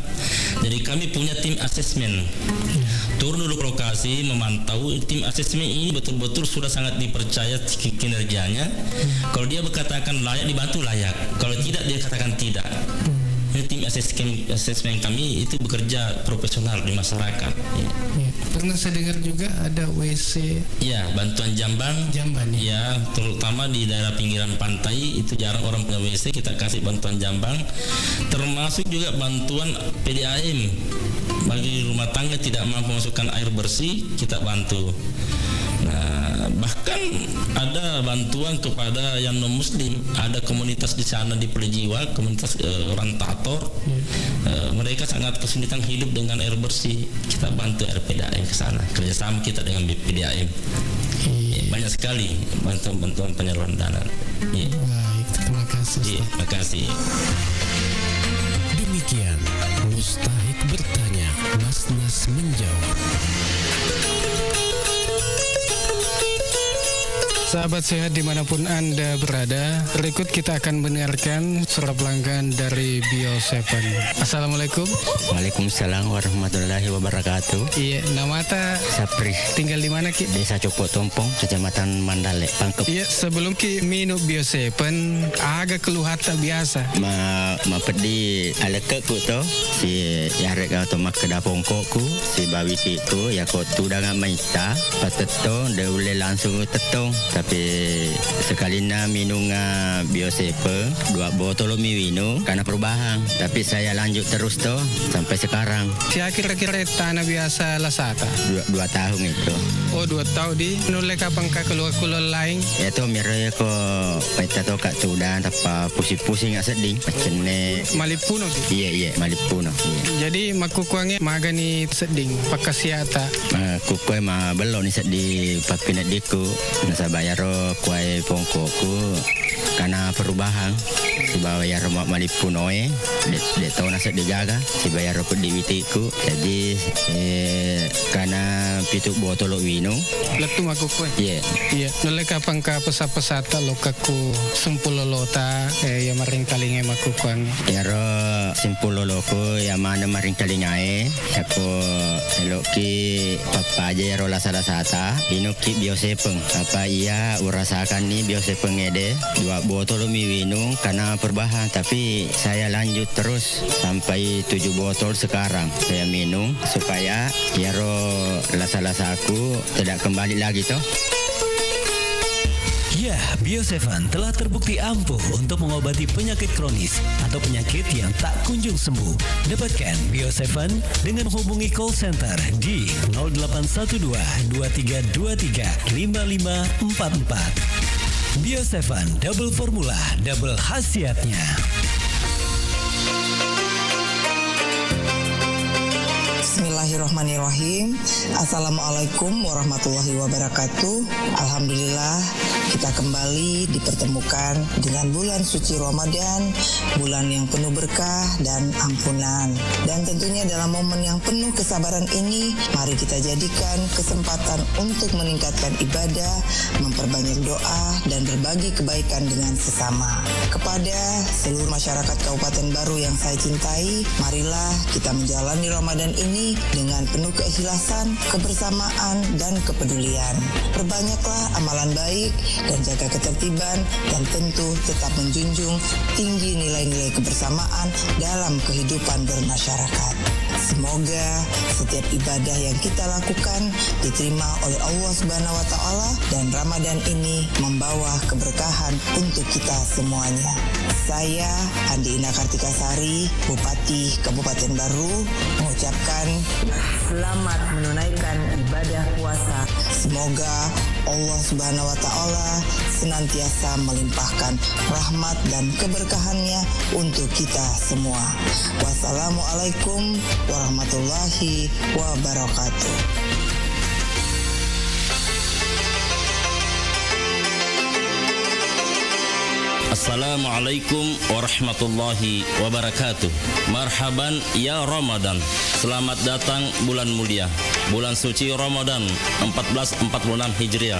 Jadi, kami punya tim asesmen. Turun dulu ke lokasi, memantau. Tim asesmen ini betul-betul sudah sangat dipercaya ki-, kinerjanya. Kalau dia berkatakan layak dibantu, layak. Kalau tidak, dia katakan tidak. Ini tim asesmen, asesmen kami itu bekerja profesional di masyarakat. Iya. Iya. Pernah saya dengar juga ada W C. Ya, bantuan jamban. Jamban, ya. Ya, terutama di daerah pinggiran pantai itu jarang orang punya W C, kita kasih bantuan jamban. Termasuk juga bantuan P D A M. Bagi rumah tangga tidak mampu masukkan air bersih, kita bantu. Eh, bahkan ada bantuan kepada yang non-muslim, ada komunitas di sana di Pelejiwa, komunitas, eh, orang Tator. Eh, mereka sangat kesulitan hidup dengan air bersih. Kita bantu R P D A M ke sana, kerjasama kita dengan B P D A M. Iya. Banyak sekali bantuan-bantuan penyaluran dana. Iya. Baik, terima kasih, Iya, Ustaz. Makasih. Demikian Mustahik Bertanya, Mas Nas Menjawab. Sahabat sehat dimanapun Anda berada, berikut kita akan mendengarkan surat pelanggan dari Bio Seven. Assalamualaikum. Waalaikumsalam warahmatullahi wabarakatuh. Iya, namata Sapri. Tinggal di mana, Ki? Desa Cokok Tompong, Kecamatan Mandale, Pangkep. Iya, sebelum Ki minum Bio Seven, aga keluhatta biasa? Ma-, mapeddi alekke'ku to, si yarega to makkeda pongko'ku, sibawa witikku, yako tudanga maitta, patetto, de ulle langsung tettong. Tapi sekalinna minunga Bio Seven, dua botolo mi winung, karena perubahan. Tapi saya lanjut terus to, sampai sekarang. Sia kira-kira tana biasa lasata? Dua, dua tahun itu. Oh, dua tahun di. Nulle kapang ka keluar-keluar lain? Ya to, miro ya ko peta to kak tudang, tappa pusing-pusing nggak sedih. Pacenne. Malippuno ki? Iya, iya, malippuno. Iya. Jadi, makkukuangnge magani sedding, pakkasiata? Eh, kukkue ma bello ni seddi pappineddikku, nasaba yaro kuae pongkoku kana perubahan, sibawa yaro ma-, malippunoe, de-, de tona seddi gaga, sibawa yaro peddi witikku, jaji, eh, kana pitu botolo winung. Lettu makkukue? Iya. Iya, nulle kapang ka pesa-pesata lokakku sempulolota, eh, ya maringkalingai makkukuang. Yaro simpuloloku ya mana maringkalingae, yako eloki pappaja yaro lasa-lasata, inukki Bio Seven. Apa iya urasakanni Bio Seven ede, dua botol mi winung karena perubahan, tapi saya lanjut terus sampai tujuh botol sekarang saya minum supaya yaro lasa-lasaku tidak kembali lagi toh. Ya, Bio Seven telah terbukti ampuh untuk mengobati penyakit kronis atau penyakit yang tak kunjung sembuh. Dapatkan Bio Seven dengan hubungi call center di nol delapan satu dua, dua tiga dua tiga, lima lima empat empat. Bio Seven, double formula, double khasiatnya. Bismillahirrahmanirrahim. Assalamualaikum warahmatullahi wabarakatuh. Alhamdulillah, kita kembali dipertemukan dengan bulan suci Ramadan, bulan yang penuh berkah dan ampunan. Dan tentunya dalam momen yang penuh kesabaran ini, mari kita jadikan kesempatan untuk meningkatkan ibadah, memperbanyak doa, dan berbagi kebaikan dengan sesama. Kepada seluruh masyarakat Kabupaten Baru yang saya cintai, marilah kita menjalani Ramadan ini dengan penuh keikhlasan, kebersamaan, dan kepedulian. Perbanyaklah amalan baik dan jaga ketertiban, dan tentu tetap menjunjung tinggi nilai-nilai kebersamaan dalam kehidupan bermasyarakat. Semoga setiap ibadah yang kita lakukan diterima oleh Allah Subhanahu wa Ta'ala, dan Ramadan ini membawa keberkahan untuk kita semuanya. Saya, Andi Ina Kartika Sari, Bupati Kabupaten Baru, mengucapkan selamat menunaikan ibadah puasa. Semoga Allah Subhanahu wa Ta'ala senantiasa melimpahkan rahmat dan keberkahannya untuk kita semua. Wassalamualaikum warahmatullahi wabarakatuh. Assalamualaikum warahmatullahi wabarakatuh. Marhaban ya Ramadan. Selamat datang bulan mulia, bulan suci Ramadan empat belas empat puluh enam Hijriah.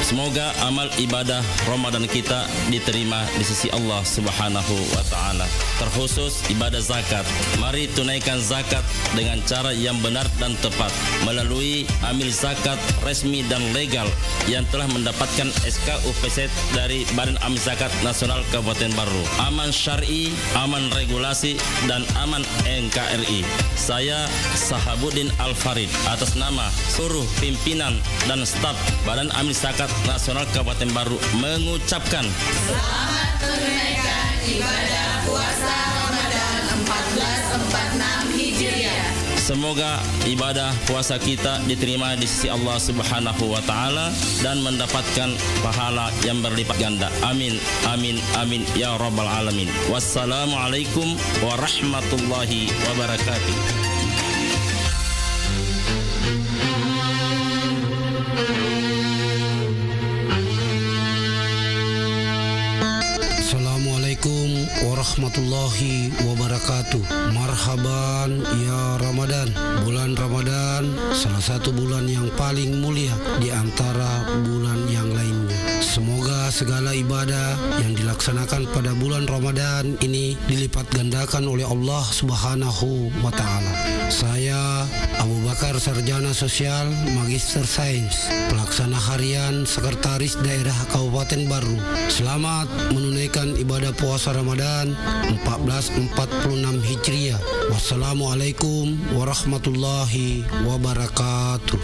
Semoga amal ibadah Ramadan kita diterima di sisi Allah Subhanahu wa Ta'ala. Terkhusus ibadah zakat. Mari tunaikan zakat dengan cara yang benar dan tepat melalui amil zakat resmi dan legal yang telah mendapatkan S K U P Z dari Badan Amil Zakat Nasional Kabupaten Baru. Aman syar'i, aman regulasi, dan aman N K R I. Saya Sahabuddin Al Farid atas nama seluruh pimpinan dan staf Badan Amil Zakat Nasional Kabupaten Baru mengucapkan selamat menunaikan ibadah puasa Ramadan empat belas empat enam Hijriah. Semoga ibadah puasa kita diterima di sisi Allah Subhanahu wa Ta'ala dan mendapatkan pahala yang berlipat ganda. Amin, amin, amin, ya Rabbal 'Alamin. Wassalamualaikum warahmatullahi wabarakatuh. Assalamualaikum warahmatullahi wabarakatuh. Marhaban ya Ramadan. Bulan Ramadan salah satu bulan yang paling mulia di antara bulan yang lainnya. Semoga segala ibadah yang dilaksanakan pada bulan Ramadan ini dilipat gandakan oleh Allah Subhanahu wa Ta'ala. Saya Abu Bakar, sarjana sosial, magister sains, pelaksana harian sekretaris daerah Kabupaten Barru. Selamat menunaikan ibadah puasa Ramadan empat belas empat puluh enam Hijriah. Wassalamualaikum warahmatullahi wabarakatuh.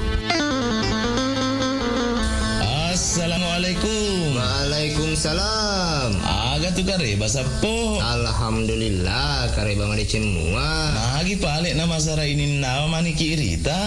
Assalamualaikum. Waalaikumsalam. Aga tu kareba, Sappo? Alhamdulillah, kareba madeceng mua. Magi pale na masara ininnawa maniki irita?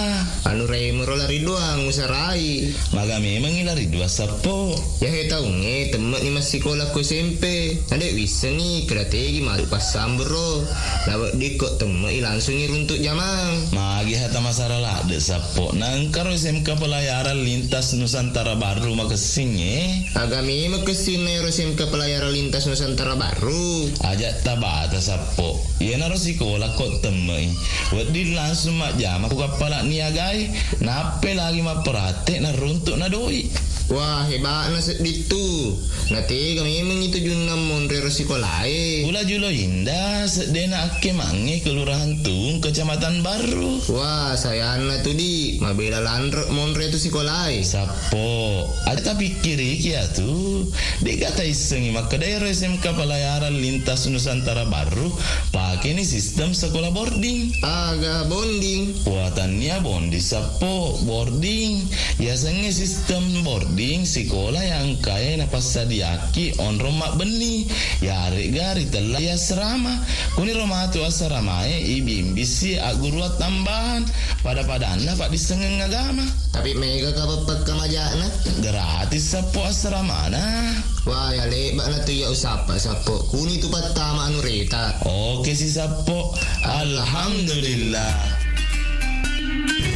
Anu remero lari doang usarai. Maga memengi lari dua, Sappo? Yahe taungnge temme'ni massikola ko S M P. Nade wissengi keda tegi matu passambero. Naweddikko temme'i langsungi runtuk jamang. Magi hata masara ladde, Sappo? Nangkaro S M K Pelayaran Lintas Nusantara Baru makessingnge? Aga memeng kessinna ero S M K Pelayaran Lintas Nusantara Baru? Aja tabata, Sappo. Iyanaro sikola ko temme'i. Wedding langsung majjama ku kappala niagae, nappai lagi mapparatte naruntuk na doi. Wah, heba'na sedding tu. Natega memengngi tujunna monro ero sikolae. Pula Julo Indah, seddena akkemangnge Kelurahan Tuung, Kecamatan Barru. Wah, sayanna tu, Di. Mabela lanre monro tu sikolae. Sappo, aja tapikkiriki atu. De'ga taissengi makkeda ero S M K Pelayaran Lintas Nusantara Barru pakeni sistem sekolah boarding. Aga bonding? Wah, tania bonding, Sappo, boarding. Yasengnge sistem boarding sikola yang engkae napassadiaki onrong mabbenni, yaregga ritella asrama. Kuniro matu asramae ibimbisi agguruang tambahan, pada-padanna paddissengeng agama. Tapi mega ka peppekka majana? Gratis, Sappo, asramana. Wah, ya lebba'na tu iya usappa, Sappo. Kuni tu pattama anu reta. Oke si, Sappo. Alhamdulillah.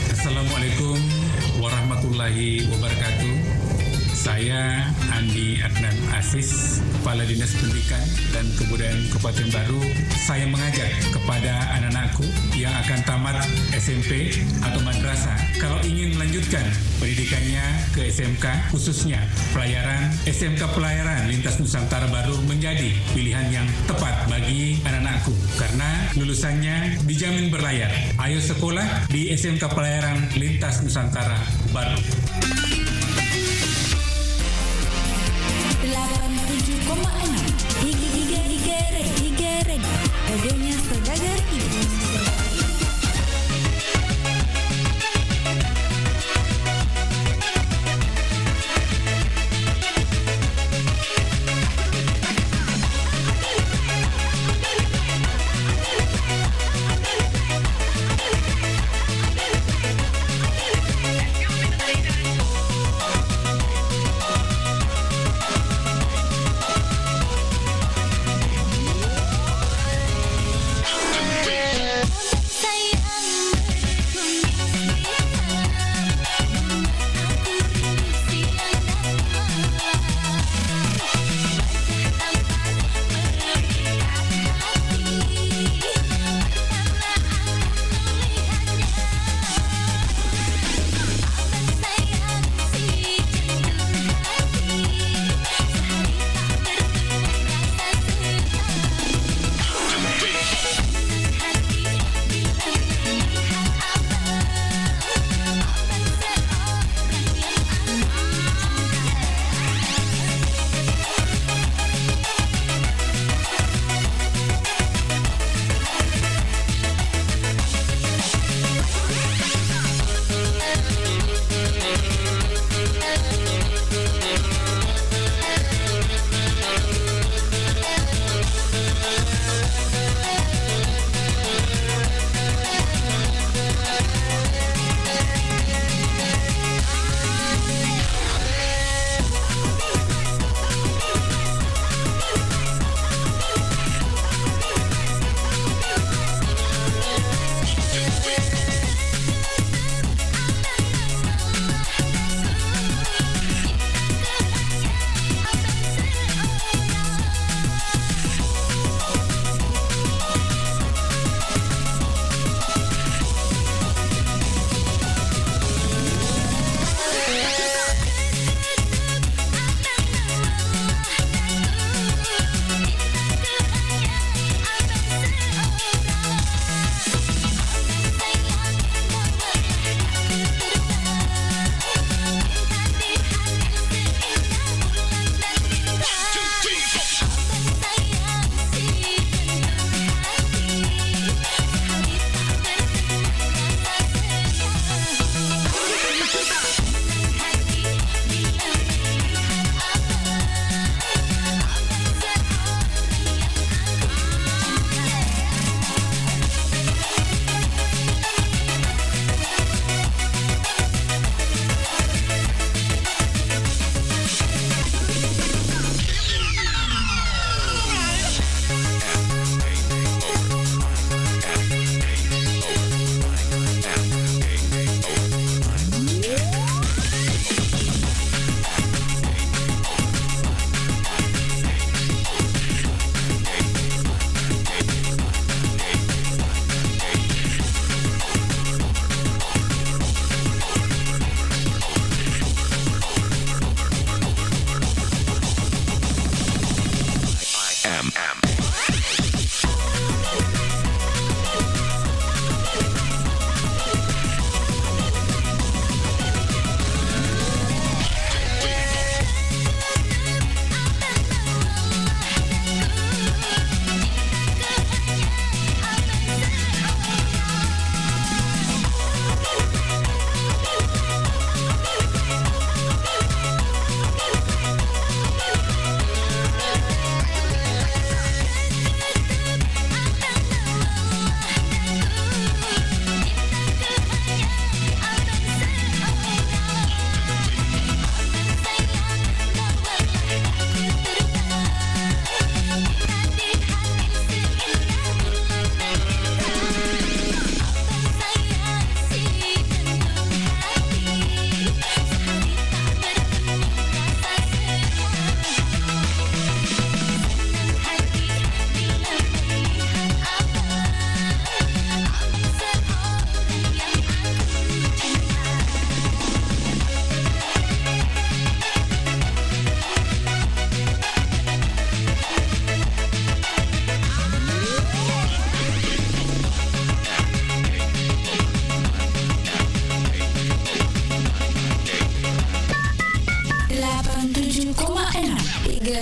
Assalamualaikum warahmatullahi wabarakatuh. Saya Andi Adnan Aziz, Kepala Dinas Pendidikan dan Kebudayaan Kabupaten Baru. Saya mengajak kepada anak-anakku yang akan tamat S M P atau madrasah, kalau ingin melanjutkan pendidikannya ke S M K, khususnya pelayaran, S M K Pelayaran Lintas Nusantara Baru menjadi pilihan yang tepat bagi anak-anakku karena lulusannya dijamin berlayar. Ayo sekolah di S M K Pelayaran Lintas Nusantara Baru. Delapan tujuh koma enam. Ige, ige, ige, red, ige, red. Radionya Saudagar Ige.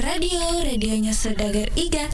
Radio, radionya saudagar Iga.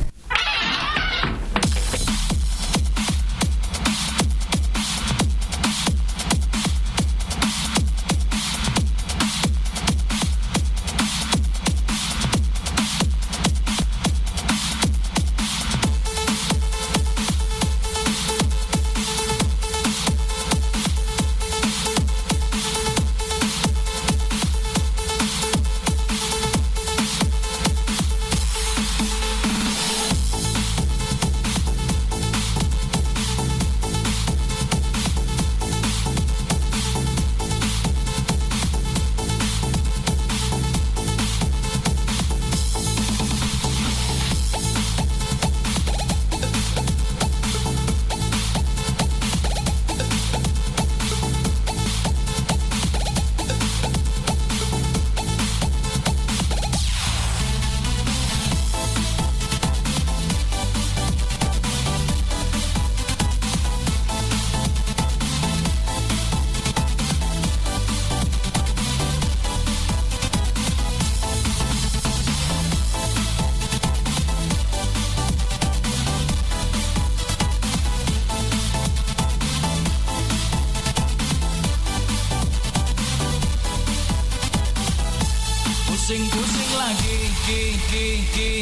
Pusing-pusing lagi, gi, gi, gi.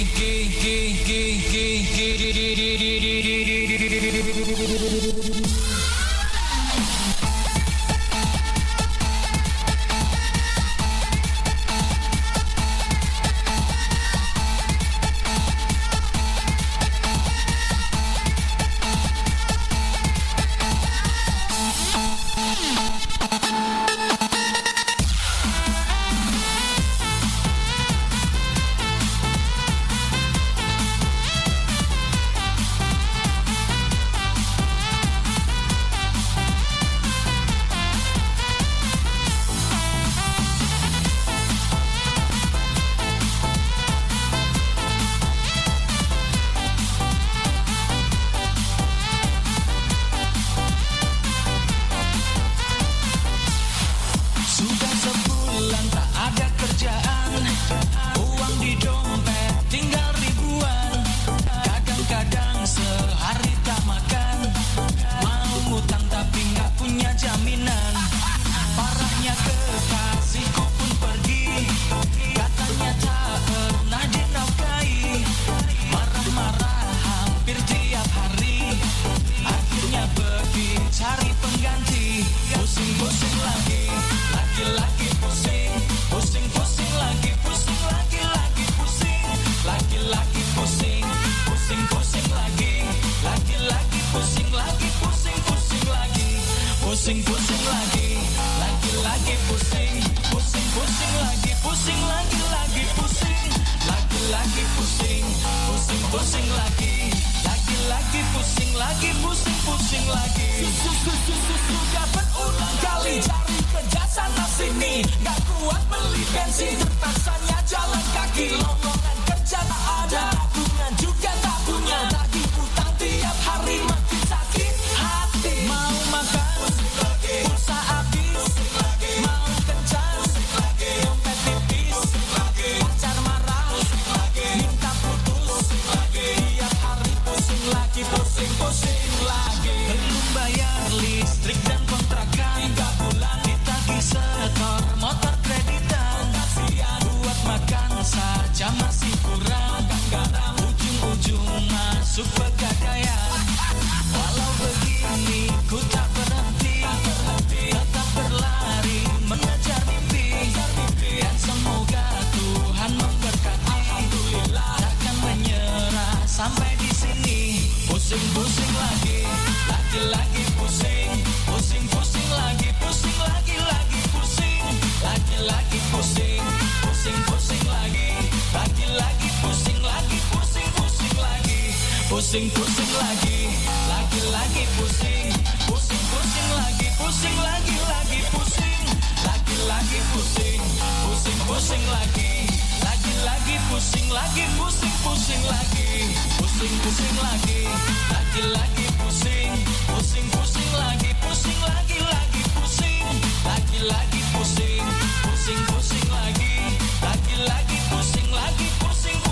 Sudah sebulan tak ada kerjaan, uang di dompet tinggal ribuan. Kadang-kadang sehari tak makan, mau ngutang tapi nggak punya jaminan. Parahnya kekasihku pun pergi, katanya tak pernah dinafkahi. Marah-marah hampir tiap hari, akhirnya pergi cari pengganti. Pusing-pusing lagi, laki-laki pusing. Pusing-pusing lagi, pusing, laki-laki pusing. Laki-laki pusing, pusing-pusing lagi. Laki-laki pusing lagi, pusing-pusing lagi. Pusing-pusing lagi, laki-laki pusing. Pusing-pusing lagi, pusing, laki-laki pusing. Laki-laki pusing, pusing-pusing lagi. Laki-laki pusing lagi, pusing-pusing lagi. Su-, su-, su-, su-, su-, sudah berulang kali cari kerja sana sini, nggak kuat beli bensin, terpaksanya jalan kaki. Lowongan kerja tak ada, tabungan juga tak punya, tagih utang tiap hari, makin sakit hati. Mau makan, pulsa habis. Mau kencan, dompet tipis. Pacar marah, minta putus. Tiap hari pusing lagi, pusing-pusing lagi. Belum bayar listrik dan kontrakan, tiga bulan ditagih setor, motor kreditan. Kasihan, buat makan saja masih kurang. Ujung-ujung masuk pegadaian. Walau begini, ku tak berhenti, tetap berlari mengejar mimpi. Dan semoga Tuhan memberkati. Takkan menyerah sampai di sini. Pusing-pusing lagi, laki-laki pusing. Pusing-pusing lagi, pusing lagi, lagi pusing. Laki-laki pusing, pusing-pusing lagi. Laki-laki pusing lagi, pusing-pusing lagi. Pusing-pusing lagi, laki-laki pusing. Pusing-pusing lagi, pusing lagi, lagi pusing. Laki-laki pusing, pusing-pusing lagi. Laki-laki pusing lagi, pusing-pusing lagi. Pusing-pusing lagi, laki-laki pusing. Pusing-pusing lagi, pusing lagi, lagi pusing. Laki-laki pusing, pusing-pusing lagi. Laki-laki pusing lagi, pusing-pusing lagi. Pusing-pusing lagi, laki-laki pusing. Pusing-pusing lagi, laki-laki pusing. Pusing-pusing lagi, laki-laki pusing.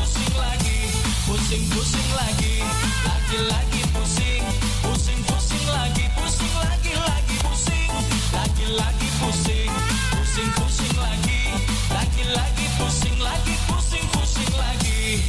Pusing lagi, lagi-lagi pusing, pusing-pusing lagi, pusing lagi-lagi pusing, lagi-lagi pusing, pusing-pusing lagi, lagi-lagi pusing lagi, pusing-pusing lagi.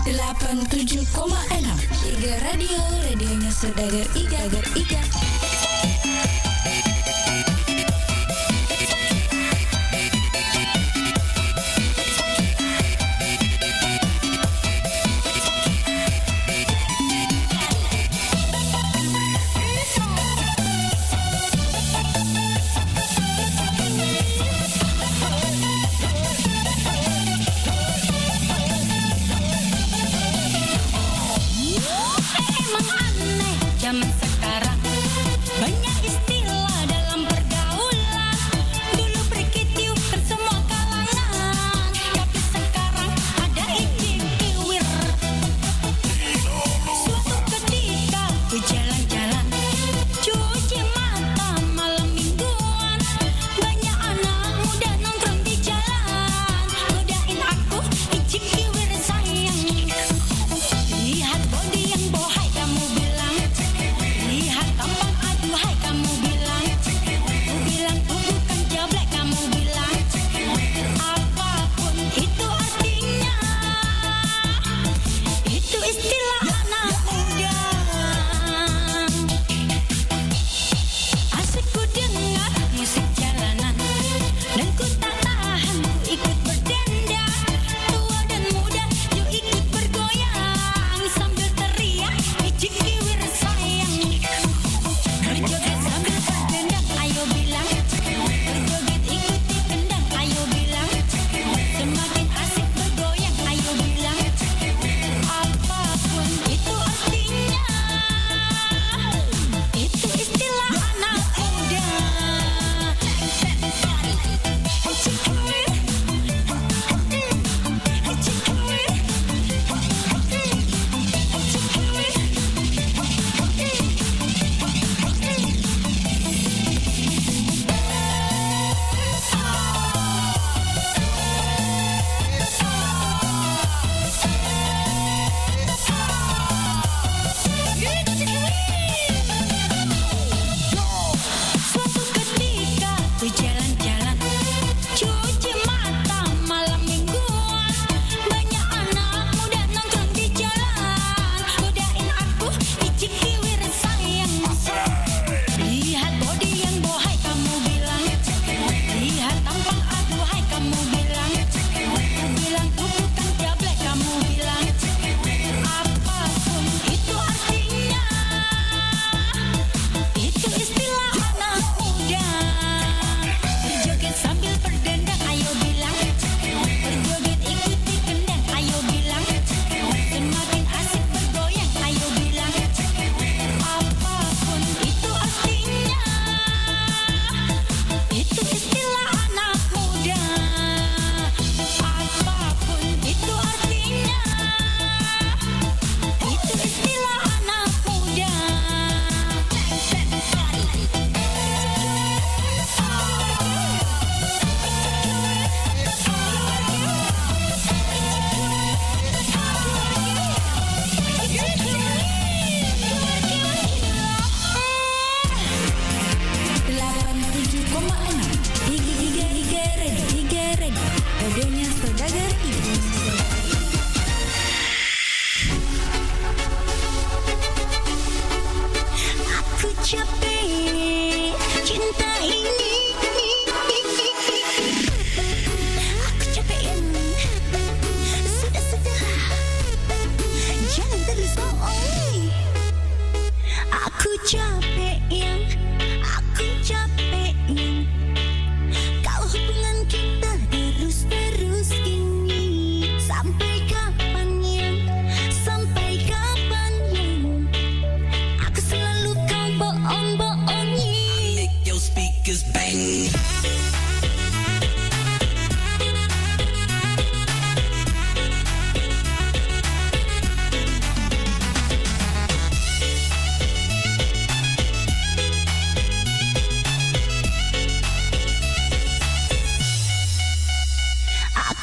Delapan tujuh koma enam Iga Radio, radionya saudagar Iga, Iga. Emang aneh zaman sekarang.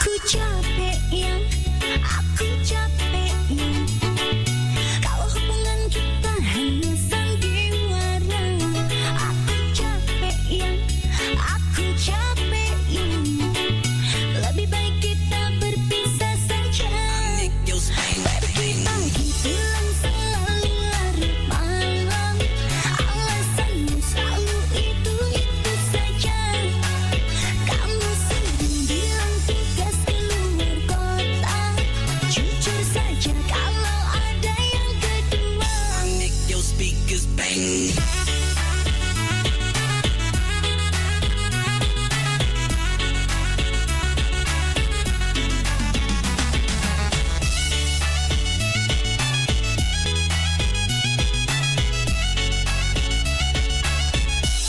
Aku capek yang, aku capek yang. Kalau hubungan kita hanya sandiwara, aku capek yang, aku capek yang. Lebih baik kita berpisah saja. Pergi pagi pulang selalu larut malam. Alasanmu selalu itu-itu saja. Kamu sering bilang tugas keluar kota. Jujur saja kalau ada yang kedua. Make your speakers bang.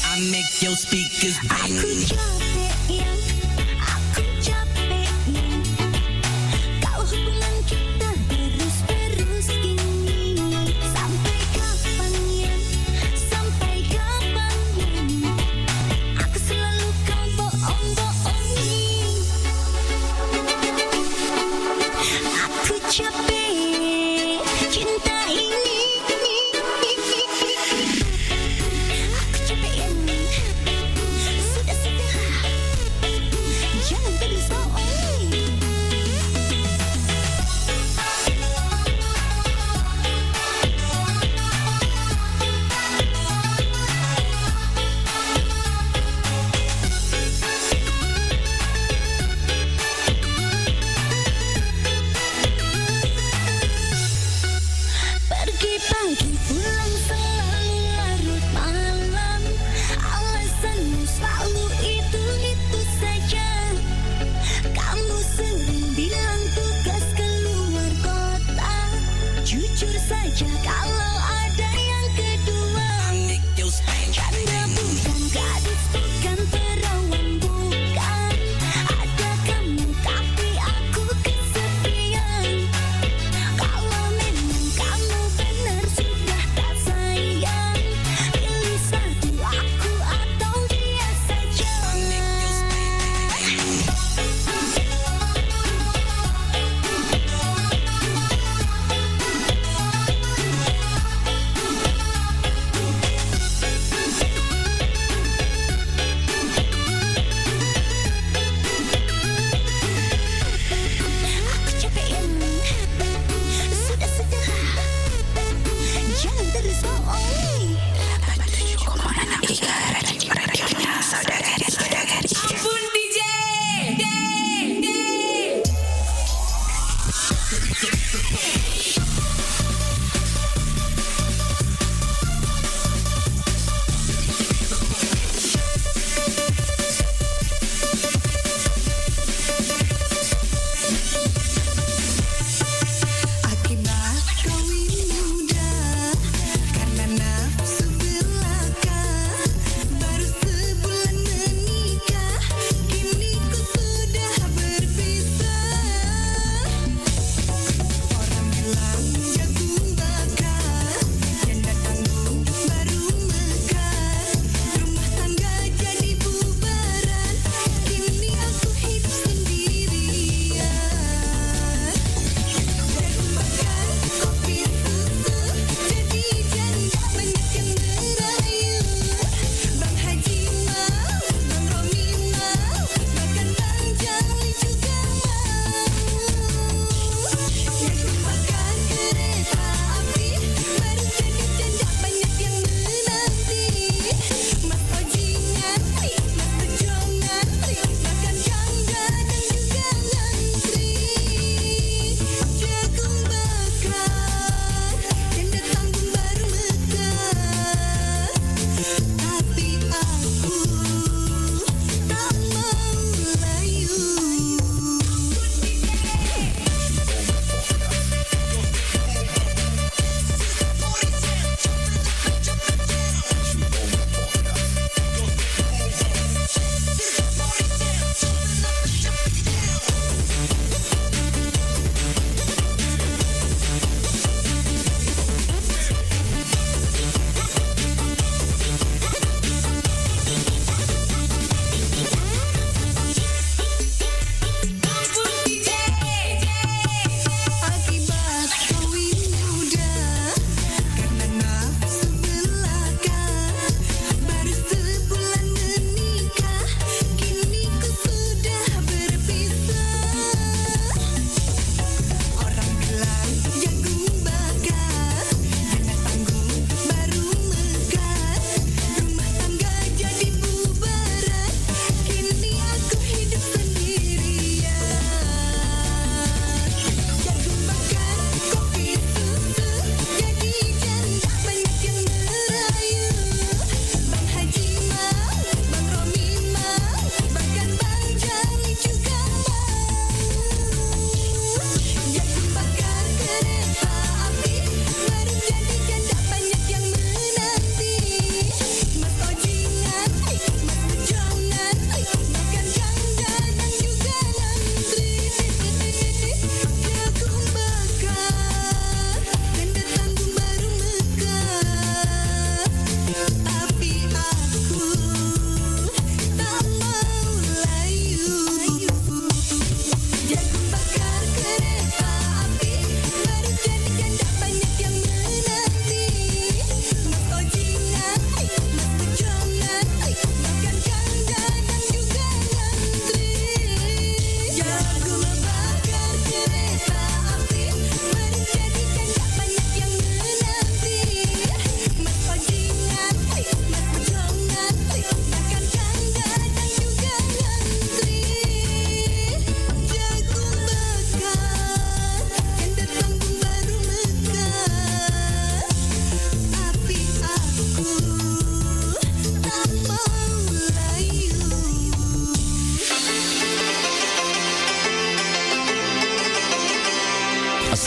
I make your speakers bang. Aku capek yang, aku capek yang. Kalau hubungan kita terus-terus gini, sampai kapan yang, sampai kapan yang? Aku selalu kau bohong-bohongi. Aku capek cinta ini. Aku capek yang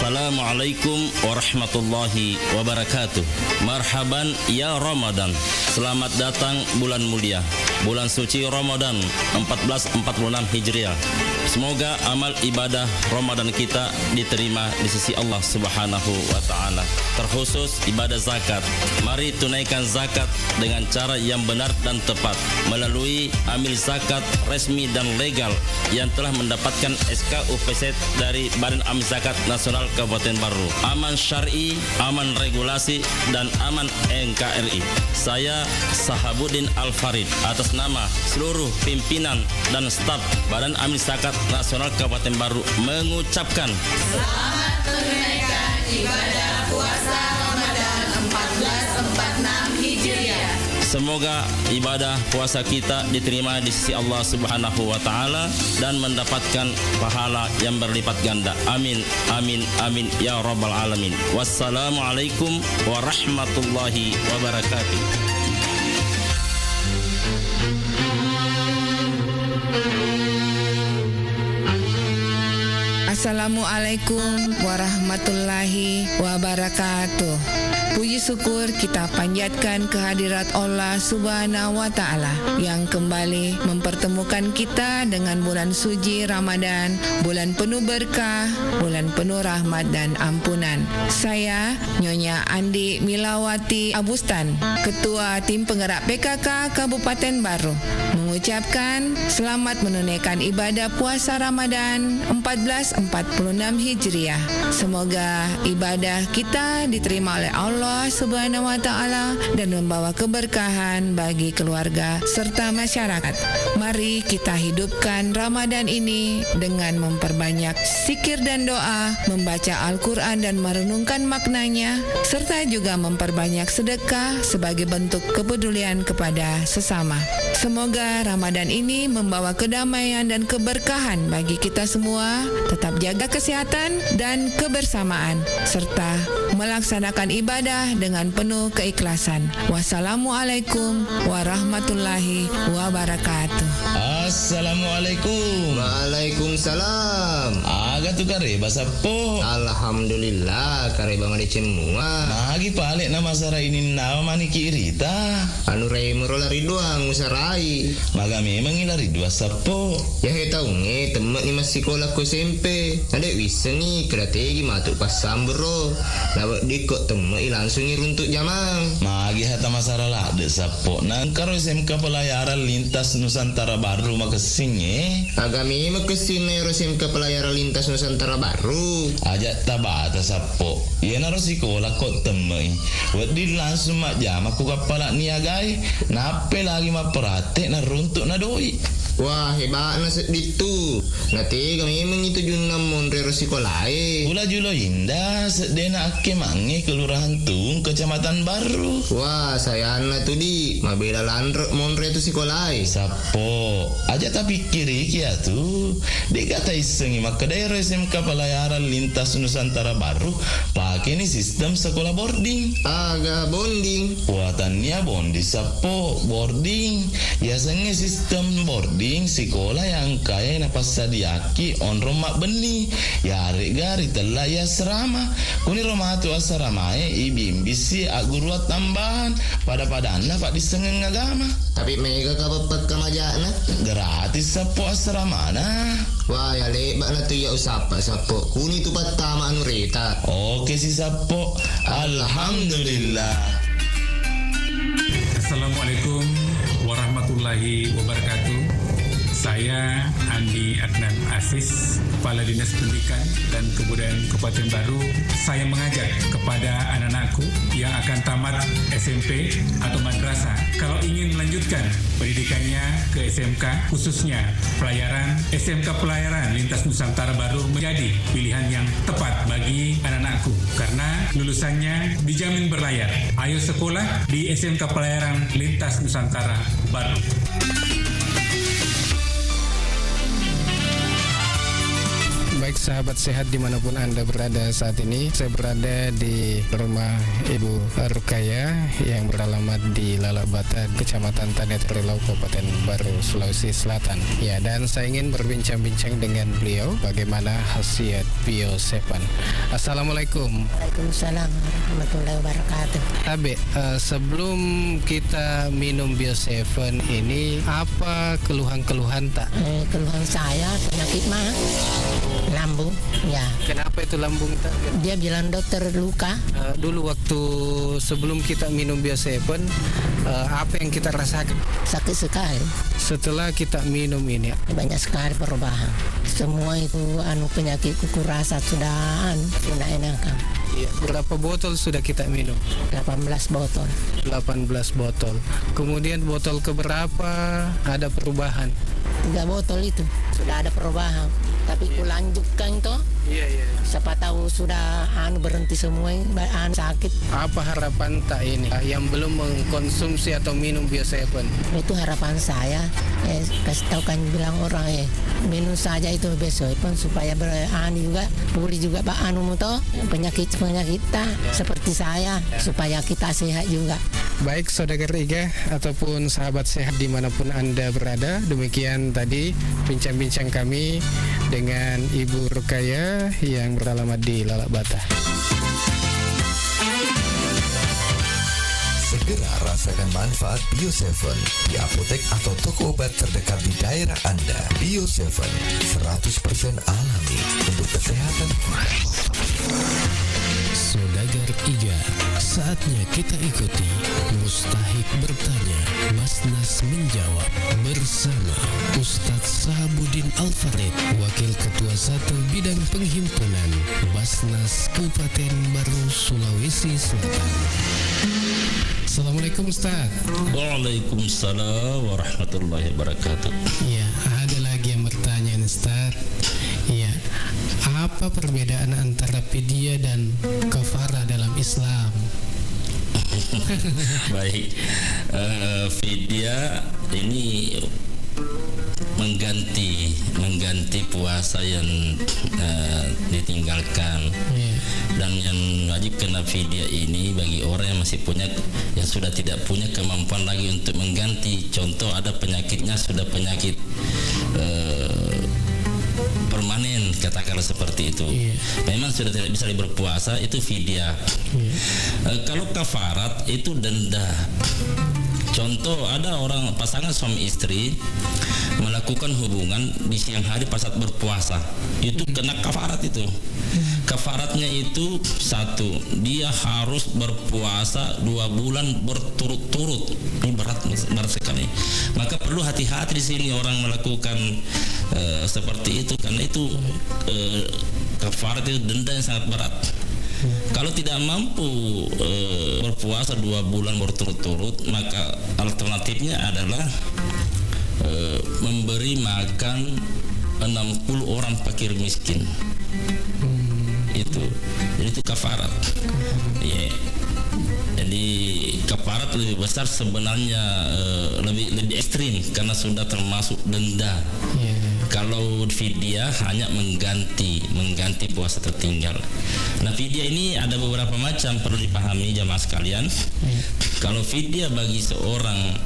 Assalamualaikum warahmatullahi wabarakatuh. Marhaban ya Ramadan. Selamat datang bulan mulia, bulan suci Ramadan empat belas empat puluh enam Hijriah. Semoga amal ibadah Ramadan kita diterima di sisi Allah Subhanahu wa Ta'ala, terkhusus ibadah zakat. Mari tunaikan zakat dengan cara yang benar dan tepat melalui amil zakat resmi dan legal yang telah mendapatkan S K U P Z dari Badan Amil Zakat Nasional Kabupaten Barru. Aman syar'i, aman regulasi, dan aman N K R I. Saya Sahabuddin Al-Farid, atas nama seluruh pimpinan dan staf Badan Amil Zakat Nasional Kabupaten Barru, mengucapkan selamat menunaikan ibadah puasa Ramadan empat belas empat enam Hijriah. Semoga ibadah puasa kita diterima di sisi Allah Subhanahu wa Ta'ala dan mendapatkan pahala yang berlipat ganda. Amin, amin, amin, ya Rabbal Alamin. Wassalamualaikum warahmatullahi wabarakatuh. Assalamualaikum warahmatullahi wabarakatuh. Puji syukur kita panjatkan kehadirat Allah Subhanahu wa Ta'ala yang kembali mempertemukan kita dengan bulan suci Ramadan, bulan penuh berkah, bulan penuh rahmat dan ampunan. Saya, Nyonya Andi Milawati Abustan, Ketua Tim Penggerak P K K Kabupaten Barru, mengucapkan selamat menunaikan ibadah puasa Ramadan empat belas empat puluh enam Hijriah. Semoga ibadah kita diterima oleh Allah Subhanahu wa Ta'ala dan membawa keberkahan bagi keluarga serta masyarakat. Mari kita hidupkan Ramadan ini dengan memperbanyak zikir dan doa, membaca Al-Quran dan merenungkan maknanya, serta juga memperbanyak sedekah sebagai bentuk kepedulian kepada sesama. Semoga Ramadan ini membawa kedamaian dan keberkahan bagi kita semua. Tetap jaga kesehatan dan kebersamaan, serta melaksanakan ibadah dengan penuh keikhlasan. Wassalamualaikum warahmatullahi wabarakatuh. Assalamualaikum. Waalaikumsalam. Aga tu kareba, Sappo? Alhamdulillah, kareba madeceng mua. Magi pale na masara ininnawa maniki irita? Anu raimero lari doang usarai. Maga memengi lari dua, Sappo? Yahe taungnge temme'ni massikola ko S M P. Nade wissengi keda tegi matu passambero. Naweddikko temme'i langsungi runtuk jamang. Magi hata masara ladde, Sappo? Nangkaro S M K Pelayaran Lintas Nusantara Barru makessingnge. Aga memeng kessinna ero S M K Pelayaran Lintas Nusantara Barru? Aja tabata, Sappo. Iyanaro sikola ko temme'i. Wedding langsung majjama ku kappala niagae, nappe lagi mapperate naruntuk na doi. Wah, heba'na sedding tu. Natega memeng itu junna monre ro sikolae. Pula Julo Indah, seddena akkemangnge Kelurahan Tung, Kecamatan Barru. Wah, sayanna tu, Di. Mabela lanre monre tu sikolae. Sappo, aja tapikkiriki atu. De'ga taissengi makkeda ero S M K Pelayaran Lintas Nusantara Barru pakeni sistem sekolah boarding. Aga bonding? Wah, tania bonding, Sappo, boarding. Yasengnge sistem boarding sikola yang engkae napassadiaki onrong mabbenni, yaregga ritella i asrama. Kuniro matu asramae ibimbisi agguruang tambahan, pada-padanna paddissengeng agama. Tapi mega ka pappakkamajana? Gratis, Sappo, asramana. Wah, ya lebba'na tu iya usappa, Sappo. Kuni tu pattama anu reta. Oke si, Sappo. Alhamdulillah. Assalamualaikum warahmatullahi wabarakatuh. Saya Andi Adnan Aziz, Kepala Dinas Pendidikan dan Kebudayaan Kabupaten Barru. Saya mengajak kepada anak-anakku yang akan tamat S M P atau madrasah, kalau ingin melanjutkan pendidikannya ke S M K, khususnya Pelayaran, S M K Pelayaran Lintas Nusantara Barru menjadi pilihan yang tepat bagi anak-anakku karena lulusannya dijamin berlayar. Ayo sekolah di S M K Pelayaran Lintas Nusantara Barru. Baik, Sahabat sehat dimanapun Anda berada saat ini, saya berada di rumah Ibu Rukaya yang beralamat di Lalabata, Kecamatan Taniaterrelau, Kabupaten Baru, Sulawesi Selatan. Ya, dan saya ingin berbincang-bincang dengan beliau bagaimana khasiat Bio Seven. Assalamualaikum. Waalaikumsalam warahmatullahi wabarakatuh. Tabe, eh, sebelum kita minum Bio Seven ini, apa keluhan-keluhan tak? Eh, keluhan saya penyakit mah lambung, ya. Kenapa itu lambung tak? Dia bilang dokter luka. Eh, dulu waktu sebelum kita minum Bio Seven, eh, apa yang kita rasakan? Sakit sekali. Setelah kita minum ini? Banyak sekali perubahan. Semua itu, anu, penyakitku kurasa sudah, anu, tidak enakan. Iya, berapa botol sudah kita minum? Delapan belas botol. Delapan belas botol. Kemudian botol keberapa ada perubahan? Tiga botol itu sudah ada perubahan. Tapi kulanjutkan toh. Iya, iya. Siapa tahu sudah, anu, berhenti semua ini, ba-, anu, sakit. Apa harapan tak ini, yang belum mengkonsumsi atau minum Bio Seven? Itu harapan saya, eh, kasih tahu kan, bilang orang, eh, minum saja itu Bio Seven supaya ber-, anu juga, pulih juga, ba-, anu mu toh, penyakit-penyakit ta, seperti saya, supaya kita sehat juga. Baik, Saudagar Iga ataupun sahabat sehat dimanapun Anda berada, demikian tadi bincang-bincang kami dengan Ibu Rukaya yang beralamat di Lalabata. Segera rasakan manfaat Bio Seven di apotek atau toko obat terdekat di daerah Anda. Bio Seven, seratus persen alami untuk kesehatan kita. Saudagar Iga, saatnya kita ikuti Mustahik Bertanya, Basnas Menjawab, bersama Ustadz Sahabuddin Al-Farid, Wakil Ketua Satu Bidang Penghimpunan Basnas Kabupaten Baru, Sulawesi Selatan. Assalamualaikum, Ustadz. Waalaikumsalam warahmatullahi wabarakatuh. Iya, ada lagi yang bertanya, Ustadz. Iya. Apa perbedaan antara fidyah dan kafarah dalam Islam? Baik. Eh, fidyah ini mengganti, mengganti puasa yang, eh, ditinggalkan. Iya. Dan yang wajib kena fidyah ini bagi orang yang masih punya, yang sudah tidak punya kemampuan lagi untuk mengganti. Contoh, ada penyakitnya, sudah penyakit, eh, permanen, katakanlah seperti itu. Iya. Memang sudah tidak bisa lagi berpuasa, itu fidyah. Iya. Eh, kalau kafarat, itu denda. Contoh, ada orang, pasangan suami istri melakukan hubungan di siang hari pas saat berpuasa, itu kena kafarat itu. Kafaratnya itu satu, dia harus berpuasa dua bulan berturut-turut. Ini berat, berat sekali. Maka perlu hati-hati di sini orang melakukan, eh, seperti itu, karena itu, eh, kafarat itu denda yang sangat berat. Kalau tidak mampu, eh, berpuasa dua bulan berturut-turut, maka alternatifnya adalah, eh, memberi makan enam puluh orang fakir miskin. Itu. Jadi itu kafarat. Iya. Jadi kafarat lebih besar sebenarnya, eh, lebih, lebih ekstrim karena sudah termasuk denda. Iya, iya. Kalau fidyah hanya mengganti, mengganti puasa tertinggal. Nah, fidyah ini ada beberapa macam, perlu dipahami jamaah sekalian. Iya. Kalau fidyah bagi seorang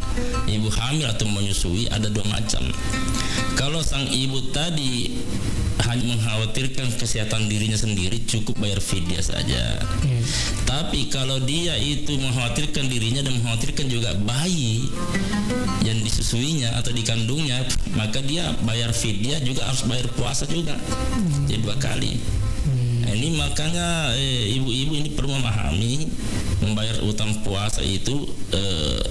ibu hamil atau menyusui ada dua macam. Kalau sang ibu tadi hanya mengkhawatirkan kesehatan dirinya sendiri, cukup bayar fidyah saja. Iya. Tapi kalau dia itu mengkhawatirkan dirinya dan mengkhawatirkan juga bayi yang disusuinya atau dikandungnya, maka dia bayar fidyah juga harus bayar puasa juga. Hmm. Jadi dua kali. Hmm. Nah, ini makanya, eh, ibu-ibu ini perlu memahami, membayar utang puasa itu, eh,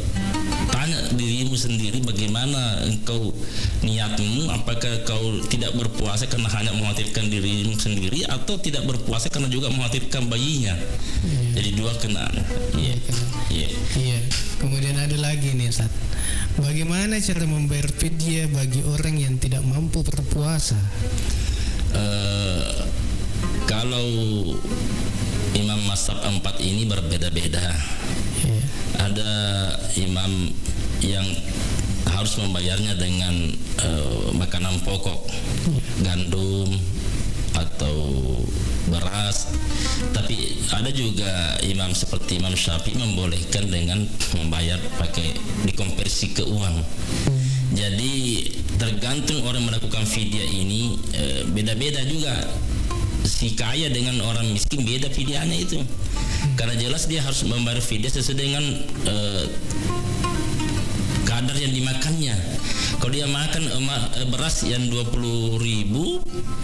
tanya dirimu sendiri bagaimana engkau niatmu, apakah kau tidak berpuasa karena hanya mengkhawatirkan dirimu sendiri atau tidak berpuasa karena juga mengkhawatirkan bayinya? Iya. Jadi dua kena. Iya. Iya, kena. Iya. Iya. Kemudian ada lagi nih, Ustaz. Bagaimana cara membayar fidyah bagi orang yang tidak mampu berpuasa? Eh, kalau imam mazhab empat ini berbeda-beda. Iya. Ada imam yang harus membayarnya dengan, eh, makanan pokok, gandum, atau Tapi ada juga imam seperti Imam Syafi'i membolehkan dengan membayar pakai dikonversi ke uang. Jadi tergantung orang melakukan fidyah ini, eh, beda-beda juga. Si kaya dengan orang miskin beda fidyahnya itu. Karena jelas dia harus membayar fidyah sesuai dengan, eh, kadar yang dimakannya. Kalau dia makan, eh, ma-, eh, beras yang dua puluh ribu,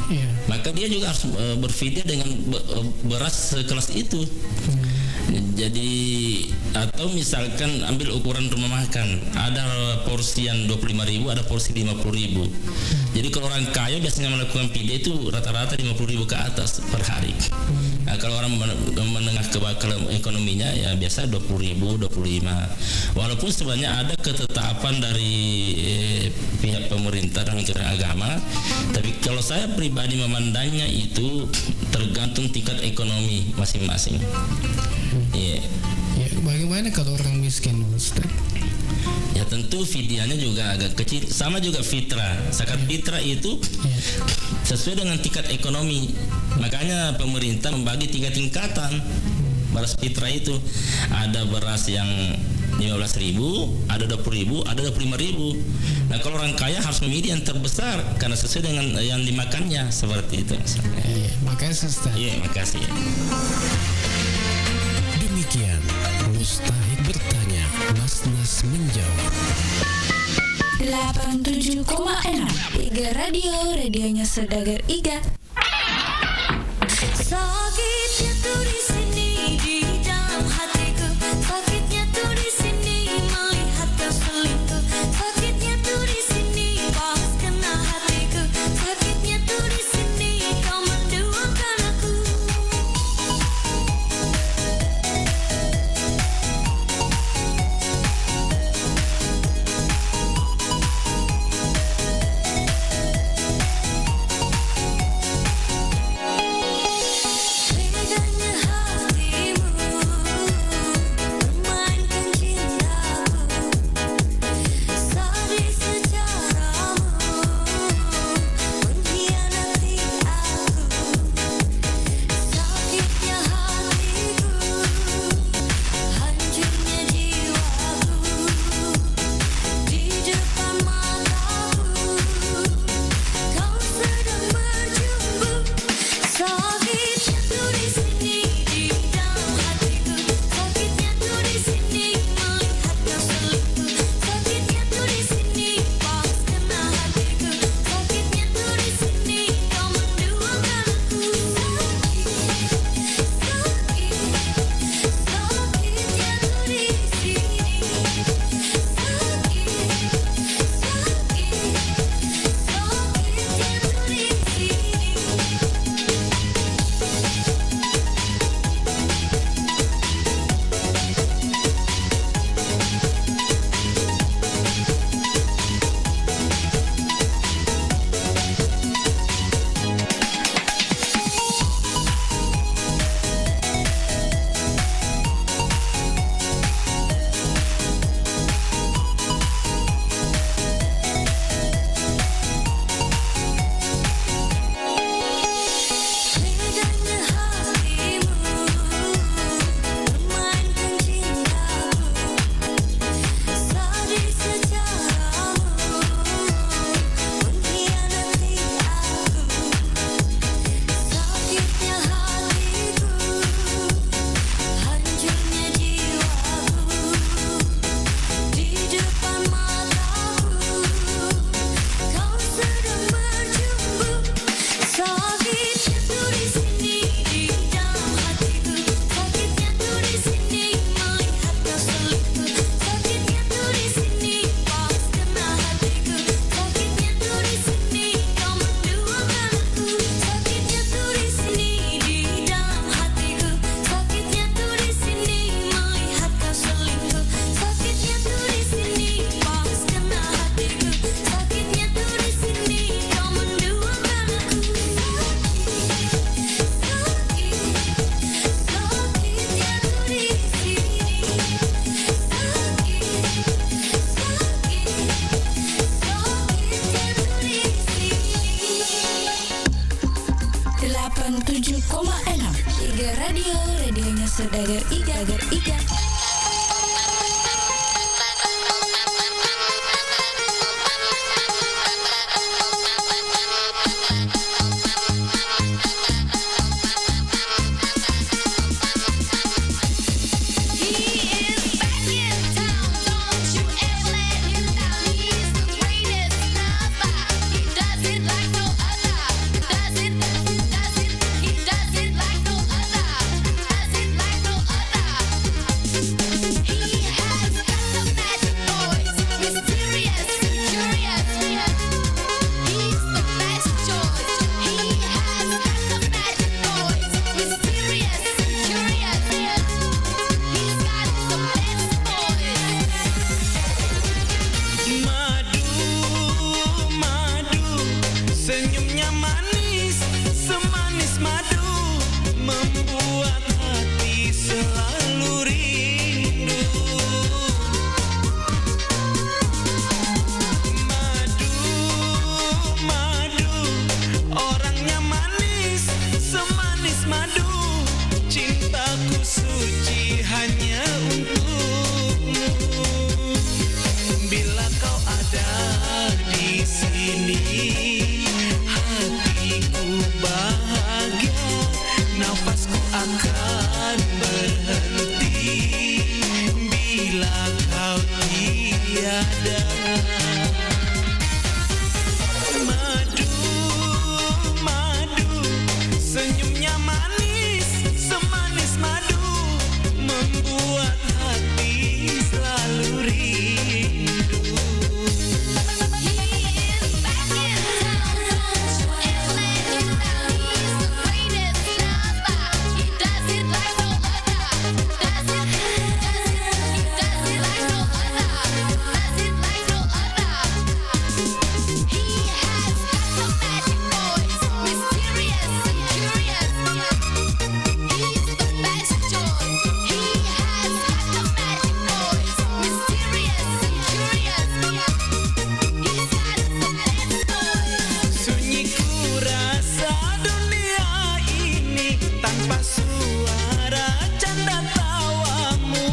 Iya. maka dia juga harus, eh, berfidyah dengan be-, eh, beras sekelas itu. Hmm. Jadi, atau misalkan ambil ukuran rumah makan, ada porsi yang dua puluh lima ribu, ada porsi lima puluh ribu. Jadi kalau orang kaya biasanya melakukan fidyah itu rata-rata lima puluh ribu ke atas per hari. Hmm. Nah, kalau orang men-, menengah ke bawah ekonominya ya biasa dua puluh ribu, dua puluh lima. Walaupun sebenarnya ada ketetapan dari, eh, pihak pemerintah dan kementerian agama, tapi kalau saya pribadi memandangnya itu tergantung tingkat ekonomi masing-masing. Iya. Ya, bagaimana kalau orang miskin, Ustaz? Ya tentu fidyahnya juga agak kecil, sama juga fitrah. Zakat fitrah itu Iya. sesuai dengan tingkat ekonomi. Makanya pemerintah membagi tiga tingkatan beras fitrah itu. Ada beras yang lima belas ribu, ada dua puluh ribu, ada dua puluh lima ribu. Nah, kalau orang kaya harus memilih yang terbesar karena sesuai dengan yang dimakannya, seperti itu. Iya, makasih, Ustaz. Iya, makasih. Demikian Mustahik Bertanya, Mas Nas Menjawab. Delapan tujuh koma enam Iga Radio, radionya saudagar Iga. Sakitnya tuh di sini, di dalam hatiku. Sakitnya tuh di sini, melihat kau selingkuh. Sakitnya tuh di sini, pas kena hatiku. Sakitnya tuh di sini, kau menduakan aku. delapan tujuh koma enam. Iga Radio, radionya saudagar Iga, Iga. Madu, madu, senyumnya manis, semanis madu, membuat hati selalu rindu. Madu, madu, orangnya manis, semanis madu, cintaku suci hanya untukmu. Bila kau ada di sini, hatiku bahagia, nafasku akan berhenti bila kau tiada. Madu, madu, senyumnya manis, semanis madu, membuat hati selalu rindu. Sunyi kurasa dunia ini tanpa suara canda tawamu.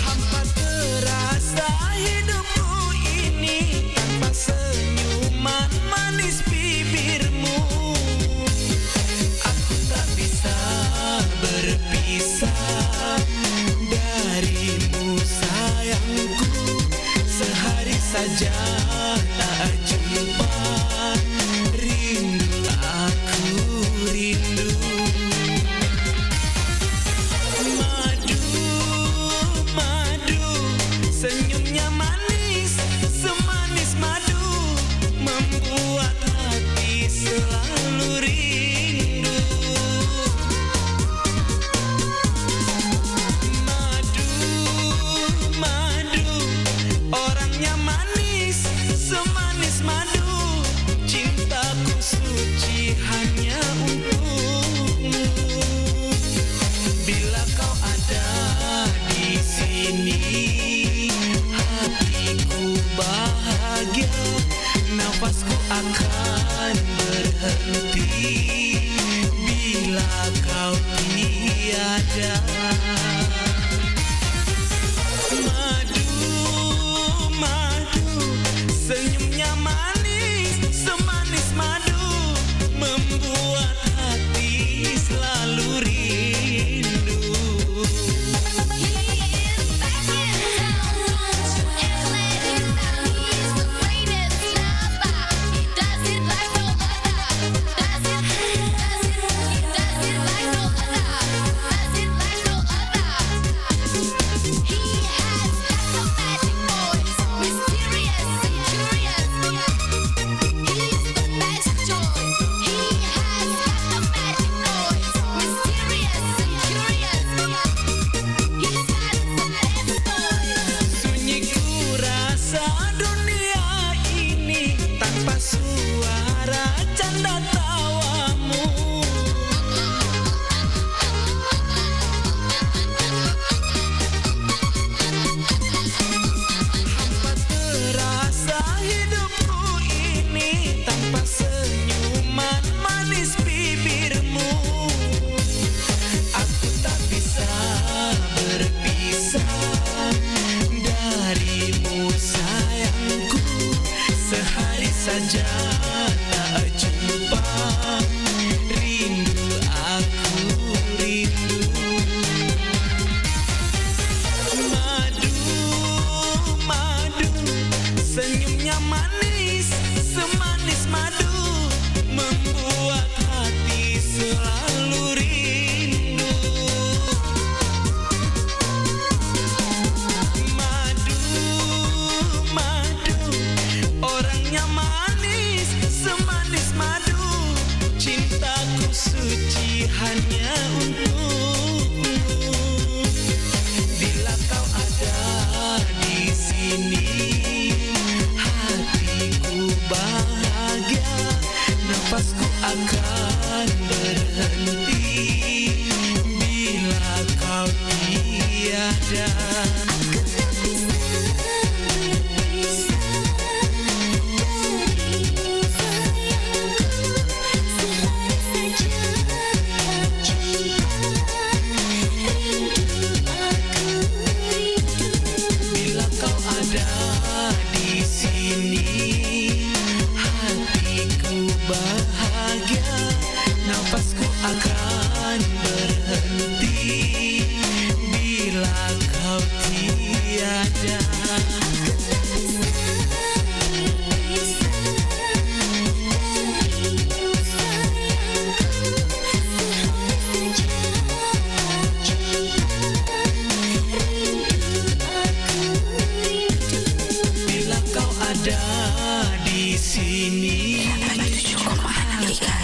Hampa terasa hidupku ini tanpa senyuman manis bibirmu. Aku tak bisa berpisah darimu, sayangku. Sehari saja tak jumpa, rindu, aku rindu. Madu, madu, senyumnya manis, semanis madu, membuat hati selalu rindu. Madu, madu, orangnya manis, semanis madu, cintaku suci hanya untukmu. Bila kau ada di sini, hatiku bahagia, nafasku akan berhenti bila kau tiada. Madu, madu, senyumnya manis, semanis madu, membuat hati selalu rindu. Ada di sini, hatiku bahagia, nafasku akan berhenti bila kau tiada. Bila kau ada di sini, hatiku bahagia.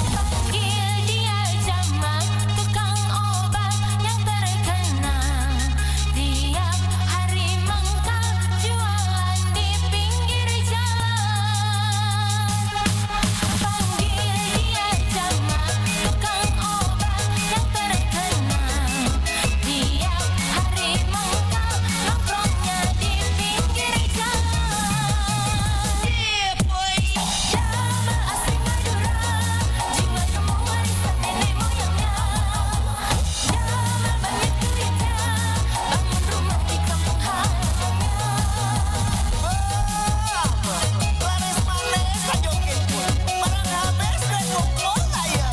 Panggil dia Jamal, tukang obat yang terkenal. Tiap hari mangkal jualan di pinggir jalan. Panggil dia Jamal, tukang obat yang terkenal. Tiap hari mangkal nongkrongnya di pinggir jalan. Jamal asli Madura, jual jamu warisan nenek moyangnya. Jamal banyak duitnya, bangun rumah di kampung halamannya. Wah, laris manis aja, oke, pun. Barang habis, duit ngumpul aja.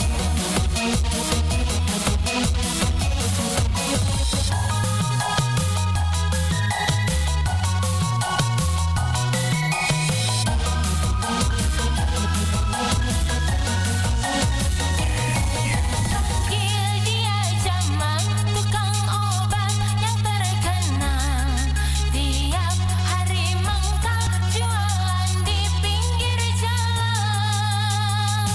Panggil dia Jamal, tukang obat yang terkenal. Tiap hari mangkal jualan di pinggir jalan.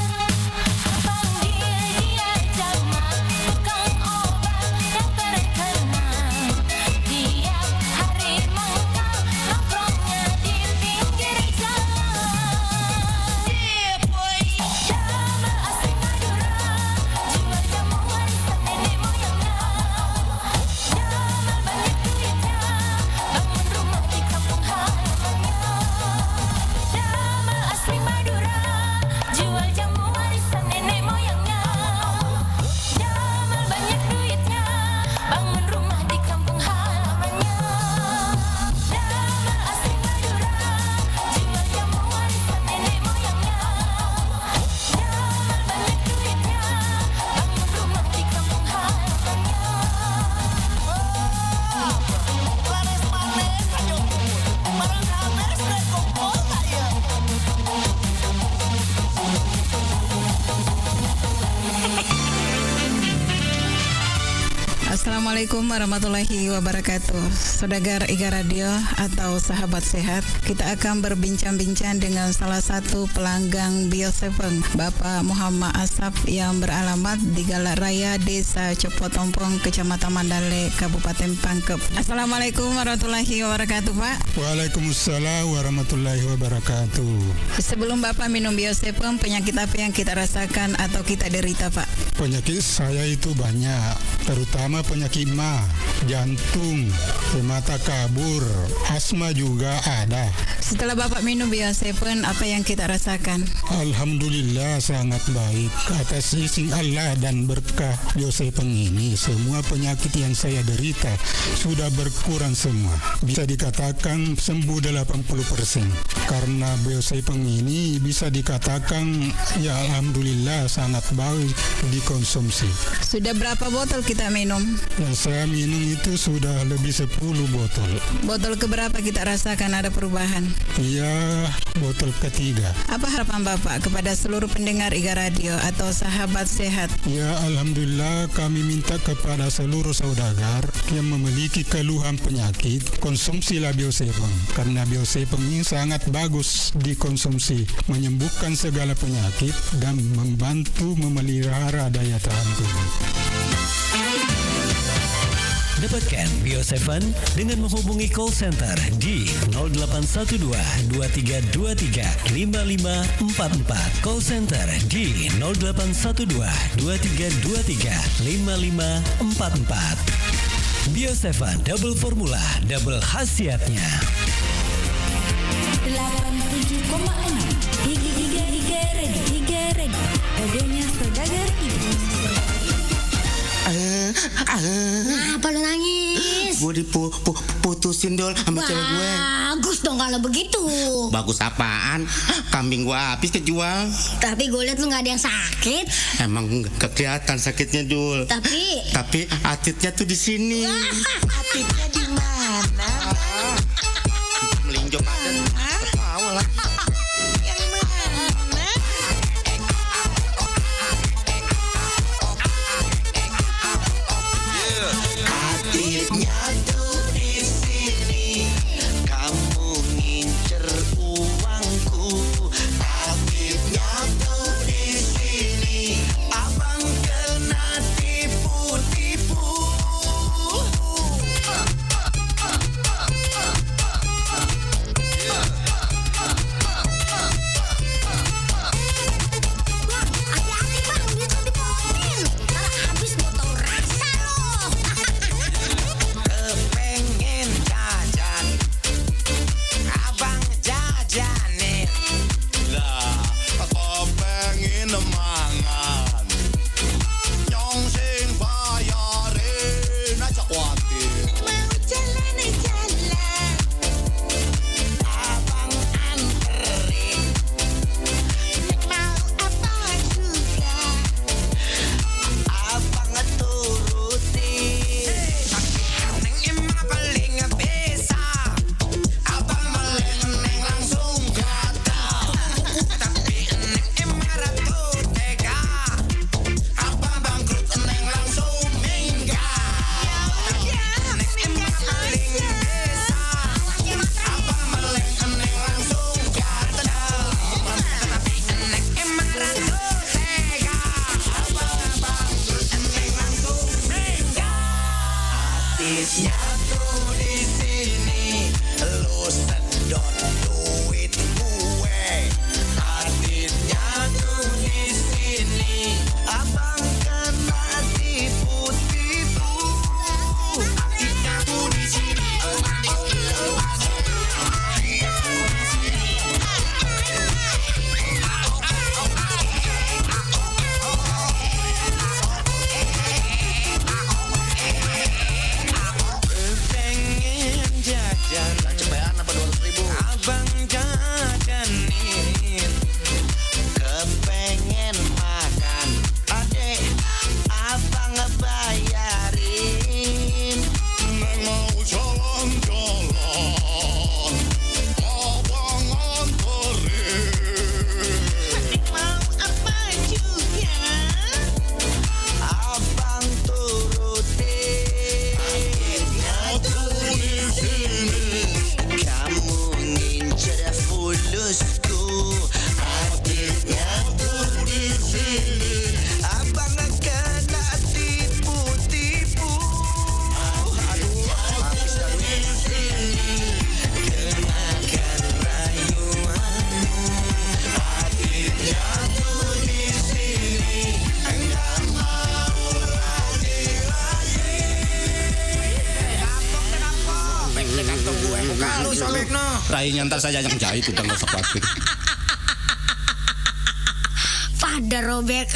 Panggil dia Jamal, tukang obat yang terkenal. Tiap hari mangkal nongkrongnya di pinggir jalan. Jamal asli Madura, jual jamu warisan nenek moyangnya. Jamal banyak duitnya, bangun rumah di kampung halamannya. Jamal asli Madura, jual jamu warisan nenek moyangnya. Jamal banyak duitnya, bangun rumah di kampung halamannya. Jamal asli Madura, jual jamu warisan nenek moyangnya. Jamal banyak duitnya, bangun rumah di kampung halamannya. Wah, laris manis aja, barang habis, duit ngumpul aja. Assalamualaikum warahmatullahi wabarakatuh. Saudagar Iga Radio atau sahabat sehat, kita akan berbincang-bincang dengan salah satu pelanggang Bio Seven, Bapak Muhammad Asap yang beralamat di Galat Raya, Desa Cepotompong, Kecamatan Mandale, Kabupaten Pangkep. Assalamualaikum warahmatullahi wabarakatuh, Pak. Waalaikumsalam warahmatullahi wabarakatuh. Sebelum Bapak minum Bio Seven, penyakit apa yang kita rasakan atau kita derita, Pak? Penyakit saya itu banyak, terutama penyakit ma, jantung, mata kabur, asma juga ada. Setelah Bapak minum Bio Seven, apa yang kita rasakan? Alhamdulillah, sangat baik. Atas izin Allah dan berkah Bio Seven ini, semua penyakit yang saya derita sudah berkurang semua. Bisa dikatakan sembuh delapan puluh persen. Karena Bio Seven ini bisa dikatakan, ya, alhamdulillah, sangat baik dikonsumsi. Sudah berapa botol kita minum? Yang saya minum itu sudah lebih sepuluh botol. Botol keberapa kita rasakan ada perubahan? Ya, botol ketiga. Apa harapan Bapak kepada seluruh pendengar Iga Radio atau sahabat sehat? Ya, alhamdulillah, kami minta kepada seluruh saudagar yang memiliki keluhan penyakit, konsumsilah Bio Seven. Karena Bio Seven ini sangat bagus dikonsumsi, menyembuhkan segala penyakit dan membantu memelihara daya tahan tubuh. Dapatkan Bio Seven dengan menghubungi call center di nol delapan satu dua, dua tiga dua tiga, lima lima empat empat. Call center di nol delapan satu dua, dua tiga dua tiga, lima lima empat empat. Bio Seven Double Formula, double khasiatnya. Delapan tujuh koma enam. Iga, Iga, Iga Radio, Iga Radio. Radionya saudagar ibu. Kenapa lu nangis? Gue dipu-, pu-, putusin, Dol, sama cewek gue. Bagus dong kalau begitu. Bagus apaan? Kambing gue habis kejual. Tapi gue liat lu nggak ada yang sakit. Emang nggak kelihatan sakitnya, Dul. Tapi Tapi atitnya tuh di sini. Atitnya di mana? Melinjo pada. Hah? Ketawa lagi. Yang mana? Atitnya tuh di sini. Kamu ngincer uangku. Atitnya tuh di sini. Abang kena tipu-tipu. Bang, hati-hati, Bang, duitnya dipotongin. Ntar habis mau tahu rasa lo. Kepengen jajan, abang jajanin. Lah, kepengen mangan, nyong sing bayarin, aja kuatir. Mau jalan-jalan, abang anterin. Mau apa juga, abang turutin. Neng emang paling bisa. Abang melek neng langsung gatal. Tapi neng emang ratu tega. Abang bangkrut neng langsung minggat. Neng emang paling bisa. Abang melek neng langsung gatal. Tapi neng emang ratu tega. Abang bangkrut neng langsung minggat. Artisnya tuh di sini, lu sedot duit gue. Artisnya tuh di sini, abang kena tipu-tipu. Artisnya tuh di sini. Pengen jajan. Yang cepean apa dua ratus ribu? Abang jajanin. Kepengen makan. Adek, abang bayarin. Neng mau jalan-jalan. Abang anterin. Mau apa juga? Abang turutin. Aku di sini. Kamu ngincer fulusku. Hatinya tuh di sini. Abang kena tipu-tipu. Aduh, aku di sini. Kenakan rayuanmu. Hatinya tuh di sini. Enggak mau lagi-lagi. Bek, bek kantong gue, muka lu sobek, no. Rainya ntar saya yang jahit, udah nggak usah khawatir. Pada robek.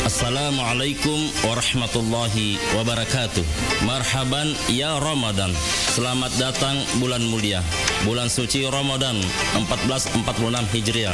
Assalamualaikum warahmatullahi wabarakatuh. Marhaban ya Ramadan. Selamat datang bulan mulia, bulan suci Ramadan empat belas empat puluh enam Hijriah.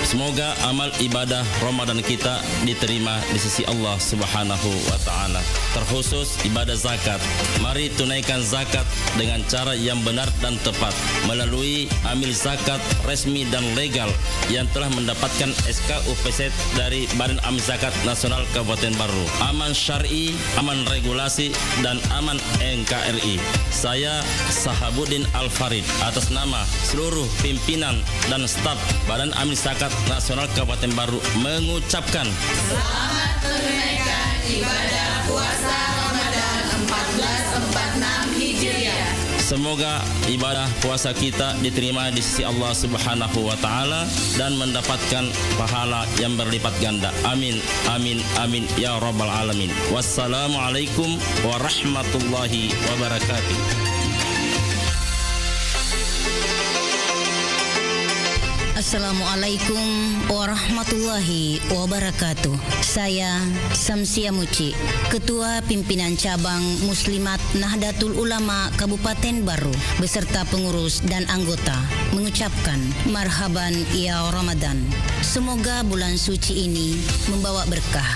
Semoga amal ibadah Ramadan kita diterima di sisi Allah Subhanahu wa Ta'ala, terkhusus ibadah zakat. Mari tunaikan zakat dengan cara yang benar dan tepat melalui amil zakat resmi dan legal yang telah mendapatkan S K U P Z dari Badan Amil Zakat Nasional Kabupaten Baru, aman syar'i, aman regulasi, dan aman N K R I. Saya Sahabuddin Al-Farid, atas nama seluruh pimpinan dan staf Badan Amil Zakat Nasional Kabupaten Baru, mengucapkan selamat menunaikan ibadah puasa Ramadan empat belas empat enam Hijriah. Semoga ibadah puasa kita diterima di sisi Allah Subhanahu wa Ta'ala dan mendapatkan pahala yang berlipat ganda. Amin, amin, amin, ya Rabbal Alamin. Wassalamualaikum warahmatullahi wabarakatuh. Assalamualaikum warahmatullahi wabarakatuh. Saya Samsia Muci, Ketua Pimpinan Cabang Muslimat Nahdlatul Ulama Kabupaten Baru, beserta pengurus dan anggota, mengucapkan marhaban ya Ramadan. Semoga bulan suci ini membawa berkah,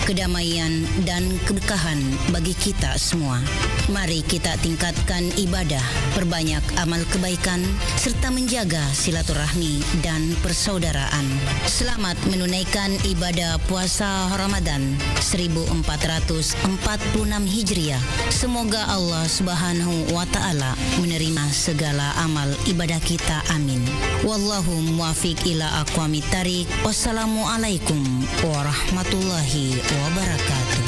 kedamaian, dan keberkahan bagi kita semua. Mari kita tingkatkan ibadah, perbanyak amal kebaikan, serta menjaga silaturahmi dan persaudaraan. Selamat menunaikan ibadah puasa Ramadan seribu empat ratus empat puluh enam Hijriah. Semoga Allah Subhanahu wa Ta'ala menerima segala amal ibadah kita. Amin. Wallahu muwaffiq ila aqwamit thariq. Wassalamualaikum warahmatullahi wabarakatuh.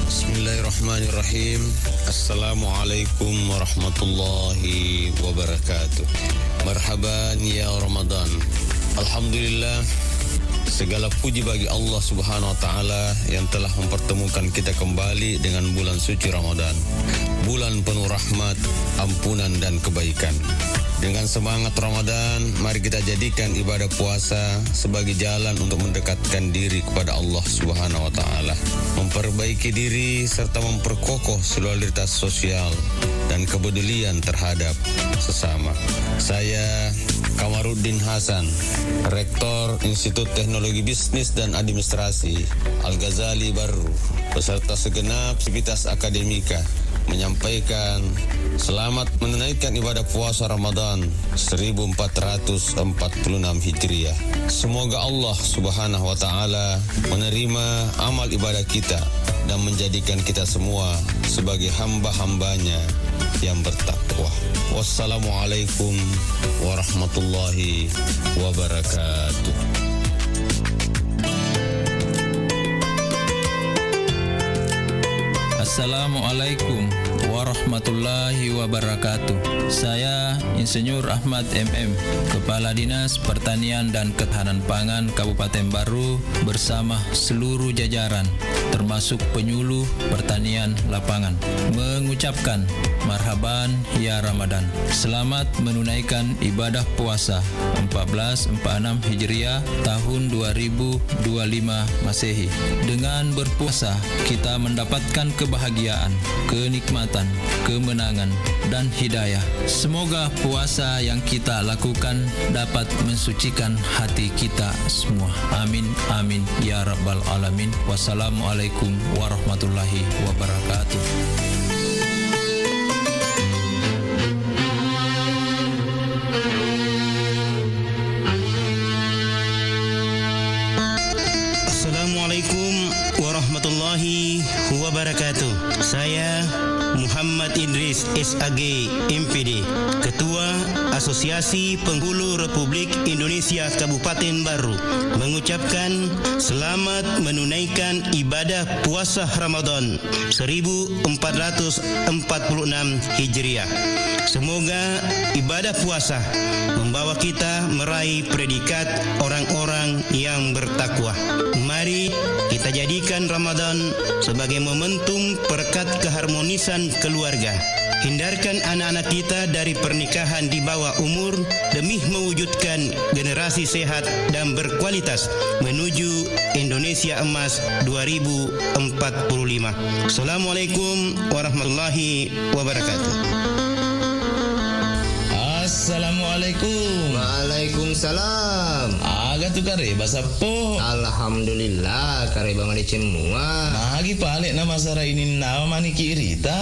Bismillahirrahmanirrahim. Assalamualaikum warahmatullahi wabarakatuh. Marhaban ya Ramadan. Alhamdulillah, segala puji bagi Allah Subhanahu wa Ta'ala yang telah mempertemukan kita kembali dengan bulan suci Ramadan, bulan penuh rahmat, ampunan, dan kebaikan. Dengan semangat Ramadan, mari kita jadikan ibadah puasa sebagai jalan untuk mendekatkan diri kepada Allah Subhanahu wa Ta'ala, memperbaiki diri, serta memperkokoh solidaritas sosial dan kepedulian terhadap sesama. Saya Kamaruddin Hasan, Rektor Institut Teknologi Bisnis dan Administrasi Al-Ghazali Barru, beserta segenap sivitas akademika, menyampaikan selamat menunaikan ibadah puasa Ramadan seribu empat ratus empat puluh enam Hijriah. Semoga Allah Subhanahu wa Ta'ala menerima amal ibadah kita dan menjadikan kita semua sebagai hamba-hambanya yang bertakwa. Wassalamualaikum warahmatullahi wabarakatuh. Assalamualaikum warahmatullahi wabarakatuh. Saya Insinyur Ahmad M M, Kepala Dinas Pertanian dan Ketahanan Pangan Kabupaten Baru, bersama seluruh jajaran, termasuk penyuluh pertanian lapangan, mengucapkan marhaban ya Ramadan. Selamat menunaikan ibadah puasa empat belas empat enam Hijriah tahun dua ribu dua lima Masehi. Dengan berpuasa, kita mendapatkan kebahagiaan, kenikmatan, kemenangan, dan hidayah. Semoga puasa yang kita lakukan dapat mensucikan hati kita semua. Amin, amin, ya rabbal alamin. Wassalamualaikum warahmatullahi wabarakatuh. Assalamualaikum warahmatullahi wabarakatuh. Saya Muhammad Idris, S A G, M P D, Ketua Asosiasi Penghulu Republik Indonesia Kabupaten Baru, mengucapkan selamat menunaikan ibadah puasa Ramadan seribu empat ratus empat puluh enam Hijriah. Semoga ibadah puasa membawa kita meraih predikat orang-orang yang bertakwa. Mari kita jadikan Ramadan sebagai momentum perekat keharmonisan keluarga. Hindarkan anak-anak kita dari pernikahan di bawah umur demi mewujudkan generasi sehat dan berkualitas menuju Indonesia Emas dua ribu empat puluh lima. Assalamualaikum warahmatullahi wabarakatuh. Assalamualaikum. Assalamualaikum. Waalaikumsalam. Aga tu kareba, Sappo? Alhamdulillah, kareba madeceng mua. Magi pale na masara ininnawa maniki rita?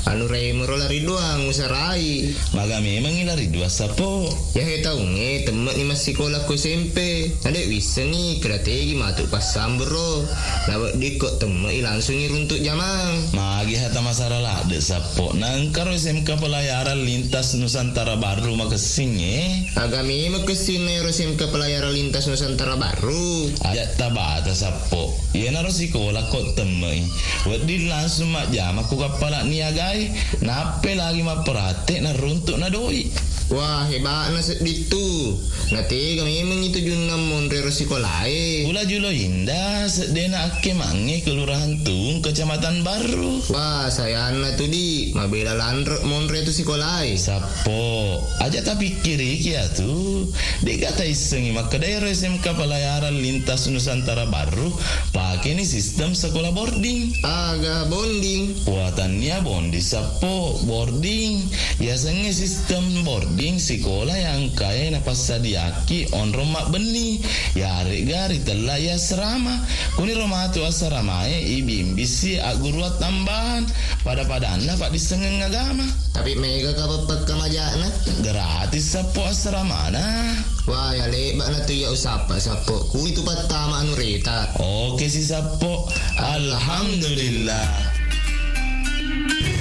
Anu remo ro lari doang usarai. Maga memengi lari dua, Sappo? Yahe taungnge temme'ni massikola ko S M P. Nade wissengi keda tegi matu passambung ro. Naweddikko temme'i langsungi runtuk jamang. Magi hata masara ladde, Sappo? Nangkaro S M K Pelayaran Lintas Nusantara Baru makessing e? Aga memeng kessinna ero S M K Pelayaran Lintas Nusantara Baru? Aja tabata, Sappo. Iyanaro sikola ko temme'i. Wedding langsung majjama ku kappala niagai, nappe lagi mapperate naruntuk na doi. Wah, heba'na sedding tu. Natega memeng itu junna monre ro sikolae. Pula Julo Indah, seddena akke mange Kelurahan Tuung, Kecamatan Barru. Wah, sayanna tu, di. Mabela lanre monre tu sikolae. Sappo, aja tapikkiriki atu. De'ga taissengi makkeda ero S M K Pelayaran Lintas Nusantara Barru pakeni sistem sekolah boarding. Aga bonding? Watannia bonding, Sappo, boarding. Yasengnge sistem boarding sikola yang kae napassadiaki onrong mabbenni, yaregga ritella i asrama. Kuniro matu asramae ibimbisi agguruang tambahan, pada-padanna paddissengeng agama. Tapi mega ka peppekka majana? Gratis, Sappo, asramana. Wah, ya lebba'na tu iya usappa, Sappo. Kuni tu pattama anu reta. Oke si, Sappo. Alhamdulillah.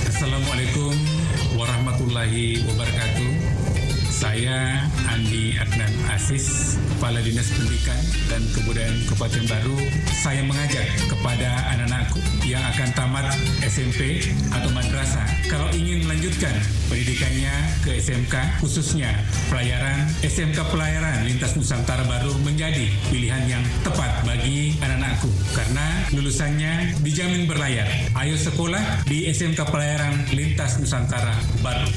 Assalamualaikum warahmatullahi wabarakatuh. Saya Andi Adnan Aziz, Kepala Dinas Pendidikan dan Kebudayaan Kabupaten Baru. Saya mengajak kepada anak-anakku yang akan tamat S M P atau madrasah, kalau ingin melanjutkan pendidikannya ke S M K, khususnya pelayaran, S M K Pelayaran Lintas Nusantara Baru menjadi pilihan yang tepat bagi anak-anakku karena lulusannya dijamin berlayar. Ayo sekolah di S M K Pelayaran Lintas Nusantara Baru.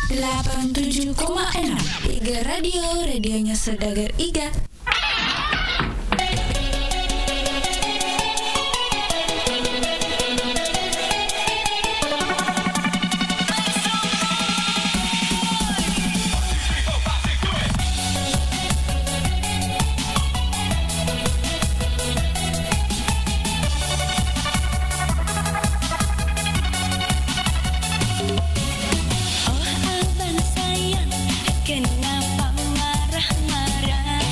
Delapan tujuh koma enam Iga Radio, radionya saudagar Iga. Oh, abang sayang, kenapa marah-marah?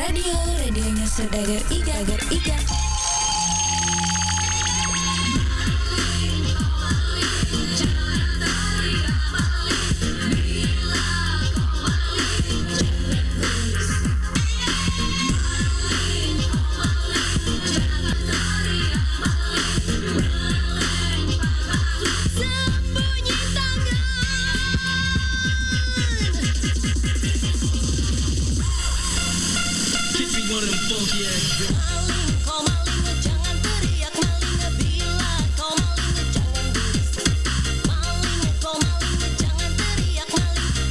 Radio, radionya saudagar Iga, Iga. Maling, kau maling, jangan teriak maling. Bila kau maling, jangan berisik. Maling, kau maling, jangan teriak maling.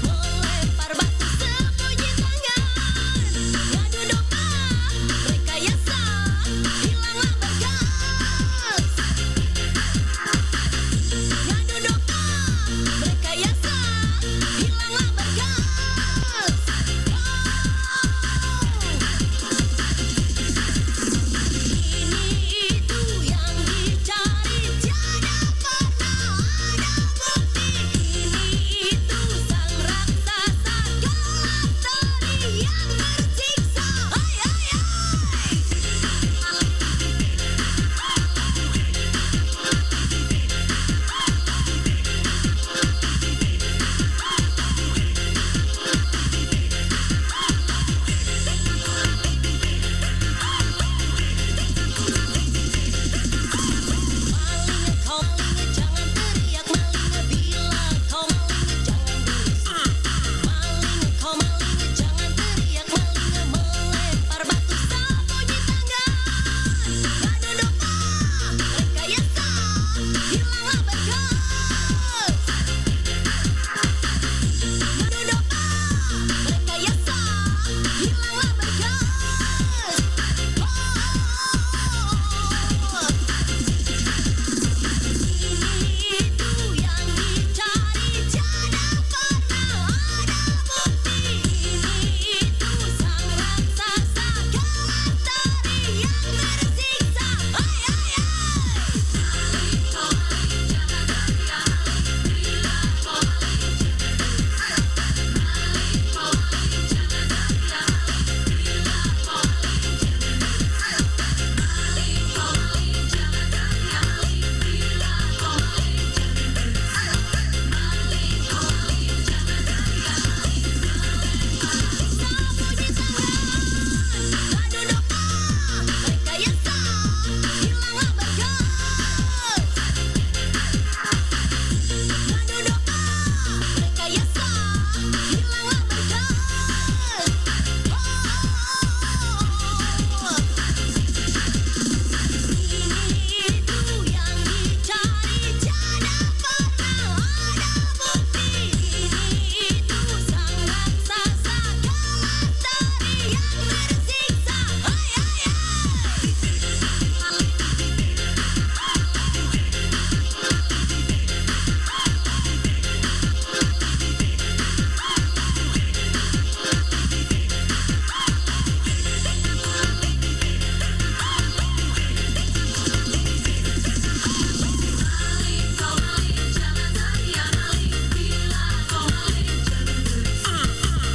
Melempar batu sembunyi tangan. Ngadu domba, rekayasa, hilanglah berkas. Ngadu domba, rekayasa, hilanglah berkas. Ini itu yang dicari, tiada pernah ada bukti. Ini itu sang raksasa, kelak teri yang tersiksa. Hai, hai, hai.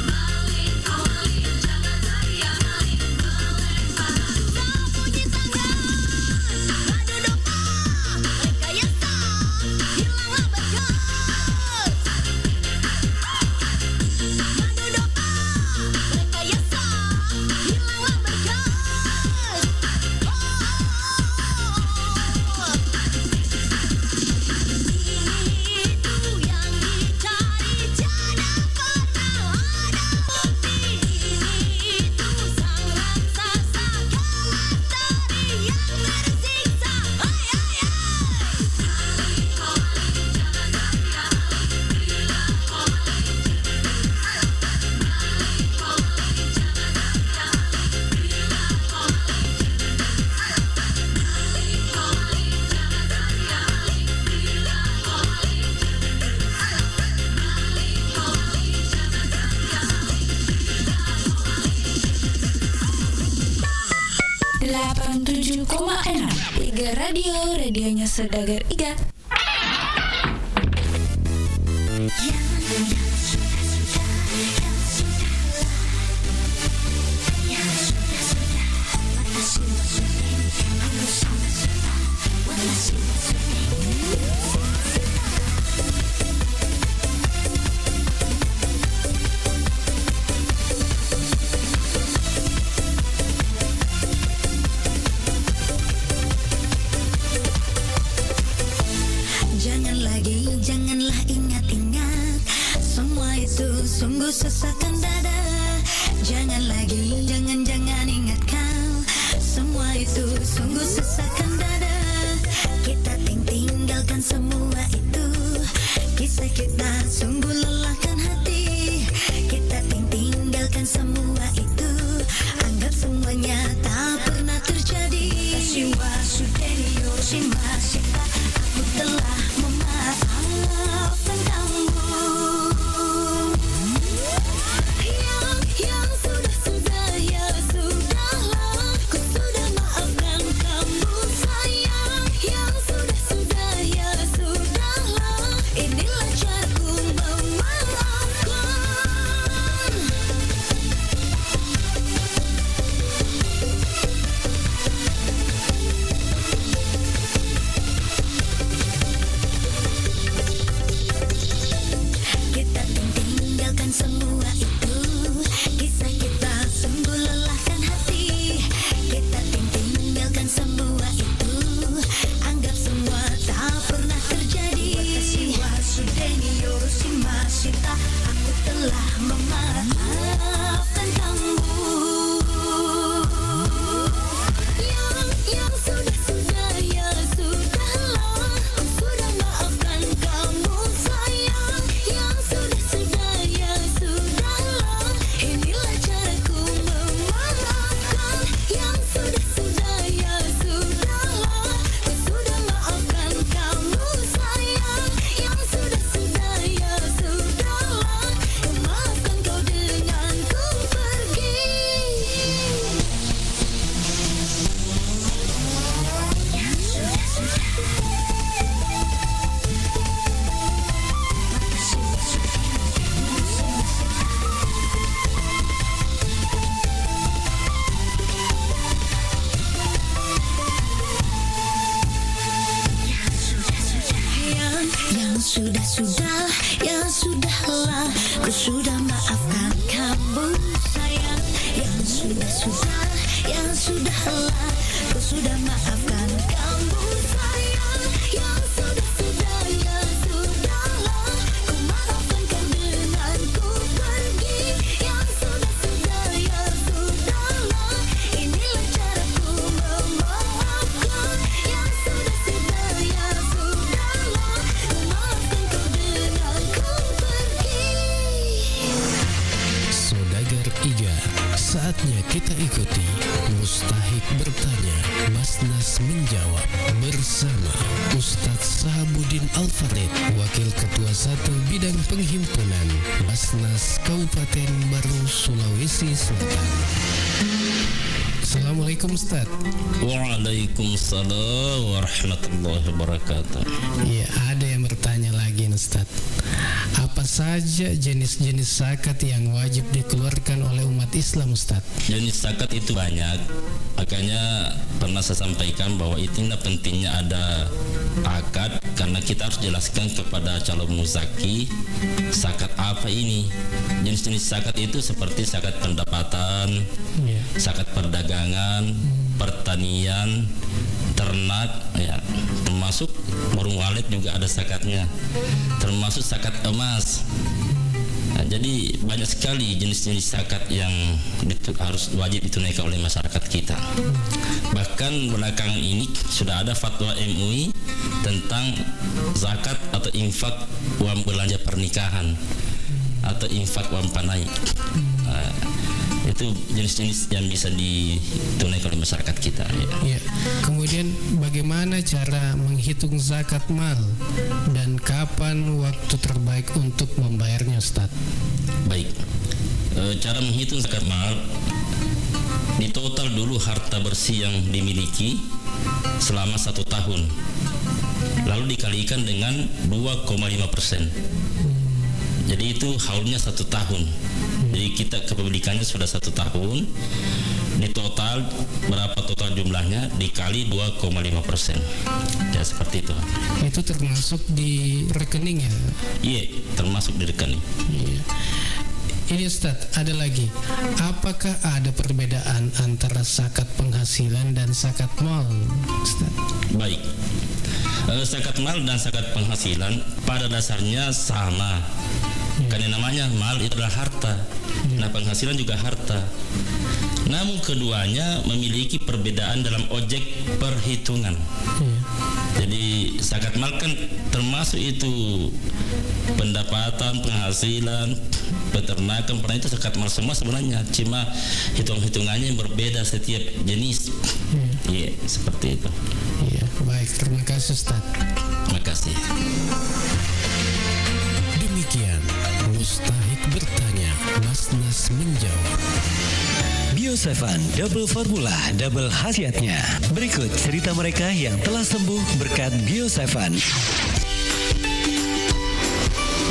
Maling, kau maling, jangan teriak maling, melempar batu sembunyi tangan. Ngadu domba, rekayasa, hilanglah berkas. Ngadu domba, rekayasa, hilanglah berkas. Oh. Ini itu yang dicari, tiada pernah ada bukti. Ini itu sang raksasa, kelak teri yang tersiksa. Hai, hai, hai. Delapan tujuh koma enam Iga Radio, radionya saudagar Iga. Janganlah ingat-ingat, semua itu sungguh sesakkan dada. Jangan lagi, jangan-jangan ingatkan, semua itu sungguh sesakkan dada. Kita ting-, tinggalkan semua itu. Kisah kita sungguh lelahkan hati. Kita ting-, tinggalkan semua itu. Anggap semuanya tak pernah terjadi. Watashi wa sudeni yoroshimasu. Aku telah memaafkan kamu. Yang, yang sudah-sudah, ya sudahlah. Ku sudah maafkan kamu, sayang. Yang sudah-sudah, ya sudahlah. Inilah caraku memaafkan. Kita ting-, tinggalkan semua itu. Kisah kita sungguh lelahkan hati. Kita ting-, tinggalkan semua itu. Anggap semua tak pernah terjadi. Watashi wa sudeni yoroshimasu. Aku telah memaafkan kamu. Yang, yang sudah-sudah, ya sudahlah. Ku sudah maafkan kamu, sayang. Yang sudah-sudah, ya sudahlah. Inilah caraku memaafkan. Yang sudah-sudah, ya sudahlah. Ku sudah maafkan kamu, sayang. Yang sudah-sudah, ya sudahlah. Ku maafkan kau dengan ku pergi. Yang, yang sudah-sudah, yang sudahlah, ku sudah maafkan kamu, sayang. Yang sudah-sudah, yang sudahlah, ku sudah maafkan kamu, sayang. Yang sudah-sudah, ya sudahlah, ku maafkan kau dengan ku pergi. Yang sudah-sudah, ya sudahlah, inilah caraku memaafkan. Yang sudah-sudah, ya sudahlah, ku maafkan kau dengan ku pergi. Saudagar Iga, saatnya kita ikuti Mustahik Bertanya, Basnas Menjawab, bersama Ustadz Sahabuddin Al-Farid, Wakil Ketua Satu Bidang Penghimpunan Basnas Kabupaten Barru, Sulawesi Selatan. Assalamualaikum, Ustadz. Waalaikumsalam warahmatullahi wabarakatuh. Iya, ada yang bertanya lagi, Ustadz. Apa saja jenis-jenis zakat yang wajib dikeluarkan oleh umat Islam, Ustadz? Jenis zakat itu banyak. Makanya pernah saya sampaikan bahwa itulah pentingnya ada akad, karena kita harus jelaskan kepada calon muzaki zakat apa ini. Jenis-jenis zakat itu seperti zakat pendapatan, Iya. zakat perdagangan, Hmm. pertanian, ternak, ya, termasuk warung walet juga ada zakatnya, termasuk zakat emas. Nah, jadi banyak sekali jenis-jenis zakat yang ditu-, harus wajib ditunaikan oleh masyarakat kita. Bahkan belakangan ini sudah ada fatwa M U I tentang zakat atau infak uang belanja pernikahan atau infak uang panai. Nah, itu jenis-jenis yang bisa ditunaikan oleh masyarakat kita, ya. Iya. Kemudian, bagaimana cara menghitung zakat mal dan kapan waktu terbaik untuk membayarnya, Ustadz? Baik. Eh, cara menghitung zakat mal, ditotal dulu harta bersih yang dimiliki selama satu tahun, lalu dikalikan dengan dua koma lima persen. Jadi, itu haulnya satu tahun. Jadi, kita kepemilikannya sudah satu tahun, ditotal berapa total jumlahnya, dikali dua koma lima persen. Ya, seperti itu. Itu termasuk di rekening, ya? Iya, termasuk di rekening. Iya. Ini, Ustadz, ada lagi. Apakah ada perbedaan antara zakat penghasilan dan zakat mal, Ustadz? Baik. Eh, zakat mal dan zakat penghasilan pada dasarnya sama. Iya. Karena namanya mal itu adalah harta. Iya. Nah, penghasilan juga harta. Namun keduanya memiliki perbedaan dalam objek perhitungan. Iya. Jadi zakat mal kan termasuk itu pendapatan, penghasilan, peternakan, pernah itu zakat mal semua sebenarnya. Cuma hitung-hitungannya yang berbeda setiap jenis. Iya. Iya, seperti itu. Iya, baik. Terima kasih, Ustaz. Terima kasih. Demikian Mustahik Bertanya, Mas Nas Menjawab. Bio Seven, double formula, double khasiatnya. Berikut cerita mereka yang telah sembuh berkat Bio Seven.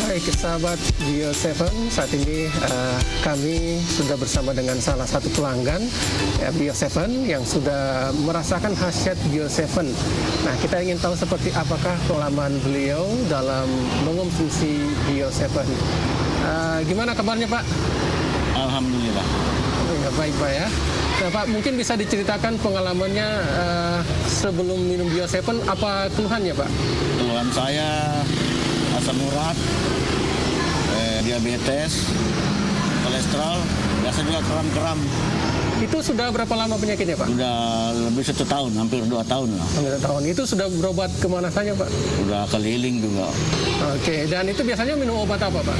Baik, sahabat Bio Seven, saat ini, eh, kami sudah bersama dengan salah satu pelanggan, ya, Bio Seven yang sudah merasakan khasiat Bio Seven. Nah, kita ingin tahu seperti apakah pengalaman beliau dalam mengonsumsi Bio Seven. Eh, gimana kabarnya, Pak? Alhamdulillah. Oh ya, baik, Pak, ya. Nah, Pak, mungkin bisa diceritakan pengalamannya, eh, sebelum minum Bio Seven, apa keluhannya, Pak? Keluhan saya asam urat, eh, diabetes, kolesterol, biasa juga kram-kram. Itu sudah berapa lama penyakitnya, Pak? Sudah lebih satu tahun, hampir dua tahun lah. Hampir dua tahun. Itu sudah berobat kemana saja, Pak? Sudah keliling juga. Oke, dan itu biasanya minum obat apa, Pak?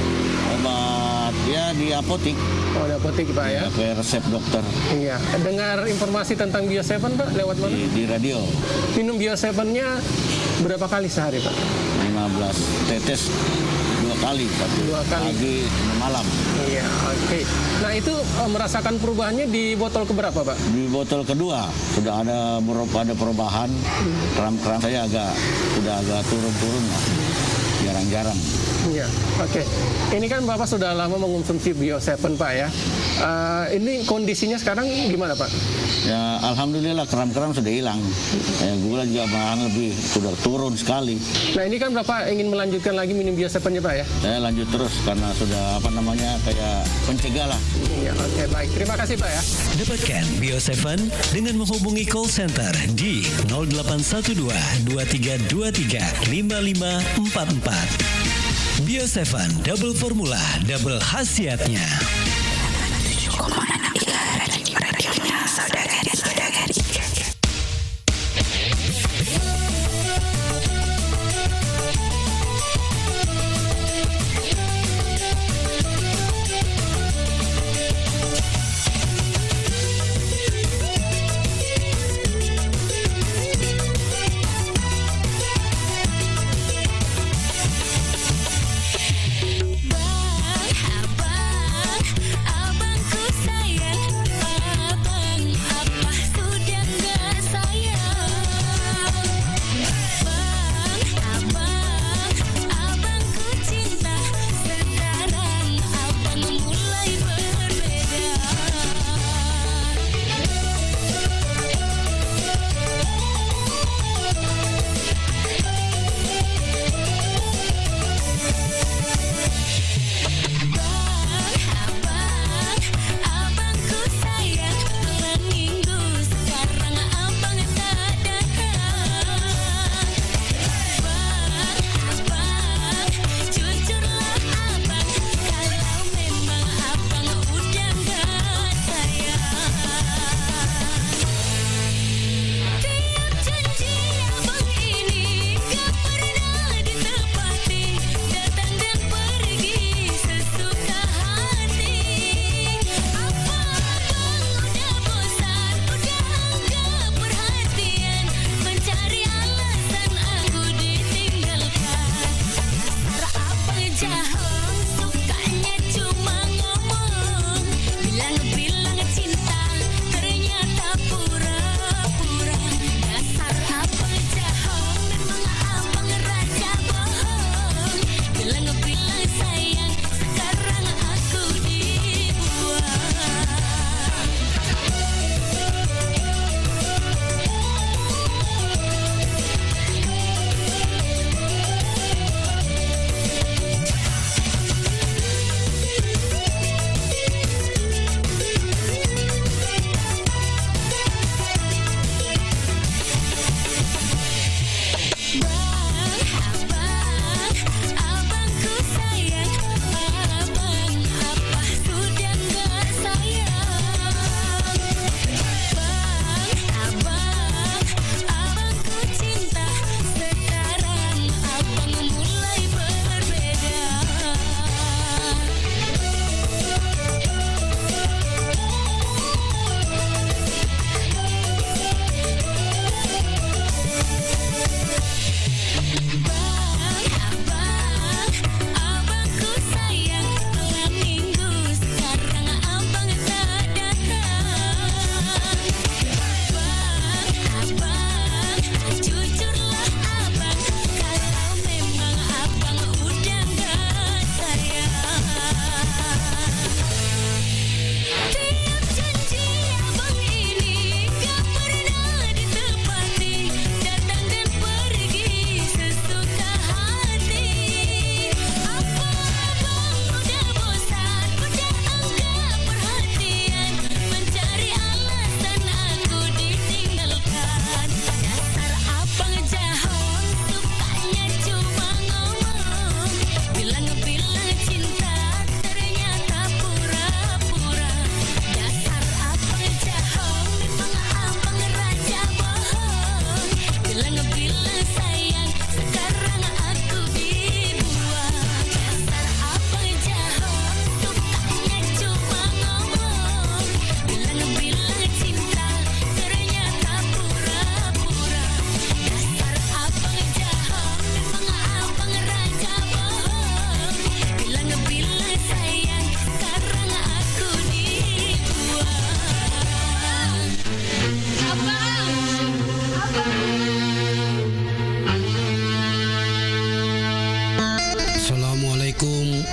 Obat, ya, di apotik. Oh, di apotik, Pak, ya? Ya, pakai resep dokter. Iya. Dengar informasi tentang Bio Seven, Pak, lewat mana? Di, di radio. Minum Bio Seven-nya berapa kali sehari, Pak? Lima belas tetes, dua kali, satu Dua kali. Pagi, satu malam. Iya, oke. Nah, itu, eh, merasakan perubahannya di botol keberapa, Pak? Di botol kedua, sudah ada berob-, ada perubahan. Hmm. Kram-kram saya agak, sudah agak turun-turun lah. Jarang-jarang. Iya, oke. Ini kan Bapak sudah lama mengonsumsi Bio Seven, Pak, ya. Eh, ini kondisinya sekarang gimana, Pak? Ya, alhamdulillah, kram-kram sudah hilang. Ya, gula juga malahan lebih, sudah turun sekali. Nah, ini kan Bapak ingin melanjutkan lagi minum Bio Seven-nya, Pak, ya? Saya lanjut terus karena sudah, apa namanya, kayak pencegah lah. Iya, oke, baik. Terima kasih, Pak, ya. Dapatkan Bio Seven dengan menghubungi call center di nol delapan satu dua, dua tiga dua tiga, lima lima empat empat. Bio Seven, double formula, double khasiatnya. Bang, abang, abangku sayang, abang, apa sudah nggak sayang? Bang, abang, abangku cinta, sekarang abang mulai berbeda. Bang, abang, abangku sayang, dua minggu sekarang abang tak datang. Bang, abang, jujurlah abang, kalau memang abang udah nggak sayang. Tiap janji abang ini gak pernah ditepati, datang dan pergi sesuka hati. Apa abang udah bosan, udah nggak perhatian, mencari alasan aku ditinggalkan? Dasar abang jahat, sukanya cuma ngomong. Bilang-bilang cinta, ternyata pura-pura. Dasar abang jahat, memang abang raja bohong. Bilang-bilang sayang, sekarang aku dibuang.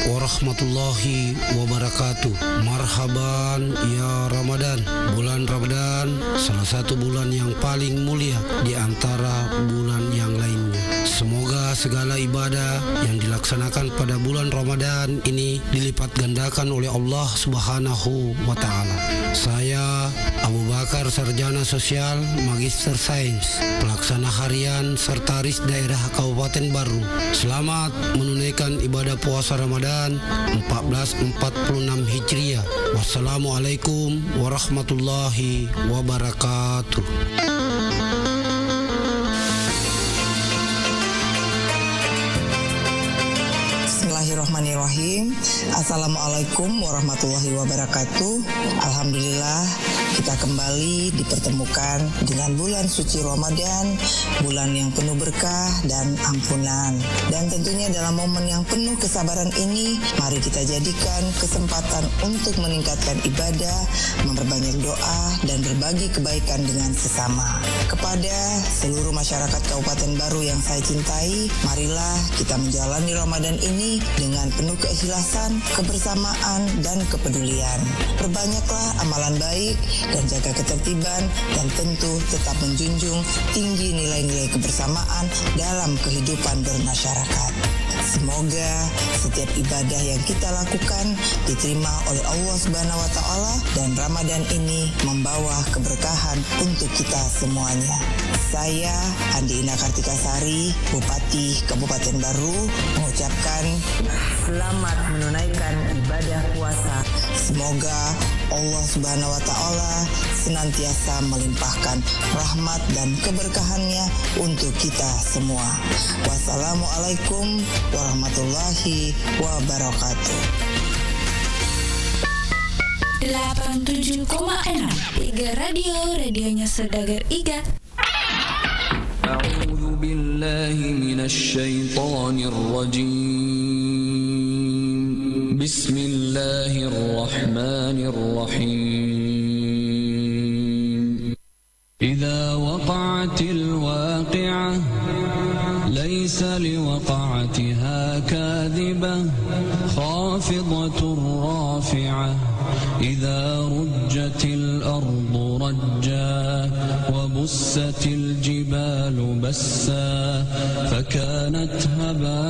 warahmatullahi wabarakatuh. Marhaban ya Ramadan. Bulan Ramadan salah satu bulan yang paling mulia di antara bulan yang lainnya. Semoga segala ibadah yang dilaksanakan pada bulan Ramadan ini dilipat gandakan oleh Allah Subhanahu wa Ta'ala. Saya Abu Bakar, sarjana sosial, magister sains, pelaksana harian, sekretaris daerah Kabupaten Barru. Selamat menunaikan ibadah puasa Ramadan empat belas empat puluh enam Hijriah. Wassalamualaikum warahmatullahi wabarakatuh. Bismillahirrahmanirrahim. Assalamualaikum warahmatullahi wabarakatuh. Alhamdulillah, kita kembali dipertemukan dengan bulan suci Ramadan, bulan yang penuh berkah dan ampunan. Dan tentunya dalam momen yang penuh kesabaran ini, mari kita jadikan kesempatan untuk meningkatkan ibadah, memperbanyak doa, dan berbagi kebaikan dengan sesama. Kepada seluruh masyarakat Kabupaten Barru yang saya cintai, marilah kita menjalani Ramadan ini dengan penuh keikhlasan, kebersamaan, dan kepedulian. Perbanyaklah amalan baik dan jaga ketertiban, dan tentu tetap menjunjung tinggi nilai-nilai kebersamaan dalam kehidupan bermasyarakat. Semoga setiap ibadah yang kita lakukan diterima oleh Allah Subhanahu wa Ta'ala, dan Ramadan ini membawa keberkahan untuk kita semuanya. Saya, Andi Ina Kartika Sari, Bupati Kabupaten Barru, mengucapkan selamat menunaikan ibadah puasa. Semoga Allah Subhanahu wa Ta'ala senantiasa melimpahkan rahmat dan keberkahannya untuk kita semua. Wassalamualaikum warahmatullahi wabarakatuh. Delapan tujuh koma enam Iga Radio, radionya saudagar Iga. أعوذ بالله من الشيطان الرجيم. بسم الله الرحمن الرحيم. إذا وقعت الواقعة، ليس لوقعتها كاذبة، خافضة رافعة، إذا رجت الأرض رجا، وبست الجبال بسا، فكانت هباء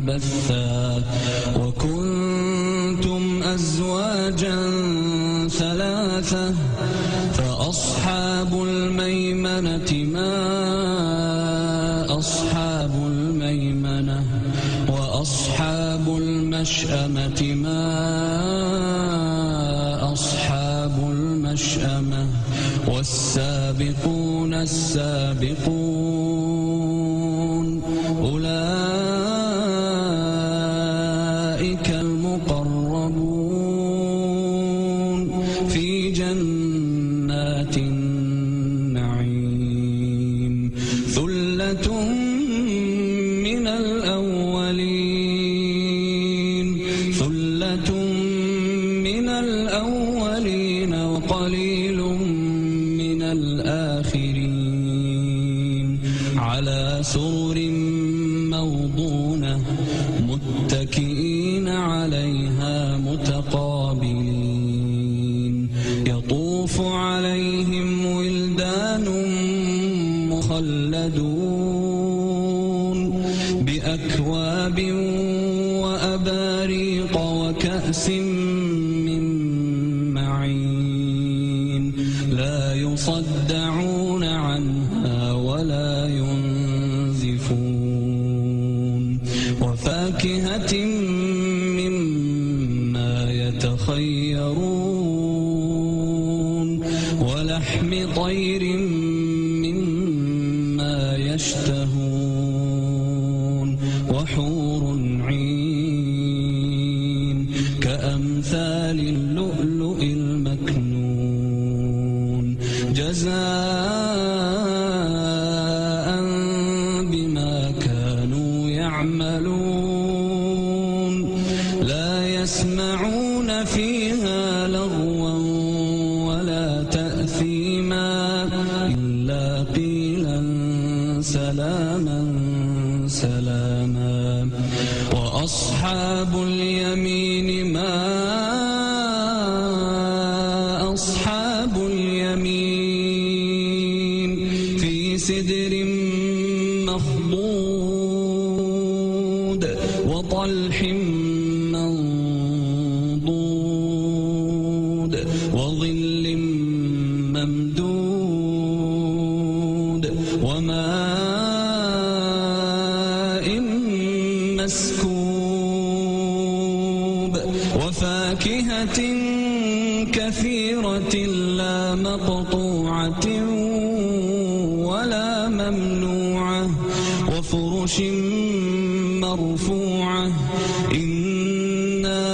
منبثا. وكنتم أزواجا ثلاثة، فأصحاب الميمنة ما أصحاب الميمنة، وأصحاب المشأمة ما أصحاب المشأمة، والسابقون السابقون أولئك المقربون في جنات النعيم. ثلة من الأولين، ثلة من الأولين وقليل من الآخرين. على سرر موضونة، متكئين عليها متقابلين. يطوف عليهم ولدان مخلدون بأكواب وأباريق وكأس من معين. لا يصدعون عنها ولا ينزفون. وفاكهة مما يتخيرون. ولحم طير مما يشتهون. وحور عين كأمثال اللؤلؤ المكنون. جزاء بما كانوا يعملون. لا يسمعون فيها لغوا ولا تأثيما. إلا قيلا سلاما سلاما. وأصحاب اليمين ما أصحاب اليمين. في سدر مخضود وطلح منضود وظل ممدود وماء مسكوب وفاكهة كثيرة لا مقطوعة ولا ممنوعة وفرش مرفوعة. إنا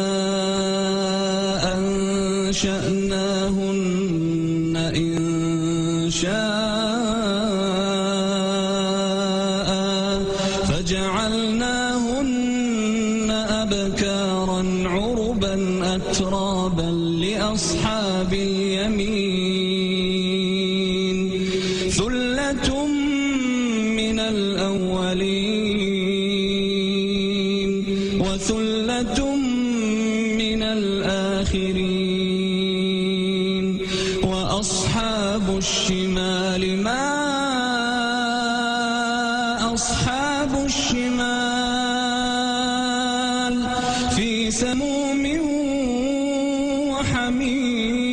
أنشأناهن إن شاء فجعلناهن أبكارا عربا أترابا لأصحاب اليمين. ثلة من الأولين وثلة من الآخرين. وأصحاب الشمال ما أصحاب الشمال. في سموم وحميم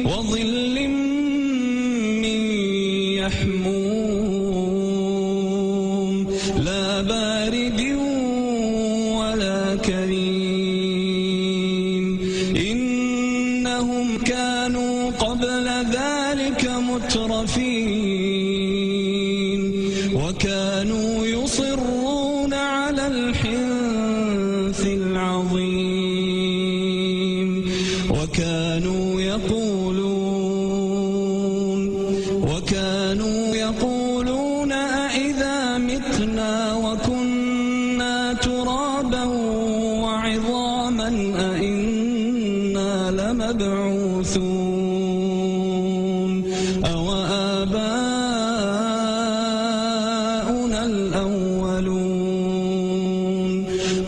وظل من يحموم. لا بارد ولا كريم. إنهم كانوا قبل ذلك مترفين وكانوا يصرون على الحنث العظيم وكانوا يقولون وكانوا يقولون أإذا متنا وكنا ترابا وعظاما أإنا لمبعوثون أو آباؤنا الأولون.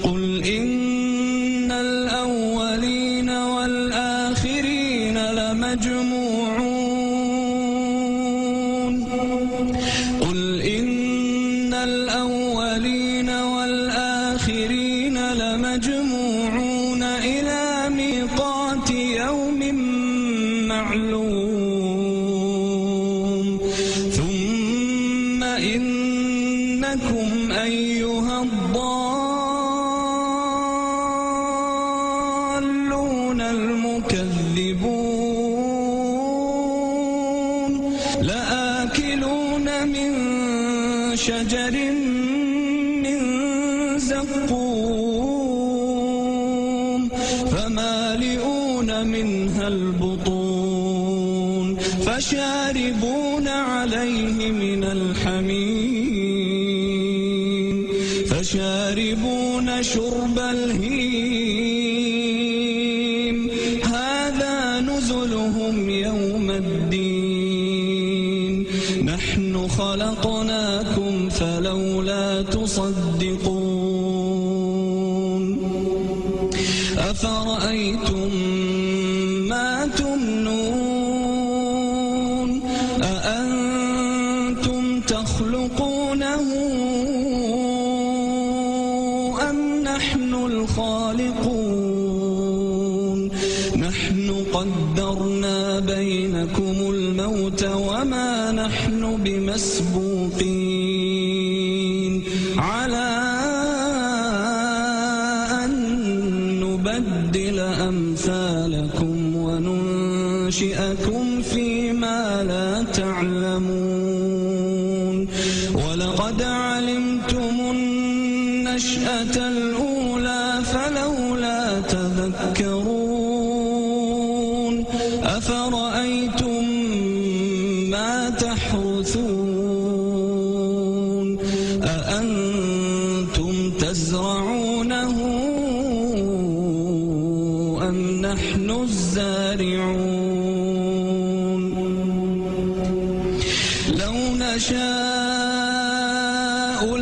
قل إن الأولين والآخرين لمجموعون. قل إن الأولين والآخرين لمجموعون إلى ميقات يوم معلوم. ثم إنكم أيها الضالون المكذبون لآكلون من شجر من زقوم فمالئون منها البطون فشاربون عليه من الحميم فشاربون شرب الهيم هذا نزلهم يوم الدين نحن خلقناكم فلولا تصدقون. أفرأيتم ما تمنون أأنتم تخلقونه أم نحن الخالقون نحن قدرنا بينكم الموت وما نحن بمسبوقين على أن نبدل أمثالكم وننشئكم فيما لا تعلمون ولقد علمتم النشأة الأولى فلولا تذكرون أفرأيتم ما تحرثون أأنتم تزرعونه أم نحن الزارعون لو نشاء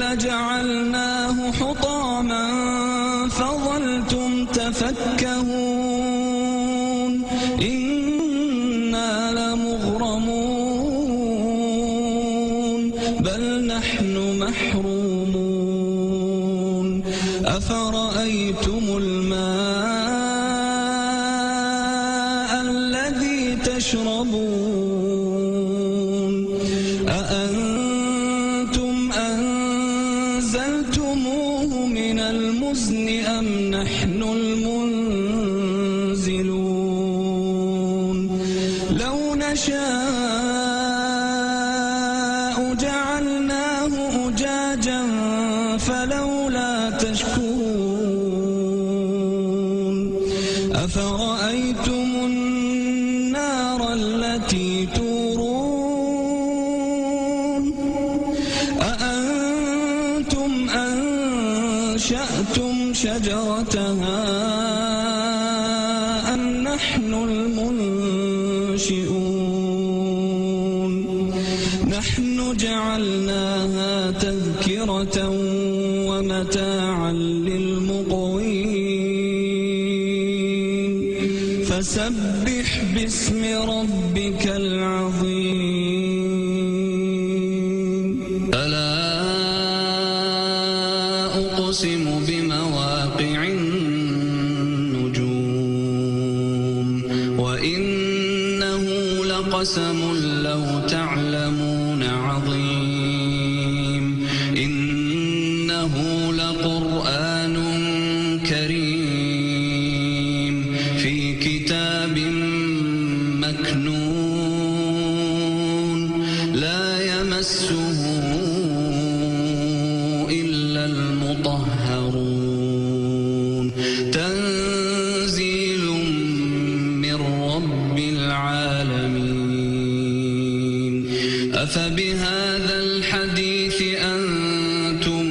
لجعلناه حطاما فظلتم تفكهون. إنا لمغرمون. بل نحن محرومون. أفرأيتم الماء الذي تشربون. أأنتم أنزلتموه من المزن أم نحن المنزلون. لو نشاء جعلناه أجاجا فلولا تشكرون. أفرأيتم النار التي تورون. أأنتم أنشأتم شجرتها أم نحن المنشئون. نحن جعلناها تذكرة ومتاعا للمقوين. فسبح باسم ربك العظيم. فلا أقسم بمواقع النجوم. وإنه لقسم لو تعلمون عظيم. إنه لقرآن كريم في كتاب مكنون. لا يمسه إلا المطهرون. تنزيل من رب العالمين. أفبهذا الحديث أنتم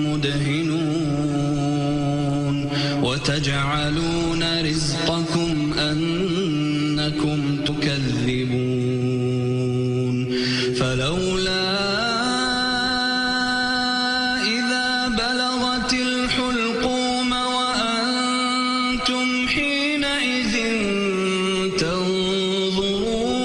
مدهنون. وتجعلون رزقكم أنكم تكذبون. فلولا إذا بلغت الحلقوم وأنتم حينئذ تنظرون.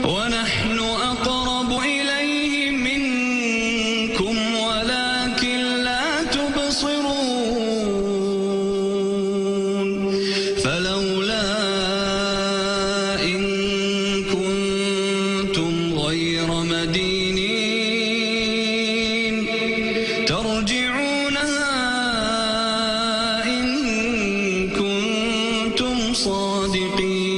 ونحن أقرب إليه منكم ولكن لا تبصرون. فلولا إن كنتم غير مدينين ترجعونها إن كنتم صادقين.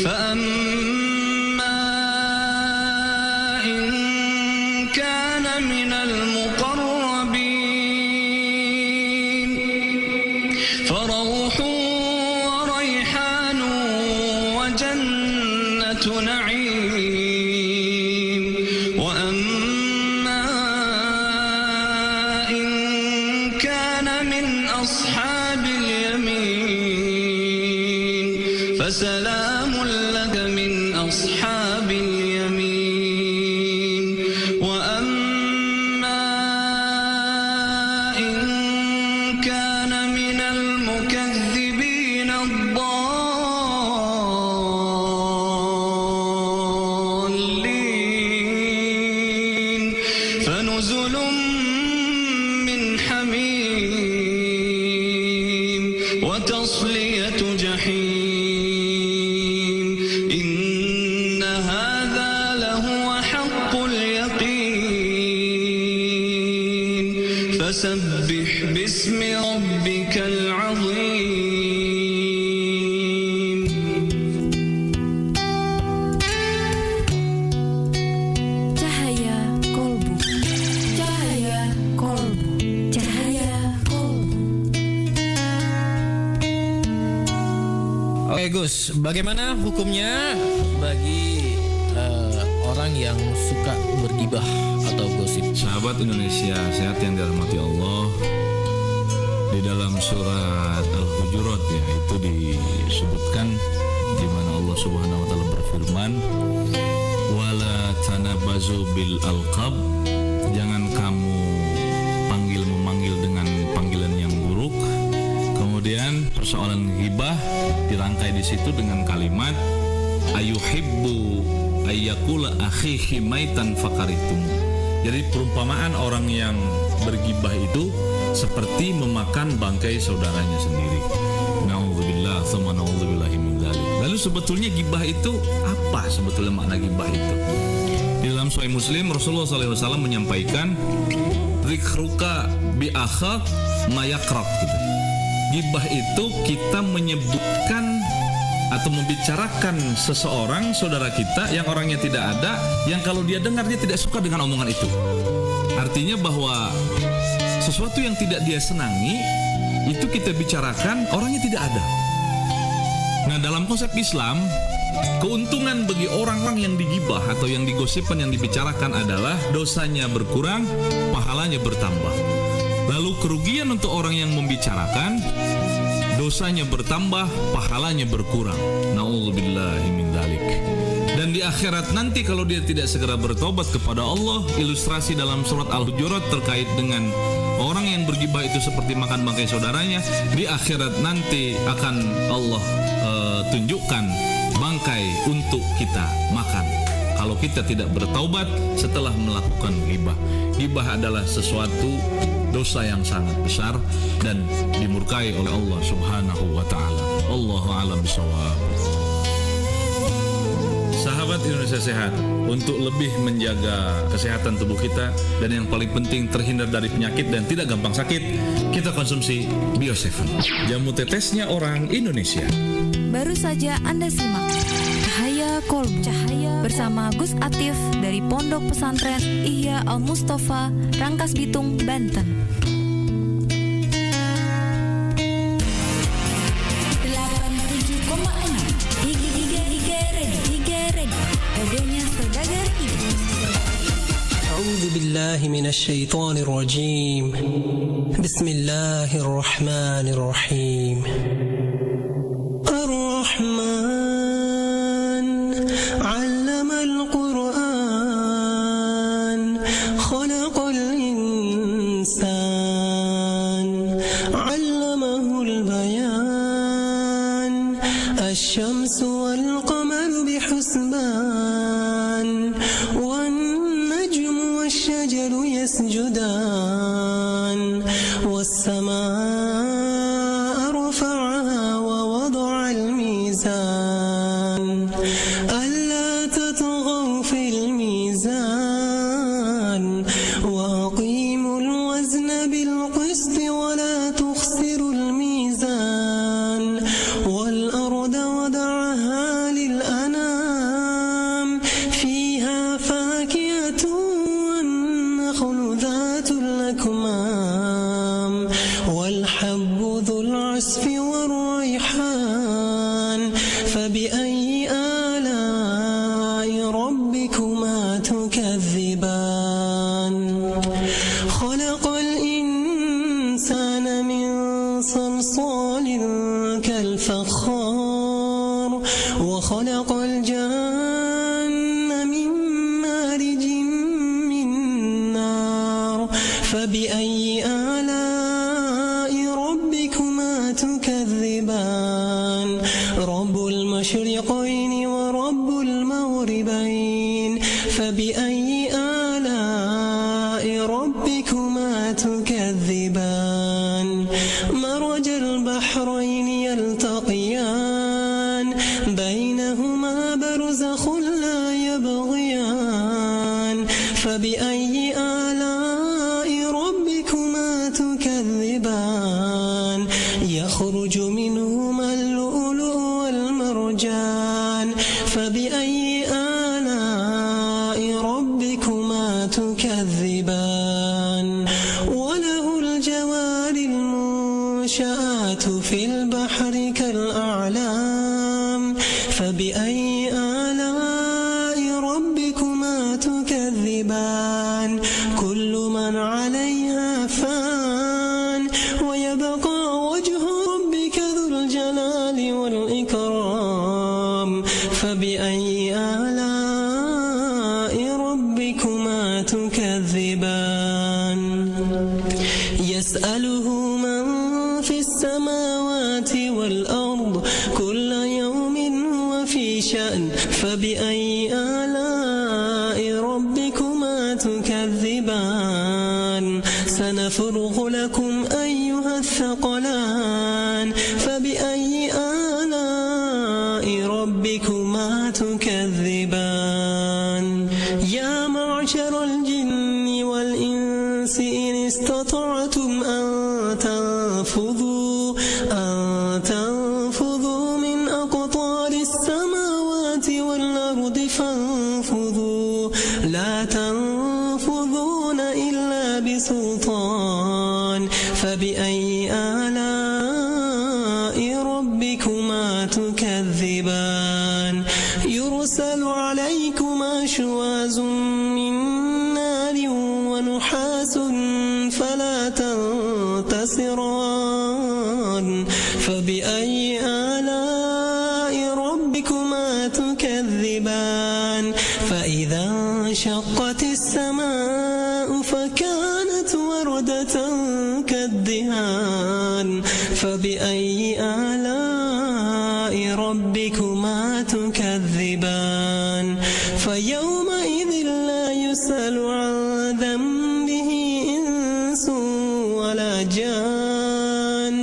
فأما إن كان من المقربين فروح وريحان وجنة نعيم. وأما إن كان من أصحاب اليمين فسلام لك من أصحاب اليمين. وأما إن كان من المكذبين الضالين فنزل من حميم وتصلية جحيم. إن هذا لهو حق اليقين. فسبح باسم ربك العظيم. Cahaya Kolbu. Cahaya Kolbu. Cahaya Kolbu. Oke, Gus, bagaimana hukumnya bagi, eh, orang yang suka bergibah atau gosip? Sahabat Indonesia sehat yang dirahmati Allah, di dalam surat Al-Hujurat, ya, itu disebutkan Di mana Allah Subhanahu wa Ta'ala berfirman, "Wala tanabazu bil alqab," jangan kamu panggil-memanggil dengan panggilan yang buruk. Kemudian persoalan ghibah dirangkai di situ dengan kalimat, "Ayuhibbu ayyakula akhihi maitan fakarihtum." Jadi perumpamaan orang yang bergibah itu seperti memakan bangkai saudaranya sendiri. Naudzubillah, tsumma naudzubillahi min dzalik. Lalu sebetulnya gibah itu apa sebetulnya makna gibah itu? Di dalam Sahih Muslim, Rasulullah sallallahu alaihi wasallam menyampaikan, "Dzikruka bi akhak ma yakrak," gitu. Gibah itu kita menyebutkan atau membicarakan seseorang, saudara kita yang orangnya tidak ada, yang kalau dia dengar dia tidak suka dengan omongan itu. Artinya bahwa sesuatu yang tidak dia senangi itu kita bicarakan, orangnya tidak ada. Nah, dalam konsep Islam, keuntungan bagi orang-orang yang digibah atau yang digosipkan, yang dibicarakan adalah dosanya berkurang, pahalanya bertambah. Lalu kerugian untuk orang yang membicarakan, dosanya bertambah, pahalanya berkurang. Naudzubillahi min dzalik. Dan di akhirat nanti kalau dia tidak segera bertobat kepada Allah, ilustrasi dalam surat Al-Hujurat terkait dengan orang yang bergibah itu seperti makan bangkai saudaranya, di akhirat nanti akan Allah, eh, tunjukkan bangkai untuk kita makan. Kalau kita tidak bertaubat setelah melakukan ghibah. Ghibah adalah sesuatu dosa yang sangat besar dan dimurkai oleh Allah Subhanahu wa Ta'ala. Allahu a'lam bishawab. Sahabat Indonesia Sehat, untuk lebih menjaga kesehatan tubuh kita dan yang paling penting terhindar dari penyakit dan tidak gampang sakit, kita konsumsi Bio tujuh. Jamu tetesnya orang Indonesia. Baru saja Anda simak Cahaya Kolbu, Cahaya bersama Gus Atif dari Pondok Pesantren Ihya Al Mustafa, Rangkas Bitung, Banten. Delapan tujuh koma enam. Ige, Ige, Ige Radio, Ige Radio. Radionya saudagar hidup. أعوذ بالله من الشيطان الرجيم. بسم الله الرحمن الرحيم. الرحمن. علم القرآن. خلق الإنسان. علمه البيان. الشمس والقمر بحسبان. والنجم والشجر يسجدان. والسماء رفعها ووضع الميزان. ألا تطغوا في الميزان. وأقيموا الوزن بالقسط ولا تخسروا الميزان. والأرض وضعها للأنام. فيها فاكهة والنخل ذات الأكمام. والحب ذو العصف والريحان. فبأي آلاء ربكما تكذبان. خلق الإنسان من صلصال كالفخار. وخلق الجان من مارج من نار. فبأي آلاء ربكما تكذبان. رب المشرقين ورب المغربين. فبأي آلاء ربكما تكذبان. مرج البحرين يلتقيان. بينهما برزخ لا يبغيان. فبأي آلاء ربكما تكذبان. يخرج منهما اللؤلؤ والمرجان. فبأي آلاء ربكما تكذبان. وله الجوار المنشآت في البحر كالأعلام. فبأي آلاء ربكما تكذبان. كل من عليها فان. ويبقى وجه ربك ذو الجلال والإكرام. آلاء ربكما تكذبان. يسأله من في السماوات والأرض كل يوم هو في شأن. فبأي آلاء ربكما تكذبان؟ سنفرغ لكم أيها الثقلان. فبأي آلاء ربكما تكذبان؟ يا معشر الجن والإنس إن استطعتم أن تنفذوا، أن تنفذوا من أقطار السماوات والأرض فانفذوا، لا تنفذون إلا بسلطان. فبأي آلاء ربكما تكذبان؟ يرسل عليكما شواظ من نار ونحاس فلا تنتصران. فبأي آلاء ربكما تكذبان؟ فإذا انشقت السماء فكانت وردة كالدهان. فبأي آلاء ربكما تكذبان؟ فيومئذ لا يسأل عن ذنبه إنس ولا جان.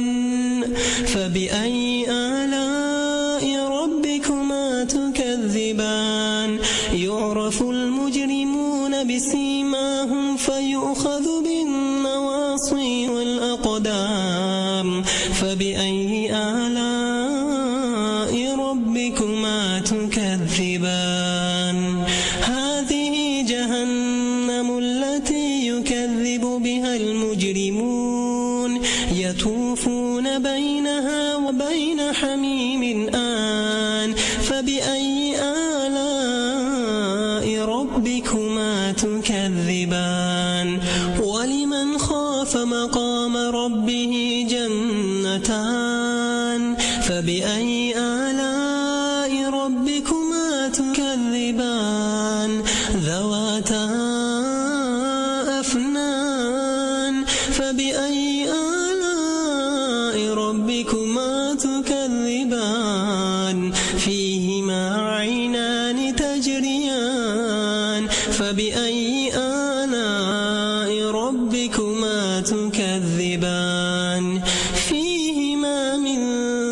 فبأي آلاء ربكما تكذبان؟ يعرف المجرمون بسيماهم فيؤخذ بالنواصي والأقدام. فبأي آلاء ربكما تكذبان؟ هذه جهنم التي يكذب بها المجرمون. يطوفون بينها وبين حميم آن. فبأي آلاء ربكما تكذبان؟ ولمن خاف مقام ربه جنتان. فبأي آلاء ربكما تكذبان؟ ذواتا أفنان. فبأي آلاء ربكما تكذبان؟ فيهما عينان تجريان. فبأي آلاء ربكما تكذبان؟ فيهما من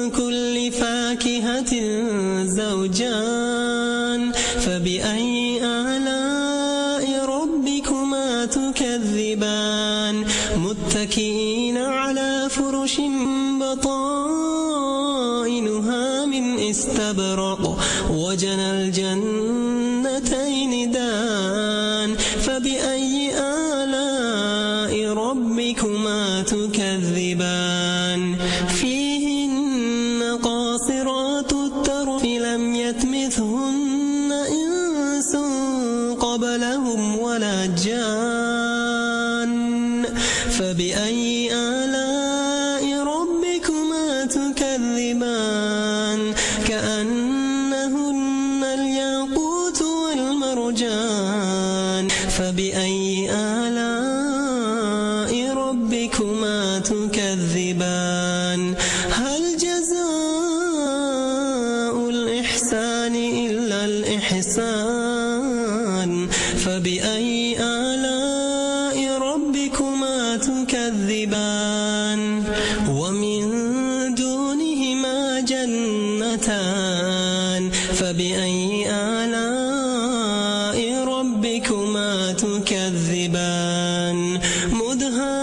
كل فاكهة زوجان. فبأي آلاء ربكما تكذبان؟ متكئين على فرش بطائنها من استبرق. وجنى الجنتين دان. فبأي آلاء ربكما تكذبان؟ فيهن قاصرات الطرف لم يطمثهن إنس قبلهم ولا جان. فبأي آلاء ربكما تكذبان؟ كأنهن الياقوت والمرجان. فبأي آلاء ربكما تكذبان؟ هل جزاء الإحسان إلا الإحسان؟ فبأي آلاء ربكما تكذبان؟ ومن دونهما جنتان. فبأي آلاء ربكما تكذبان؟ مدهامتان.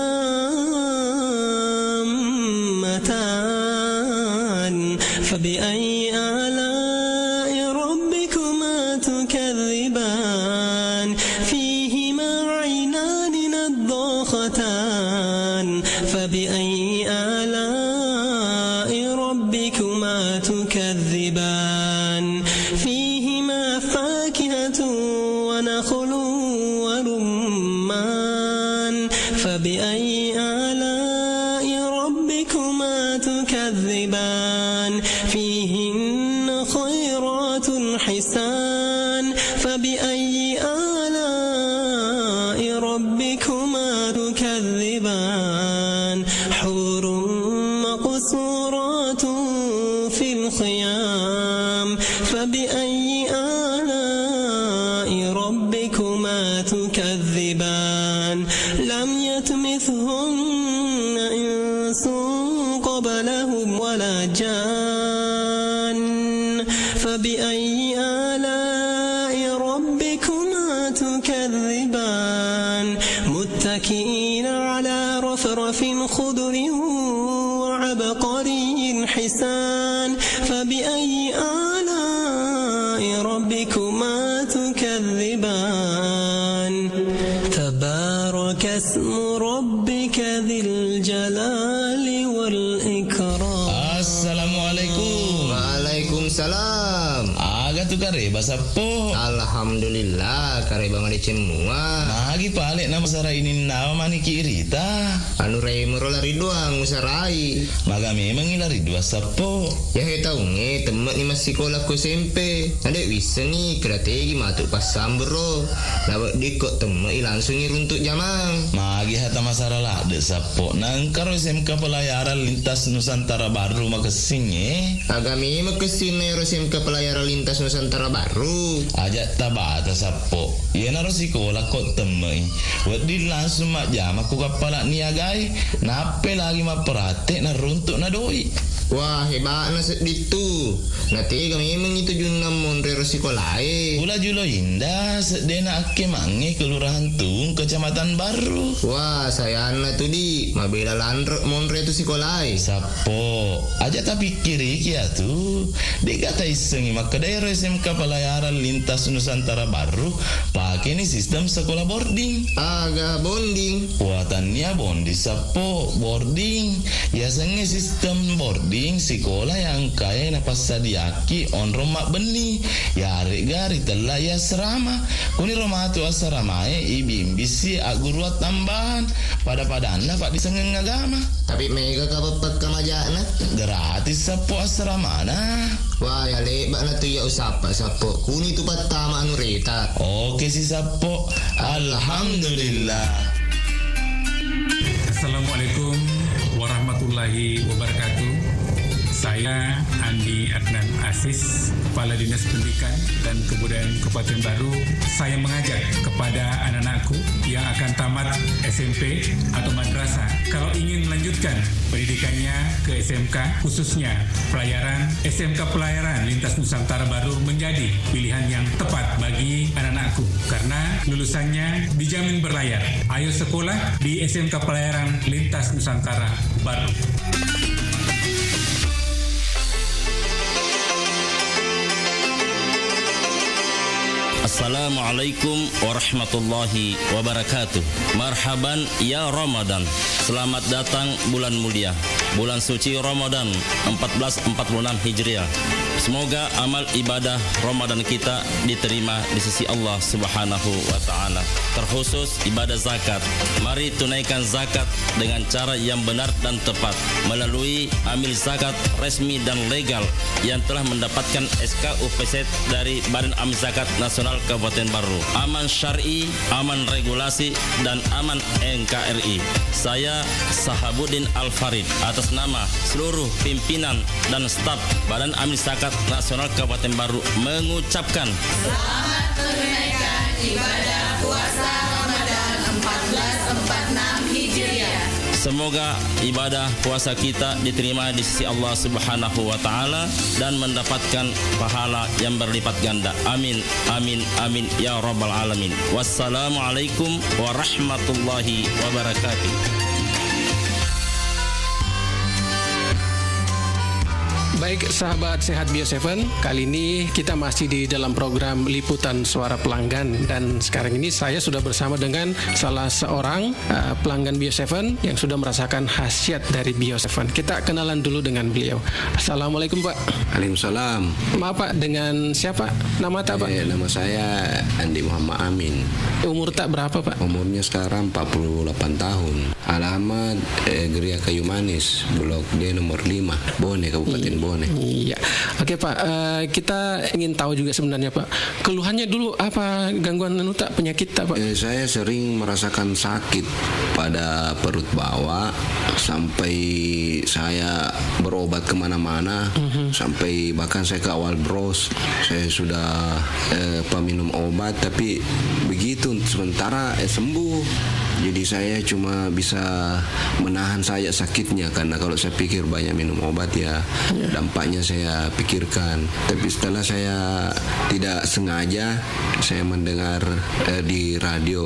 فبأي آلاء ربكما تكذبان؟ فيهما عينان نضاختان. فبأي آلاء ربكما تكذبان؟ فيهما فاكهة ونخل ورمان. فبأي آلاء ربكما تكذبان؟ فيهن خيرات حسان. فبأي آلاء ربكما تكذبان؟ حور مقصورات في الخيام، فبأي آلاء ربكما تكذبان؟ لم يطمثهن إنس قبلهم ولا جان، فبأي آلاء ربكما تكذبان؟ متكئين على رفرف خضر وعبقري حسان، فبأي آلاء ربكما تكذبان؟ تبارك اسم ربك ذي الجلال والإكرام. Assalamualaikum. Waalaikumsalam. Aga tu kareba sappo? Alhamdulillah, kareba madeceng mua. Magi pale na masara ininnawa maniki irita? Anu raimero lari doang usarai. Maga memengi lari dua sappo? Yahe taungnge temme'ni massikola ko S M P. Nade wissengi keda tegi matu passambero. Naweddikko temme'i langsungi runtuk jamang. Magi hata masara ladde sappo? Nangkaro S M K Pelayaran Lintas Nusantara Baru makessingnge. Aga memeng kessinna ero S M K Pelayaran Lintas Nusantara Baru? Aja tabata sappo. Iyanaro sikola ko temme'i. Wedding langsung majjama ku kappala niagae, nappe lagi mapperate naruntuk na doi. Wah, heba'na sedding tu. Natega memeng itu junna monre ro sikolae. Pula Julo Indah, seddena akkemangnge Kelurahan Tung, Kecamatan Barru. Wah, sayanna tu di, mabela lanre monre tu sikolae. Sappo, aja tapikkiriki atu. De'ga taissengi makkeda ero S M K Pelayaran Lintas Nusantara Barru pakeni sistem sekolah boarding. Aga bonding? Wah, tania bonding sappo, boarding. Yasengnge sistem boarding sikola yang kae napassadiaki onrong mabbenni, yaregga ritella i asrama. Kuniro matu asramae ibimbisi agguruang tambahan, pada-padanna paddisengeng agama. Tapi mega ka peppakka majana? Gratis sappo asramana. Wah, ya lebba'na tu iya usappa sappo. Kuni tu pattama anu reta. Oke si sappo. Alhamdulillah. Assalamualaikum warahmatullahi wabarakatuh. Saya Andi Adnan Aziz, Kepala Dinas Pendidikan dan Kebudayaan Kabupaten Baru. Saya mengajak kepada anak-anakku yang akan tamat S M P atau madrasah, kalau ingin melanjutkan pendidikannya ke S M K, khususnya pelayaran, S M K Pelayaran Lintas Nusantara Baru menjadi pilihan yang tepat bagi anak-anakku karena lulusannya dijamin berlayar. Ayo sekolah di S M K Pelayaran Lintas Nusantara Baru. Assalamualaikum warahmatullahi wabarakatuh. Marhaban ya Ramadan. Selamat datang bulan mulia, bulan suci Ramadan empat belas empat puluh enam Hijriah. Semoga amal ibadah Ramadan kita diterima di sisi Allah Subhanahu wa Ta'ala. Terkhusus ibadah zakat. Mari tunaikan zakat dengan cara yang benar dan tepat melalui amil zakat resmi dan legal yang telah mendapatkan S K U P Z dari Badan Amil Zakat Nasional Kabupaten Baru. Aman syar'i, aman regulasi, dan aman N K R I. Saya Sahabuddin Al Farid atas nama seluruh pimpinan dan staf Badan Amil Zakat Nasional Kabupaten Baru mengucapkan selamat menunaikan ibadah puasa Ramadan empat belas empat enam Hijriah. Semoga ibadah puasa kita diterima di sisi Allah Subhanahu wa Ta'ala dan mendapatkan pahala yang berlipat ganda. Amin, amin, amin, ya Rabbal Alamin. Wassalamualaikum warahmatullahi wabarakatuh. Baik, sahabat Sehat Bio Seven, kali ini kita masih di dalam program Liputan Suara Pelanggan, dan sekarang ini saya sudah bersama dengan salah seorang, eh, pelanggan Bio Seven yang sudah merasakan khasiat dari Bio Seven. Kita kenalan dulu dengan beliau. Assalamualaikum, Pak. Waalaikumsalam. Maaf, Pak, dengan siapa? Nama tak, Pak? Eh, nama saya Andi Muhammad Amin. Umur tak berapa, Pak? Umurnya sekarang empat puluh delapan tahun. Alamat, eh, Geria Kayu Manis, Blok D nomor lima, Bone, Kabupaten Iya. Iya. Oke, Pak. Eh, kita ingin tahu juga sebenarnya, Pak. Keluhannya dulu apa, gangguan anu, tak, penyakit, tak, Pak? Eh, saya sering merasakan sakit pada perut bawah sampai saya berobat kemana-mana, Mhm. sampai bahkan saya ke Awal Bros. Saya sudah, eh, apa, minum obat, tapi begitu sementara, eh, sembuh. Jadi saya cuma bisa menahan saja sakitnya, karena kalau saya pikir banyak minum obat, ya, Iya. dampaknya saya pikirkan. Tapi setelah saya tidak sengaja, saya mendengar, eh, di radio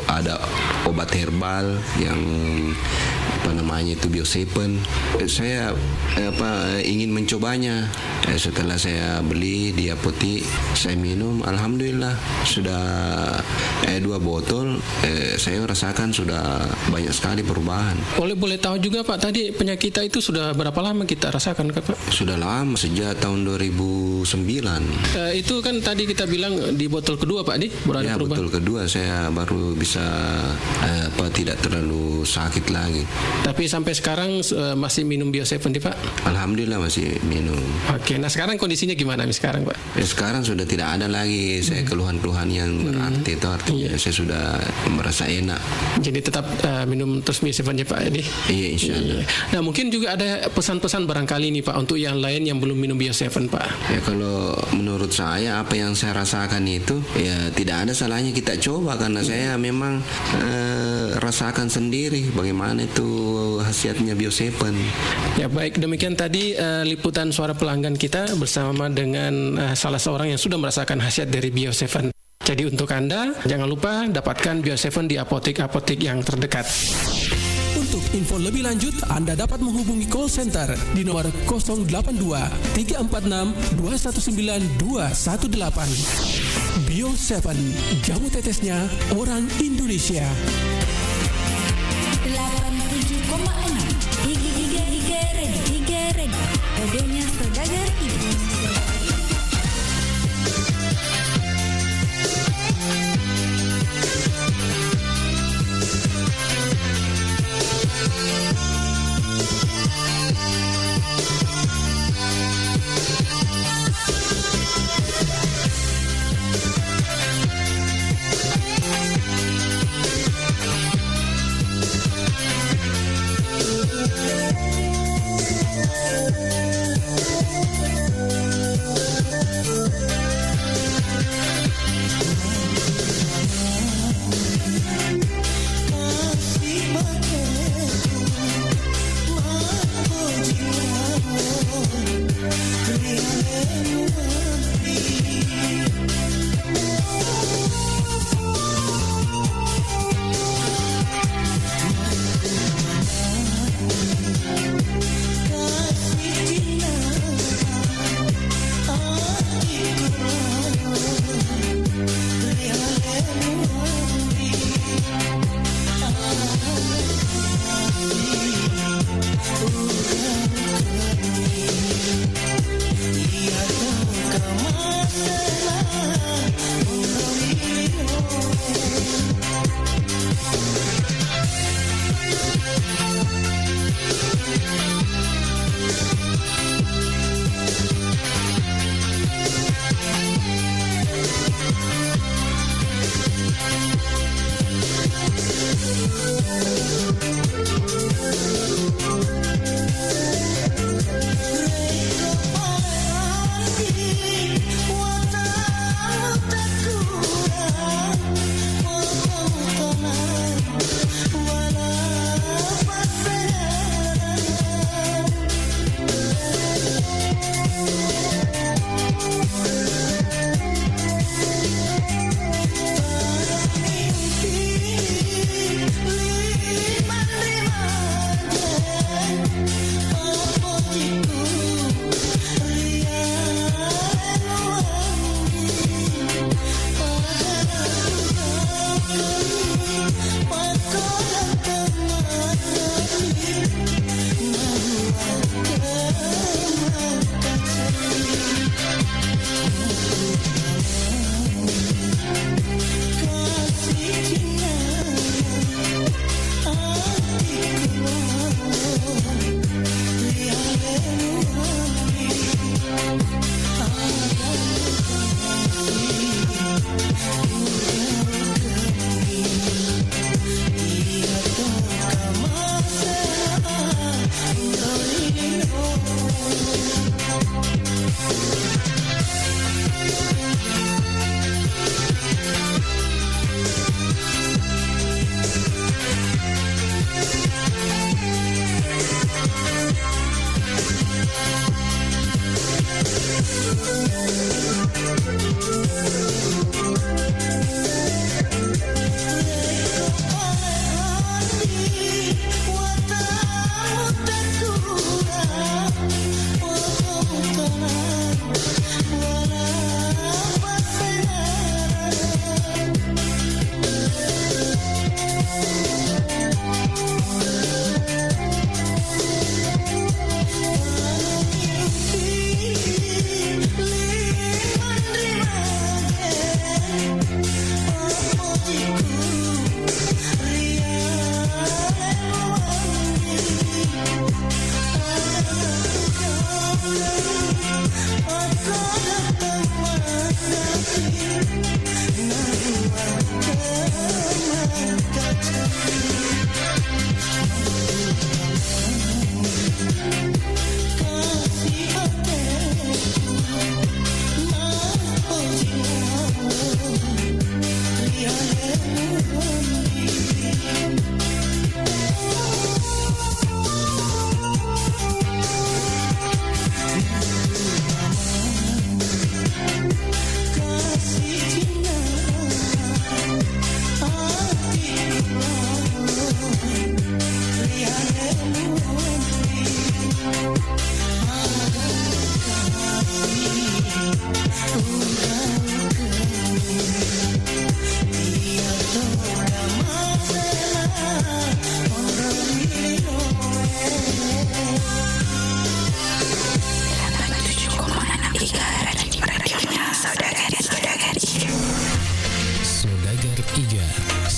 ada obat herbal yang, apa namanya itu, Bioseven. Eh, saya, eh, apa, ingin mencobanya. Eh, setelah saya beli di apotek, saya minum, alhamdulillah, sudah, eh, dua botol, eh, saya rasakan sudah banyak sekali perubahan. Boleh, boleh tahu juga, Pak, tadi penyakit kita itu sudah berapa lama kita rasakan, Pak? Sudah lama, sejak tahun dua ribu sembilan. Eh, itu kan tadi kita bilang di botol kedua, Pak, di baru ada Ya, perubahan. Botol kedua saya baru bisa, eh, apa, tidak terlalu sakit lagi. Tapi sampai sekarang, eh, masih minum Bioseven, di, Pak? Alhamdulillah masih minum. Oke, nah, sekarang kondisinya gimana nih sekarang, Pak? Eh, sekarang sudah tidak ada lagi saya Hmm. keluhan-keluhan yang Hmm. berarti itu, artinya Iya. saya sudah merasa enak. Jadi tetap, eh, minum terus Bioseven ya, Pak, ini? Iya, insya Allah. Iya. Nah, mungkin juga ada pesan-pesan barangkali nih, Pak, untuk yang lain yang belum minum Bioseven, Pak. Ya, kalau menurut saya, apa yang saya rasakan itu, ya, tidak ada salahnya kita coba, karena Hmm. saya memang, eh, rasakan sendiri bagaimana itu khasiatnya Bioseven. Ya, baik, demikian tadi, eh, liputan suara pelanggan kita bersama dengan, eh, salah seorang yang sudah merasakan khasiat dari Bioseven. Jadi, untuk Anda, jangan lupa dapatkan Bioseven di apotek-apotek yang terdekat. Untuk info lebih lanjut, Anda dapat menghubungi call center di nomor kosong delapan dua, tiga empat enam, dua satu sembilan, dua satu delapan. Bioseven, jamu tetesnya orang Indonesia. Delapan tujuh koma enam. Ige, Ige, Ige Radio, Ige Radio. Radionya saudagar Ige.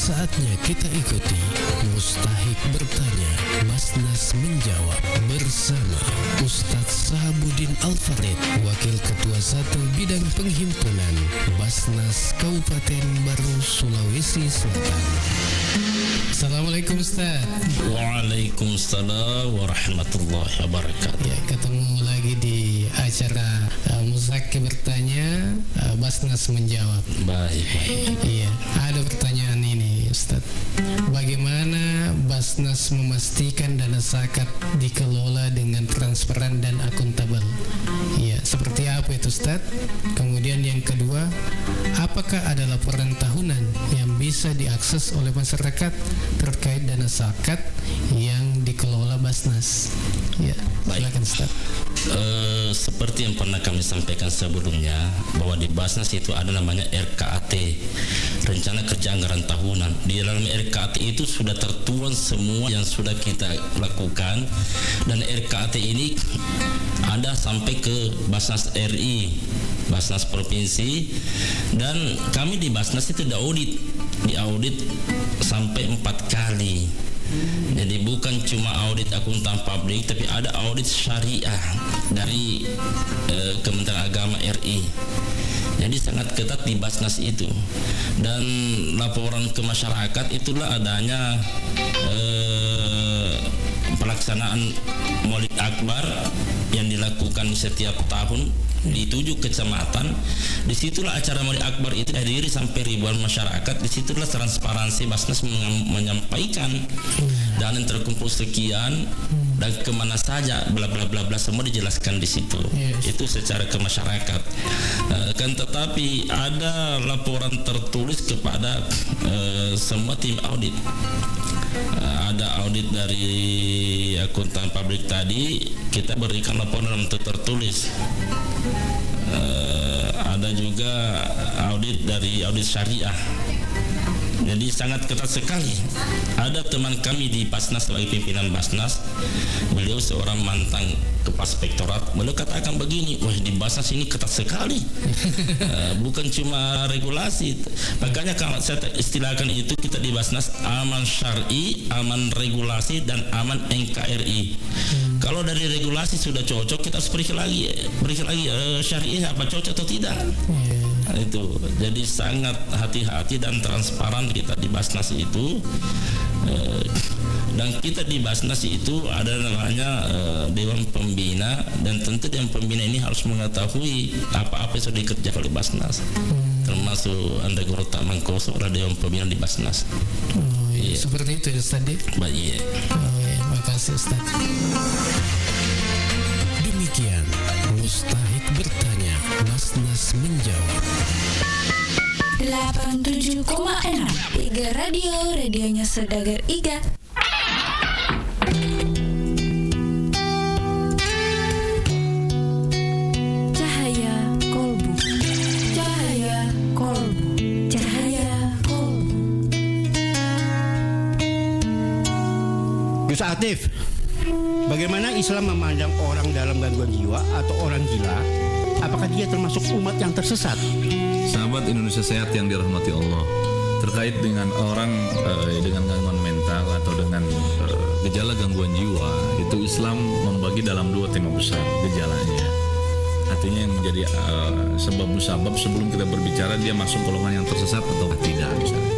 Saatnya kita ikuti Mustahik Bertanya, Basnas Menjawab bersama Ustadz Sahabuddin Al-Farid, Wakil Ketua Satu Bidang Penghimpunan Basnas Kabupaten Baru, Sulawesi Selatan. Assalamualaikum, Ustadz. Waalaikumsalam warahmatullahi wabarakatuh. Ya, ketemu lagi di acara, eh, Mustahik Bertanya, eh, Basnas Menjawab. Baik, baik. Iya, ada pertanyaan ini, Ustadz. Bagaimana Basnas memastikan dana zakat dikelola dengan transparan dan akuntabel? Iya, seperti apa itu, Ustadz? Kemudian yang kedua, apakah ada laporan tahunan yang bisa diakses oleh masyarakat terkait dana zakat yang dikelola Basnas? Ya, Baik. Silakan, Ustadz. Eh, seperti yang pernah kami sampaikan sebelumnya, bahwa di Basnas itu ada namanya R K A T, Rencana Kerja Anggaran Tahunan. Di dalam R K A T itu sudah tertuang semua yang sudah kita lakukan, dan R K A T ini ada sampai ke Basnas R I, Basnas Provinsi, dan kami di Basnas itu diaudit, diaudit sampai empat kali. Jadi, bukan cuma audit akuntan publik, tapi ada audit syariah dari, eh, Kementerian Agama R I. Jadi, sangat ketat di Basnas itu. Dan laporan ke masyarakat itulah adanya, eh, pelaksanaan Maulid Akbar yang dilakukan setiap tahun di tujuh kecamatan. Disitulah acara Maulid Akbar itu dihadiri sampai ribuan masyarakat. Disitulah transparansi Basnas mengam-, menyampaikan dana yang terkumpul sekian dan kemana saja, bla bla bla bla, semua dijelaskan di situ. Yes. Itu secara ke masyarakat. Eh, kan tetapi ada laporan tertulis kepada, eh, semua tim audit. Eh, ada audit dari akuntan publik tadi, kita berikan laporan dalam bentuk tertulis. Eh, ada juga audit dari audit syariah. Jadi, sangat ketat sekali. Ada teman kami di Basnas, sebagai pimpinan Basnas, beliau seorang mantan kepala inspektorat, beliau katakan begini, "Wah, di Basnas ini ketat sekali." Eh, bukan cuma regulasi. Makanya, kalau saya istilahkan itu, kita di Basnas aman syar'i, aman regulasi, dan aman N K R I. Kalau dari regulasi sudah cocok, kita harus periksa lagi, periksa lagi, eh, syar'inya apa, cocok atau tidak. Iya. Nah, itu. Jadi, sangat hati-hati dan transparan kita di Basnas itu. Eh, dan kita di Basnas itu ada namanya, eh, Dewan Pembina, dan tentu Dewan Pembina ini harus mengetahui apa-apa yang sudah dikerjakan oleh Basnas. Termasuk Anda Guru Tamangkoso adalah Dewan Pembina di Basnas. Oh, iya. Iya. Seperti itu ya, Ustadz, ya? Ba-, iya. Oh, iya. Makasih, Ustadz. Demikian Mustahik Bertanya, Basnas Menjawab. Delapan tujuh koma enam Iga Radio, radionya saudagar Iga. Cahaya Kolbu. Cahaya Kolbu. Cahaya Kolbu. Gus Atif, bagaimana Islam memandang orang dalam gangguan jiwa atau orang gila? Apakah dia termasuk umat yang tersesat? Sahabat Indonesia Sehat yang dirahmati Allah, terkait dengan orang, eh, dengan gangguan mental atau dengan, eh, gejala gangguan jiwa, itu Islam membagi dalam dua tema besar gejalanya. Artinya, yang menjadi, eh, sebab musabab, sebelum kita berbicara dia masuk golongan yang tersesat atau tidak, misalnya.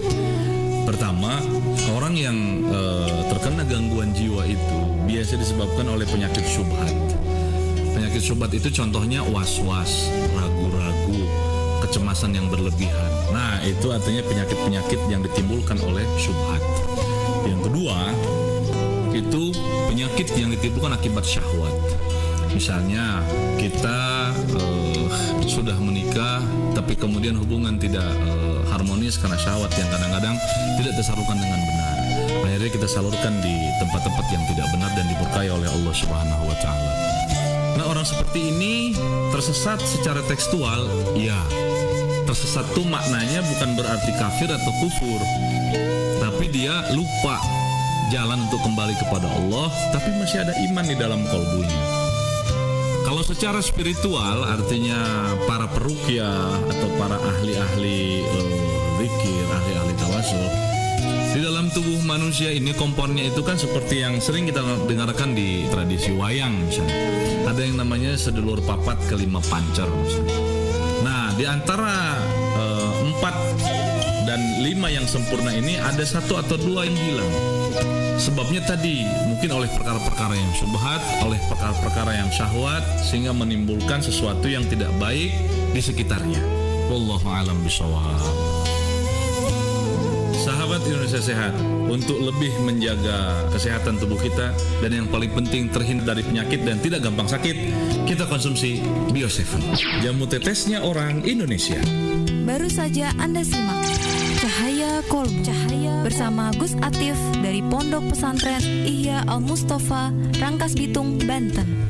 Pertama, orang yang, eh, terkena gangguan jiwa itu biasa disebabkan oleh penyakit syubhat. Penyakit syubhat itu contohnya was-was, ragu-ragu, kecemasan yang berlebihan. Nah, itu artinya penyakit-penyakit yang ditimbulkan oleh syubhat. Yang kedua, itu penyakit yang ditimbulkan akibat syahwat. Misalnya, kita, eh, sudah menikah, tapi kemudian hubungan tidak, eh, harmonis karena syahwat yang kadang-kadang tidak tersalurkan dengan benar. Akhirnya kita salurkan di tempat-tempat yang tidak benar dan dimurkai oleh Allah Subhanahu wa Ta'ala. Nah, orang seperti ini tersesat secara tekstual, ya. Tersesat itu maknanya bukan berarti kafir atau kufur, tapi dia lupa jalan untuk kembali kepada Allah, tapi masih ada iman di dalam kolbunya. Kalau secara spiritual, artinya para peruqyah atau para ahli-ahli, eh, zikir, ahli-ahli tawasul, Manusia ini kompornya itu kan seperti yang sering kita dengarkan di tradisi wayang misalnya. Ada yang namanya sedulur papat kelima pancer misalnya. Nah, di antara eh, empat dan lima yang sempurna ini ada satu atau dua yang hilang. Sebabnya tadi mungkin oleh perkara-perkara yang syubhat, oleh perkara-perkara yang syahwat, sehingga menimbulkan sesuatu yang tidak baik di sekitarnya. Wallahu a'lam bishawab. Sahabat Indonesia Sehat, untuk lebih menjaga kesehatan tubuh kita dan yang paling penting terhindar dari penyakit dan tidak gampang sakit, kita konsumsi Bio tujuh. Jamu tetesnya orang Indonesia. Baru saja Anda simak Cahaya Kolbu, Cahaya bersama Gus Atif dari Pondok Pesantren Ihya Al Mustafa, Rangkas Bitung, Banten.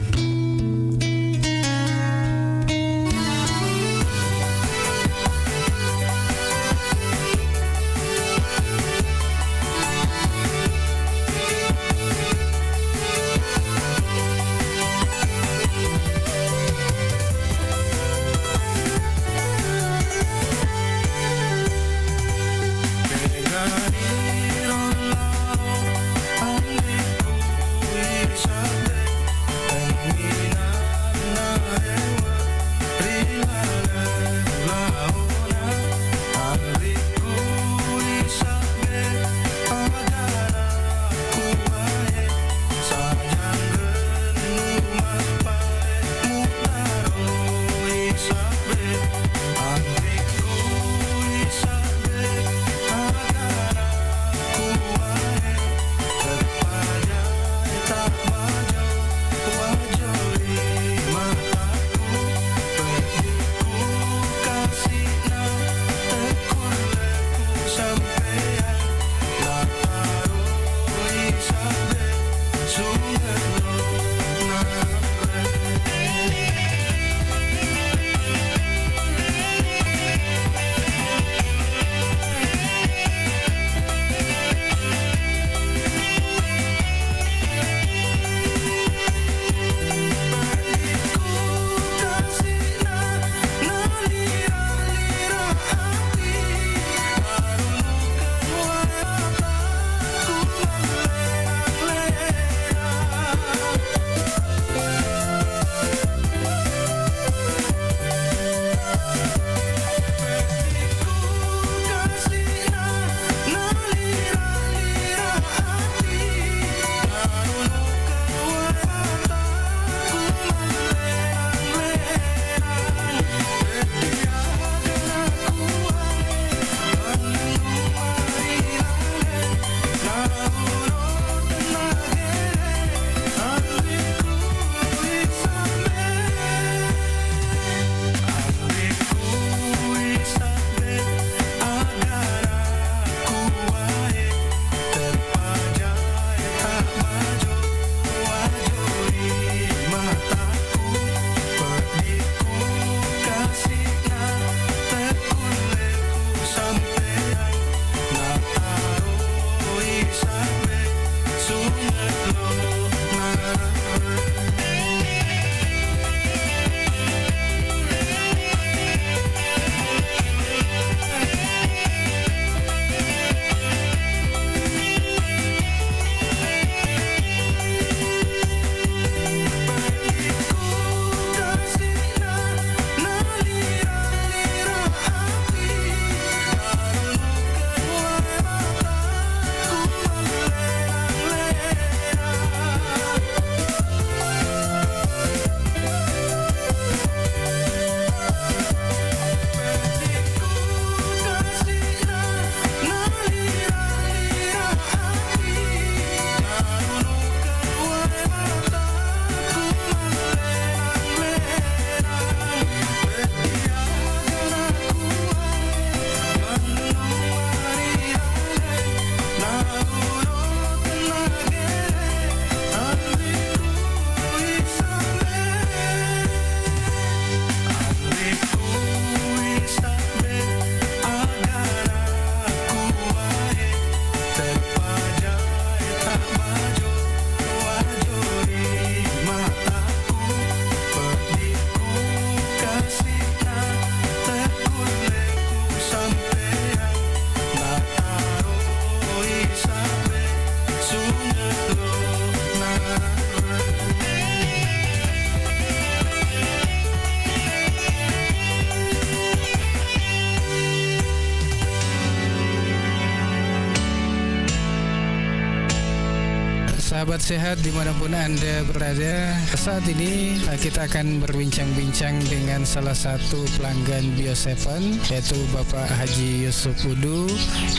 Sahabat sehat dimanapun Anda berada, saat ini, eh, kita akan berbincang-bincang dengan salah satu pelanggan Bio Seven, yaitu Bapak Haji Yusuf Udu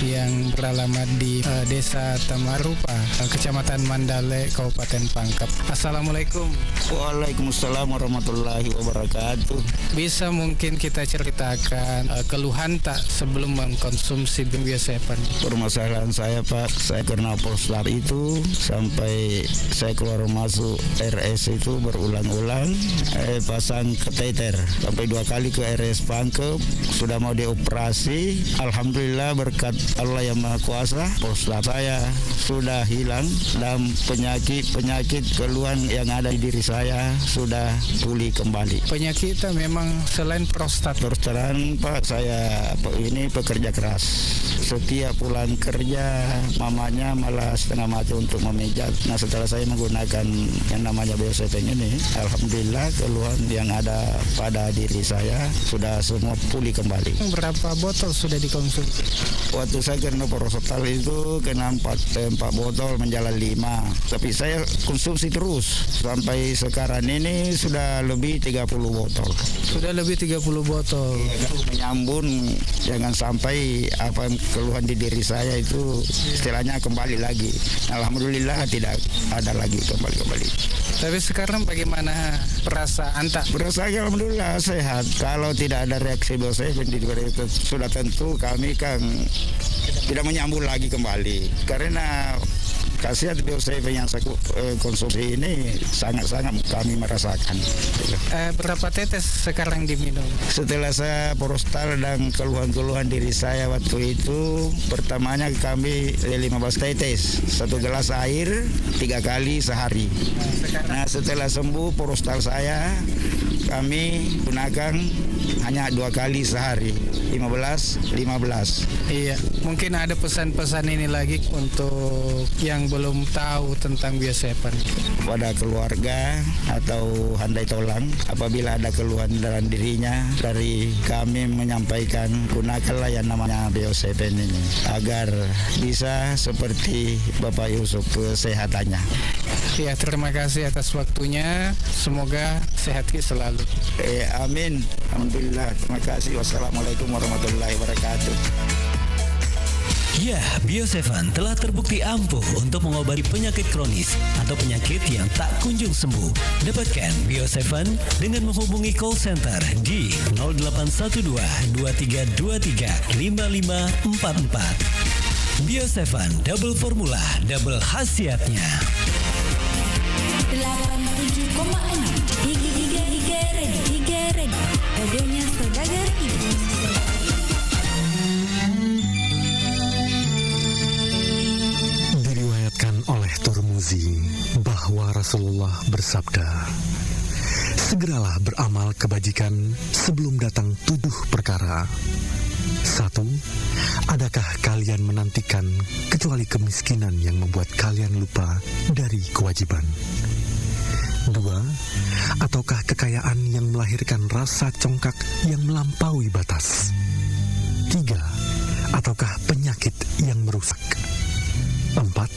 yang beralamat di, eh, Desa Tamarupa, eh, Kecamatan Mandale, Kabupaten Pangkep. Assalamualaikum. Waalaikumsalam warahmatullahi wabarakatuh. Bisa mungkin kita ceritakan, eh, keluhan tak sebelum mengkonsumsi Bio Seven? Permasalahan saya, Pak, saya kena prostat itu sampai saya keluar masuk R S itu berulang-ulang, eh, pasang kateter sampai dua kali ke R S Pangkep, sudah mau dioperasi. Alhamdulillah, berkat Allah Yang Maha Kuasa, prostat saya sudah hilang dan penyakit-penyakit keluhan yang ada di diri saya sudah pulih kembali. Penyakit memang selain prostat. Terus terang, Pak, saya pe-, ini pekerja keras. Setiap pulang kerja, mamanya malah setengah mati untuk memijat. Nah, setelah saya menggunakan yang namanya Bio Seven ini, alhamdulillah, keluhan yang ada pada diri saya sudah semua pulih kembali. Berapa botol sudah dikonsumsi? Waktu saya kena prostat itu kena empat, eh, empat botol menjalar lima. Tapi saya konsumsi terus. Sampai sekarang ini sudah lebih tiga puluh botol. Sudah lebih tiga puluh botol. Iya, kan? Menyambung, jangan sampai apa yang keluhan di diri saya itu istilahnya kembali lagi. Alhamdulillah, tidak ada lagi kembali-kembali. Tapi sekarang bagaimana perasaan, tak? Perasaan, alhamdulillah, sehat. Kalau tidak ada reaksi Bio Seven di luar itu, sudah tentu kami kan tidak menyambung lagi kembali. Karena khasiat Bio Seven yang saya ku-, eh, konsumsi ini sangat-sangat kami merasakan. Eh, berapa tetes sekarang diminum? Setelah saya prostat dan keluhan-keluhan diri saya waktu itu, pertamanya kami, eh, lima belas tetes, satu gelas air tiga kali sehari. Nah, setelah sembuh prostat saya, kami gunakan hanya dua kali sehari, lima belas, lima belas. Iya, mungkin ada pesan-pesan ini lagi untuk yang belum tahu tentang Bio Seven. Pada keluarga atau handai tolang, apabila ada keluhan dalam dirinya, dari kami menyampaikan, gunakanlah yang namanya Bio Seven ini agar bisa seperti Bapak Yusuf kesehatannya. Ya, terima kasih atas waktunya. Semoga sehat ki selalu. Eh, amin. Alhamdulillah. Terima kasih. Wassalamualaikum warahmatullahi wabarakatuh. Ya, Bio Seven telah terbukti ampuh untuk mengobati penyakit kronis atau penyakit yang tak kunjung sembuh. Dapatkan Bio Seven dengan menghubungi call center di nol delapan satu dua, dua tiga dua tiga, lima lima empat empat. Bio Seven Double Formula, double khasiatnya. Delapan tujuh koma enam. Iga, iga, iga, red, iga, red. Radionya saudagar ibu. Diriwayatkan oleh Turmuzi bahwa Rasulullah bersabda, "Segeralah beramal kebajikan sebelum datang tujuh perkara. Satu, adakah kalian menantikan kecuali kemiskinan yang membuat kalian lupa dari kewajiban? Dua, ataukah kekayaan yang melahirkan rasa congkak yang melampaui batas? Tiga, ataukah penyakit yang merusak? Empat,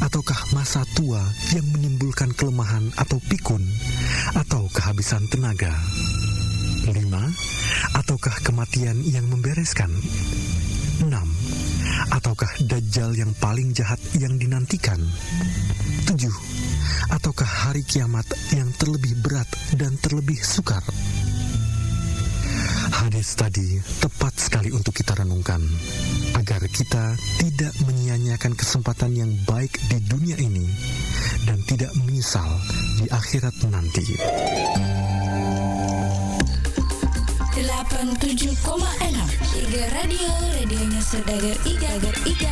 ataukah masa tua yang menimbulkan kelemahan atau pikun atau kehabisan tenaga? Lima, ataukah kematian yang membereskan? Enam, ataukah dajjal yang paling jahat yang dinantikan? Tujuh, ataukah hari kiamat yang terlebih berat dan terlebih sukar?" Hadis tadi tepat sekali untuk kita renungkan, agar kita tidak menyia-nyiakan kesempatan yang baik di dunia ini dan tidak menyesal di akhirat nanti. Delapan tujuh koma enam Iga Radio, radionya saudagar iga, iga.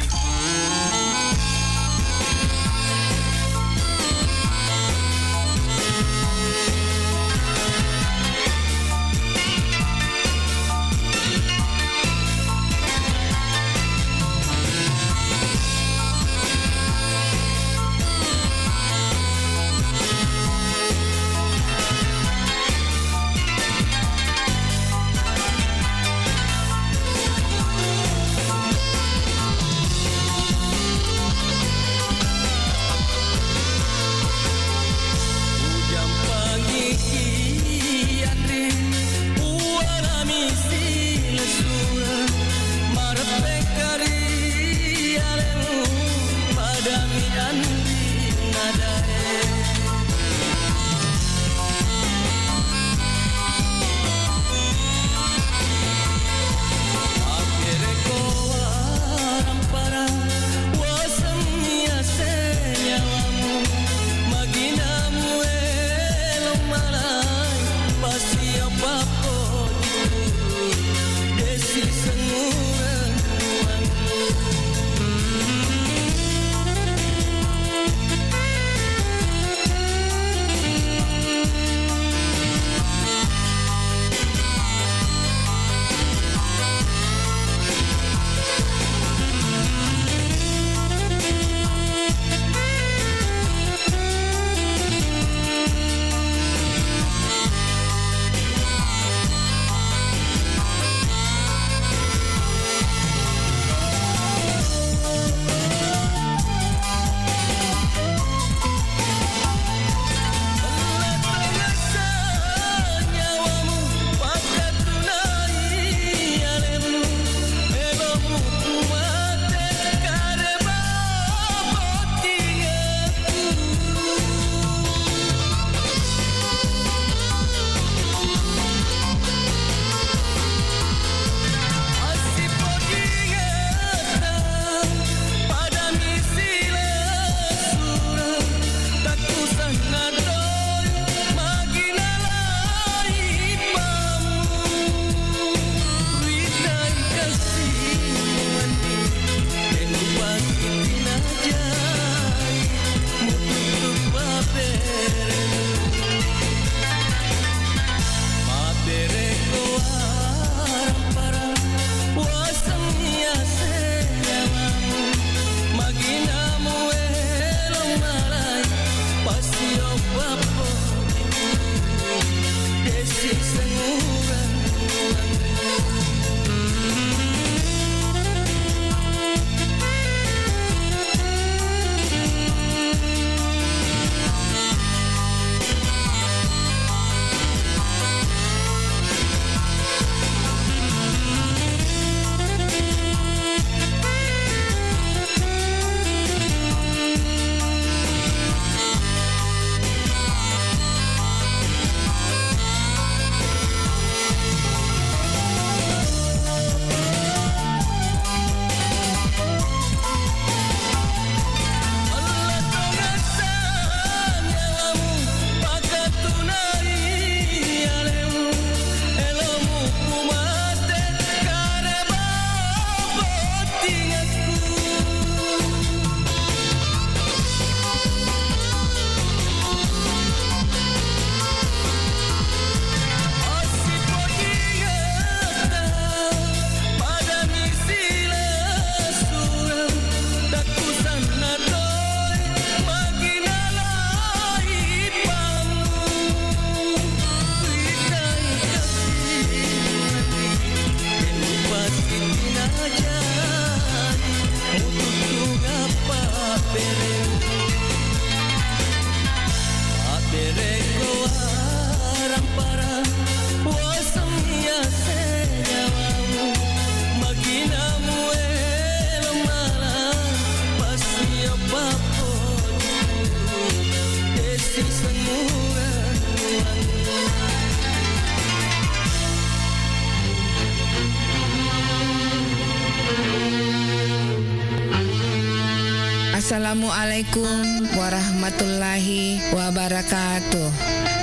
Assalamualaikum warahmatullahi wabarakatuh.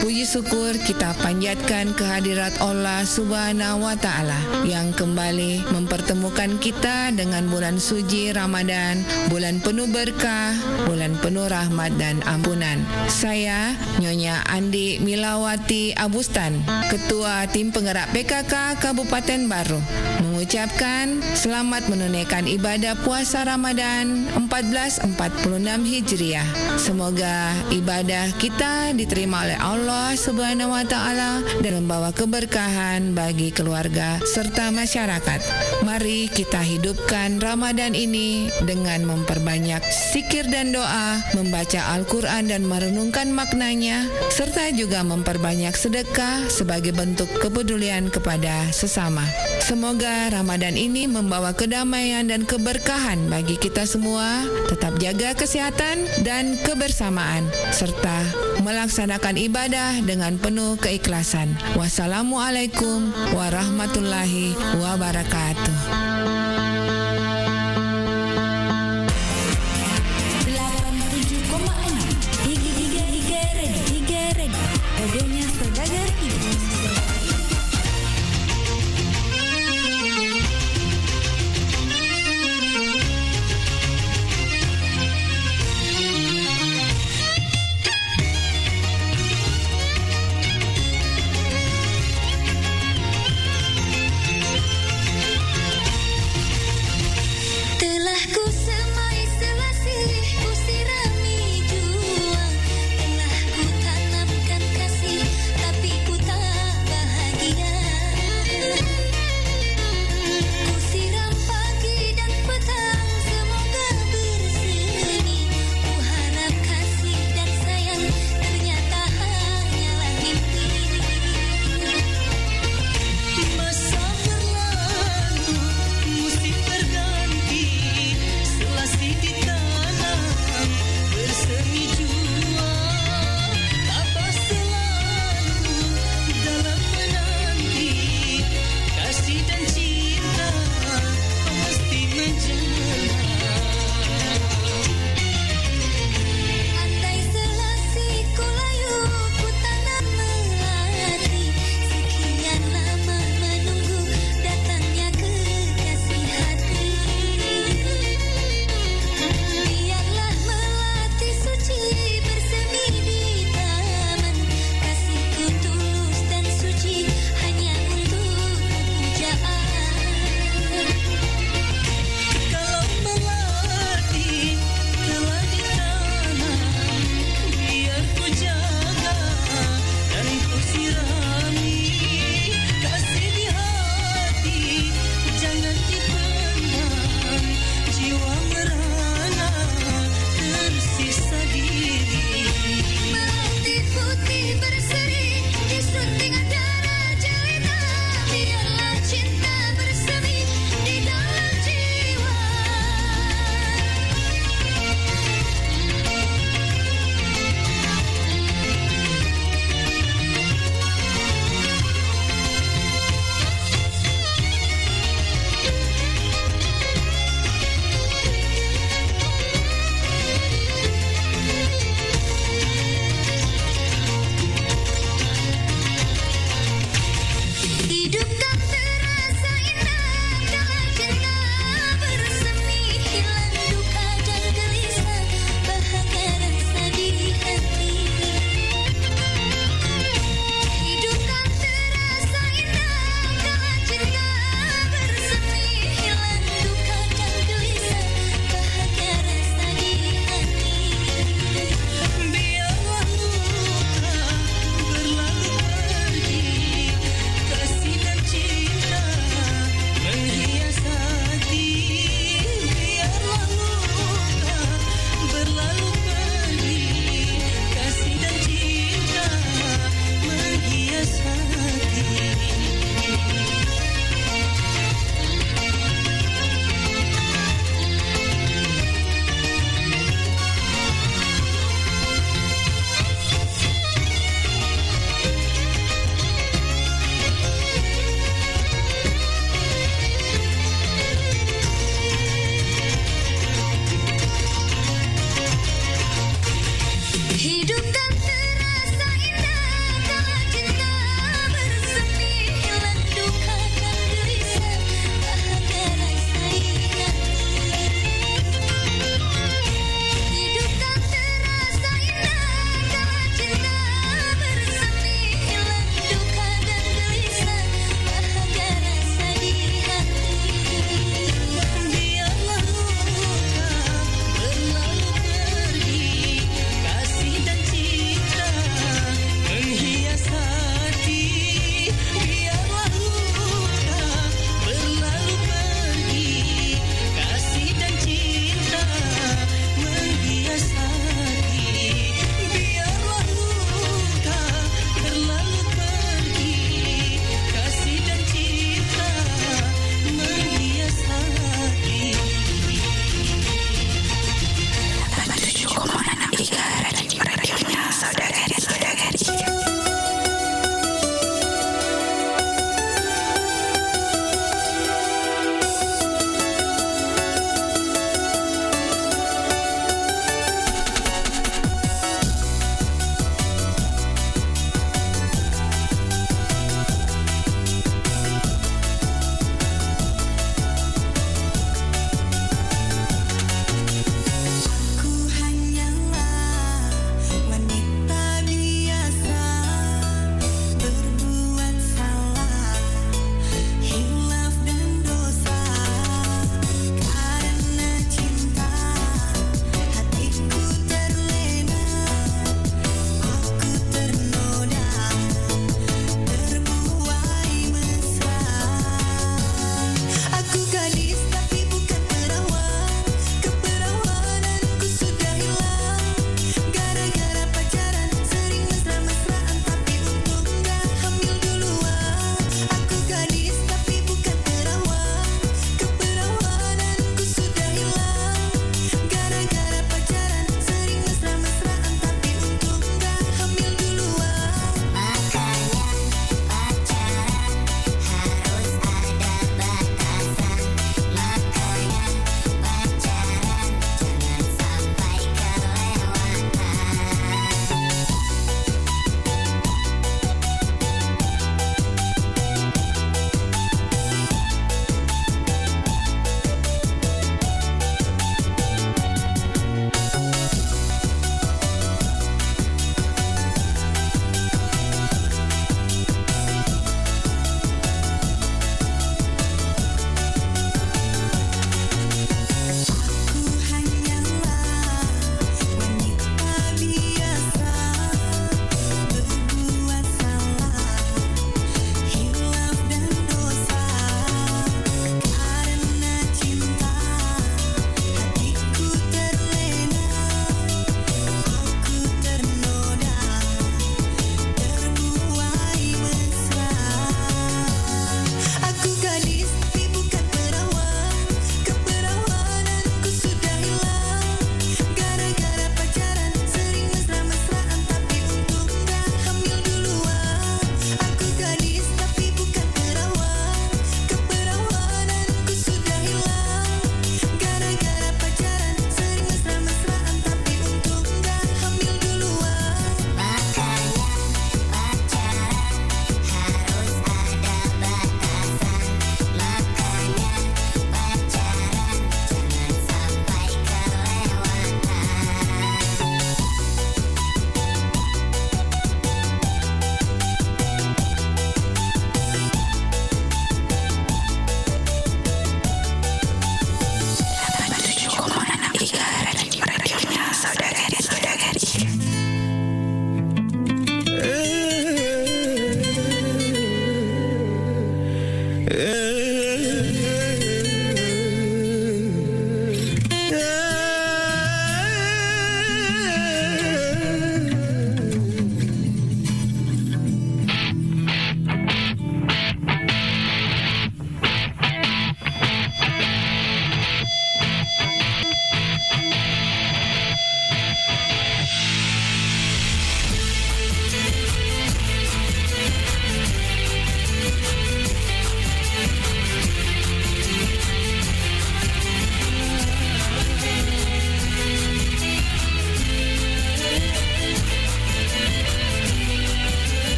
Puji syukur kita panjatkan kehadirat Allah Subhanahu wa Ta'ala yang kembali mempertemukan kita dengan bulan suci Ramadan, bulan penuh berkah, bulan penuh rahmat dan ampunan. Saya, Nyonya Andi Milawati Abustan, Ketua Tim Penggerak P K K Kabupaten Barru, mengucapkan selamat menunaikan ibadah puasa Ramadan empat belas empat puluh enam Hijriah. Semoga ibadah kita diterima oleh Allah Subhanahu wa Ta'ala dan membawa keberkahan bagi keluarga serta masyarakat. Mari kita hidupkan Ramadan ini dengan memperbanyak zikir dan doa, membaca Al-Quran dan merenungkan maknanya, serta juga memperbanyak sedekah sebagai bentuk kepedulian kepada sesama. Semoga Ramadan ini membawa kedamaian dan keberkahan bagi kita semua. Tetap jaga kesehatan dan kebersamaan, serta melaksanakan ibadah dengan penuh keikhlasan. Wassalamualaikum warahmatullahi wabarakatuh. Delapan tujuh koma enam. Higi, higi, higi, red, higi, red. Radionya Saudagar Higi.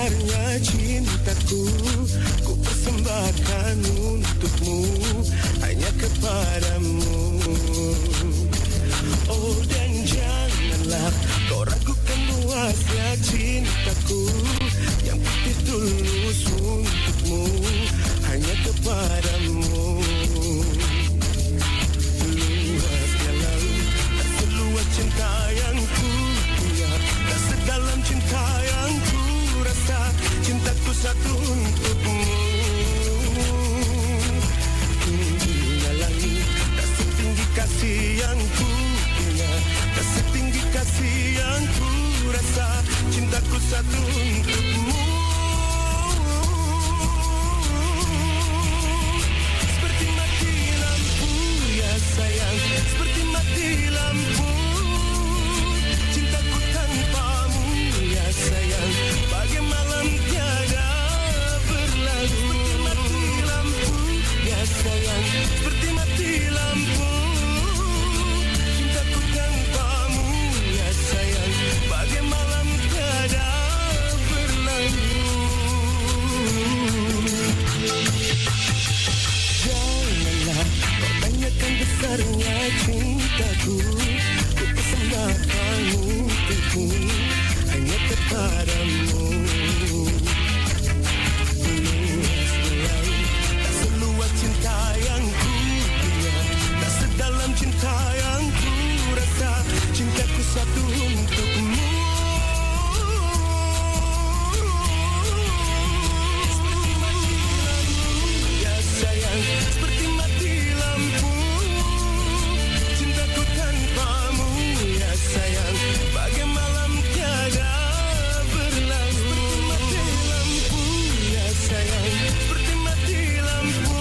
Hanya cintaku, ku persembahkan untukmu, hanya kepadamu. Oh, dan janganlah kau ragukan luasnya cintaku, yang putih tulus untukmu, hanya kepadamu. Luasnya laut, tak seluas cinta yang ku punya, tak sedalam cinta yang ku rasa, cintaku satu untukmu. Tingginya langit, tak setinggi kasih yang ku punya, tak setinggi kasih yang ku rasa, cintaku satu untukmu. Seperti mati lampu, ya sayang, seperti mati lampu. Cintaku tanpamu, ya sayang, bagai malam tiada berlalu. Seperti mati lampu, ya sayang, seperti mati lampu. Cintaku tanpamu, ya sayang, bagai malam tiada berlalu. Janganlah kau tanyakan besarnya cintaku, ku persembahkan untukmu, hanya kepadamu. Luas laut, tak seluas cinta yang ku punya, tak sedalam cinta yang ku rasa, cintaku satu untukmu. Seperti mati lampu, ya sayang, seperti mati lampu. Cintaku tanpamu, ya sayang, bagai malam tiada berlalu. Seperti mati lampu, ya sayang, seperti mati lampu.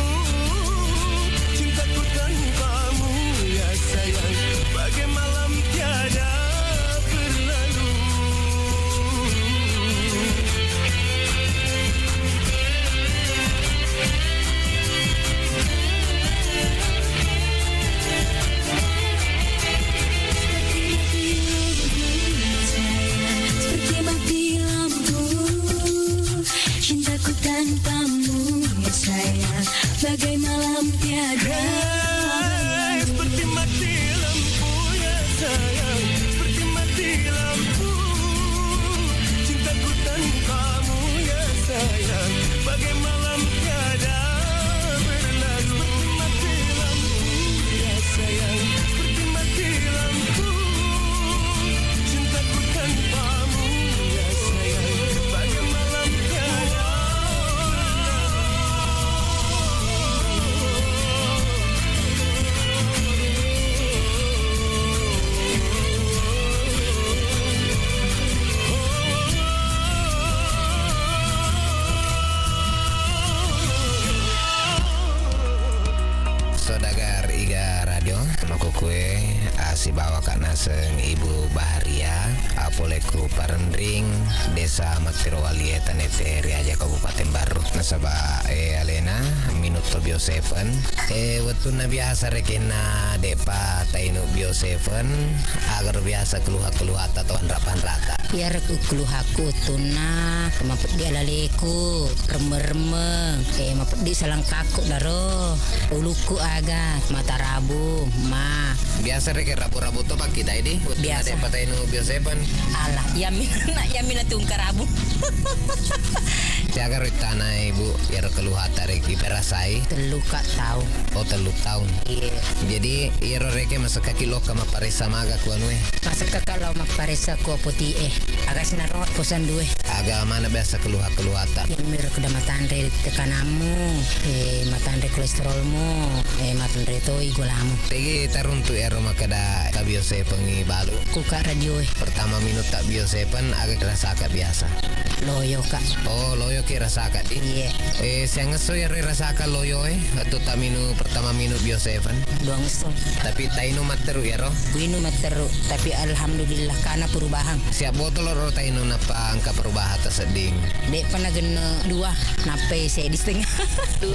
Cintaku tanpamu, ya sayang, bagai malam tiada berlalu. Seperti mati lampu, cintaku tanpamu, ya sayang, bagai malam tiada. Hey, seperti mati lampu, ya sayang, seperti mati lampu. Cintaku tanpamu, ya sayang, bagai malam tiada berlalu. Seperti mati lampu, ya sayang, seperti mati lampu. Cintaku tanpamu, ya sayang, bagai malam tiada. Saudagar Iga Radio, makkukue, a, sibawaka naseng Ibu Baharia, a, pole ku Parenring, Desa Mattiro Walie, Tanete Riaja, Kabupaten Barru. Nasaba, e, alena minutto Bio Seven. E, wettunna biasa rekenna depa tainu Bio Seven, agaro biasa keluha-keluhata atau anrapa-anrata. Iyaro ku keluhakku wettunna mapeddi alaleku, remmeng-remmeng, e, mapeddi salangkakku daro, ulukku aga, mata rabu, ma. Biasa reke rabu-rabu to pakkitai di, wettunna Biasa. de patainu Bio Seven. Alah, iyami, na, iyami natungka rabu. Siaga ro ittana, Ibu, iyaro keluhata reki perasai? Tellu ka taung. Oh, tellu taung. Iya. Jadi, iyaro reke masekkaki lokka mapparessa maga ku anue? Masekkaka lao mapparessa ku apoti'e. Aga sinaro posan due. Aga mana biasa keluha-keluhata? Iya, miro kuda matanre tekanammu, eh, matanre kolesterolmu, eh, matanre toi gulamu. Tegi taruntu ero makkeda ka Bio Seven i balu. Kuka radio e. Pertama minutta Bio Seven, aga rasaka biasa? Loyo ka. Oh, loyo Oke, rasaka, di. Iya. Eh, siangesso iyaro rasaka loyo, eh, atau taminu pertama minu Bio Seven? Duangesso. Tapi tainu matteru iyaro? Kuinu matteru, tapi alhamdulillah kana perubahan. Siap botolo ro tainu nappa engka perubahan tasedding. De'pa nagenna dua, nappai seddi setengah.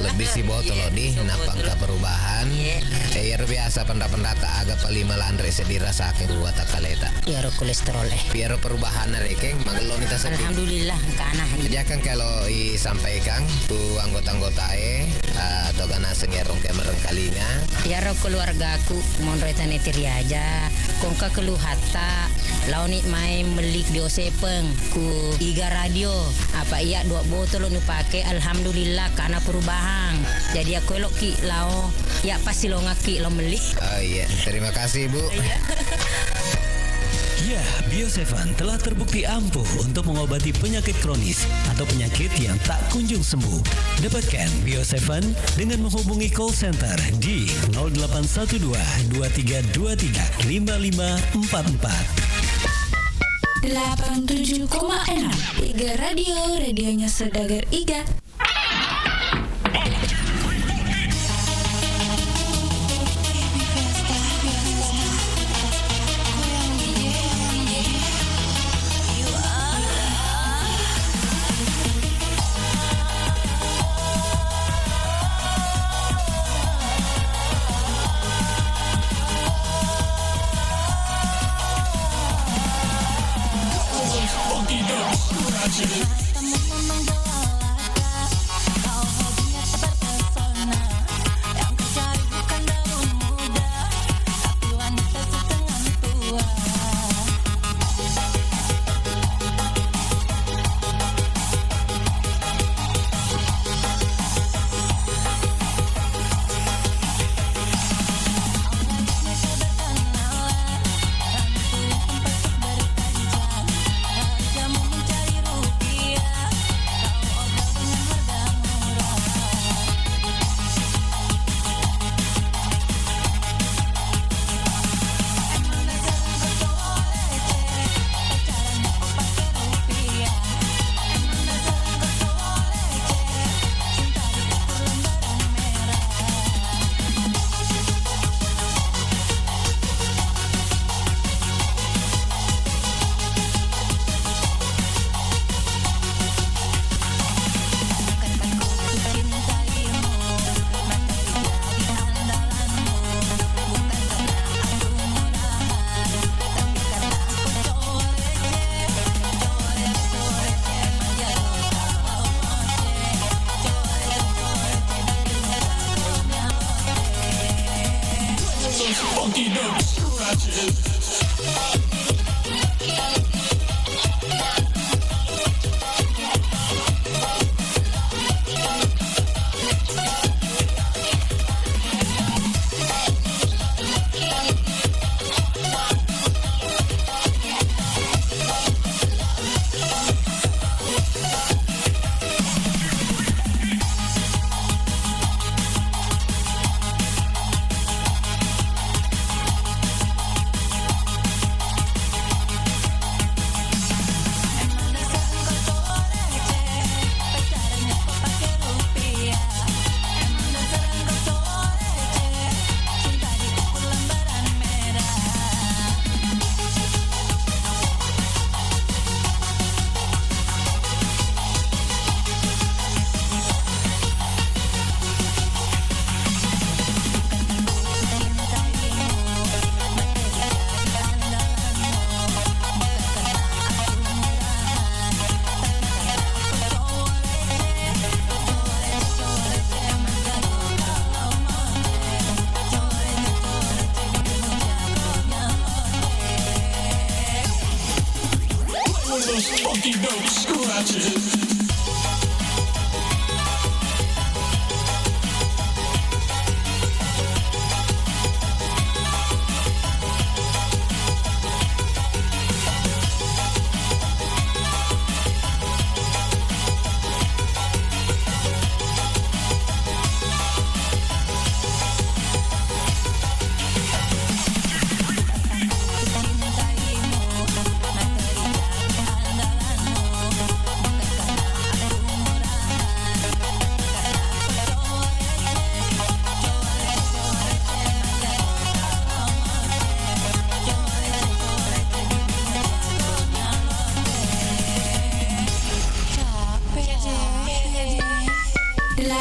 Lebih si botolo, iya, di, nappa engka perubahan. Iya. Eh, iyaro biasa penra-penrata aga paling malanre seddi rasaka dua takkaleta. Iyaro kolesterol, eh. Iyaro perubahan rekeng, magelloni tasedding. Alhamdulillah, kana. Jakang kalau isampaikan tu anggota-anggotae, eh, atau kana sengero engka merengkalinga. Iyaro keluargaku monro tane tiriaja, kongka keluhatta, laoni mai melli Bio Seven ku Iga Radio. Apa iya dua botolo nupake, alhamdulillah, kana perubahan. Jadi aku eloki lao, iya pasti longaki lo melli. Oh iya, terima kasih, Bu. Iya. Ya, Bio Seven telah terbukti ampuh untuk mengobati penyakit kronis atau penyakit yang tak kunjung sembuh. Dapatkan Bio Seven dengan menghubungi call center di nol delapan satu dua, dua tiga dua tiga, lima lima empat empat. Delapan tujuh koma enam Iga Radio, radionya saudagar Iga.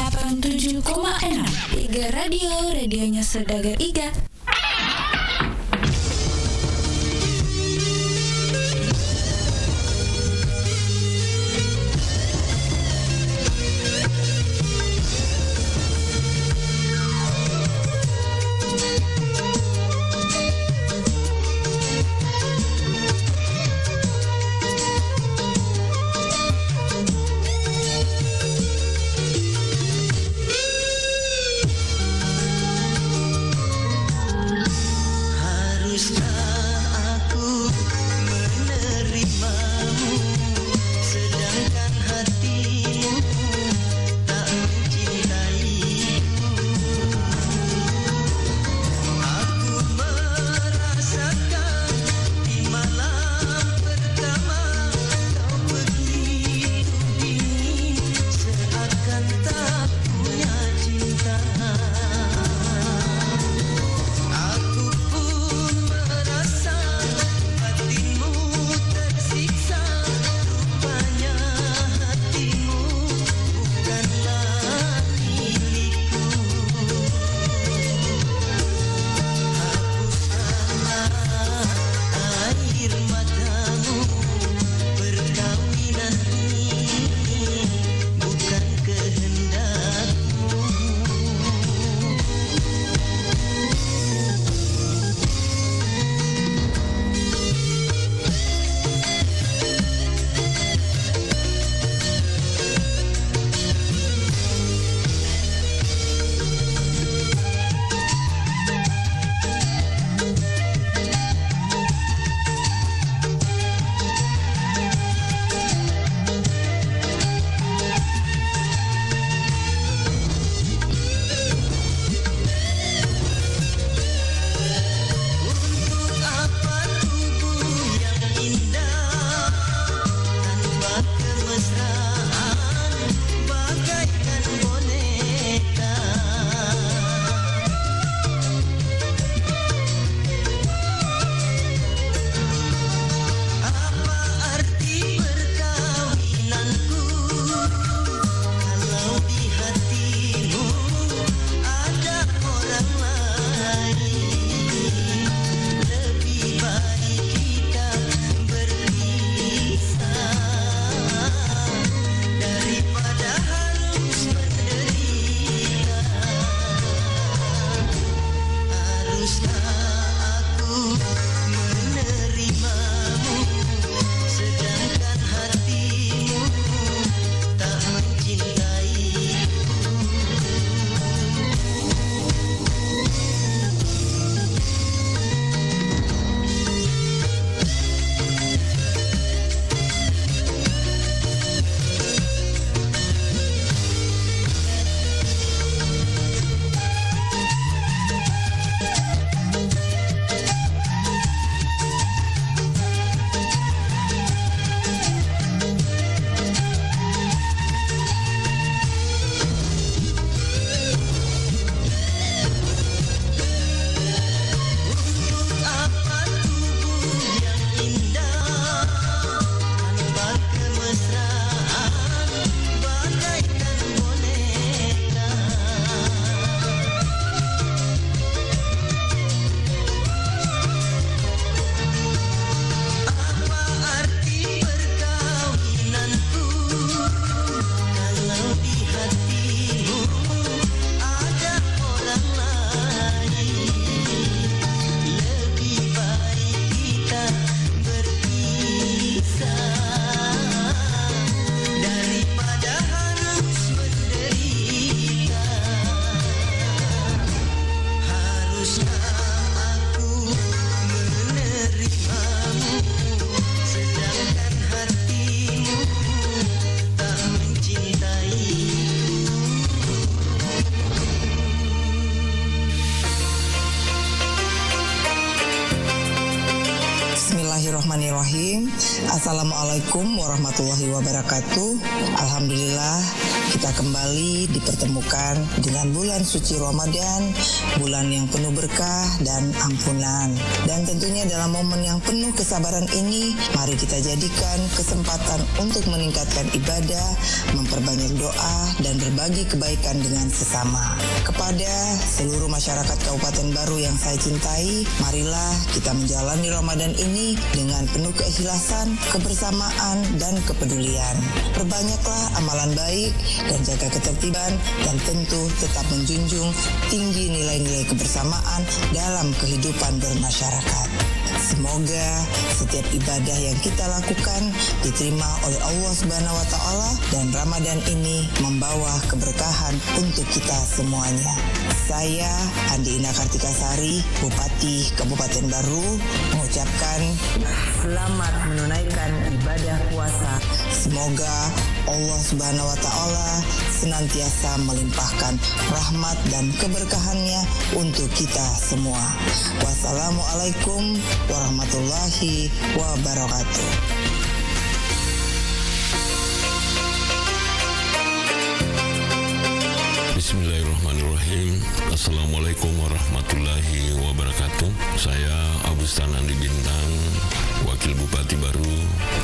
delapan tujuh koma enam Iga Radio, radionya saudagar Iga. Assalamualaikum warahmatullahi wabarakatuh. Alhamdulillah, kita kembali dipertemukan dengan bulan suci Ramadan, bulan yang penuh berkah dan ampunan. Dan tentunya dalam momen yang penuh kesabaran ini, mari kita jadikan kesempatan untuk meningkatkan ibadah, memperbanyak doa, dan berbagi kebaikan dengan sesama. Kepada seluruh masyarakat Kabupaten Baru yang saya cintai, marilah kita menjalani Ramadan ini dengan penuh keikhlasan, kebersamaan, dan kepedulian. Perbanyaklah amalan baik dan jaga ketertiban, dan tentu tetap menjunjung tinggi nilai-nilai kebersamaan dalam kehidupan bermasyarakat. Semoga setiap ibadah yang kita lakukan diterima oleh Allah Subhanahu wa Ta'ala, dan Ramadan ini membawa keberkahan untuk kita semuanya. Saya, Andi Ina Kartika Sari, Bupati Kabupaten Baru, mengucapkan selamat menunaikan ibadah puasa. Semoga Allah Subhanahu wa Ta'ala senantiasa melimpahkan rahmat dan keberkahannya untuk kita semua. Wassalamualaikum warahmatullahi wabarakatuh. Bismillahirrahmanirrahim. Assalamualaikum warahmatullahi wabarakatuh. Saya Abustan Andi Bintang, Wakil Bupati Baru,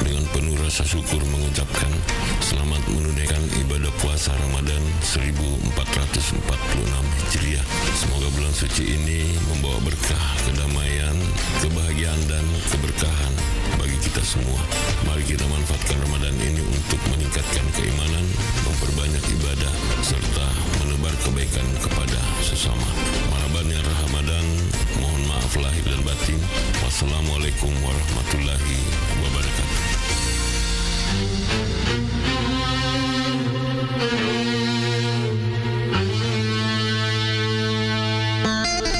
dengan penuh rasa syukur mengucapkan selamat menunaikan ibadah puasa Ramadan seribu empat ratus empat puluh enam Hijriah. Semoga bulan suci ini membawa berkah, kedamaian, kebahagiaan, dan keberkahan bagi kita semua. Mari kita manfaatkan Ramadan ini untuk meningkatkan keimanan, memperbanyak ibadah, serta menebar kebaikan kepada sesama. Marhaban ya Ramadan, mohon maaf lahir dan batin. Wassalamualaikum warahmatullahi wabarakatuh.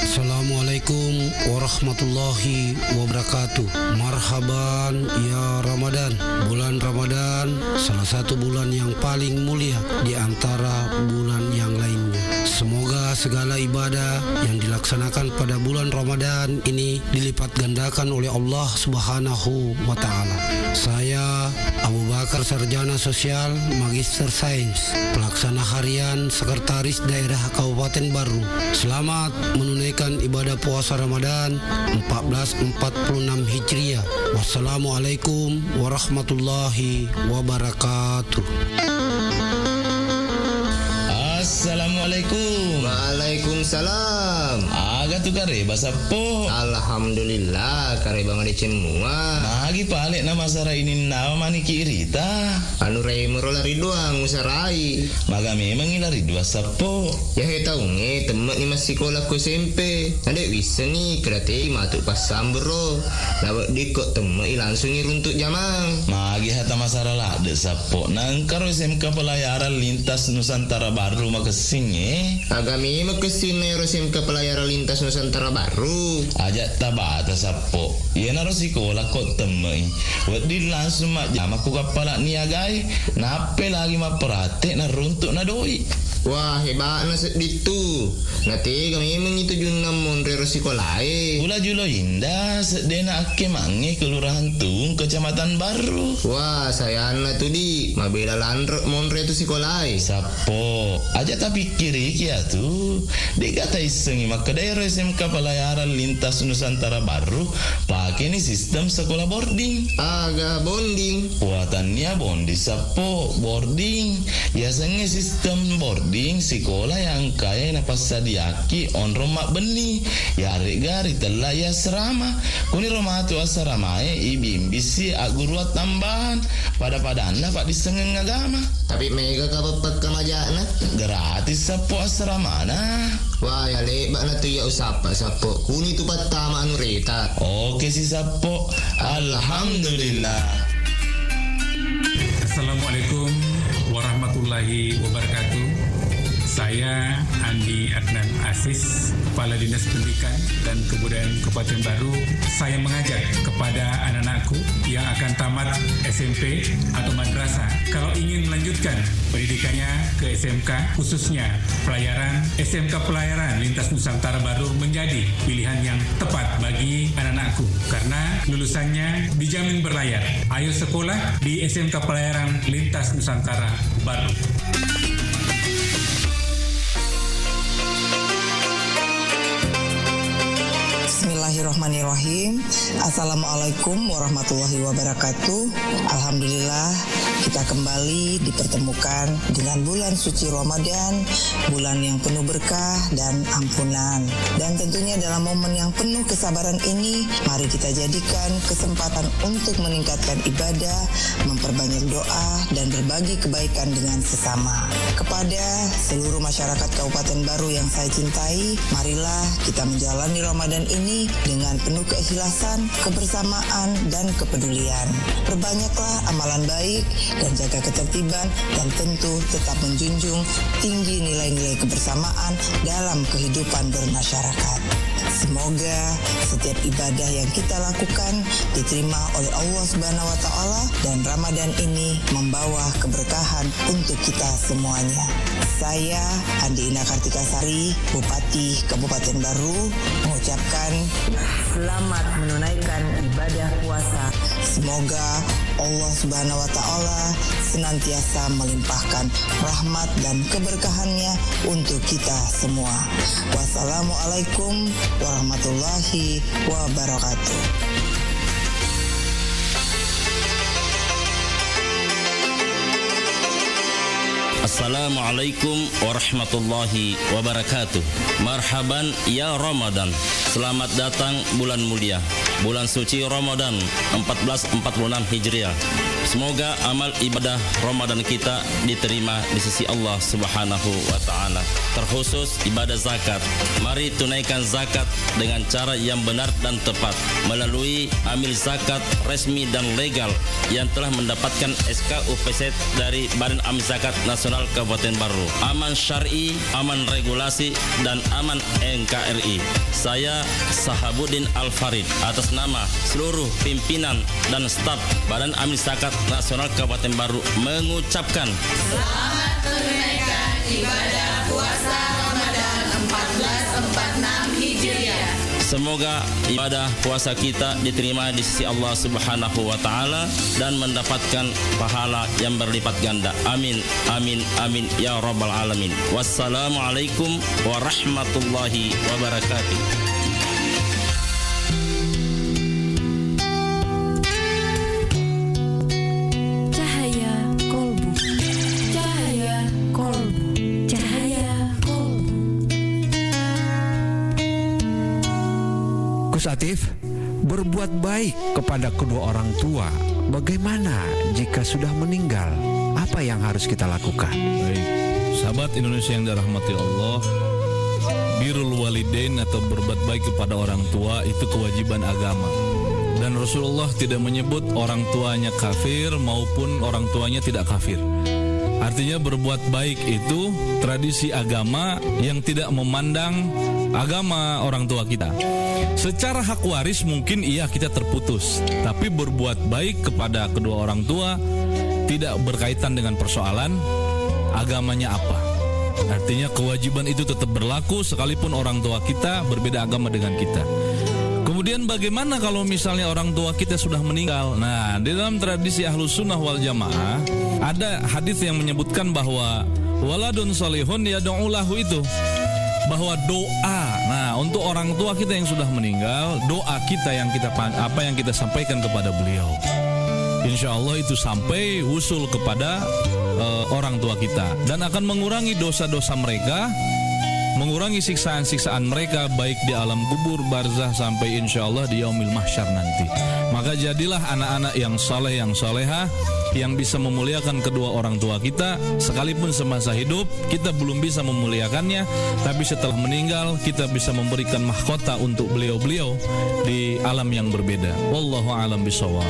Assalamualaikum warahmatullahi wabarakatuh. Marhaban ya Ramadan. Bulan Ramadan salah satu bulan yang paling mulia di antara bulan yang lainnya. Semoga segala ibadah yang dilaksanakan pada bulan Ramadan ini dilipat gandakan oleh Allah Subhanahu wa Ta'ala. Saya Abu Bakar, Sarjana Sosial, Magister Sains, Pelaksana Harian Sekretaris Daerah Kabupaten Baru. Selamat menunaikan ibadah puasa Ramadan empat belas empat puluh enam Hijriah. Wassalamualaikum warahmatullahi wabarakatuh. Assalamualaikum. Waalaikumsalam. Aga tu kareba, Sappo? Alhamdulillah, kareba madeceng mua. Magi pale na masara ininnawa maniki irita? Anu raimero lari doang usarai. Maga memangi lari dua, Sappo? Yahe taunge temme'ni massikola ko S M P. Nade wissengi keda tei matu passambero. Naweddikko temme'i langsungi runtuk jamang. Magi hata masara ladde, Sappo? Nangkaro S M K Pelayaran Lintas Nusantara Barru makessingnge. Aga memang kessinna ero S M K Pelayaran Lintas Nusantara Barru? Aja tabata, Sappo. Iyanaro sikola ko temme'i. Wedding langsung majjama ku kappala niagae, nappe lagi mapprate naruntuk na doi. Wah, heba'na sedding tu. Natega memang itu junna monre ro sikolae. Pula Julo Indah, seddena akkemangnge Kelurahan Tung, Kecamatan Barru. Wah, sayanna tu, di. Mabela lanre monre tu sikolae. Sappo, aja tapikkiriki atu. De'ga taissengi makkeda ero S M K Pelayaran Lintas Nusantara Barru pakeni sistem sekolah boarding. Aga bonding? Wa, tannia bonding, Sappo, boarding. Yasengnge sistem boarding sikola yang engkae napassadiaki onrong mabbenni, yaregga ritella i asrama. Kuniro matu asramae ibimbisi agguruang tambahan, pada-padanna paddissengeng agama. Tapi mega kapang pakkamaja'na? Gratis, Sappo, asramana. Wah, ya lebba'na tu iya usappa, Sappo. Kuni tu pattama anu reta. Oke si, Sappo. Alhamdulillah. Assalamualaikum warahmatullahi wabarakatuh. Saya Andi Adnan Aziz, Kepala Dinas Pendidikan dan Kebudayaan Kabupaten Baru. Saya mengajak kepada anak-anakku yang akan tamat S M P atau madrasah, kalau ingin melanjutkan pendidikannya ke S M K, khususnya pelayaran, S M K Pelayaran Lintas Nusantara Baru menjadi pilihan yang tepat bagi anak-anakku karena lulusannya dijamin berlayar. Ayo sekolah di S M K Pelayaran Lintas Nusantara Baru. Bismillahirrahmanirrahim. Assalamualaikum warahmatullahi wabarakatuh. Alhamdulillah, kita kembali dipertemukan dengan bulan suci Ramadan, bulan yang penuh berkah dan ampunan. Dan tentunya dalam momen yang penuh kesabaran ini, mari kita jadikan kesempatan untuk meningkatkan ibadah, memperbanyak doa, dan berbagi kebaikan dengan sesama. Kepada seluruh masyarakat Kabupaten Baru yang saya cintai, marilah kita menjalani Ramadan ini dengan penuh keikhlasan, kebersamaan, dan kepedulian. Perbanyaklah amalan baik dan jaga ketertiban, dan tentu tetap menjunjung tinggi nilai-nilai kebersamaan dalam kehidupan bermasyarakat. Semoga setiap ibadah yang kita lakukan diterima oleh Allah Subhanahu wa Ta'ala, dan Ramadan ini membawa keberkahan untuk kita semuanya. Saya, Andi Ina Kartika Sari, Bupati Kabupaten Baru, mengucapkan selamat menunaikan ibadah puasa. Semoga Allah Subhanahu wa Ta'ala senantiasa melimpahkan rahmat dan keberkahannya untuk kita semua. Wassalamualaikum warahmatullahi wabarakatuh. Assalamualaikum warahmatullahi wabarakatuh. Marhaban ya Ramadan. Selamat datang bulan mulia, bulan suci Ramadan empat belas empat puluh enam Hijriah. Semoga amal ibadah Ramadan kita diterima di sisi Allah Subhanahu wa Ta'ala, terkhusus ibadah zakat. Mari tunaikan zakat dengan cara yang benar dan tepat melalui amil zakat resmi dan legal yang telah mendapatkan S K U P Z dari Badan Amil Zakat Nasional Kabupaten Baru. Aman syar'i, aman regulasi, dan aman N K R I. Saya Sahabuddin Al Farid, atas nama seluruh pimpinan dan staf Badan Amil Zakat Nasional Kabupaten Baru, mengucapkan selamat menunaikan ibadah puasa Ramadan empat belas empat enam Hijriah. Semoga ibadah puasa kita diterima di sisi Allah Subhanahu wa Ta'ala dan mendapatkan pahala yang berlipat ganda. Amin, amin, amin, ya Rabbal Alamin. Wassalamualaikum warahmatullahi wabarakatuh. Cahaya Kolbu. Cahaya Kolbu. Cahaya Kolbu. Gus Atif, berbuat baik kepada kedua orang tua. Bagaimana jika sudah meninggal? Apa yang harus kita lakukan? Baik, sahabat Indonesia yang dirahmati Allah, birrul walidain atau berbuat baik kepada orang tua itu kewajiban agama. Dan Rasulullah tidak menyebut orang tuanya kafir maupun orang tuanya tidak kafir. Artinya, berbuat baik itu tradisi agama yang tidak memandang agama orang tua kita. Secara hak waris mungkin iya, kita terputus, tapi berbuat baik kepada kedua orang tua tidak berkaitan dengan persoalan agamanya apa. Artinya, kewajiban itu tetap berlaku sekalipun orang tua kita berbeda agama dengan kita. Kemudian, bagaimana kalau misalnya orang tua kita sudah meninggal? Nah, di dalam tradisi Ahlus Sunnah wal Jamaah, ada hadis yang menyebutkan bahwa waladun salihun yad'u lahu itu, bahwa doa, nah, untuk orang tua kita yang sudah meninggal, doa kita yang kita pan-, apa yang kita sampaikan kepada beliau, insya Allah itu sampai usul kepada, eh, orang tua kita dan akan mengurangi dosa-dosa mereka, mengurangi siksaan-siksaan mereka, baik di alam kubur, barzah, sampai insya Allah di yaumil mahsyar nanti. Maka jadilah anak-anak yang saleh, yang salehah, yang bisa memuliakan kedua orang tua kita, sekalipun semasa hidup kita belum bisa memuliakannya, tapi setelah meninggal kita bisa memberikan mahkota untuk beliau-beliau di alam yang berbeda. Wallahu a'lam bishawab.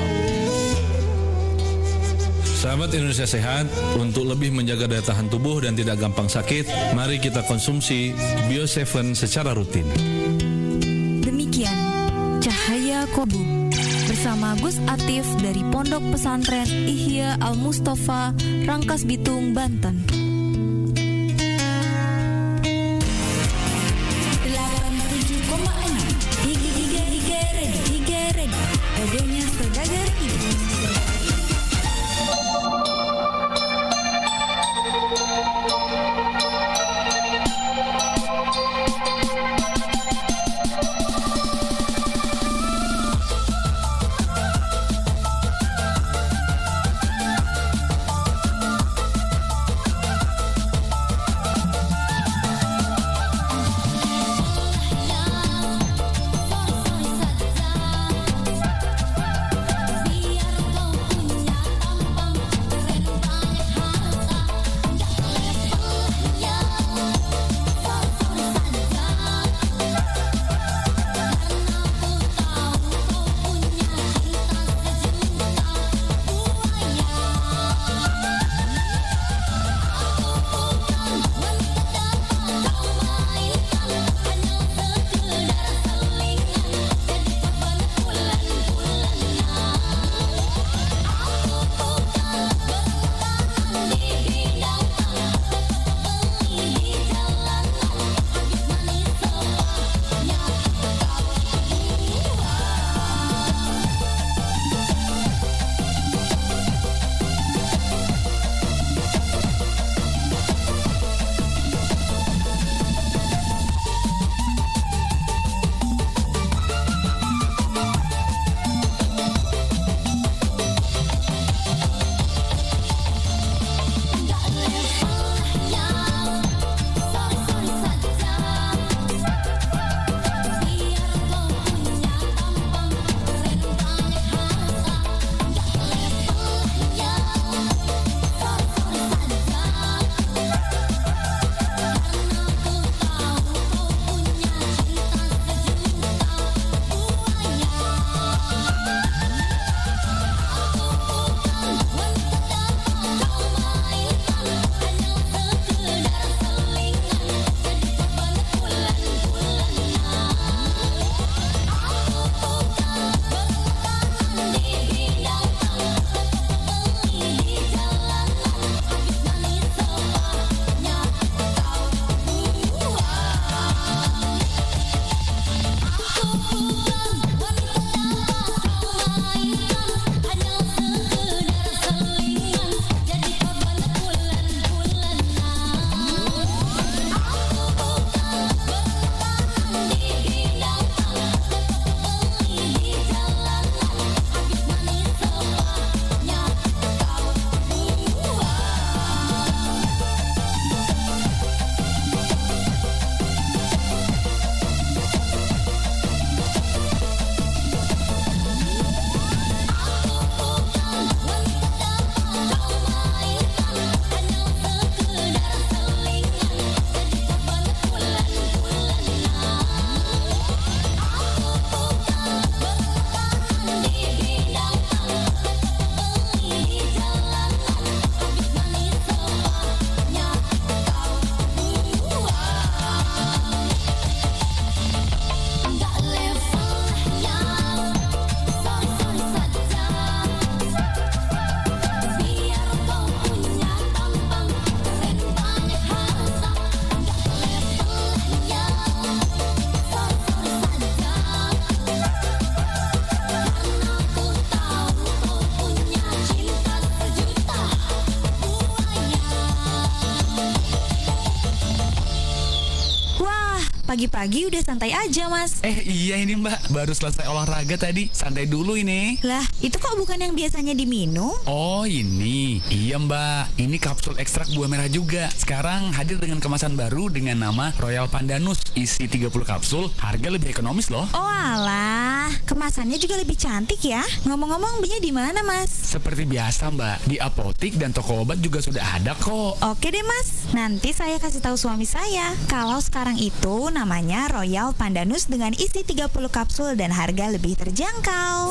Sahabat Indonesia Sehat, untuk lebih menjaga daya tahan tubuh dan tidak gampang sakit, mari kita konsumsi Bio tujuh secara rutin. Demikian Cahaya Kobu bersama Gus Atif dari Pondok Pesantren Ihya Al Mustafa, Rangkas Bitung, Banten. Delapan tujuh koma enam. Ige, ige, ige, ready, ige, ready. Radionya Saudagar Ibu. Wah, pagi-pagi udah santai aja, Mas. Eh, iya ini, Mbak. Baru selesai olahraga tadi. Santai dulu ini. Lah, itu kok bukan yang biasanya diminum? Oh, ini. Iya, Mbak. Ini kapsul ekstrak buah merah juga. Sekarang hadir dengan kemasan baru dengan nama Royal Pandanus. Isi tiga puluh kapsul, harga lebih ekonomis loh. Oh alah, kemasannya juga lebih cantik ya. Ngomong-ngomong, belinya di mana, Mas? Seperti biasa, Mbak. Di apotik dan toko obat juga sudah ada kok. Oke deh, Mas. Nanti saya kasih tahu suami saya. Kalau sekarang itu namanya Royal Pandanus dengan isi tiga puluh kapsul dan harga lebih terjangkau.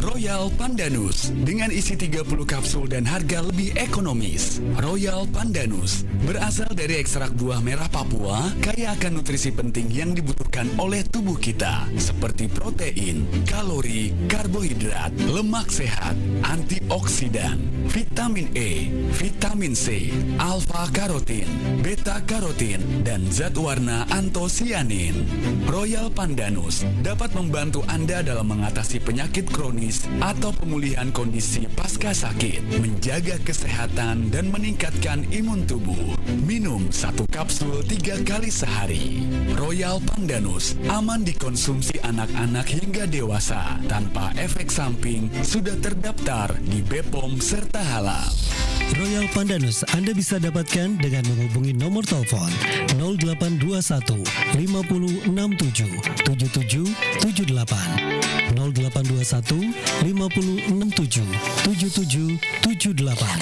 Royal Royal Pandanus dengan isi tiga puluh kapsul dan harga lebih ekonomis. Royal Pandanus berasal dari ekstrak buah merah Papua, kaya akan nutrisi penting yang dibutuhkan oleh tubuh kita, seperti protein, kalori, karbohidrat, lemak sehat, antioksidan, vitamin E, vitamin C, alfa karotin, beta karotin, dan zat warna antosianin. Royal Pandanus dapat membantu Anda dalam mengatasi penyakit kronis atau pemulihan kondisi pasca sakit, menjaga kesehatan, dan meningkatkan imun tubuh. Minum satu kapsul tiga kali sehari. Royal Pandanus aman dikonsumsi anak-anak hingga dewasa tanpa efek samping, sudah terdaftar di Bepom serta halal. Royal Pandanus Anda bisa dapatkan dengan menghubungi nomor telepon nol delapan dua satu, lima puluh enam tujuh, tujuh tujuh tujuh delapan, nol delapan dua satu, lima puluh enam tujuh, tujuh tujuh tujuh delapan.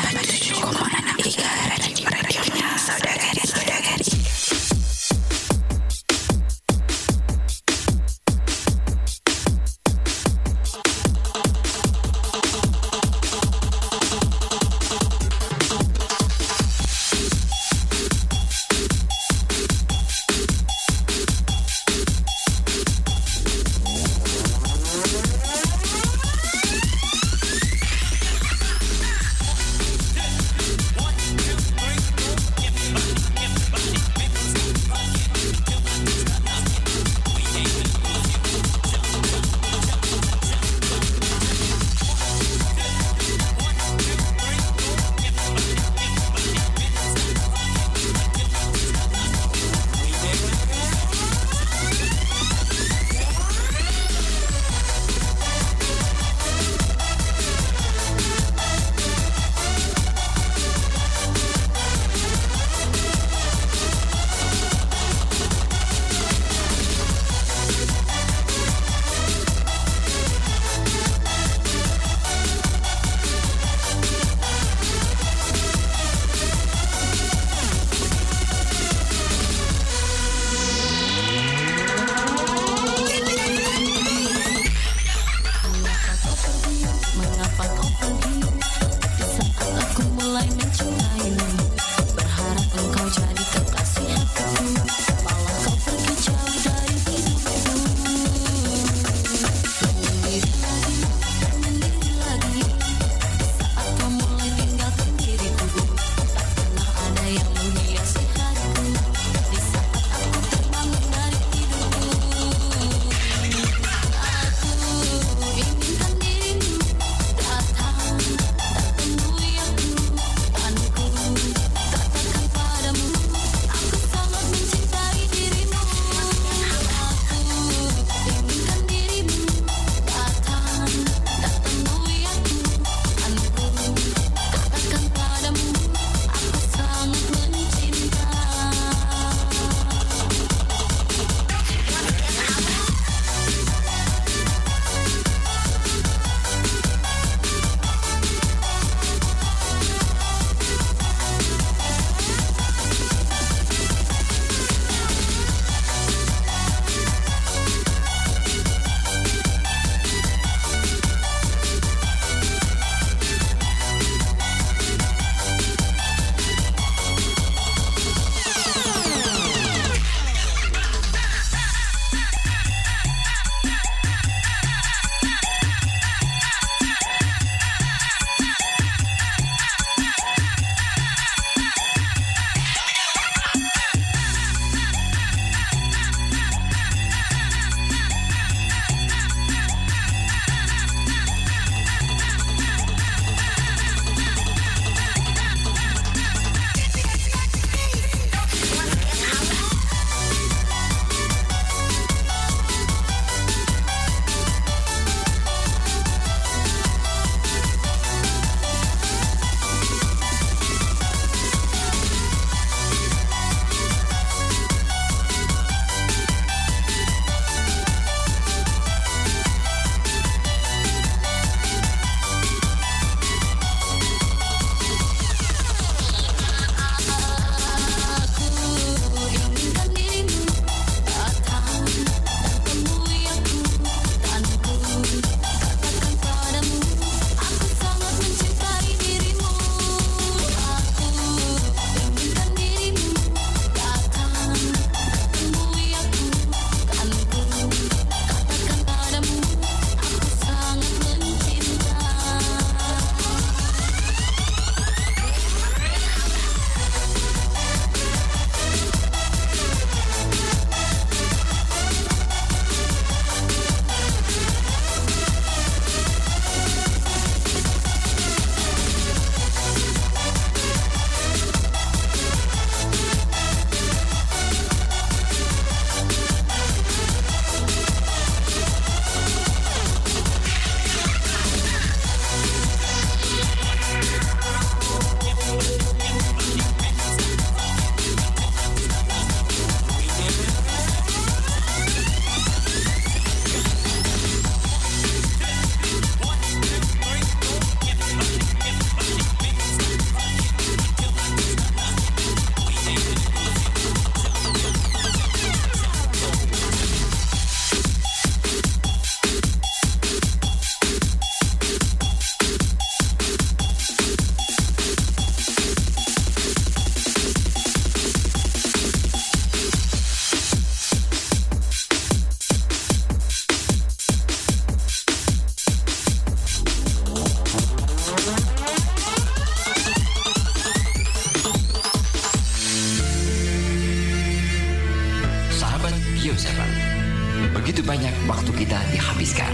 Waktu kita dihabiskan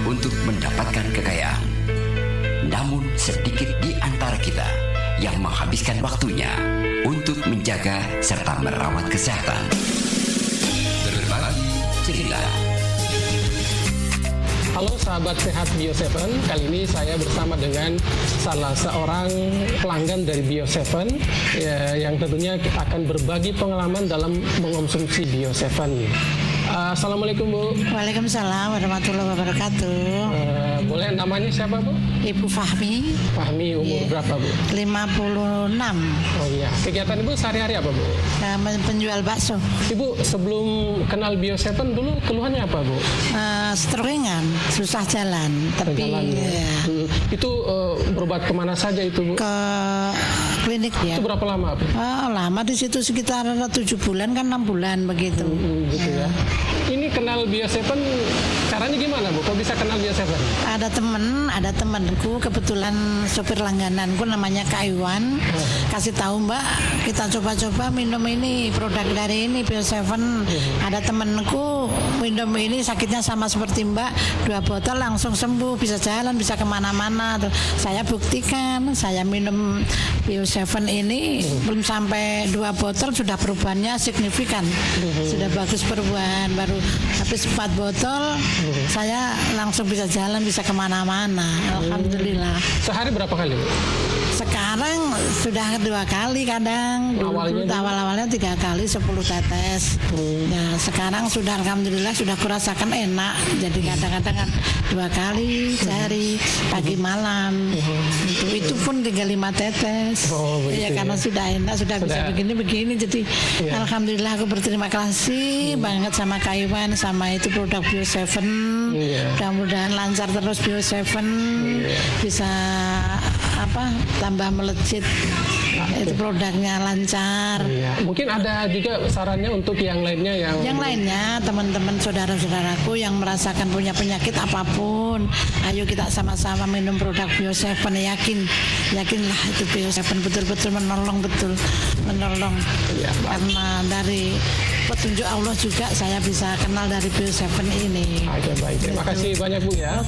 untuk mendapatkan kekayaan. Namun sedikit di antara kita yang menghabiskan waktunya untuk menjaga serta merawat kesehatan. Berbagi cerita. Halo sahabat sehat Bio Seven, kali ini saya bersama dengan salah seorang pelanggan dari Bio Seven, ya, yang tentunya akan berbagi pengalaman dalam mengonsumsi Bio Seven. Eh, assalamualaikum, Bu. Waalaikumsalam warahmatullahi wabarakatuh. Eh, boleh namanya siapa, Bu? Ibu Fahmi. Fahmi, umur Iya. berapa, Bu? Lima puluh enam. Oh iya, kegiatan Ibu sehari-hari apa, Bu? Eh, men-, penjual bakso. Ibu, sebelum kenal Bio Seven dulu keluhannya apa, Bu? Eh, strokingan, susah jalan, tapi Jalan, ya. ya. Hmm. Itu, eh, berobat kemana saja itu, Bu? Ke klinik ya. Itu berapa lama, Bu? Oh, lama di situ sekitar tujuh bulan kan, enam bulan begitu. Hmm, gitu ya. Ya. Ini kenal Bio Seven, caranya gimana, Bu? Kok bisa kenal Bio Seven? Ada temen, ada temenku, kebetulan sopir langgananku namanya Kak Iwan. Hmm. Kasih tahu, "Mbak, kita coba-coba minum ini, produk dari ini, Bio Seven." Hmm. Ada temenku minum ini, sakitnya sama seperti Mbak, dua botol langsung sembuh, bisa jalan, bisa kemana-mana. Tuh, saya buktikan, saya minum Bio Seven ini Hmm. belum sampai dua botol sudah perubahannya signifikan. Hmm. Sudah bagus perubahan, baru habis empat botol, Hmm. saya langsung bisa jalan, bisa kemana-mana. Hmm. Alhamdulillah. Sehari berapa kali, Bu? Sekarang sudah dua kali kadang. Dulu, Awalnya dulu, dulu? awal-awalnya tiga kali sepuluh tetes. Hmm. Ya, sekarang sudah alhamdulillah sudah kurasakan enak. Jadi kadang-kadang kan dua kali sehari, pagi malam. Hmm. Itu, itu pun tinggal lima tetes. Oh, Ya, begitu karena ya. sudah enak, sudah bisa Sudah. begini-begini. Jadi Iya. alhamdulillah aku berterima kasih Hmm. banget sama Kak Iwan, sama itu produk Bio Seven. Iya. Mudah-mudahan lancar terus Bio Seven. Iya. Bisa apa, tambah melejit. Oke. Itu produknya lancar. Iya. Mungkin ada juga sarannya untuk yang lainnya yang Yang lainnya, teman-teman saudara-saudaraku yang merasakan punya penyakit apapun, ayo kita sama-sama minum produk Bio Seven. Yakin, yakinlah itu Bio Seven betul-betul menolong, betul menolong. Iya, Pak. Karena dari petunjuk Allah juga saya bisa kenal dari Bio Seven ini. Oke, baik. Terima Gitu. kasih banyak, Bu, ya.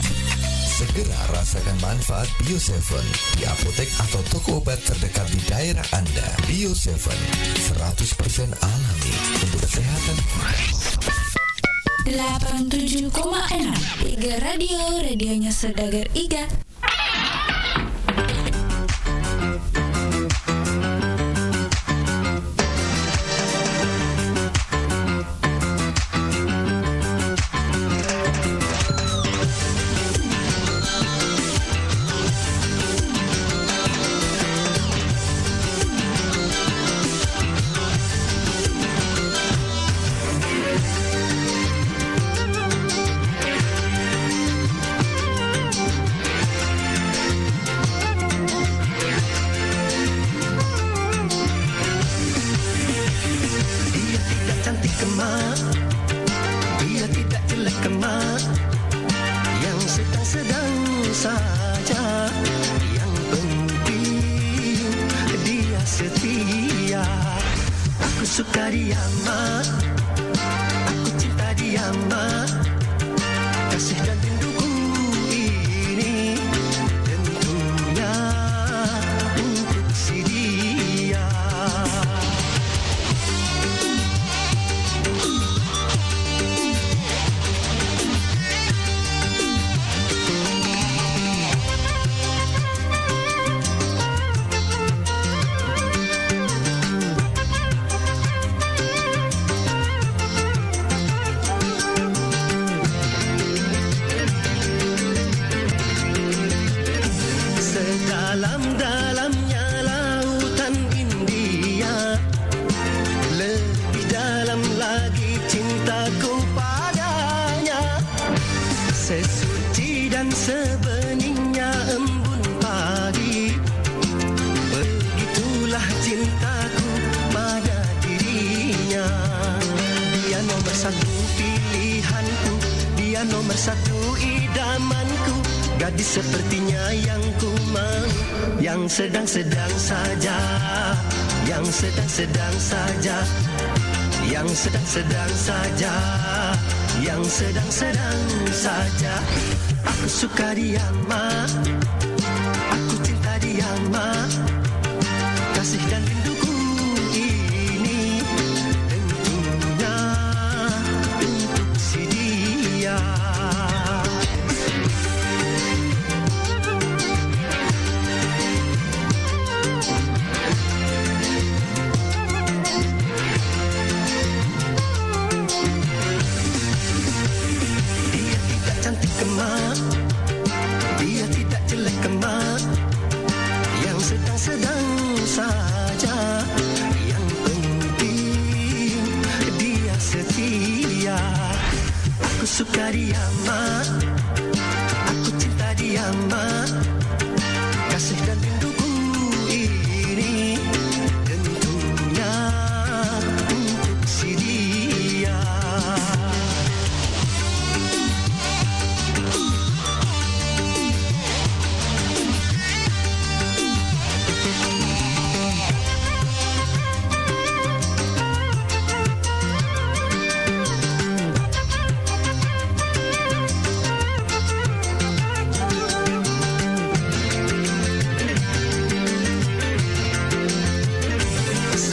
Segera rasakan manfaat Bio Seven di apotek atau toko obat terdekat di daerah Anda. Bio Seven, seratus persen alami untuk kesehatan. Delapan tujuh koma enam Iga Radio, radionya saudagar Iga. Dia tidak cantik kemas, dia tidak jelek kemas, yang sedang-sedang saja, yang penting dia setia. Aku suka dia, Mak. Aku cinta dia, Mak. Kasih dan rinduku ini tentunya untuk si dia. Sedalam-dalamnya lautan India, lebih dalam lagi cintaku padanya. Sesuci dan sebeningnya embun pagi, begitulah cintaku pada dirinya. Dia nomor satu pilihanku, dia nomor satu idamanku, gadis sepertinya yang ku mau. Yang sedang-sedang saja, yang sedang-sedang saja, yang sedang-sedang saja. Yang sedang-sedang saja. Aku suka dia, Ma. Aku cinta dia, Ma. Kasih dan rinduku ini tentunya untuk si dia. Dia tidak cantik, Mak. Dia tidak jelek, Mak. Yang sedang-sedang saja. Yang penting dia setia. Aku suka dia, Mak. Aku cinta dia, Mak. Kasih dan rinduku ini tentunya untuk si dia.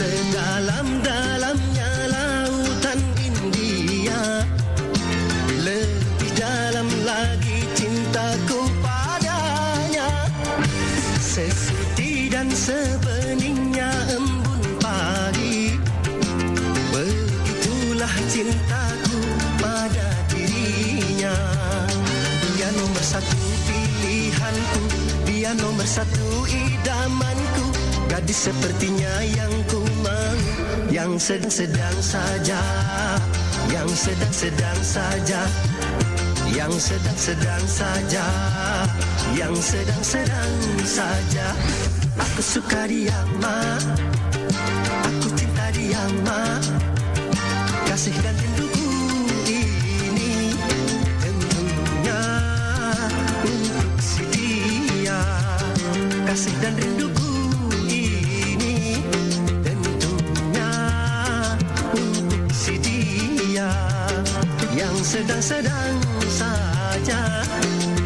Sedalam-dalamnya lautan India, lebih dalam lagi cintaku padanya. Sesuci dan sebeningnya embun pagi, begitulah cintaku pada dirinya. Dia nomor satu pilihanku, dia nomor satu idamanku. Gadis sepertinya yang ku mau, yang sedang-sedang saja, yang sedang-sedang saja, yang sedang-sedang saja, yang sedang-sedang saja. Aku suka dia, Mak. Aku cinta dia, Mak. Kasih dan rinduku ini tentunya untuk si dia. Kasih dan rinduku ini tentunya untuk si dia. Yang sedang-sedang saja,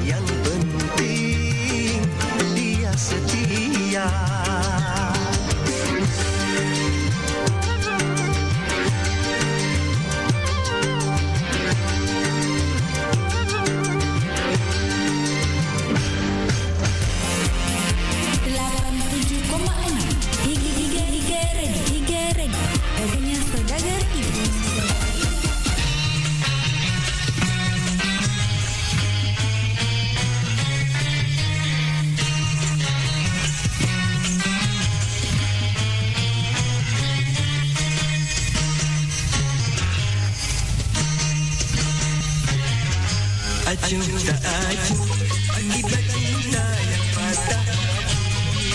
yang penting dia setia. Delapan tujuh koma enam. Ige, ige, ige ready, ige ready. Pokoknya saudagar ibu. Acuh tak acuh, akibat cinta yang patah hati.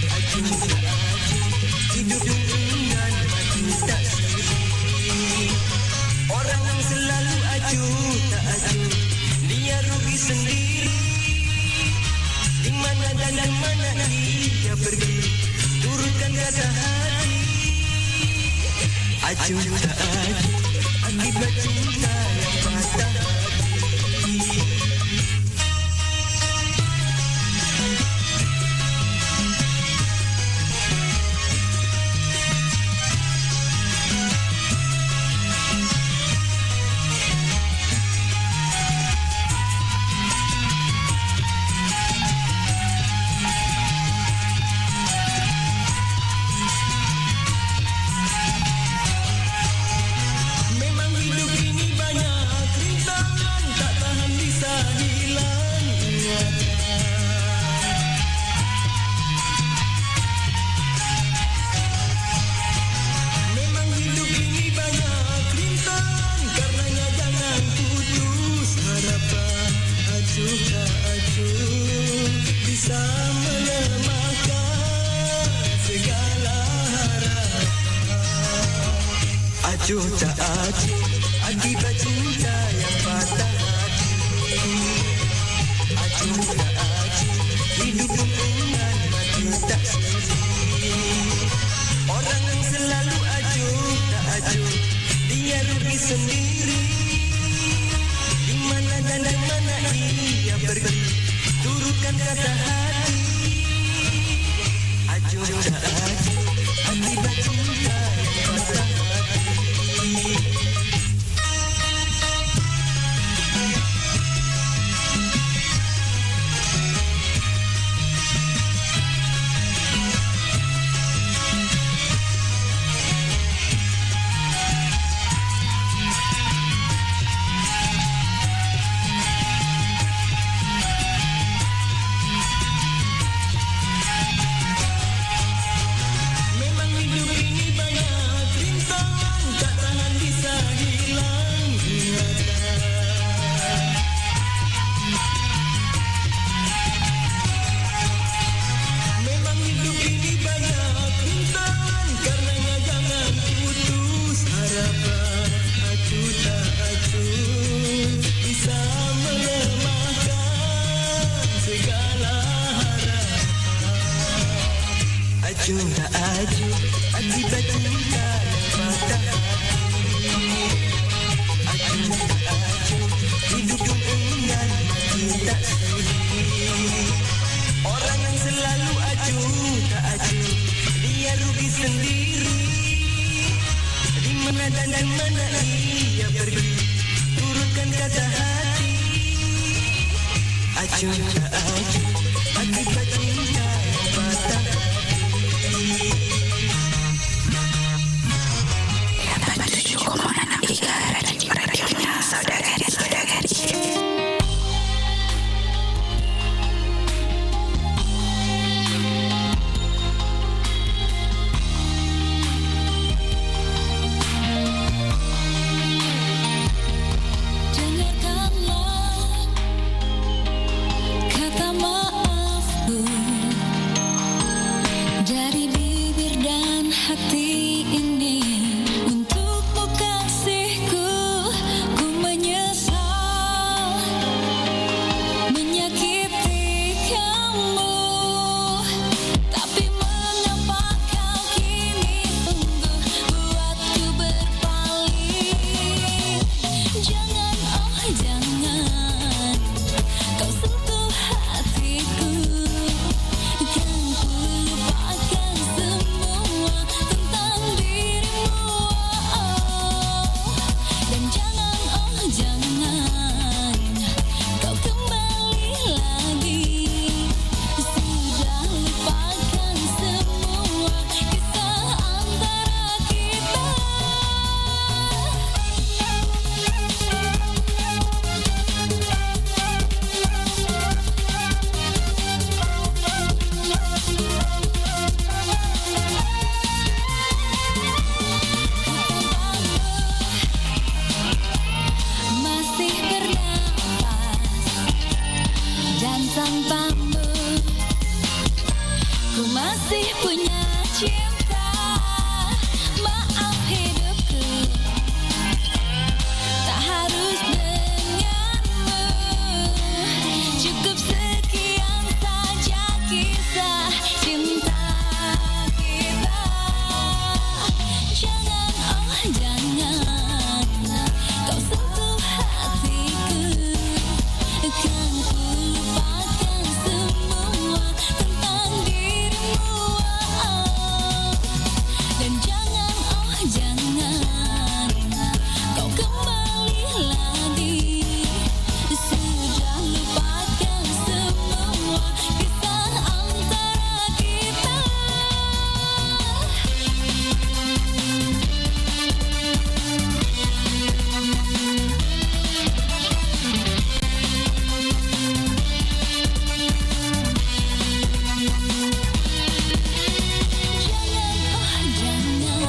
Acuh tak acuh, hidup dengan mati tak sudi. Orang yang selalu acuh tak acuh, dia rugi sendiri. Di mana dan ke mana dia pergi, turutkan kata hati. Acuh tak acuh, akibat cinta yang patah hati. Memang hidup ini banyak rintangan, tak tahan bisa hilang ingatan. Memang hidup ini banyak rintangan, karenanya jangan putus harapan. Acuh tak acuh bisa melemahkan segala harapan. Acuh tak acuh, akibat cinta yang patah hati. Acuh tak acuh, hidup pun dengan mati tak sudi. Orang yang selalu acuh tak acuh, dia rugi sendiri. Acuh tak acuh, akibat cinta yang patah hati. Acuh tak acuh, hidup dengan mati tak sudi. Orang yang selalu acuh tak acuh, dia rugi sendiri. Di mana dan ke mana ia pergi, turutkan kata hati. Acuh tak acuh, akibat cinta yang patah hati. Radionya Saudara Gadis. Dengarkanlah kata maafku dari bibir dan hati ini. Untukmu kasihku, ku menyesal menyakiti kamu. Tapi mengapa kau kini sungguh buatku berpaling? Jangan, oh jangan, kau sentuh hatiku. Kan ku lupakan semua tentang dirimu, oh. Dan jangan, oh jangan, kau kembali lagi. Sudah lupakan semua kisah antara kita. Masih bernapas dan tanpamu, ku masih punya cinta. Maaf hidupku tak harus denganmu. Cukup sekian saja kisah cinta kita. Jangan, oh jangan, kau sentuh hatiku. Kan ku lupakan semua tentang dirimu, oh. Dan jangan, oh jangan, kau kembali lagi. Sudah lupakan semua kisah antara kita. Jangan, oh jangan,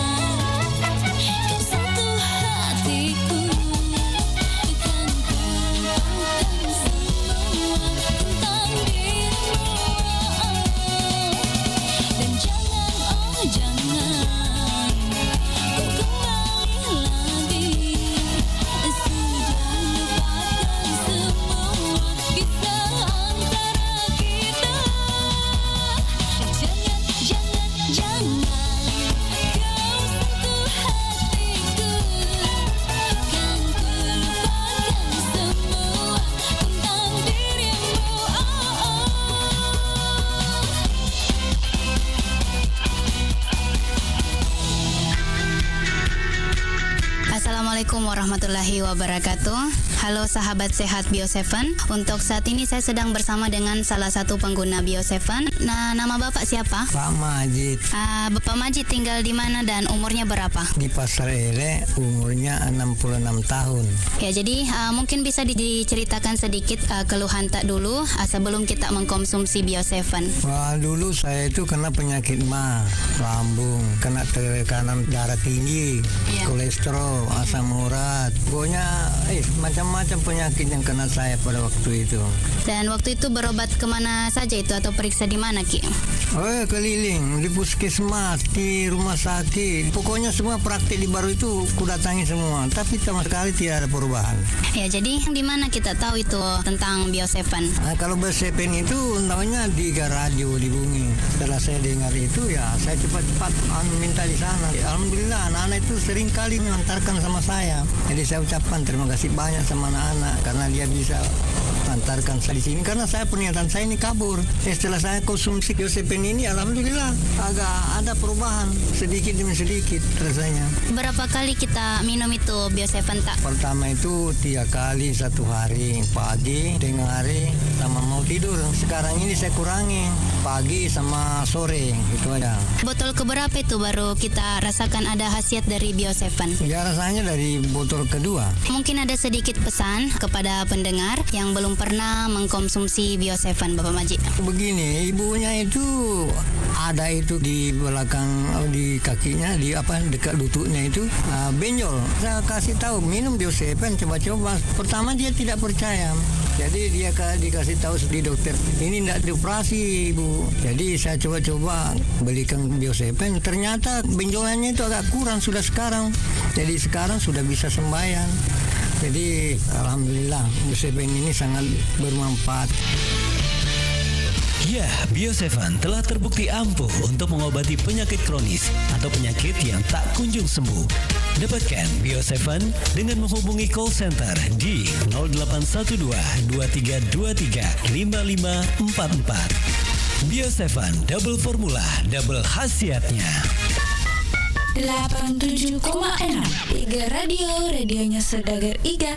kau sentuh hatiku. Kan ku lupakan semua tentang dirimu. Dan jangan, oh jangan, kau kembali lagi. Sudah lupakan semua kisah antara kita. Jangan, jangan, jangan kau sentuh hatiku. Kan ku lupakan semua tentang dirimu, oh, oh. Assalamualaikum warahmatullahi wabarakatuh. Halo sahabat sehat Bio Seven. Untuk saat ini saya sedang bersama dengan salah satu pengguna Bio Seven. Nah, nama Bapak siapa? Pak Majid. Ah, Bapak Majid tinggal di mana dan umurnya berapa? Di Pasar Ele, umurnya enam puluh enam tahun. Ya, jadi, ah, mungkin bisa di-, diceritakan sedikit, ah, keluhan tak dulu, ah, sebelum kita mengkonsumsi Bio Seven. Wah, dulu saya itu kena penyakit ma, lambung, kena tekanan darah tinggi, iya, kolesterol, asam urat. Pokoknya, eh, macam-macam penyakit yang kena saya pada waktu itu. Dan waktu itu berobat kemana saja itu atau periksa di mana? Naki. Oh, keliling di puskesmas, di rumah sakit. Pokoknya semua praktek di Baru itu kudatangi semua, tapi sama sekali tidak ada perubahan. Ya, jadi di mana kita tahu itu tentang Bio Seven? Ah, kalau Bio Seven itu namanya di radio di bumi. Setelah saya dengar itu, ya saya cepat-cepat, anu, minta di sana. Alhamdulillah, anak-anak itu sering kali mengantarkan sama saya. Jadi saya ucapkan terima kasih banyak sama anak-anak karena dia bisa antarkan saya di sini, karena saya, pernyataan saya ini kabur. Ya, setelah saya konsumsi Bio Seven ini, alhamdulillah agak ada perubahan sedikit demi sedikit rasanya. Berapa kali kita minum itu Bio Seven, tak? Pertama itu tiga kali satu hari, pagi, tengah hari, sama mau tidur. Sekarang ini saya kurangi, pagi sama sore, itu aja. Botol keberapa itu baru kita rasakan ada khasiat dari Bio Seven? Ya, rasanya dari botol kedua. Mungkin ada sedikit pesan kepada pendengar yang belum pernah mengkonsumsi Bio Seven, Bapak Maji. Begini, ibunya itu ada itu di belakang, di kakinya, di apa, dekat lututnya itu, ah, benjol. Saya kasih tahu, "Minum Bio Seven, coba-coba." Pertama dia tidak percaya. Jadi dia ka-, dikasih tahu di dokter, "Ini ndak dioperasi, Bu." Jadi saya coba-coba belikan Bio Seven, ternyata benjolannya itu agak kurang sudah sekarang. Jadi sekarang sudah bisa sembahyang. Jadi alhamdulillah, Bio Seven ini sangat bermanfaat. Ya, Bio Seven telah terbukti ampuh untuk mengobati penyakit kronis atau penyakit yang tak kunjung sembuh. Dapatkan Bio Seven dengan menghubungi call center di nol delapan satu dua, dua tiga dua tiga, lima lima empat empat. Bio Seven, double formula, double khasiatnya. Delapan tujuh koma enam Iga Radio, radionya saudagar Iga.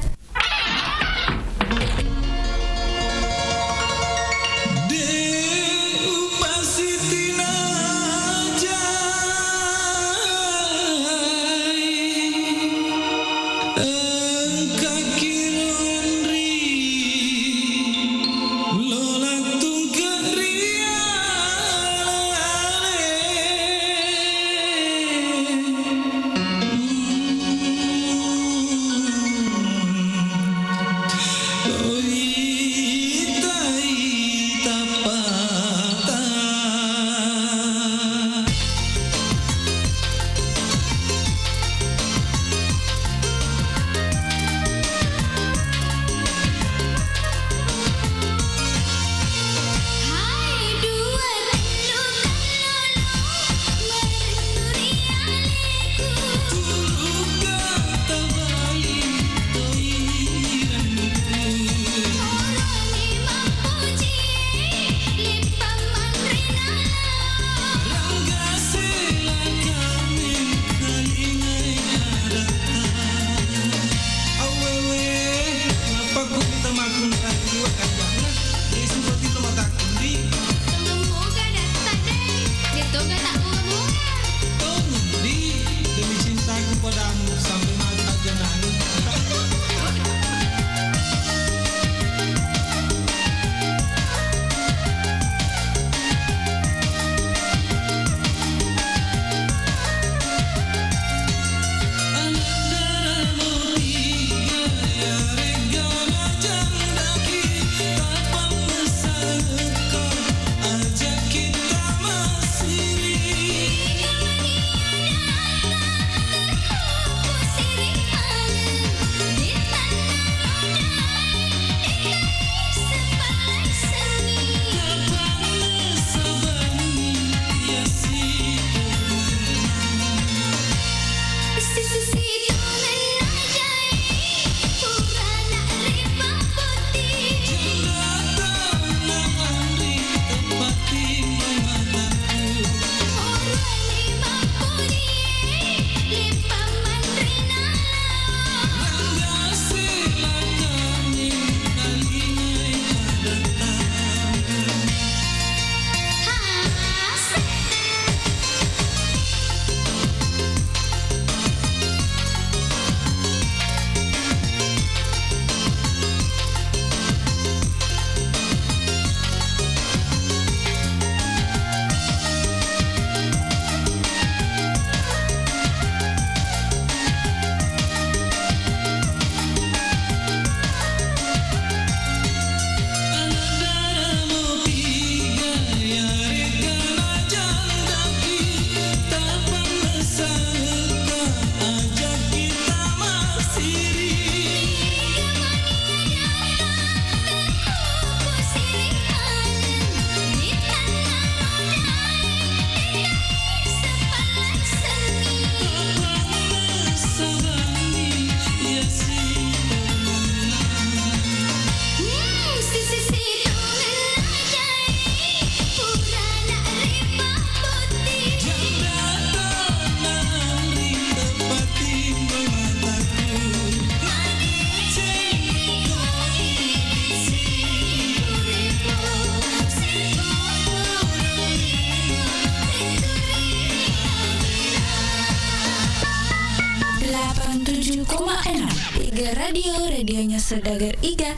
Radio, radionya saudagar Iga.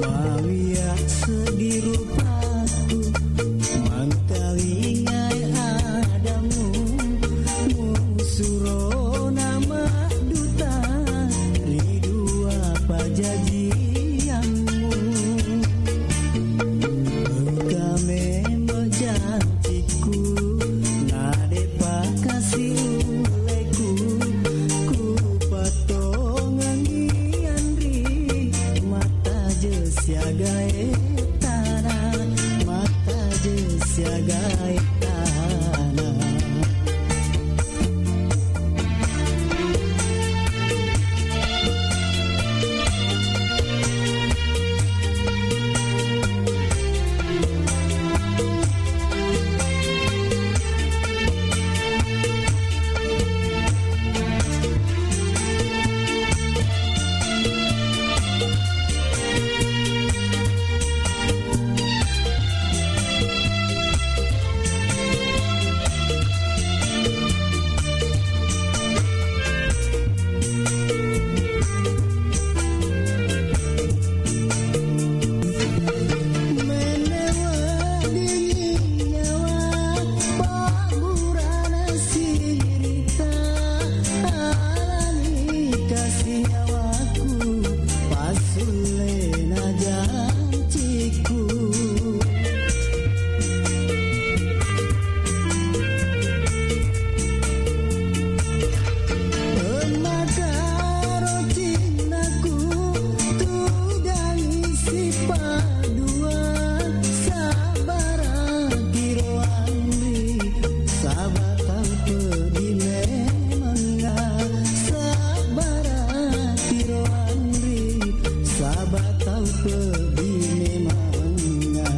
Mawiya seddi rupaku, mangkalingai adammu, musurona madduta ri dua pajajiammu. Engka memeng jancikku, nade'pa kasi ulleku, kupattongengi anri, mattaje siagae tana, mattaje siagae tana. Menne weddingngi nyawa, pabburana sirita, alani kasi nyawaku, passullena jancikku. Makaro cinnaku, tudangi sipadua, sabbaraki ro anri, saba tau peddi memengnga, sabbaraki ro anri, saba tau peddi memengnga.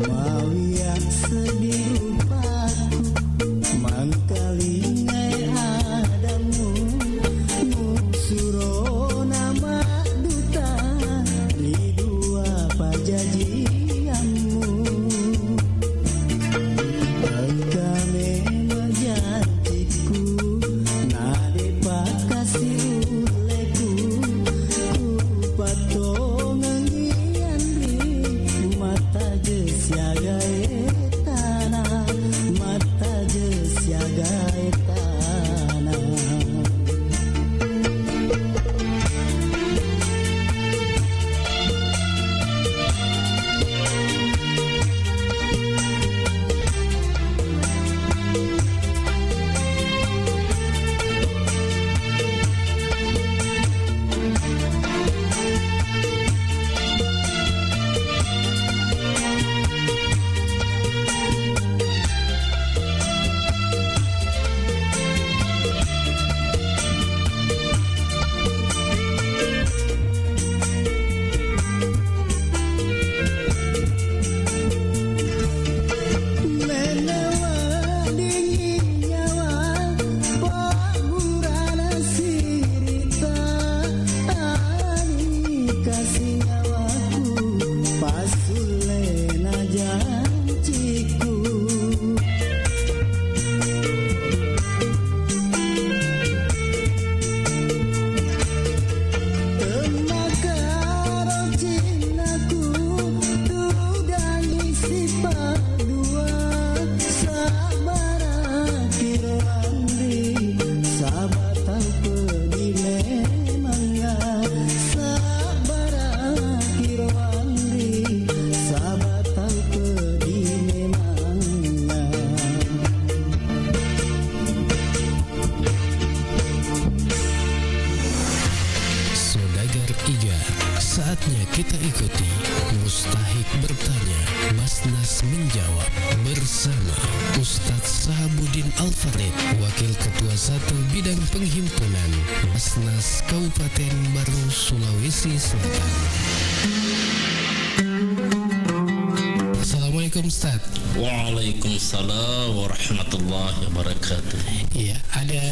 Mawiya seddi rupaku, mangkalingai adammu, musurona madduta ri dua pajajiammu. Engka memeng jancikku, nade'pa kasi ulleku, kupattongengi anri, mattaje siagae tana, mattaje siagae tana. Menne weddingngi nyawa, pabburana sirita, alani kasi nyawaku, passullena jancikku. Temmakaro cinnaku, tudangi sipadua, sabbaraki ro anri, saba tau peddi memengnga, sabbaraki ro anri, saba tau peddi memengnga. Saudagar Iga, saatnya kita ikuti Mustahik Bertahan. Basnas menjawab bersama Ustadz Sahabuddin Alfarid, Wakil Ketua Satu Bidang Penghimpunan Basnas Kabupaten Barru, Sulawesi Selatan. Assalamualaikum, Ustadz. Waalaikumsalam warahmatullahi wabarakatuh. Iya, ada,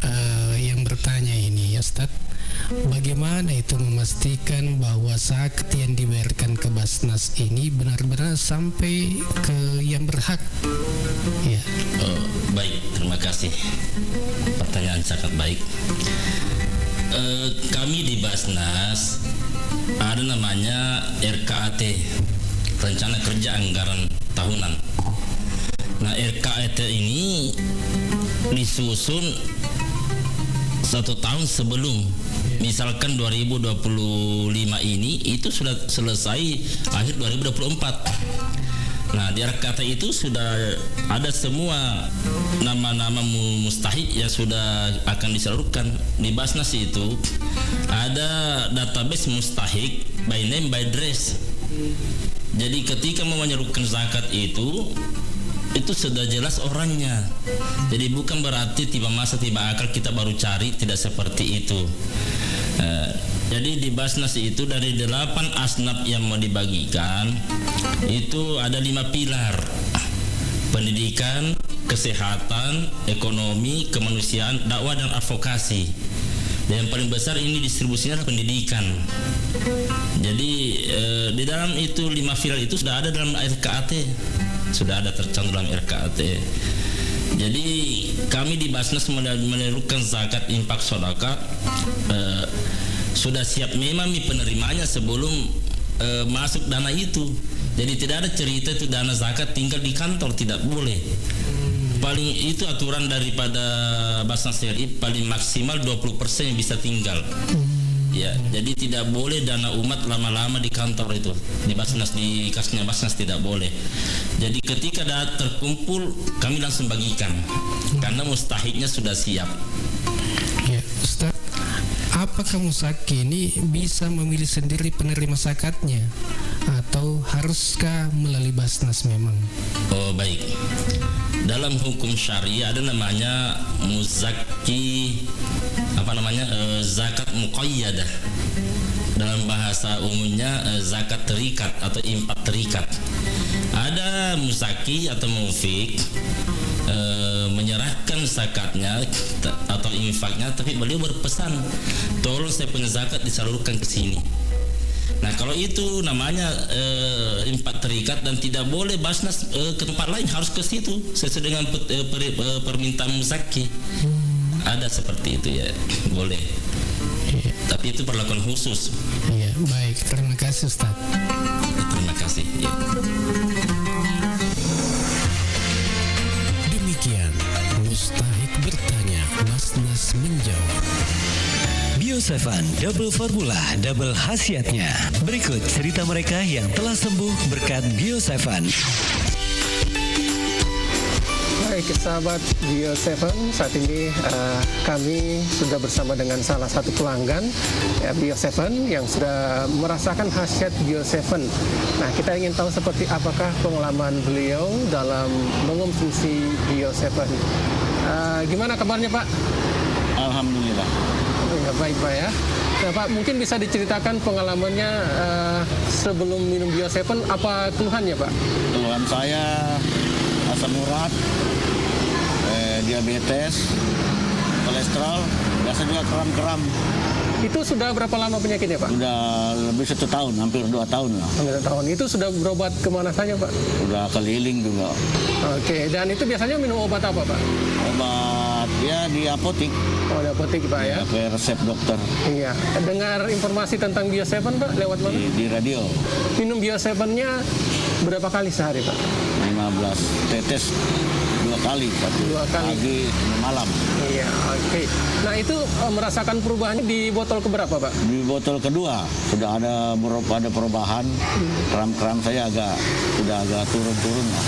eh, yang bertanya ini, ya, Ustadz. Bagaimana itu memastikan bahwa zakat yang dibayarkan ke Basnas ini benar-benar sampai ke yang berhak? Ya. Oh, baik, terima kasih. Pertanyaan sangat baik. Eh, kami di Basnas ada namanya R K A T, Rencana Kerja Anggaran Tahunan. Nah, R K A T ini disusun satu tahun sebelum. Misalkan dua ribu dua puluh lima ini, itu sudah selesai akhir dua ribu dua puluh empat. Nah, di R K A T itu sudah ada semua nama-nama mu-, mustahik yang sudah akan disalurkan. Di Basnas itu ada database mustahik by name, by address. Jadi, ketika mau menyalurkan zakat itu, itu sudah jelas orangnya. Jadi, bukan berarti tiba masa, tiba akal kita baru cari, tidak seperti itu. Eh, jadi, di Basnas itu dari delapan asnaf yang mau dibagikan, itu ada lima pilar. Pendidikan, kesehatan, ekonomi, kemanusiaan, dakwah, dan advokasi. Dan yang paling besar ini distribusinya adalah pendidikan. Jadi, eh, di dalam itu lima pilar itu sudah ada dalam R K A T. Sudah ada tercantum dalam R K A T. Jadi, kami di Basnas mele-, menyalurkan zakat, infak, sedekah, eh, sudah siap memang mi penerimanya sebelum, eh, masuk dana itu. Jadi, tidak ada cerita itu dana zakat tinggal di kantor, tidak boleh. Paling itu aturan daripada Basnas R I, paling maksimal dua puluh persen yang bisa tinggal. Ya, jadi tidak boleh dana umat lama-lama di kantor itu. Di Basnas, di kasnya Basnas tidak boleh. Jadi, ketika ada terkumpul, kami langsung bagikan. Karena mustahiknya sudah siap. Ya, Ustaz, apakah muzakki ini bisa memilih sendiri penerima zakatnya? Atau haruskah melalui Basnas memang? Oh, baik. Dalam hukum syariah ada namanya muzakki, apa namanya, eh, zakat muqayyadah. Dalam bahasa umumnya, eh, zakat terikat atau infak terikat. Ada muzakki atau mufik, eh, menyerahkan zakatnya t-, atau infaknya, tapi beliau berpesan, "Tolong saya punya zakat disalurkan ke sini." Nah, kalau itu namanya, eh, infak terikat dan tidak boleh Basnas, eh, ke tempat lain, harus ke situ sesuai dengan pet-, eh, peri-, eh, permintaan muzakki. Ada seperti itu, ya, boleh. Iya. Tapi itu perlakuan khusus. Iya, baik. Terima kasih, Ustaz. Terima kasih. Ya. Demikian Mustahik Bertanya, Basnas Menjawab. Bio Seven, double formula, double khasiatnya. Berikut cerita mereka yang telah sembuh berkat Bio Seven. Baik, sahabat Bio Seven, saat ini, eh, kami sudah bersama dengan salah satu pelanggan, ya, Bio Seven yang sudah merasakan khasiat Bio Seven. Nah, kita ingin tahu seperti apakah pengalaman beliau dalam mengonsumsi Bio Seven. Eh, gimana kabarnya, Pak? Alhamdulillah. Oh ya, baik, Pak, ya. Nah, Pak, mungkin bisa diceritakan pengalamannya, eh, sebelum minum Bio Seven, apa keluhannya, Pak? Keluhan saya asam urat, eh, diabetes, kolesterol, biasa juga kram-kram. Itu sudah berapa lama penyakitnya, Pak? Sudah lebih satu tahun, hampir dua tahun lah. Hampir satu tahun. Itu sudah berobat kemana saja, Pak? Sudah keliling juga. Oke, dan itu biasanya minum obat apa, Pak? Obat, ya, di apotik. Oh, di apotik, Pak, ya? Ya, pakai resep dokter. Iya. Dengar informasi tentang Bio Seven, Pak, lewat mana? Di, di radio. Minum Bio Seven-nya berapa kali sehari, Pak? Lima belas tetes, dua kali, satu Dua kali. Pagi, satu malam. Iya, oke. Nah, itu, eh, merasakan perubahannya di botol keberapa, Pak? Di botol kedua, sudah ada berob-, ada perubahan. Hmm. Kram-kram saya agak, sudah agak turun-turun lah.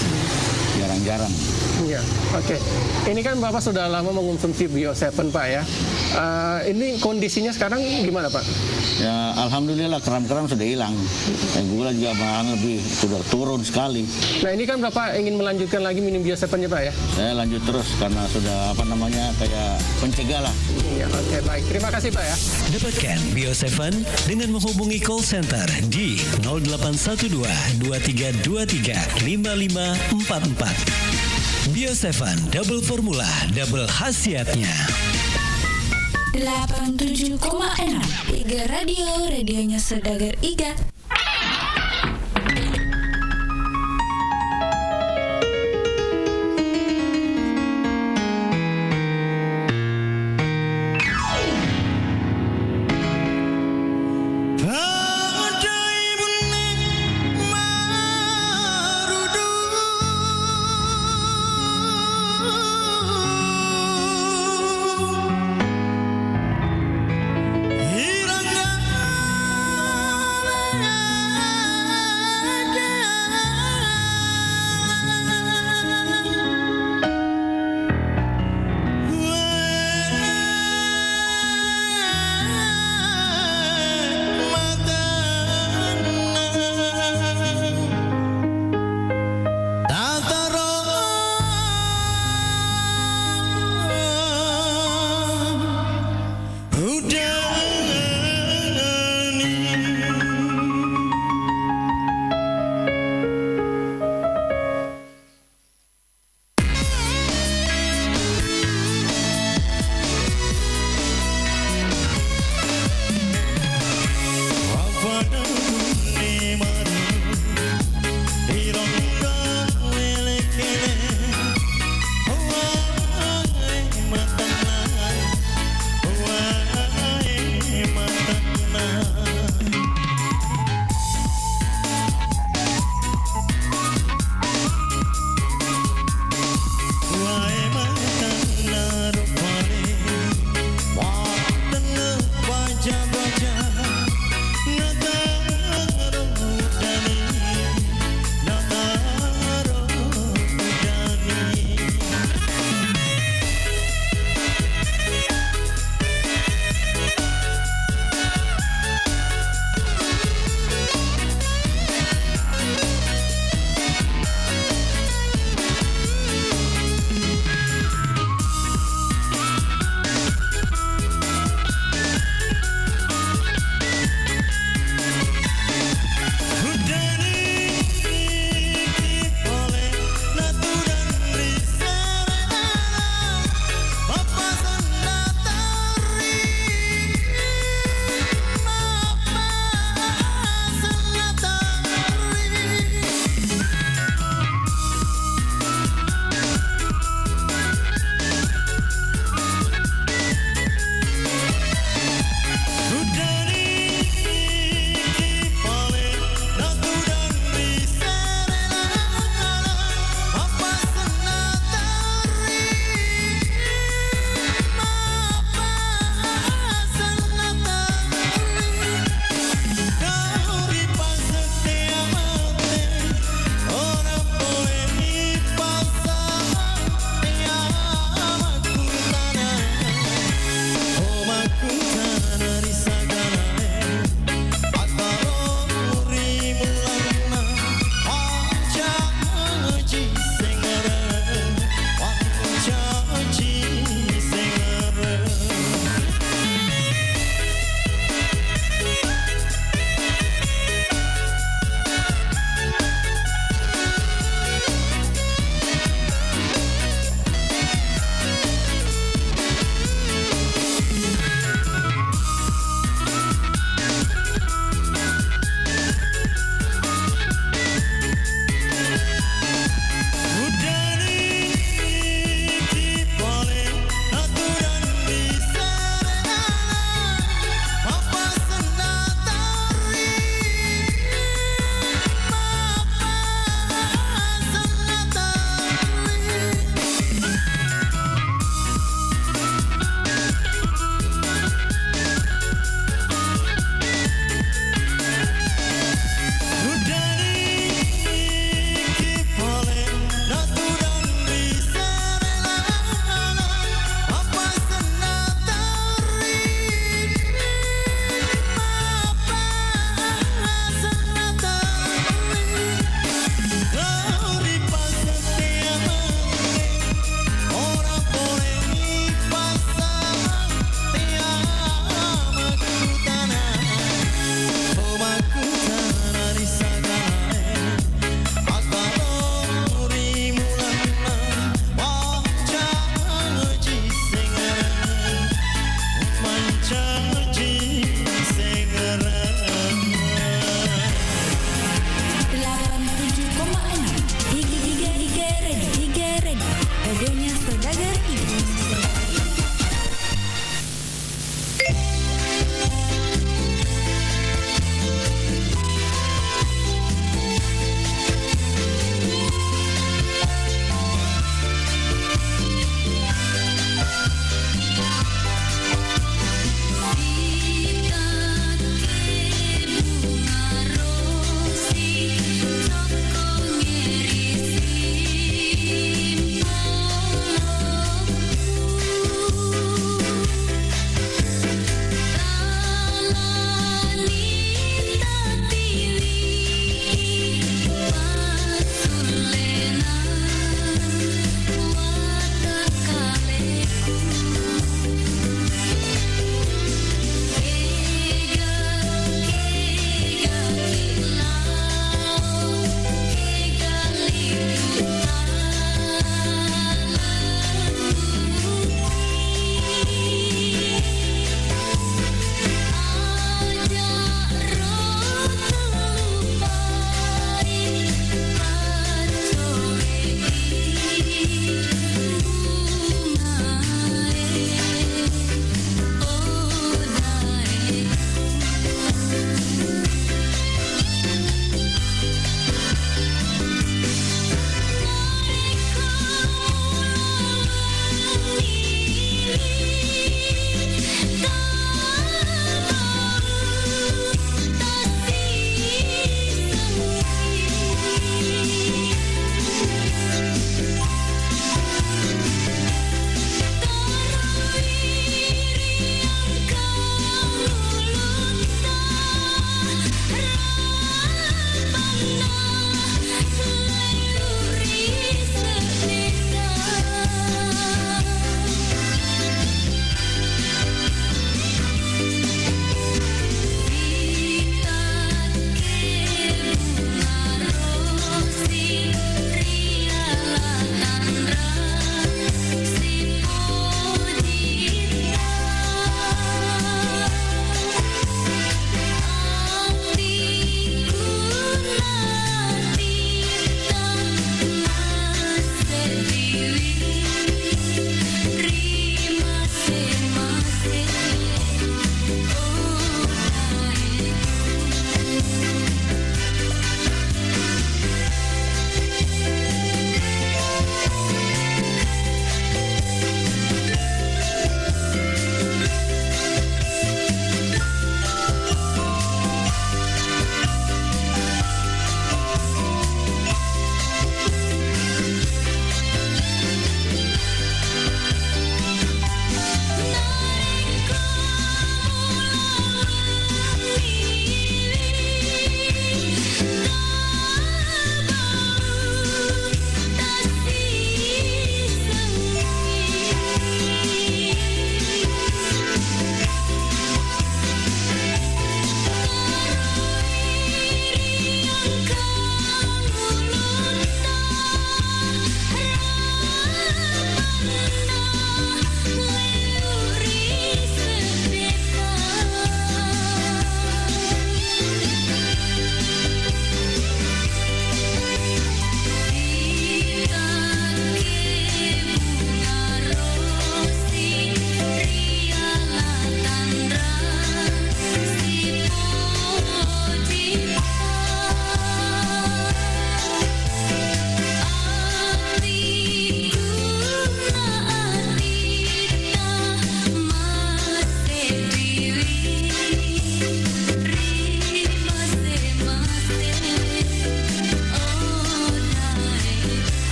Jarang-jarang. Iya, oke. Ini kan Bapak sudah lama mengonsumsi Bio Seven, Pak, ya. Eh, ini kondisinya sekarang gimana, Pak? Ya, alhamdulillah, kram-kram sudah hilang. Ya, gula juga malahan lebih sudah turun sekali. Nah, ini kan Bapak ingin melanjutkan lagi minum Bio tujuh ya, Pak, ya? Saya lanjut terus karena sudah, apa namanya, kayak pencegah lah. Iya, oke, baik. Terima kasih, Pak, ya. Dapatkan Bio tujuh dengan menghubungi call center di nol delapan satu dua, dua tiga dua tiga, lima lima empat empat. Bio tujuh, double formula, double khasiatnya. Delapan tujuh koma enam Iga Radio, radionya saudagar Iga.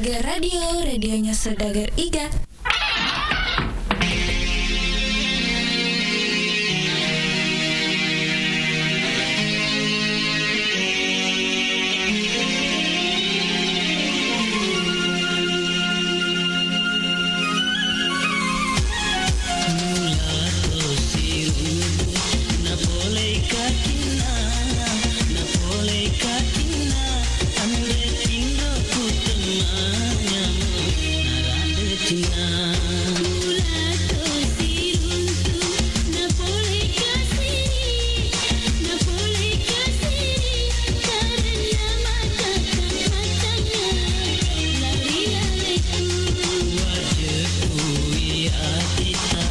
Iga Radio, radionya saudagar Iga. Mula to siruntu, napolei kakinna, napolei kakinna, anre tinro kutemmanyamo, narade cinna. Mula to siruntu, napolei kasiri, napolei kasiri, karenna mata Wajekku iya kita.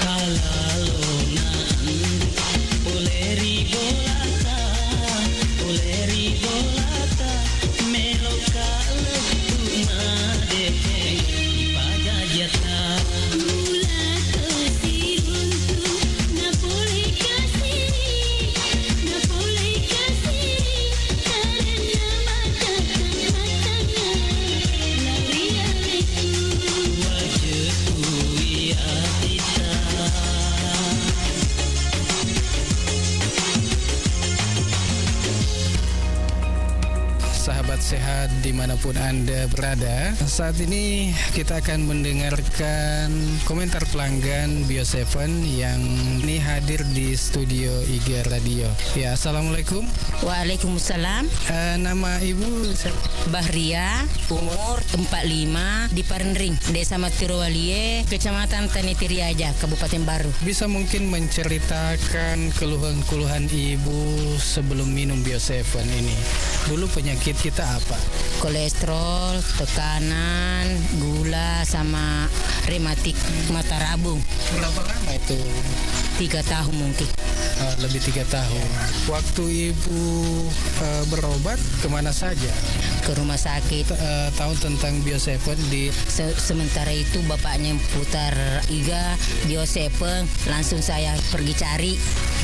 Talalona anre, pole ri bolata, pole ri bolata, meloka lettu madeceng ri pajajiatta. Mula to siruntu, napole kasiri, napole kasiri, karenna mata Wajekku iya kita. Sahabat sehat dimanapun Anda berada, saat ini kita akan mendengarkan komentar pelanggan Bio Seven yang ini hadir di studio Iga Radio. Ya, assalamualaikum. Waalaikumsalam. Eh, nama Ibu? Bahria, umur empat lima, di Parenring, Desa Mattirowalie, Kecamatan Tanitiriaja, Kabupaten Baru. Bisa mungkin menceritakan keluhan-keluhan Ibu sebelum minum Bio Seven ini? Dulu penyakit kita apa? Kolesterol, tekanan, gula, sama rematik mata rabung. Berapa lama itu? Tiga tahun mungkin. Eh, lebih tiga tahun. Waktu Ibu, eh, berobat kemana saja? Ke rumah sakit. T-, eh, tahu tentang Bio Seven di Se-, sementara itu bapaknya yang putar Iga, Bio Seven, langsung saya pergi cari.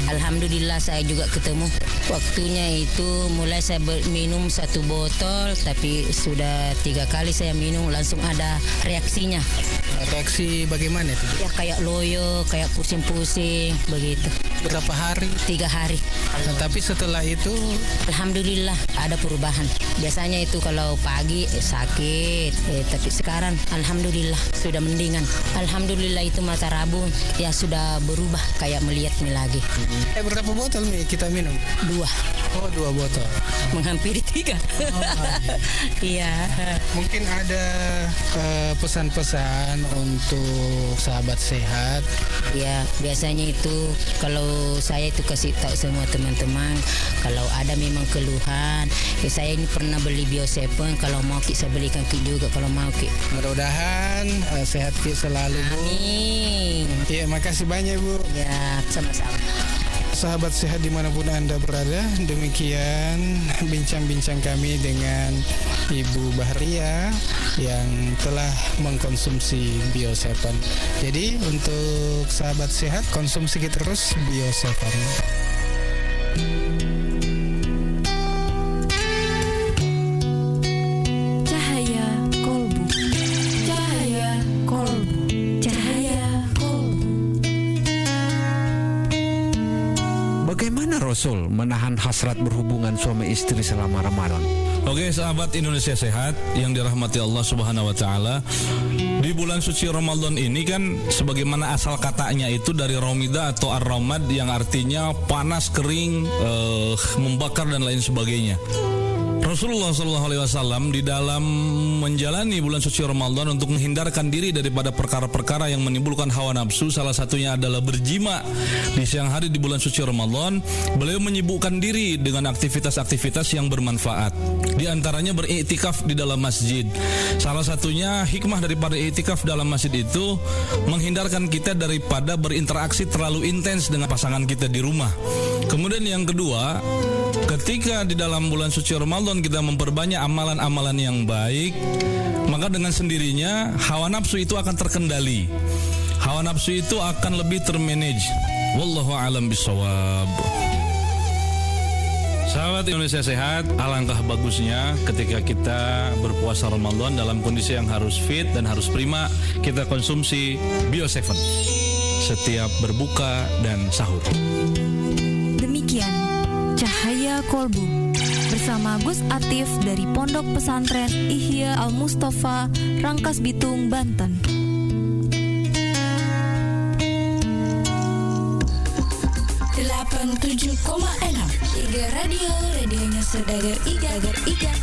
Alhamdulillah saya juga ketemu. Waktunya itu mulai saya be-, minum satu botol, tapi sudah tiga kali saya minum langsung ada reaksinya. Reaksi bagaimana itu? Ya, kayak loyo, kayak pusing-pusing, begitu. Berapa hari? Tiga hari. Nah, tapi setelah itu? Alhamdulillah, ada perubahan. Biasanya itu kalau pagi, eh, sakit, eh, tapi sekarang alhamdulillah sudah mendingan. Alhamdulillah itu mata rabung, ya, sudah berubah, kayak melihat nih lagi. Eh, berapa botol nih kita minum? Dua. Oh, dua botol. Menghampiri tiga. Oh, iya. Iya. Mungkin ada, eh, pesan-pesan untuk sahabat sehat? Ya, biasanya itu kalau saya itu kasih tahu semua teman-teman, kalau ada memang keluhan, ya saya ini pernah beli Bio Seven, kalau mau ki saya belikan ki juga kalau mau ki. Mudah-mudahan, eh, sehat ki selalu, Bu. Amin. Iya, makasih banyak, Bu. Ya, sama-sama. Sahabat sehat dimanapun Anda berada, demikian bincang-bincang kami dengan Ibu Bahria yang telah mengkonsumsi Bio Seven. Jadi, untuk sahabat sehat, konsumsi terus Bio Seven. Cahaya Kolbu. Cahaya Kolbu. Cahaya Kolbu. Bagaimana Rasul menahan hasrat berhubungan suami istri selama Ramadan? Oke, sahabat Indonesia Sehat yang dirahmati Allah Subhanahu wa Ta'ala, di bulan suci Ramadan ini kan, sebagaimana asal katanya itu dari romida atau ar-ramad, yang artinya panas, kering, eh, membakar, dan lain sebagainya. Rasulullah Shallallahu Alaihi Wasallam di dalam menjalani bulan suci Ramadan untuk menghindarkan diri daripada perkara-perkara yang menimbulkan hawa nafsu, salah satunya adalah berjima di siang hari di bulan suci Ramadan, beliau menyibukkan diri dengan aktivitas-aktivitas yang bermanfaat. Di antaranya beriktikaf di dalam masjid. Salah satunya hikmah daripada iktikaf dalam masjid itu menghindarkan kita daripada berinteraksi terlalu intens dengan pasangan kita di rumah. Kemudian yang kedua, ketika di dalam bulan suci Ramadan kita memperbanyak amalan-amalan yang baik, maka dengan sendirinya hawa nafsu itu akan terkendali. Hawa nafsu itu akan lebih termanage. Wallahu a'lam bishawab. Sahabat Indonesia Sehat, alangkah bagusnya ketika kita berpuasa Ramadan dalam kondisi yang harus fit dan harus prima, kita konsumsi Bio Seven setiap berbuka dan sahur. Demikian Cahaya Kolbu bersama Gus Atif dari Pondok Pesantren Ihya Al Mustafa, Rangkas Bitung, Banten. Delapan tujuh koma enam Iga Radio, radionya saudagar Iga, Iga.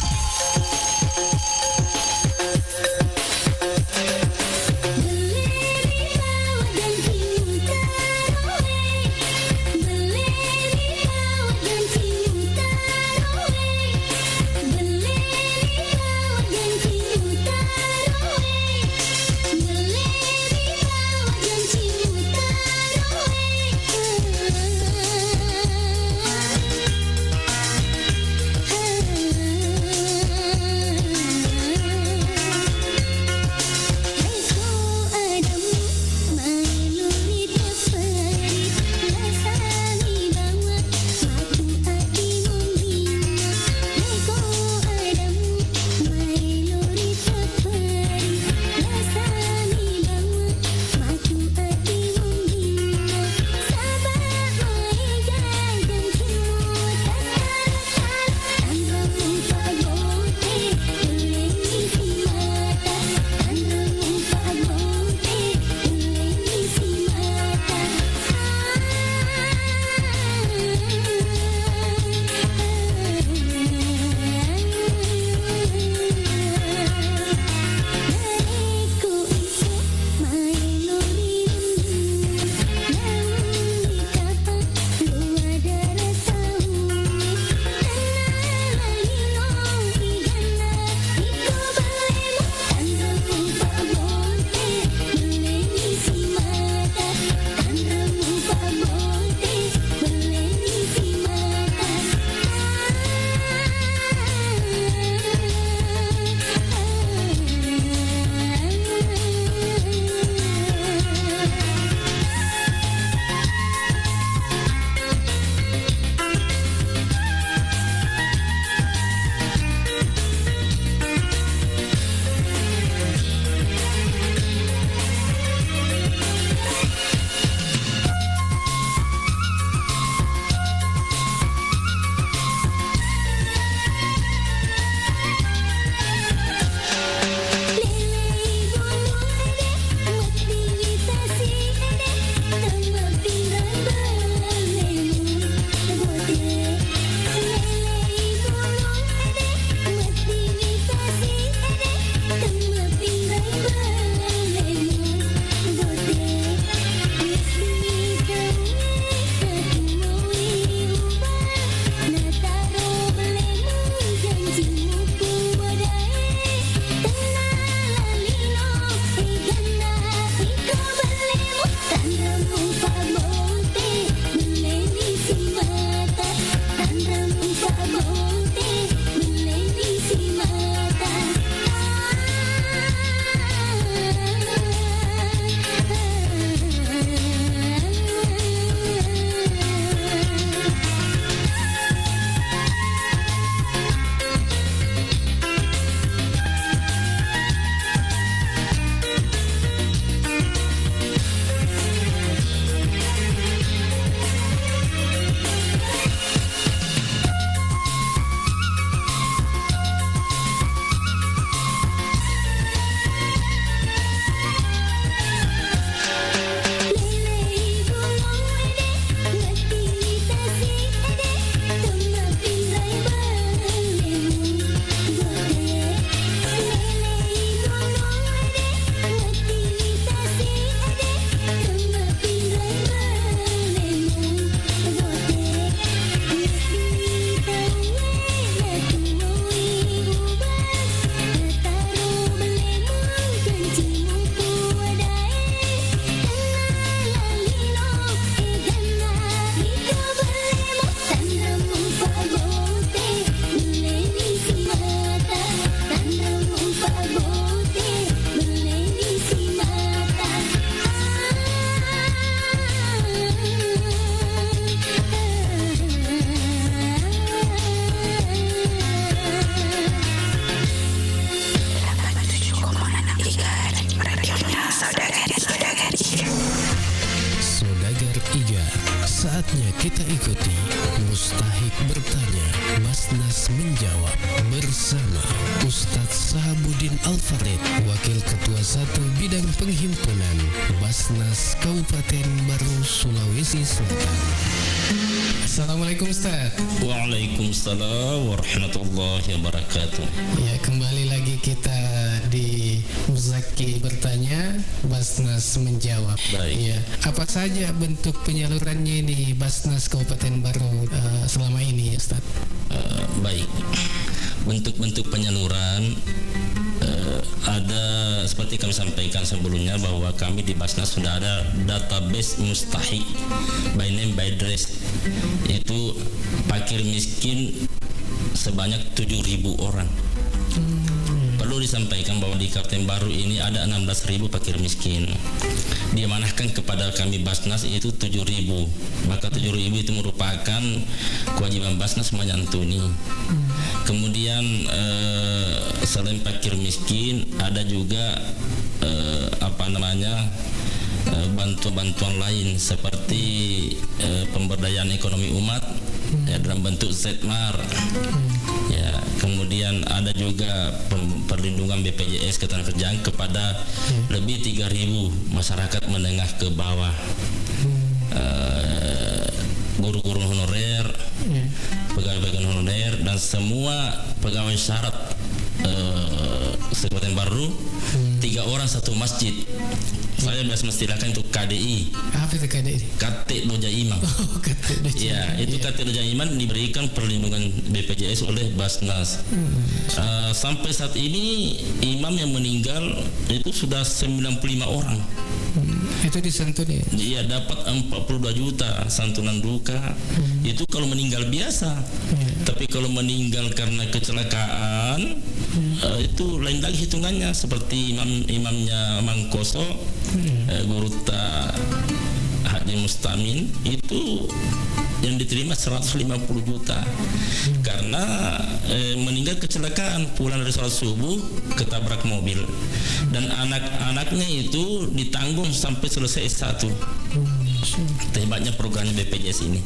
Saudagar Iga. Saatnya kita ikuti Mustahik Bertanya, Basnas Menjawab bersama Ustadz Sahabuddin Al-Farid, Wakil Ketua Satu Bidang Penghimpunan Basnas Kabupaten Barru, Sulawesi Selatan. Assalamualaikum, Ustadz. Waalaikumsalam warahmatullahi wabarakatuh. Ya, kembali lagi kita di Muzaki Bertanya, Basnas Menjawab. Baik. Ya, apa saja bentuk penyalurannya ini Basnas Kabupaten Barru, eh, selama ini, Ustadz? Eh, baik. Bentuk-bentuk penyaluran, eh, ada seperti kami sampaikan sebelumnya bahwa kami di Basnas sudah ada database Mustahik by name, by address. Itu fakir miskin sebanyak tujuh ribu orang. Perlu disampaikan bahwa di Kabupaten Barru ini ada enam belas ribu fakir miskin. Diamanahkan kepada kami Basnas itu tujuh ribu. Maka tujuh ribu itu merupakan kewajiban Basnas menyantuni. Kemudian, eh, selain fakir miskin, ada juga, eh, apa namanya, eh, bantu-bantuan lain seperti, eh, pemberdayaan ekonomi umat, ya, dalam bentuk Z M A R. Ya, kemudian ada juga pem-, perlindungan B P J S ketenagakerjaan kepada lebih tiga ribu masyarakat menengah ke bawah. Eh, guru-guru honorer, pegawai-pegawai honorer, dan semua pegawai syarat, eh, Kabupaten Barru, tiga orang satu masjid. Saya biasa mestilahkan itu K D I. Apa itu K D I? Katte Doja Imang. Oh, Katte Doja. Ya, itu Katte Doja Imang diberikan perlindungan B P J S oleh Basnas. Eh, sampai saat ini imam yang meninggal itu sudah sembilan puluh lima orang. Itu disantuni? Iya, dapat empat puluh dua juta santunan duka. Itu kalau meninggal biasa. Iya. Tapi kalau meninggal karena kecelakaan, eh, itu lain lagi hitungannya. Seperti imam, imamnya Mangkoso, eh, Gurutta Haji Mustamin, itu yang diterima seratus lima puluh juta. Karena, eh, meninggal kecelakaan, pulang dari sholat subuh, ketabrak mobil. Dan anak-anaknya itu ditanggung sampai selesai S satu. Hebatnya programnya B P J S ini.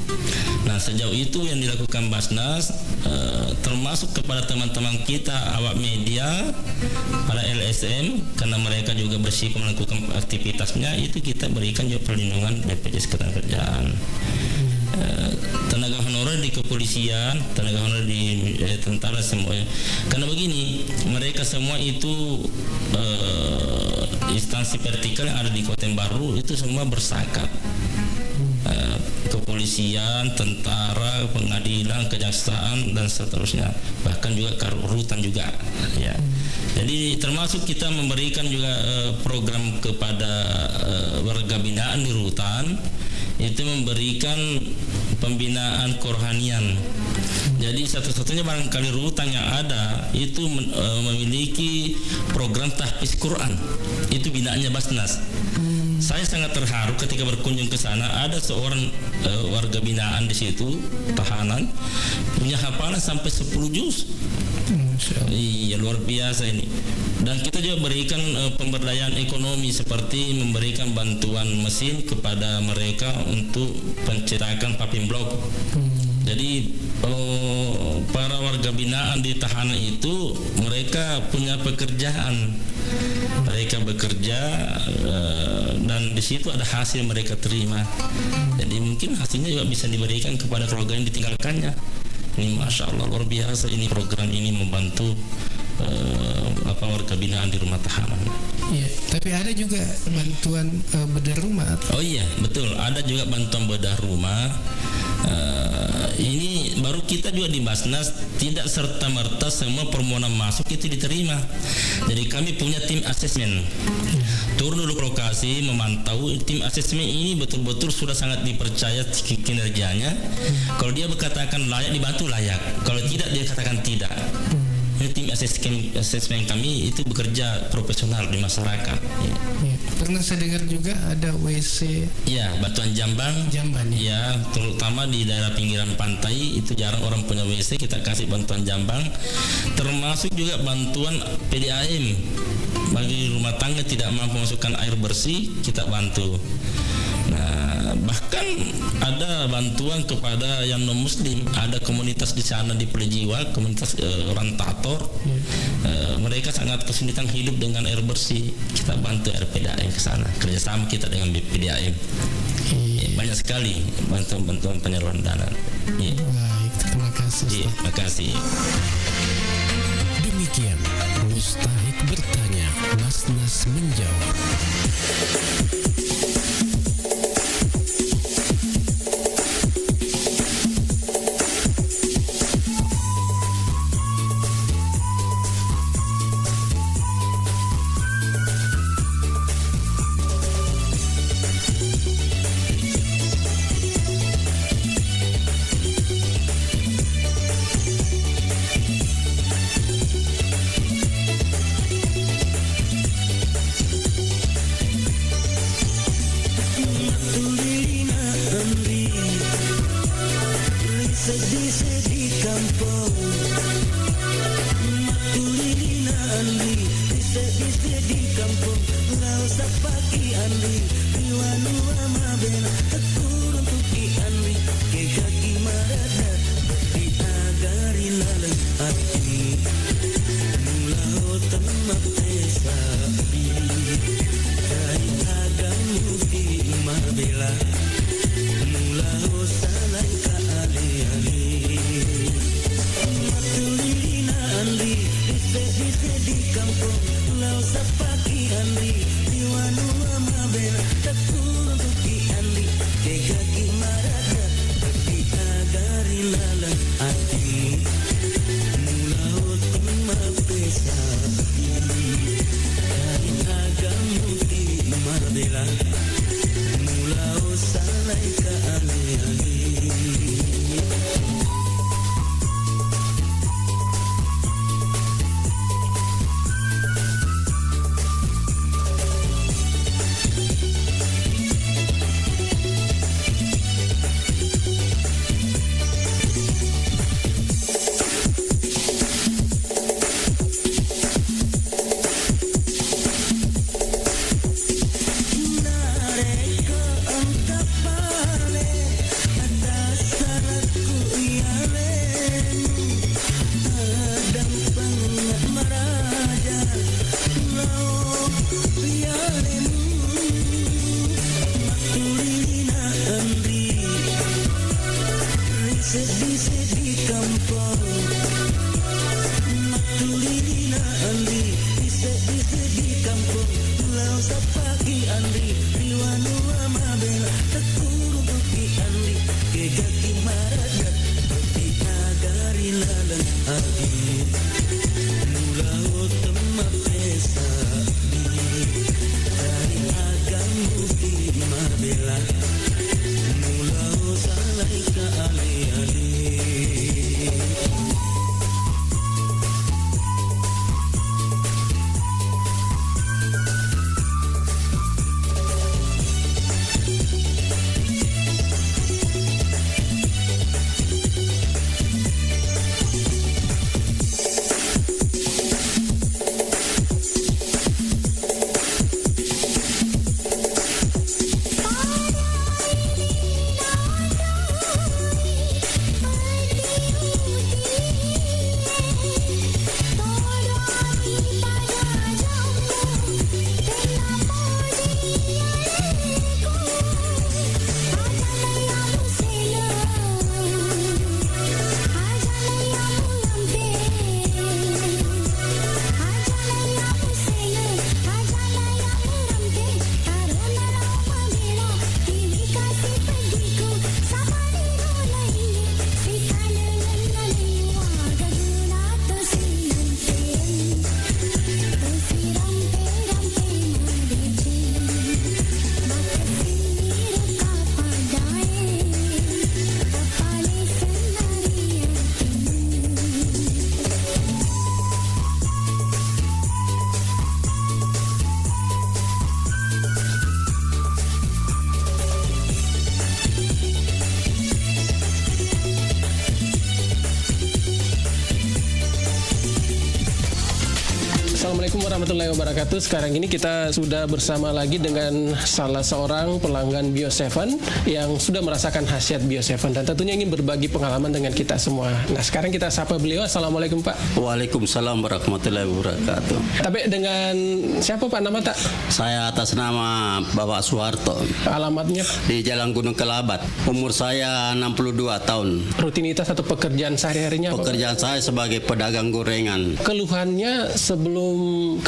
Nah, sejauh itu yang dilakukan Basnas, eh, termasuk kepada teman-teman kita, awak media, para L S M, karena mereka juga bersiko melakukan aktivitasnya, itu kita berikan juga perlindungan B P J S ketenagakerjaan. Eh, tenaga honorer di kepolisian, tenaga honorer di, eh, tentara, semuanya. Karena begini, mereka semua itu, eh, instansi vertikal yang ada di Kabupaten Barru itu semua bersakat. Eh, kepolisian, tentara, pengadilan, kejaksaan, dan seterusnya. Bahkan juga kar-, rutan juga, ya. Jadi, termasuk kita memberikan juga, eh, program kepada, eh, warga binaan di rutan, itu memberikan pembinaan kerohanian. Jadi, satu-satunya barangkali rutan yang ada itu men-, eh, memiliki program tahfiz Quran. Itu binaannya Basnas. Saya sangat terharu ketika berkunjung ke sana, ada seorang, eh, warga binaan di situ, tahanan, punya hafalan sampai sepuluh juz. Masya Allah. Iya, luar biasa ini. Dan kita juga berikan, eh, pemberdayaan ekonomi seperti memberikan bantuan mesin kepada mereka untuk pencetakan paving block. Jadi, eh, para warga binaan di tahanan itu, mereka punya pekerjaan. Mereka bekerja, eh, dan di situ ada hasil mereka terima. Jadi, mungkin hasilnya juga bisa diberikan kepada keluarga yang ditinggalkannya. Ini, Masya Allah, luar biasa ini program ini membantu, eh, apa, warga binaan di rumah tahanan. Iya, tapi ada juga bantuan, eh, bedah rumah. Oh iya, betul. Ada juga bantuan bedah rumah. Eh, ini baru kita juga di Basnas, tidak serta-merta semua permohonan masuk itu diterima. Jadi, kami punya tim asesmen. Turun dulu ke lokasi, memantau. Tim asesmen ini betul-betul sudah sangat dipercaya ki-, kinerjanya. Kalau dia berkatakan layak dibantu, layak. Kalau tidak, dia katakan tidak. Ini tim asesmen, asesmen kami itu bekerja profesional di masyarakat. Ya. Ya. Pernah saya dengar juga ada W C. Ya, bantuan jamban. Jamban, ya. Ya, terutama di daerah pinggiran pantai itu jarang orang punya W C, kita kasih bantuan jamban. Termasuk juga bantuan P D A M. Bagi rumah tangga tidak mampu masukkan air bersih, kita bantu. Nah, bahkan ada bantuan kepada yang non-muslim, ada komunitas di sana di Pelejiwa, komunitas, eh, orang Tator. Eh, mereka sangat kesulitan hidup dengan air bersih. Kita bantu R P D A M ke sana, kerjasama kita dengan B P D A M. Iya. Banyak sekali bantuan-bantuan penyaluran dana. Iya. Baik, terima kasih, Iya, Ustaz. Makasih. Demikian Mustahik Bertanya, Nasnas Menjawab. Mattulilina enri ri seddi-seddi kampong. Mattulilina enri ri seddi-seddi kampong. Lao sappaki enri ri wanua mabela. Tekkuruntuki enri kegaki maradda. Di aga ri laleng ati. Mulao temmappesabbi. Kai aga muti mabela. Mulao salaika ale-ale. Mattulilina enri ri seddi-seddi kampong. Lao sappaki enri ri wanua mabela. Tekkuruntuki enri kegaki maradda. Di aga ri laleng atimu. Mulao temmappesabbi. Kai aga muti mabela. Mulao salaika ale-ale. Narekko engka pale, tassalakku iyalemu, addampeng maraja lao ri alemu. Mattulilina enri ri seddi-seddi kampong. Mattulilina enri ri seddi-seddi kampong. Lao sappaki enri ri wanua mabela. Tekkuruntuki enri kegaki maradda. Di aga ri laleng ati. Mulao temmappesabbi. Kai aga muti mabela. Mulao salaika ale-ale. Warahmatullahi wabarakatuh. Sekarang ini kita sudah bersama lagi dengan salah seorang pelanggan Bio Seven yang sudah merasakan khasiat Bio Seven dan tentunya ingin berbagi pengalaman dengan kita semua. Nah, sekarang kita sapa beliau. Assalamualaikum, Pak. Waalaikumsalam warahmatullahi wabarakatuh. Tapi dengan siapa, Pak, nama, tak? Saya atas nama Bapak Suharto. Alamatnya, Pak? Di Jalan Gunung Kelabat. Umur saya enam puluh dua tahun. Rutinitas atau pekerjaan sehari-harinya apa, Pak? Pekerjaan saya sebagai pedagang gorengan. Keluhannya sebelum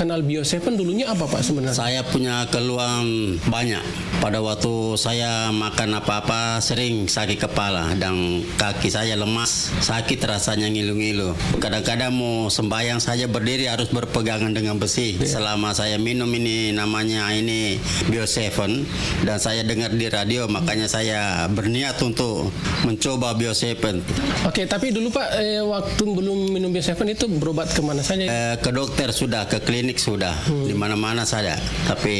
kenal Bio Seven dulunya apa, Pak, sebenarnya? Saya punya keluhan banyak. Pada waktu saya makan apa-apa sering sakit kepala dan kaki saya lemas, sakit rasanya ngilu-ngilu. Kadang-kadang mau sembahyang saja berdiri harus berpegangan dengan besi. Iya. Selama saya minum ini namanya ini Bio Seven dan saya dengar di radio, makanya saya berniat untuk mencoba Bio Seven. Oke, tapi dulu, Pak, eh, waktu belum minum Bio Seven itu berobat kemana saja? Eh, ke dokter sudah, ke klinik sudah, Hmm. di mana-mana saja. Tapi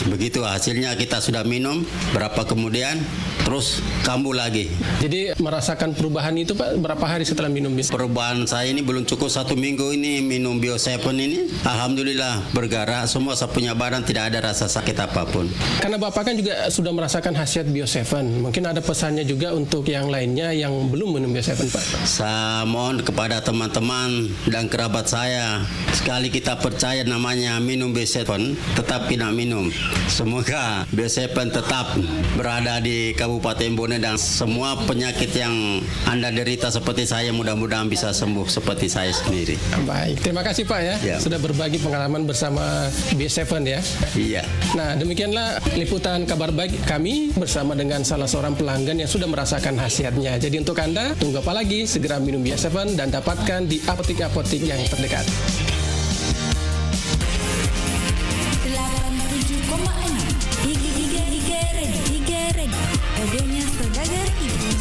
begitu hasilnya kita sudah minum, berapa kemudian, terus kambuh lagi. Jadi merasakan perubahan itu, Pak, berapa hari setelah minum Bio Seven? Perubahan saya ini belum cukup satu minggu ini minum Bio Seven ini. Alhamdulillah bergerak, semua saya punya badan tidak ada rasa sakit apapun. Karena Bapak kan juga sudah merasakan khasiat Bio Seven, mungkin ada pesannya juga untuk yang lainnya yang belum minum Bio Seven, Pak? Saya mohon kepada teman-teman dan kerabat saya, sekali kita percaya namanya minum Bio Seven, tetap kita minum. Semoga Bio Seven tetap berada di Kabupaten Bone dan semua penyakit yang Anda derita seperti saya, mudah-mudahan bisa sembuh seperti saya sendiri. Baik, terima kasih, Pak, ya, Ya. sudah berbagi pengalaman bersama Bio Seven, ya. Iya. Nah, demikianlah liputan kabar baik kami bersama dengan salah seorang pelanggan yang sudah merasakan khasiatnya. Jadi untuk Anda, tunggu apa lagi? Segera minum Bio Seven dan dapatkan di apotek-apotek yang terdekat. Delapan tujuh koma enam. Ige, ige, ige, red, ige, red. Radionya Saudagar Ibu.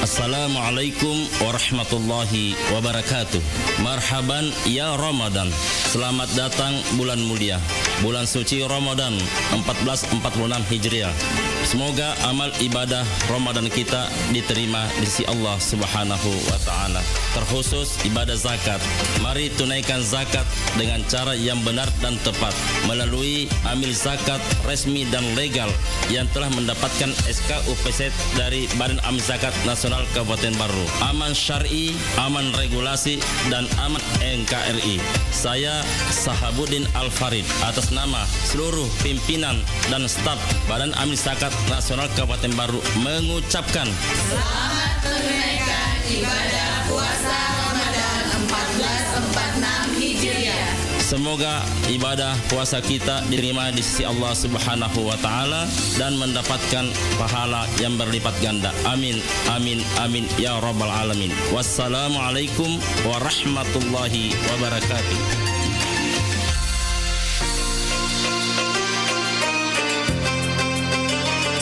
Assalamualaikum warahmatullahi wabarakatuh. Marhaban ya Ramadan. Selamat datang bulan mulia, bulan suci Ramadan empat belas empat puluh enam Hijriah. Semoga amal ibadah Ramadan kita diterima di sisi Allah Subhanahu wa Ta'ala, terkhusus ibadah zakat. Mari tunaikan zakat dengan cara yang benar dan tepat melalui amil zakat resmi dan legal yang telah mendapatkan S K U P Z dari Badan Amil Zakat Nasional Kabupaten Barru. Aman syar'i, aman regulasi, dan aman N K R I. Saya Sahabuddin Al Farid, atas nama seluruh pimpinan dan staf Badan Amil Zakat Nasional Kabupaten Barru, mengucapkan selamat menunaikan ibadah puasa Ramadan empat belas empat enam Hijriah. Semoga ibadah puasa kita diterima di sisi Allah Subhanahu wa Ta'ala dan mendapatkan pahala yang berlipat ganda. Amin, amin, amin, ya Rabbal Alamin. Wassalamualaikum warahmatullahi wabarakatuh.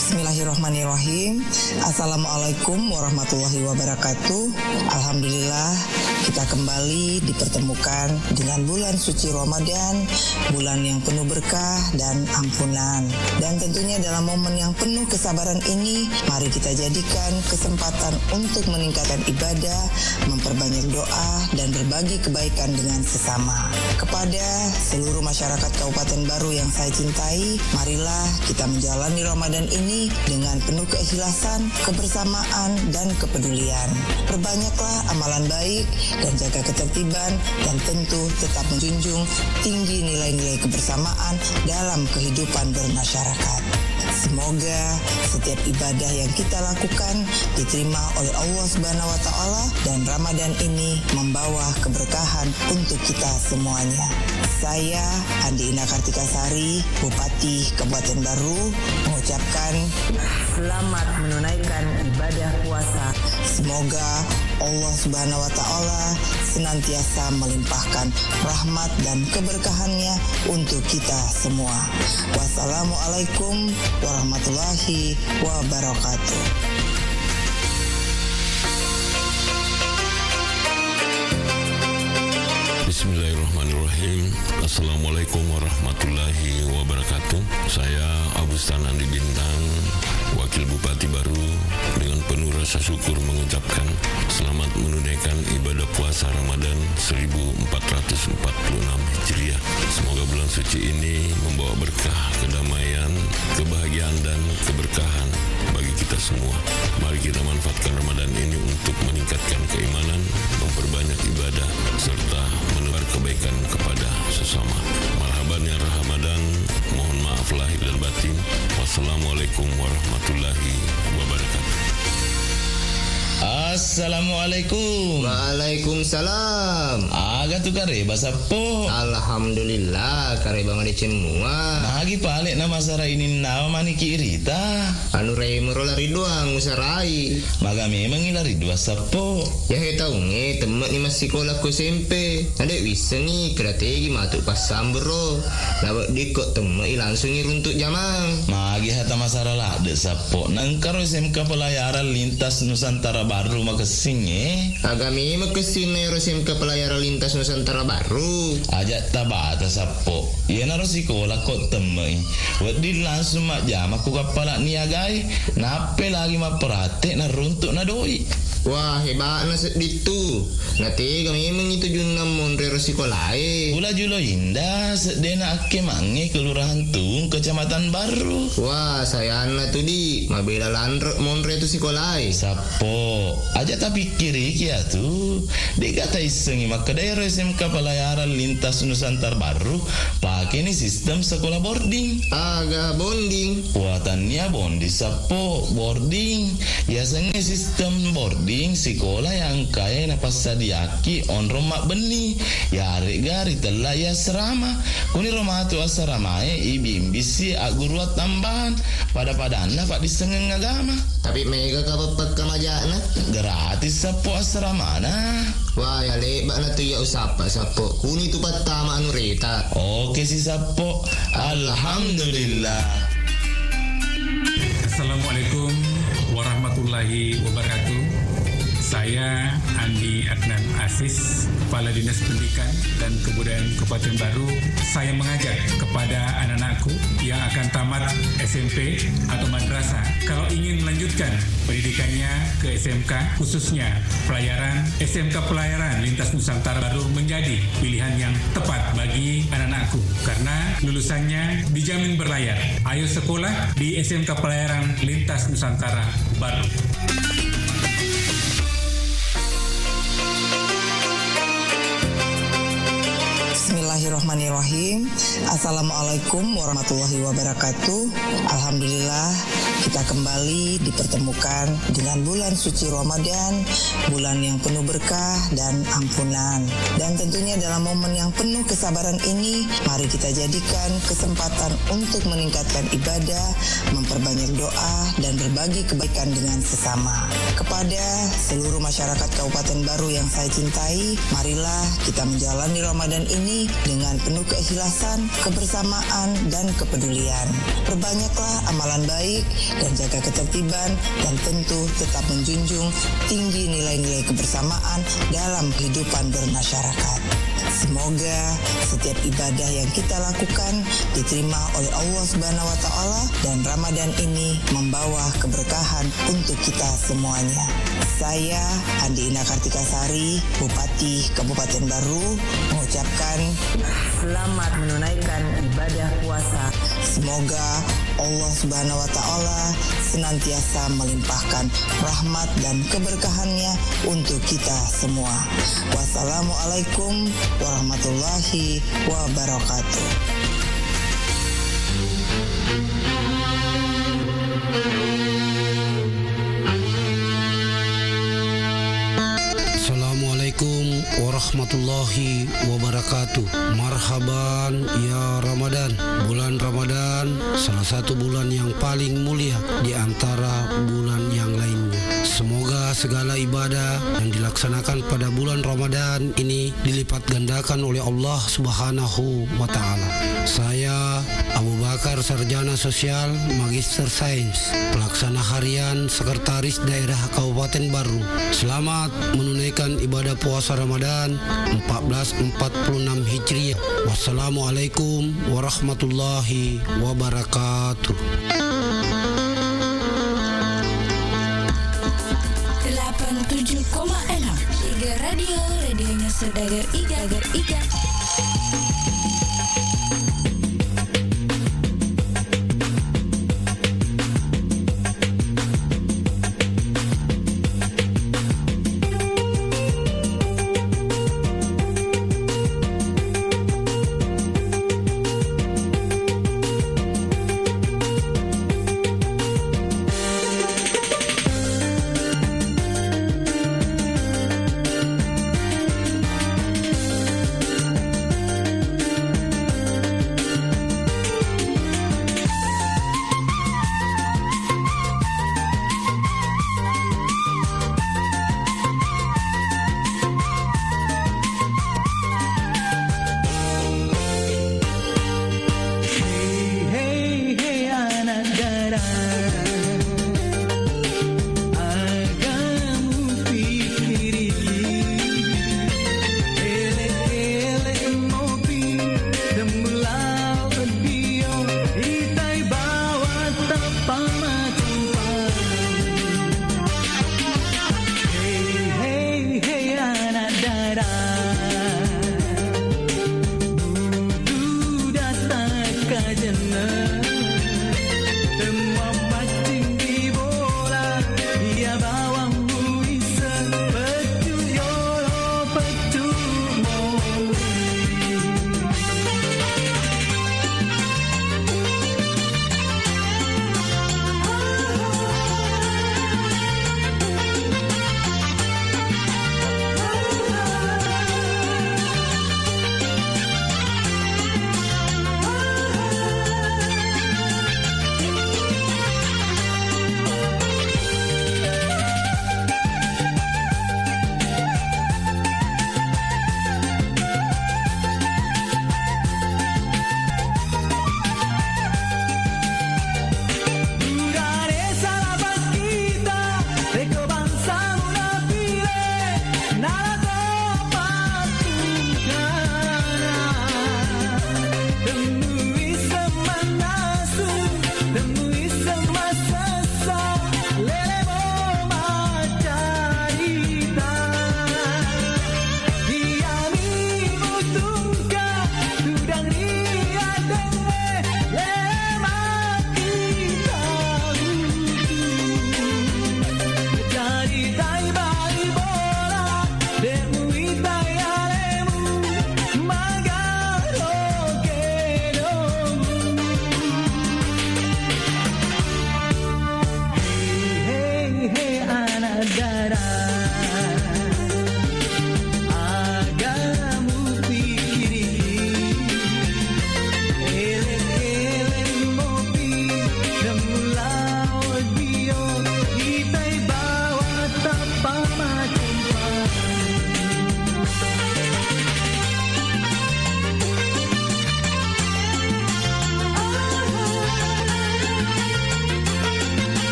Bismillahirrahmanirrahim. Assalamualaikum warahmatullahi wabarakatuh. Alhamdulillah, kita kembali dipertemukan dengan bulan suci Ramadan, bulan yang penuh berkah dan ampunan. Dan tentunya dalam momen yang penuh kesabaran ini, mari kita jadikan kesempatan untuk meningkatkan ibadah, memperbanyak doa, dan berbagi kebaikan dengan sesama. Kepada seluruh masyarakat Kabupaten Barru yang saya cintai, marilah kita menjalani Ramadan ini dengan penuh keikhlasan, kebersamaan, dan kepedulian. Perbanyaklah amalan baik dan jaga ketertiban, dan tentu tetap menjunjung tinggi nilai-nilai kebersamaan dalam kehidupan bermasyarakat. Semoga setiap ibadah yang kita lakukan diterima oleh Allah Subhanahu wa Ta'ala, dan Ramadan ini membawa keberkahan untuk kita semuanya. Saya, Andi Ina Kartika Sari, Bupati Kabupaten Barru, mengucapkan selamat menunaikan ibadah puasa. Semoga Allah Subhanahu wa Ta'ala senantiasa melimpahkan rahmat dan keberkahannya untuk kita semua. Wassalamualaikum warahmatullahi wabarakatuh. Bismillahirrahmanirrahim. Assalamualaikum warahmatullahi wabarakatuh. Saya Abu Stan Andi Bintang, Wakil Bupati Barru, dengan penuh rasa syukur mengucapkan selamat menunaikan ibadah puasa Ramadan seribu empat ratus empat puluh enam Hijriah. Semoga bulan suci ini membawa berkah, kedamaian, kebahagiaan, dan keberkahan bagi kita semua. Mari kita manfaatkan Ramadan ini untuk meningkatkan keimanan, memperbanyak ibadah, serta menebar kebaikan kepada sesama. Marhaban ya Ramadan, mohon maaf lahir dan batin. Wassalamualaikum warahmatullahi wabarakatuh. Assalamualaikum. Waalaikumsalam. Aga tu kareba, Sappo? Alhamdulillah, kareba madeceng mua. Magi pale na masara ininnawa maniki irita? Anu remo ro lari doang usarai. Maga memengngi lari doang, Sappo? Yahe taungnge temme'ni massikola ko S M P. Nade wissengngi keda tegi matu passambero. Naweddikko temme'i langsungngi runtuk jamang. Magi hata masara ladde, Sappo? Nengkaro S M K Pelayaran Lintas Nusantara Barru makessingnge. Aga memang kessinna ero S M K Pelayaran Lintas Nusantara Barru? Aja tabata, Sappo. Iyanaro sikola ko temme'i. Wedding langsung majjama ku kappala niagae. Nappe lagi mapprate naruntuk na doi. Wah, hebatna sedding tu. Natega memang itu junna monre ero sikolae. Pula Julo Indah, seddena akkemangnge Kelurahan Tuung, Kecamatan Barru. Wah, sayanna tu, di. Mabela lanre monre tu sikolae. Sappo, aja tapikkiriki atu. De'ga taissengngi makkeda ero S M K Pelayaran Lintas Nusantara Barru, pakeni sistem sekolah boarding. Aga bonding? Wah, tania bonding, Sappo, boarding. Yasengnge sistem boarding sikola yang engkae napassadiaki onrong mabbenni, yaregga ritella i asrama. Kuniro matu asramae ibimbisi agguruang tambahan, pada-padanna paddissengeng agama. Tapi mega ka peppekkamajakna? Gratis, Sappo, asramana. Wah, ya lebba'na tu iya usappa, Sappo. Kuni tu pattama anu reta. Oke si, Sappo. Alhamdulillah. Assalamualaikum warahmatullahi wabarakatuh. Saya Andi Adnan Aziz, Kepala Dinas Pendidikan dan Kebudayaan Kabupaten Baru. Saya mengajak kepada anak-anakku yang akan tamat S M P atau madrasah, kalau ingin melanjutkan pendidikannya ke S M K, khususnya pelayaran, S M K Pelayaran Lintas Nusantara baru menjadi pilihan yang tepat bagi anak-anakku karena lulusannya dijamin berlayar. Ayo sekolah di S M K Pelayaran Lintas Nusantara baru. Bismillahirrahmanirrahim. Assalamualaikum warahmatullahi wabarakatuh. Alhamdulillah, kita kembali dipertemukan dengan bulan suci Ramadan, bulan yang penuh berkah dan ampunan. Dan tentunya dalam momen yang penuh kesabaran ini, mari kita jadikan kesempatan untuk meningkatkan ibadah, memperbanyak doa, dan berbagi kebaikan dengan sesama. Kepada seluruh masyarakat Kabupaten Baru yang saya cintai, marilah kita menjalani Ramadan ini dengan penuh keikhlasan, kebersamaan, dan kepedulian. Perbanyaklah amalan baik dan jaga ketertiban, dan tentu tetap menjunjung tinggi nilai-nilai kebersamaan dalam kehidupan bermasyarakat. Semoga setiap ibadah yang kita lakukan diterima oleh Allah Subhanahu wa Ta'ala, dan Ramadan ini membawa keberkahan untuk kita semuanya. Saya, Andi Ina Kartika Sari, Bupati Kabupaten Baru, mengucapkan selamat menunaikan ibadah puasa. Semoga Allah Subhanahu wa Ta'ala senantiasa melimpahkan rahmat dan keberkahannya untuk kita semua. Wassalamualaikum warahmatullahi wabarakatuh. Assalamualaikum warahmatullahi wabarakatuh. Marhaban ya Ramadan. Bulan Ramadan salah satu bulan yang paling mulia di antara bulan yang lainnya. Semoga segala ibadah yang dilaksanakan pada bulan Ramadan ini dilipat gandakan oleh Allah Subhanahu wa Ta'ala. Saya Abu Bakar, Sarjana Sosial, Magister Sains, Pelaksana Harian Sekretaris Daerah Kabupaten Baru. Selamat menunaikan ibadah puasa Ramadan empat belas empat puluh enam Hijriah. Wassalamualaikum warahmatullahi wabarakatuh. Delapan tujuh koma enam Iga Radio, radionya saudagar Iga, Iga.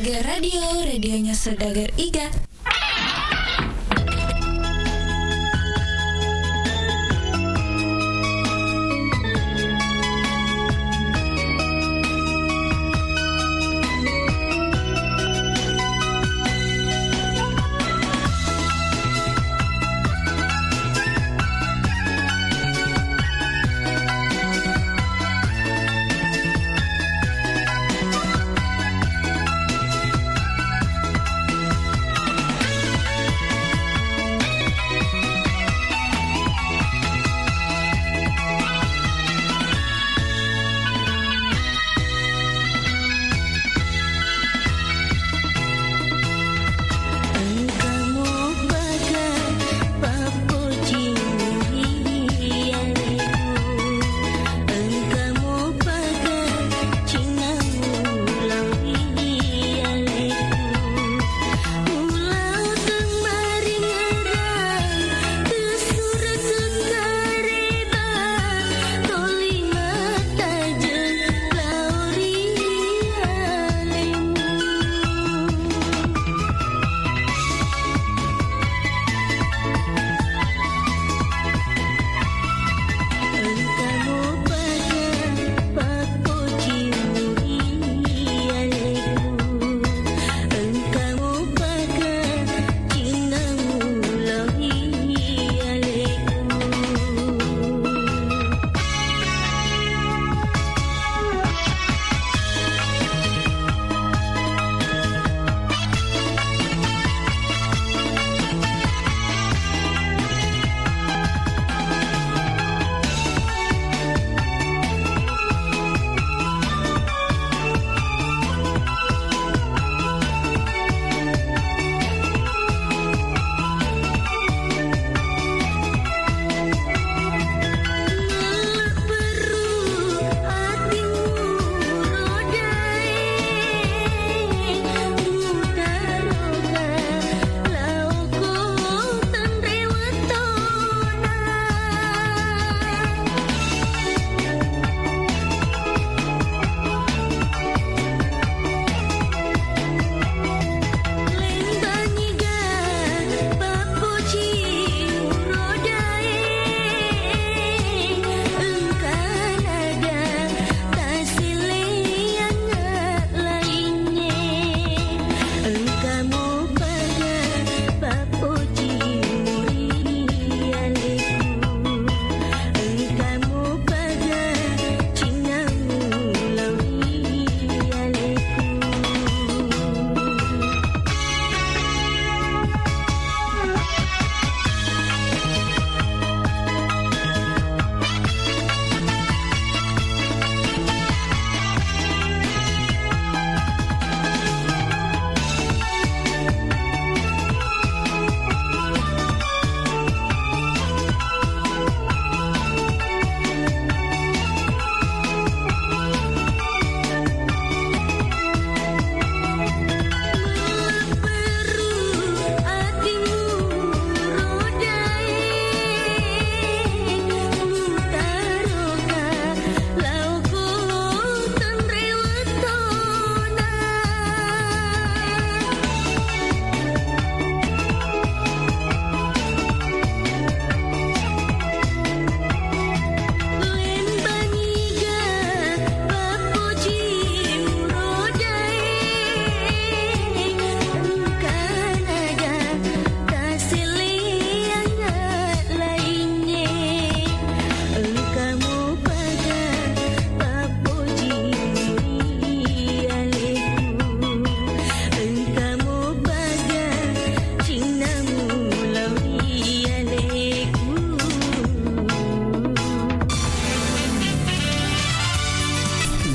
Radio, radionya saudagar Iga.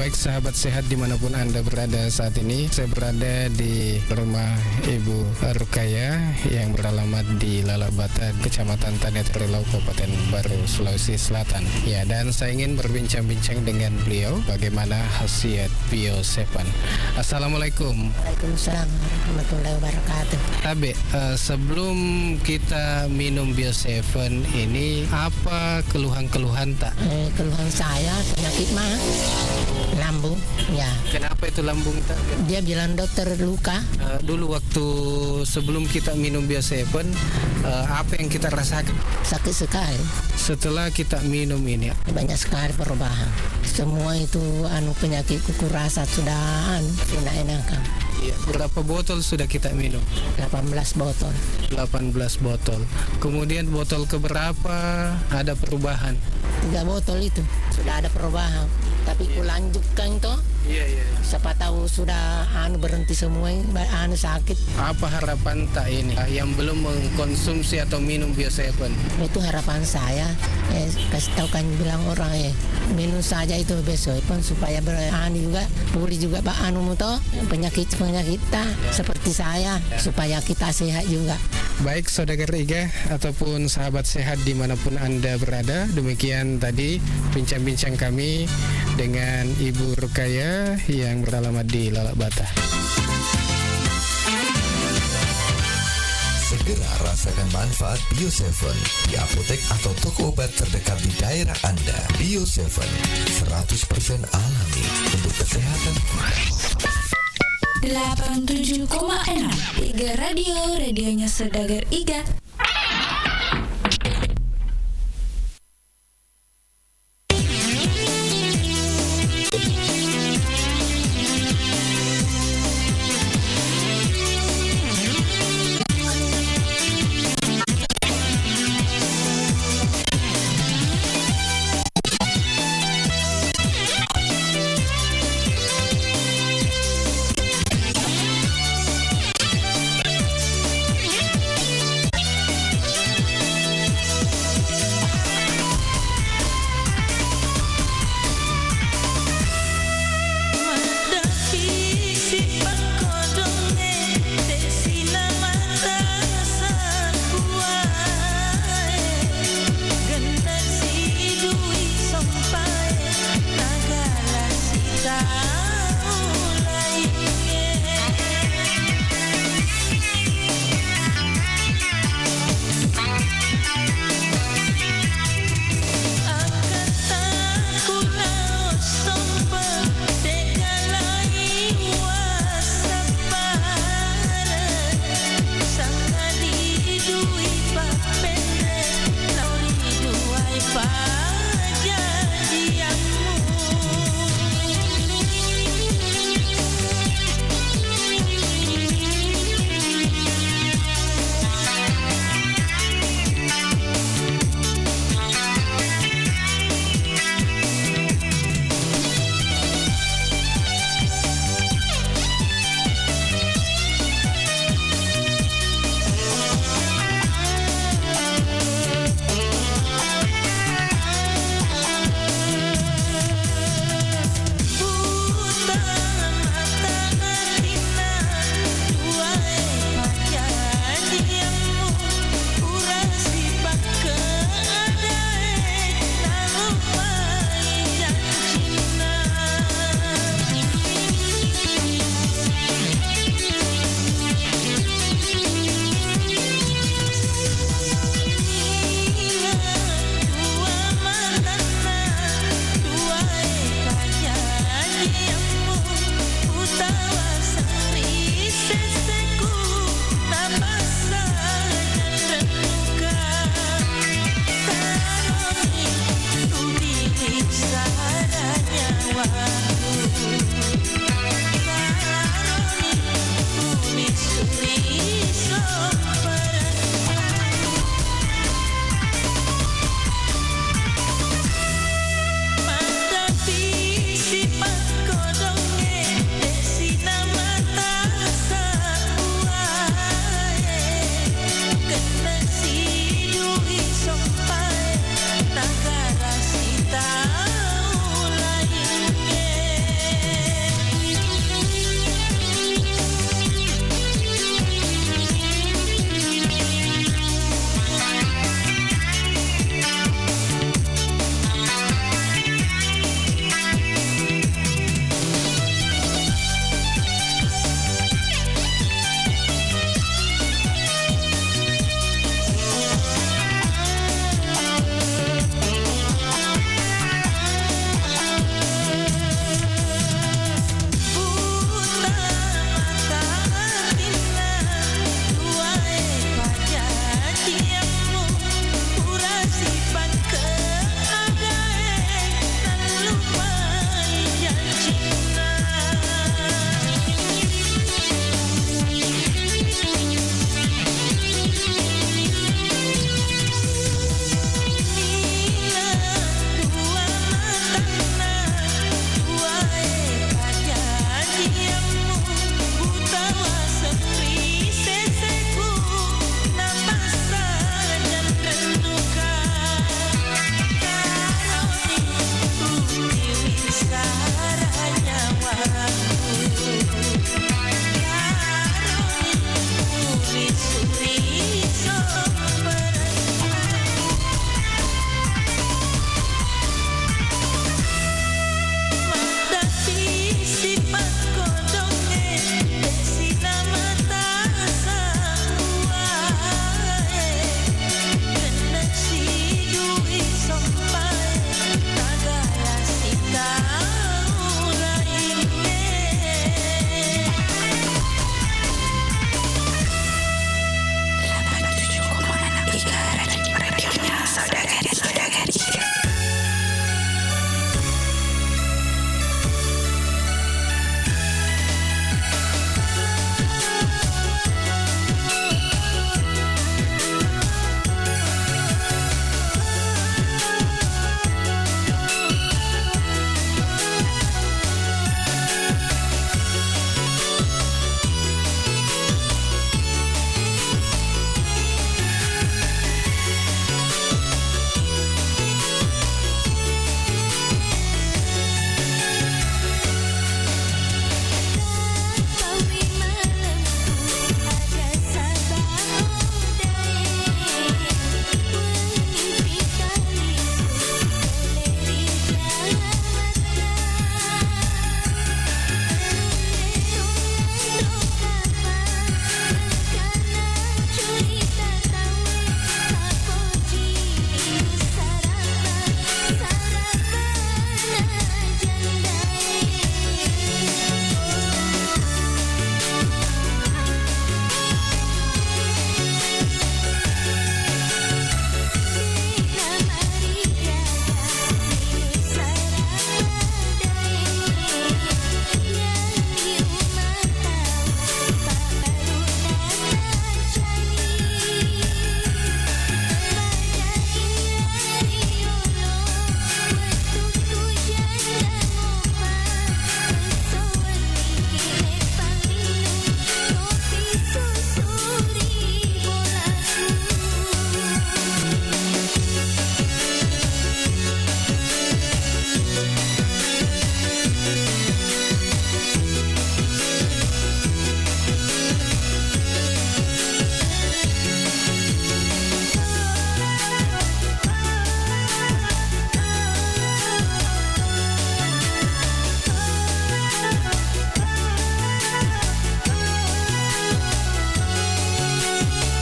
Baik, sahabat sehat dimanapun Anda berada saat ini, saya berada di rumah Ibu Rukaya yang beralamat di Lalabata, Kecamatan Tane Torelau, Kabupaten Baru, Sulawesi Selatan. Ya, dan saya ingin berbincang-bincang dengan beliau bagaimana khasiat Bio Seven. Assalamualaikum. Waalaikumsalam warahmatullahi wabarakatuh. Tabe, eh, sebelum kita minum Bio Seven ini, apa keluhan-keluhan tak? Eh, keluhan saya penyakit mah. Nah, Lambung, ya. Kenapa itu lambung, tak? Dia bilang dokter luka. Eh, dulu waktu sebelum kita minum Bio Seven, eh, apa yang kita rasakan? Sakit sekali. Setelah kita minum ini? Banyak sekali perubahan. Semua itu, anu, penyakitku kurasa sudah, anu, tidak enakan. Iya. Berapa botol sudah kita minum? Delapan belas botol. Delapan belas botol. Kemudian botol keberapa ada perubahan? Tiga botol itu sudah ada perubahan. Tapi kulanjutkan toh. Iya, iya. Siapa tahu sudah, anu, berhenti semua ini, ba-, anu, sakit. Apa harapan tak ini, yang belum mengkonsumsi atau minum Bio Seven? Itu harapan saya. Eh, kasih tahu kan, bilang orang, eh, minum saja itu Bio Seven supaya ber-, anu juga, pulih juga, Pak, anu, toh, penyakit-penyakit ta, seperti saya, supaya kita sehat juga. Baik, saudagar Iga ataupun sahabat sehat dimanapun Anda berada, demikian tadi bincang-bincang kami dengan Ibu Rukaya yang beralamat di Lalak Bata. Segera rasakan manfaat Bio Seven di apotek atau toko obat terdekat di daerah Anda. Bio Seven, seratus persen alami untuk kesehatan kita. Delapan tujuh koma enam Iga Radio, radionya saudagar Iga.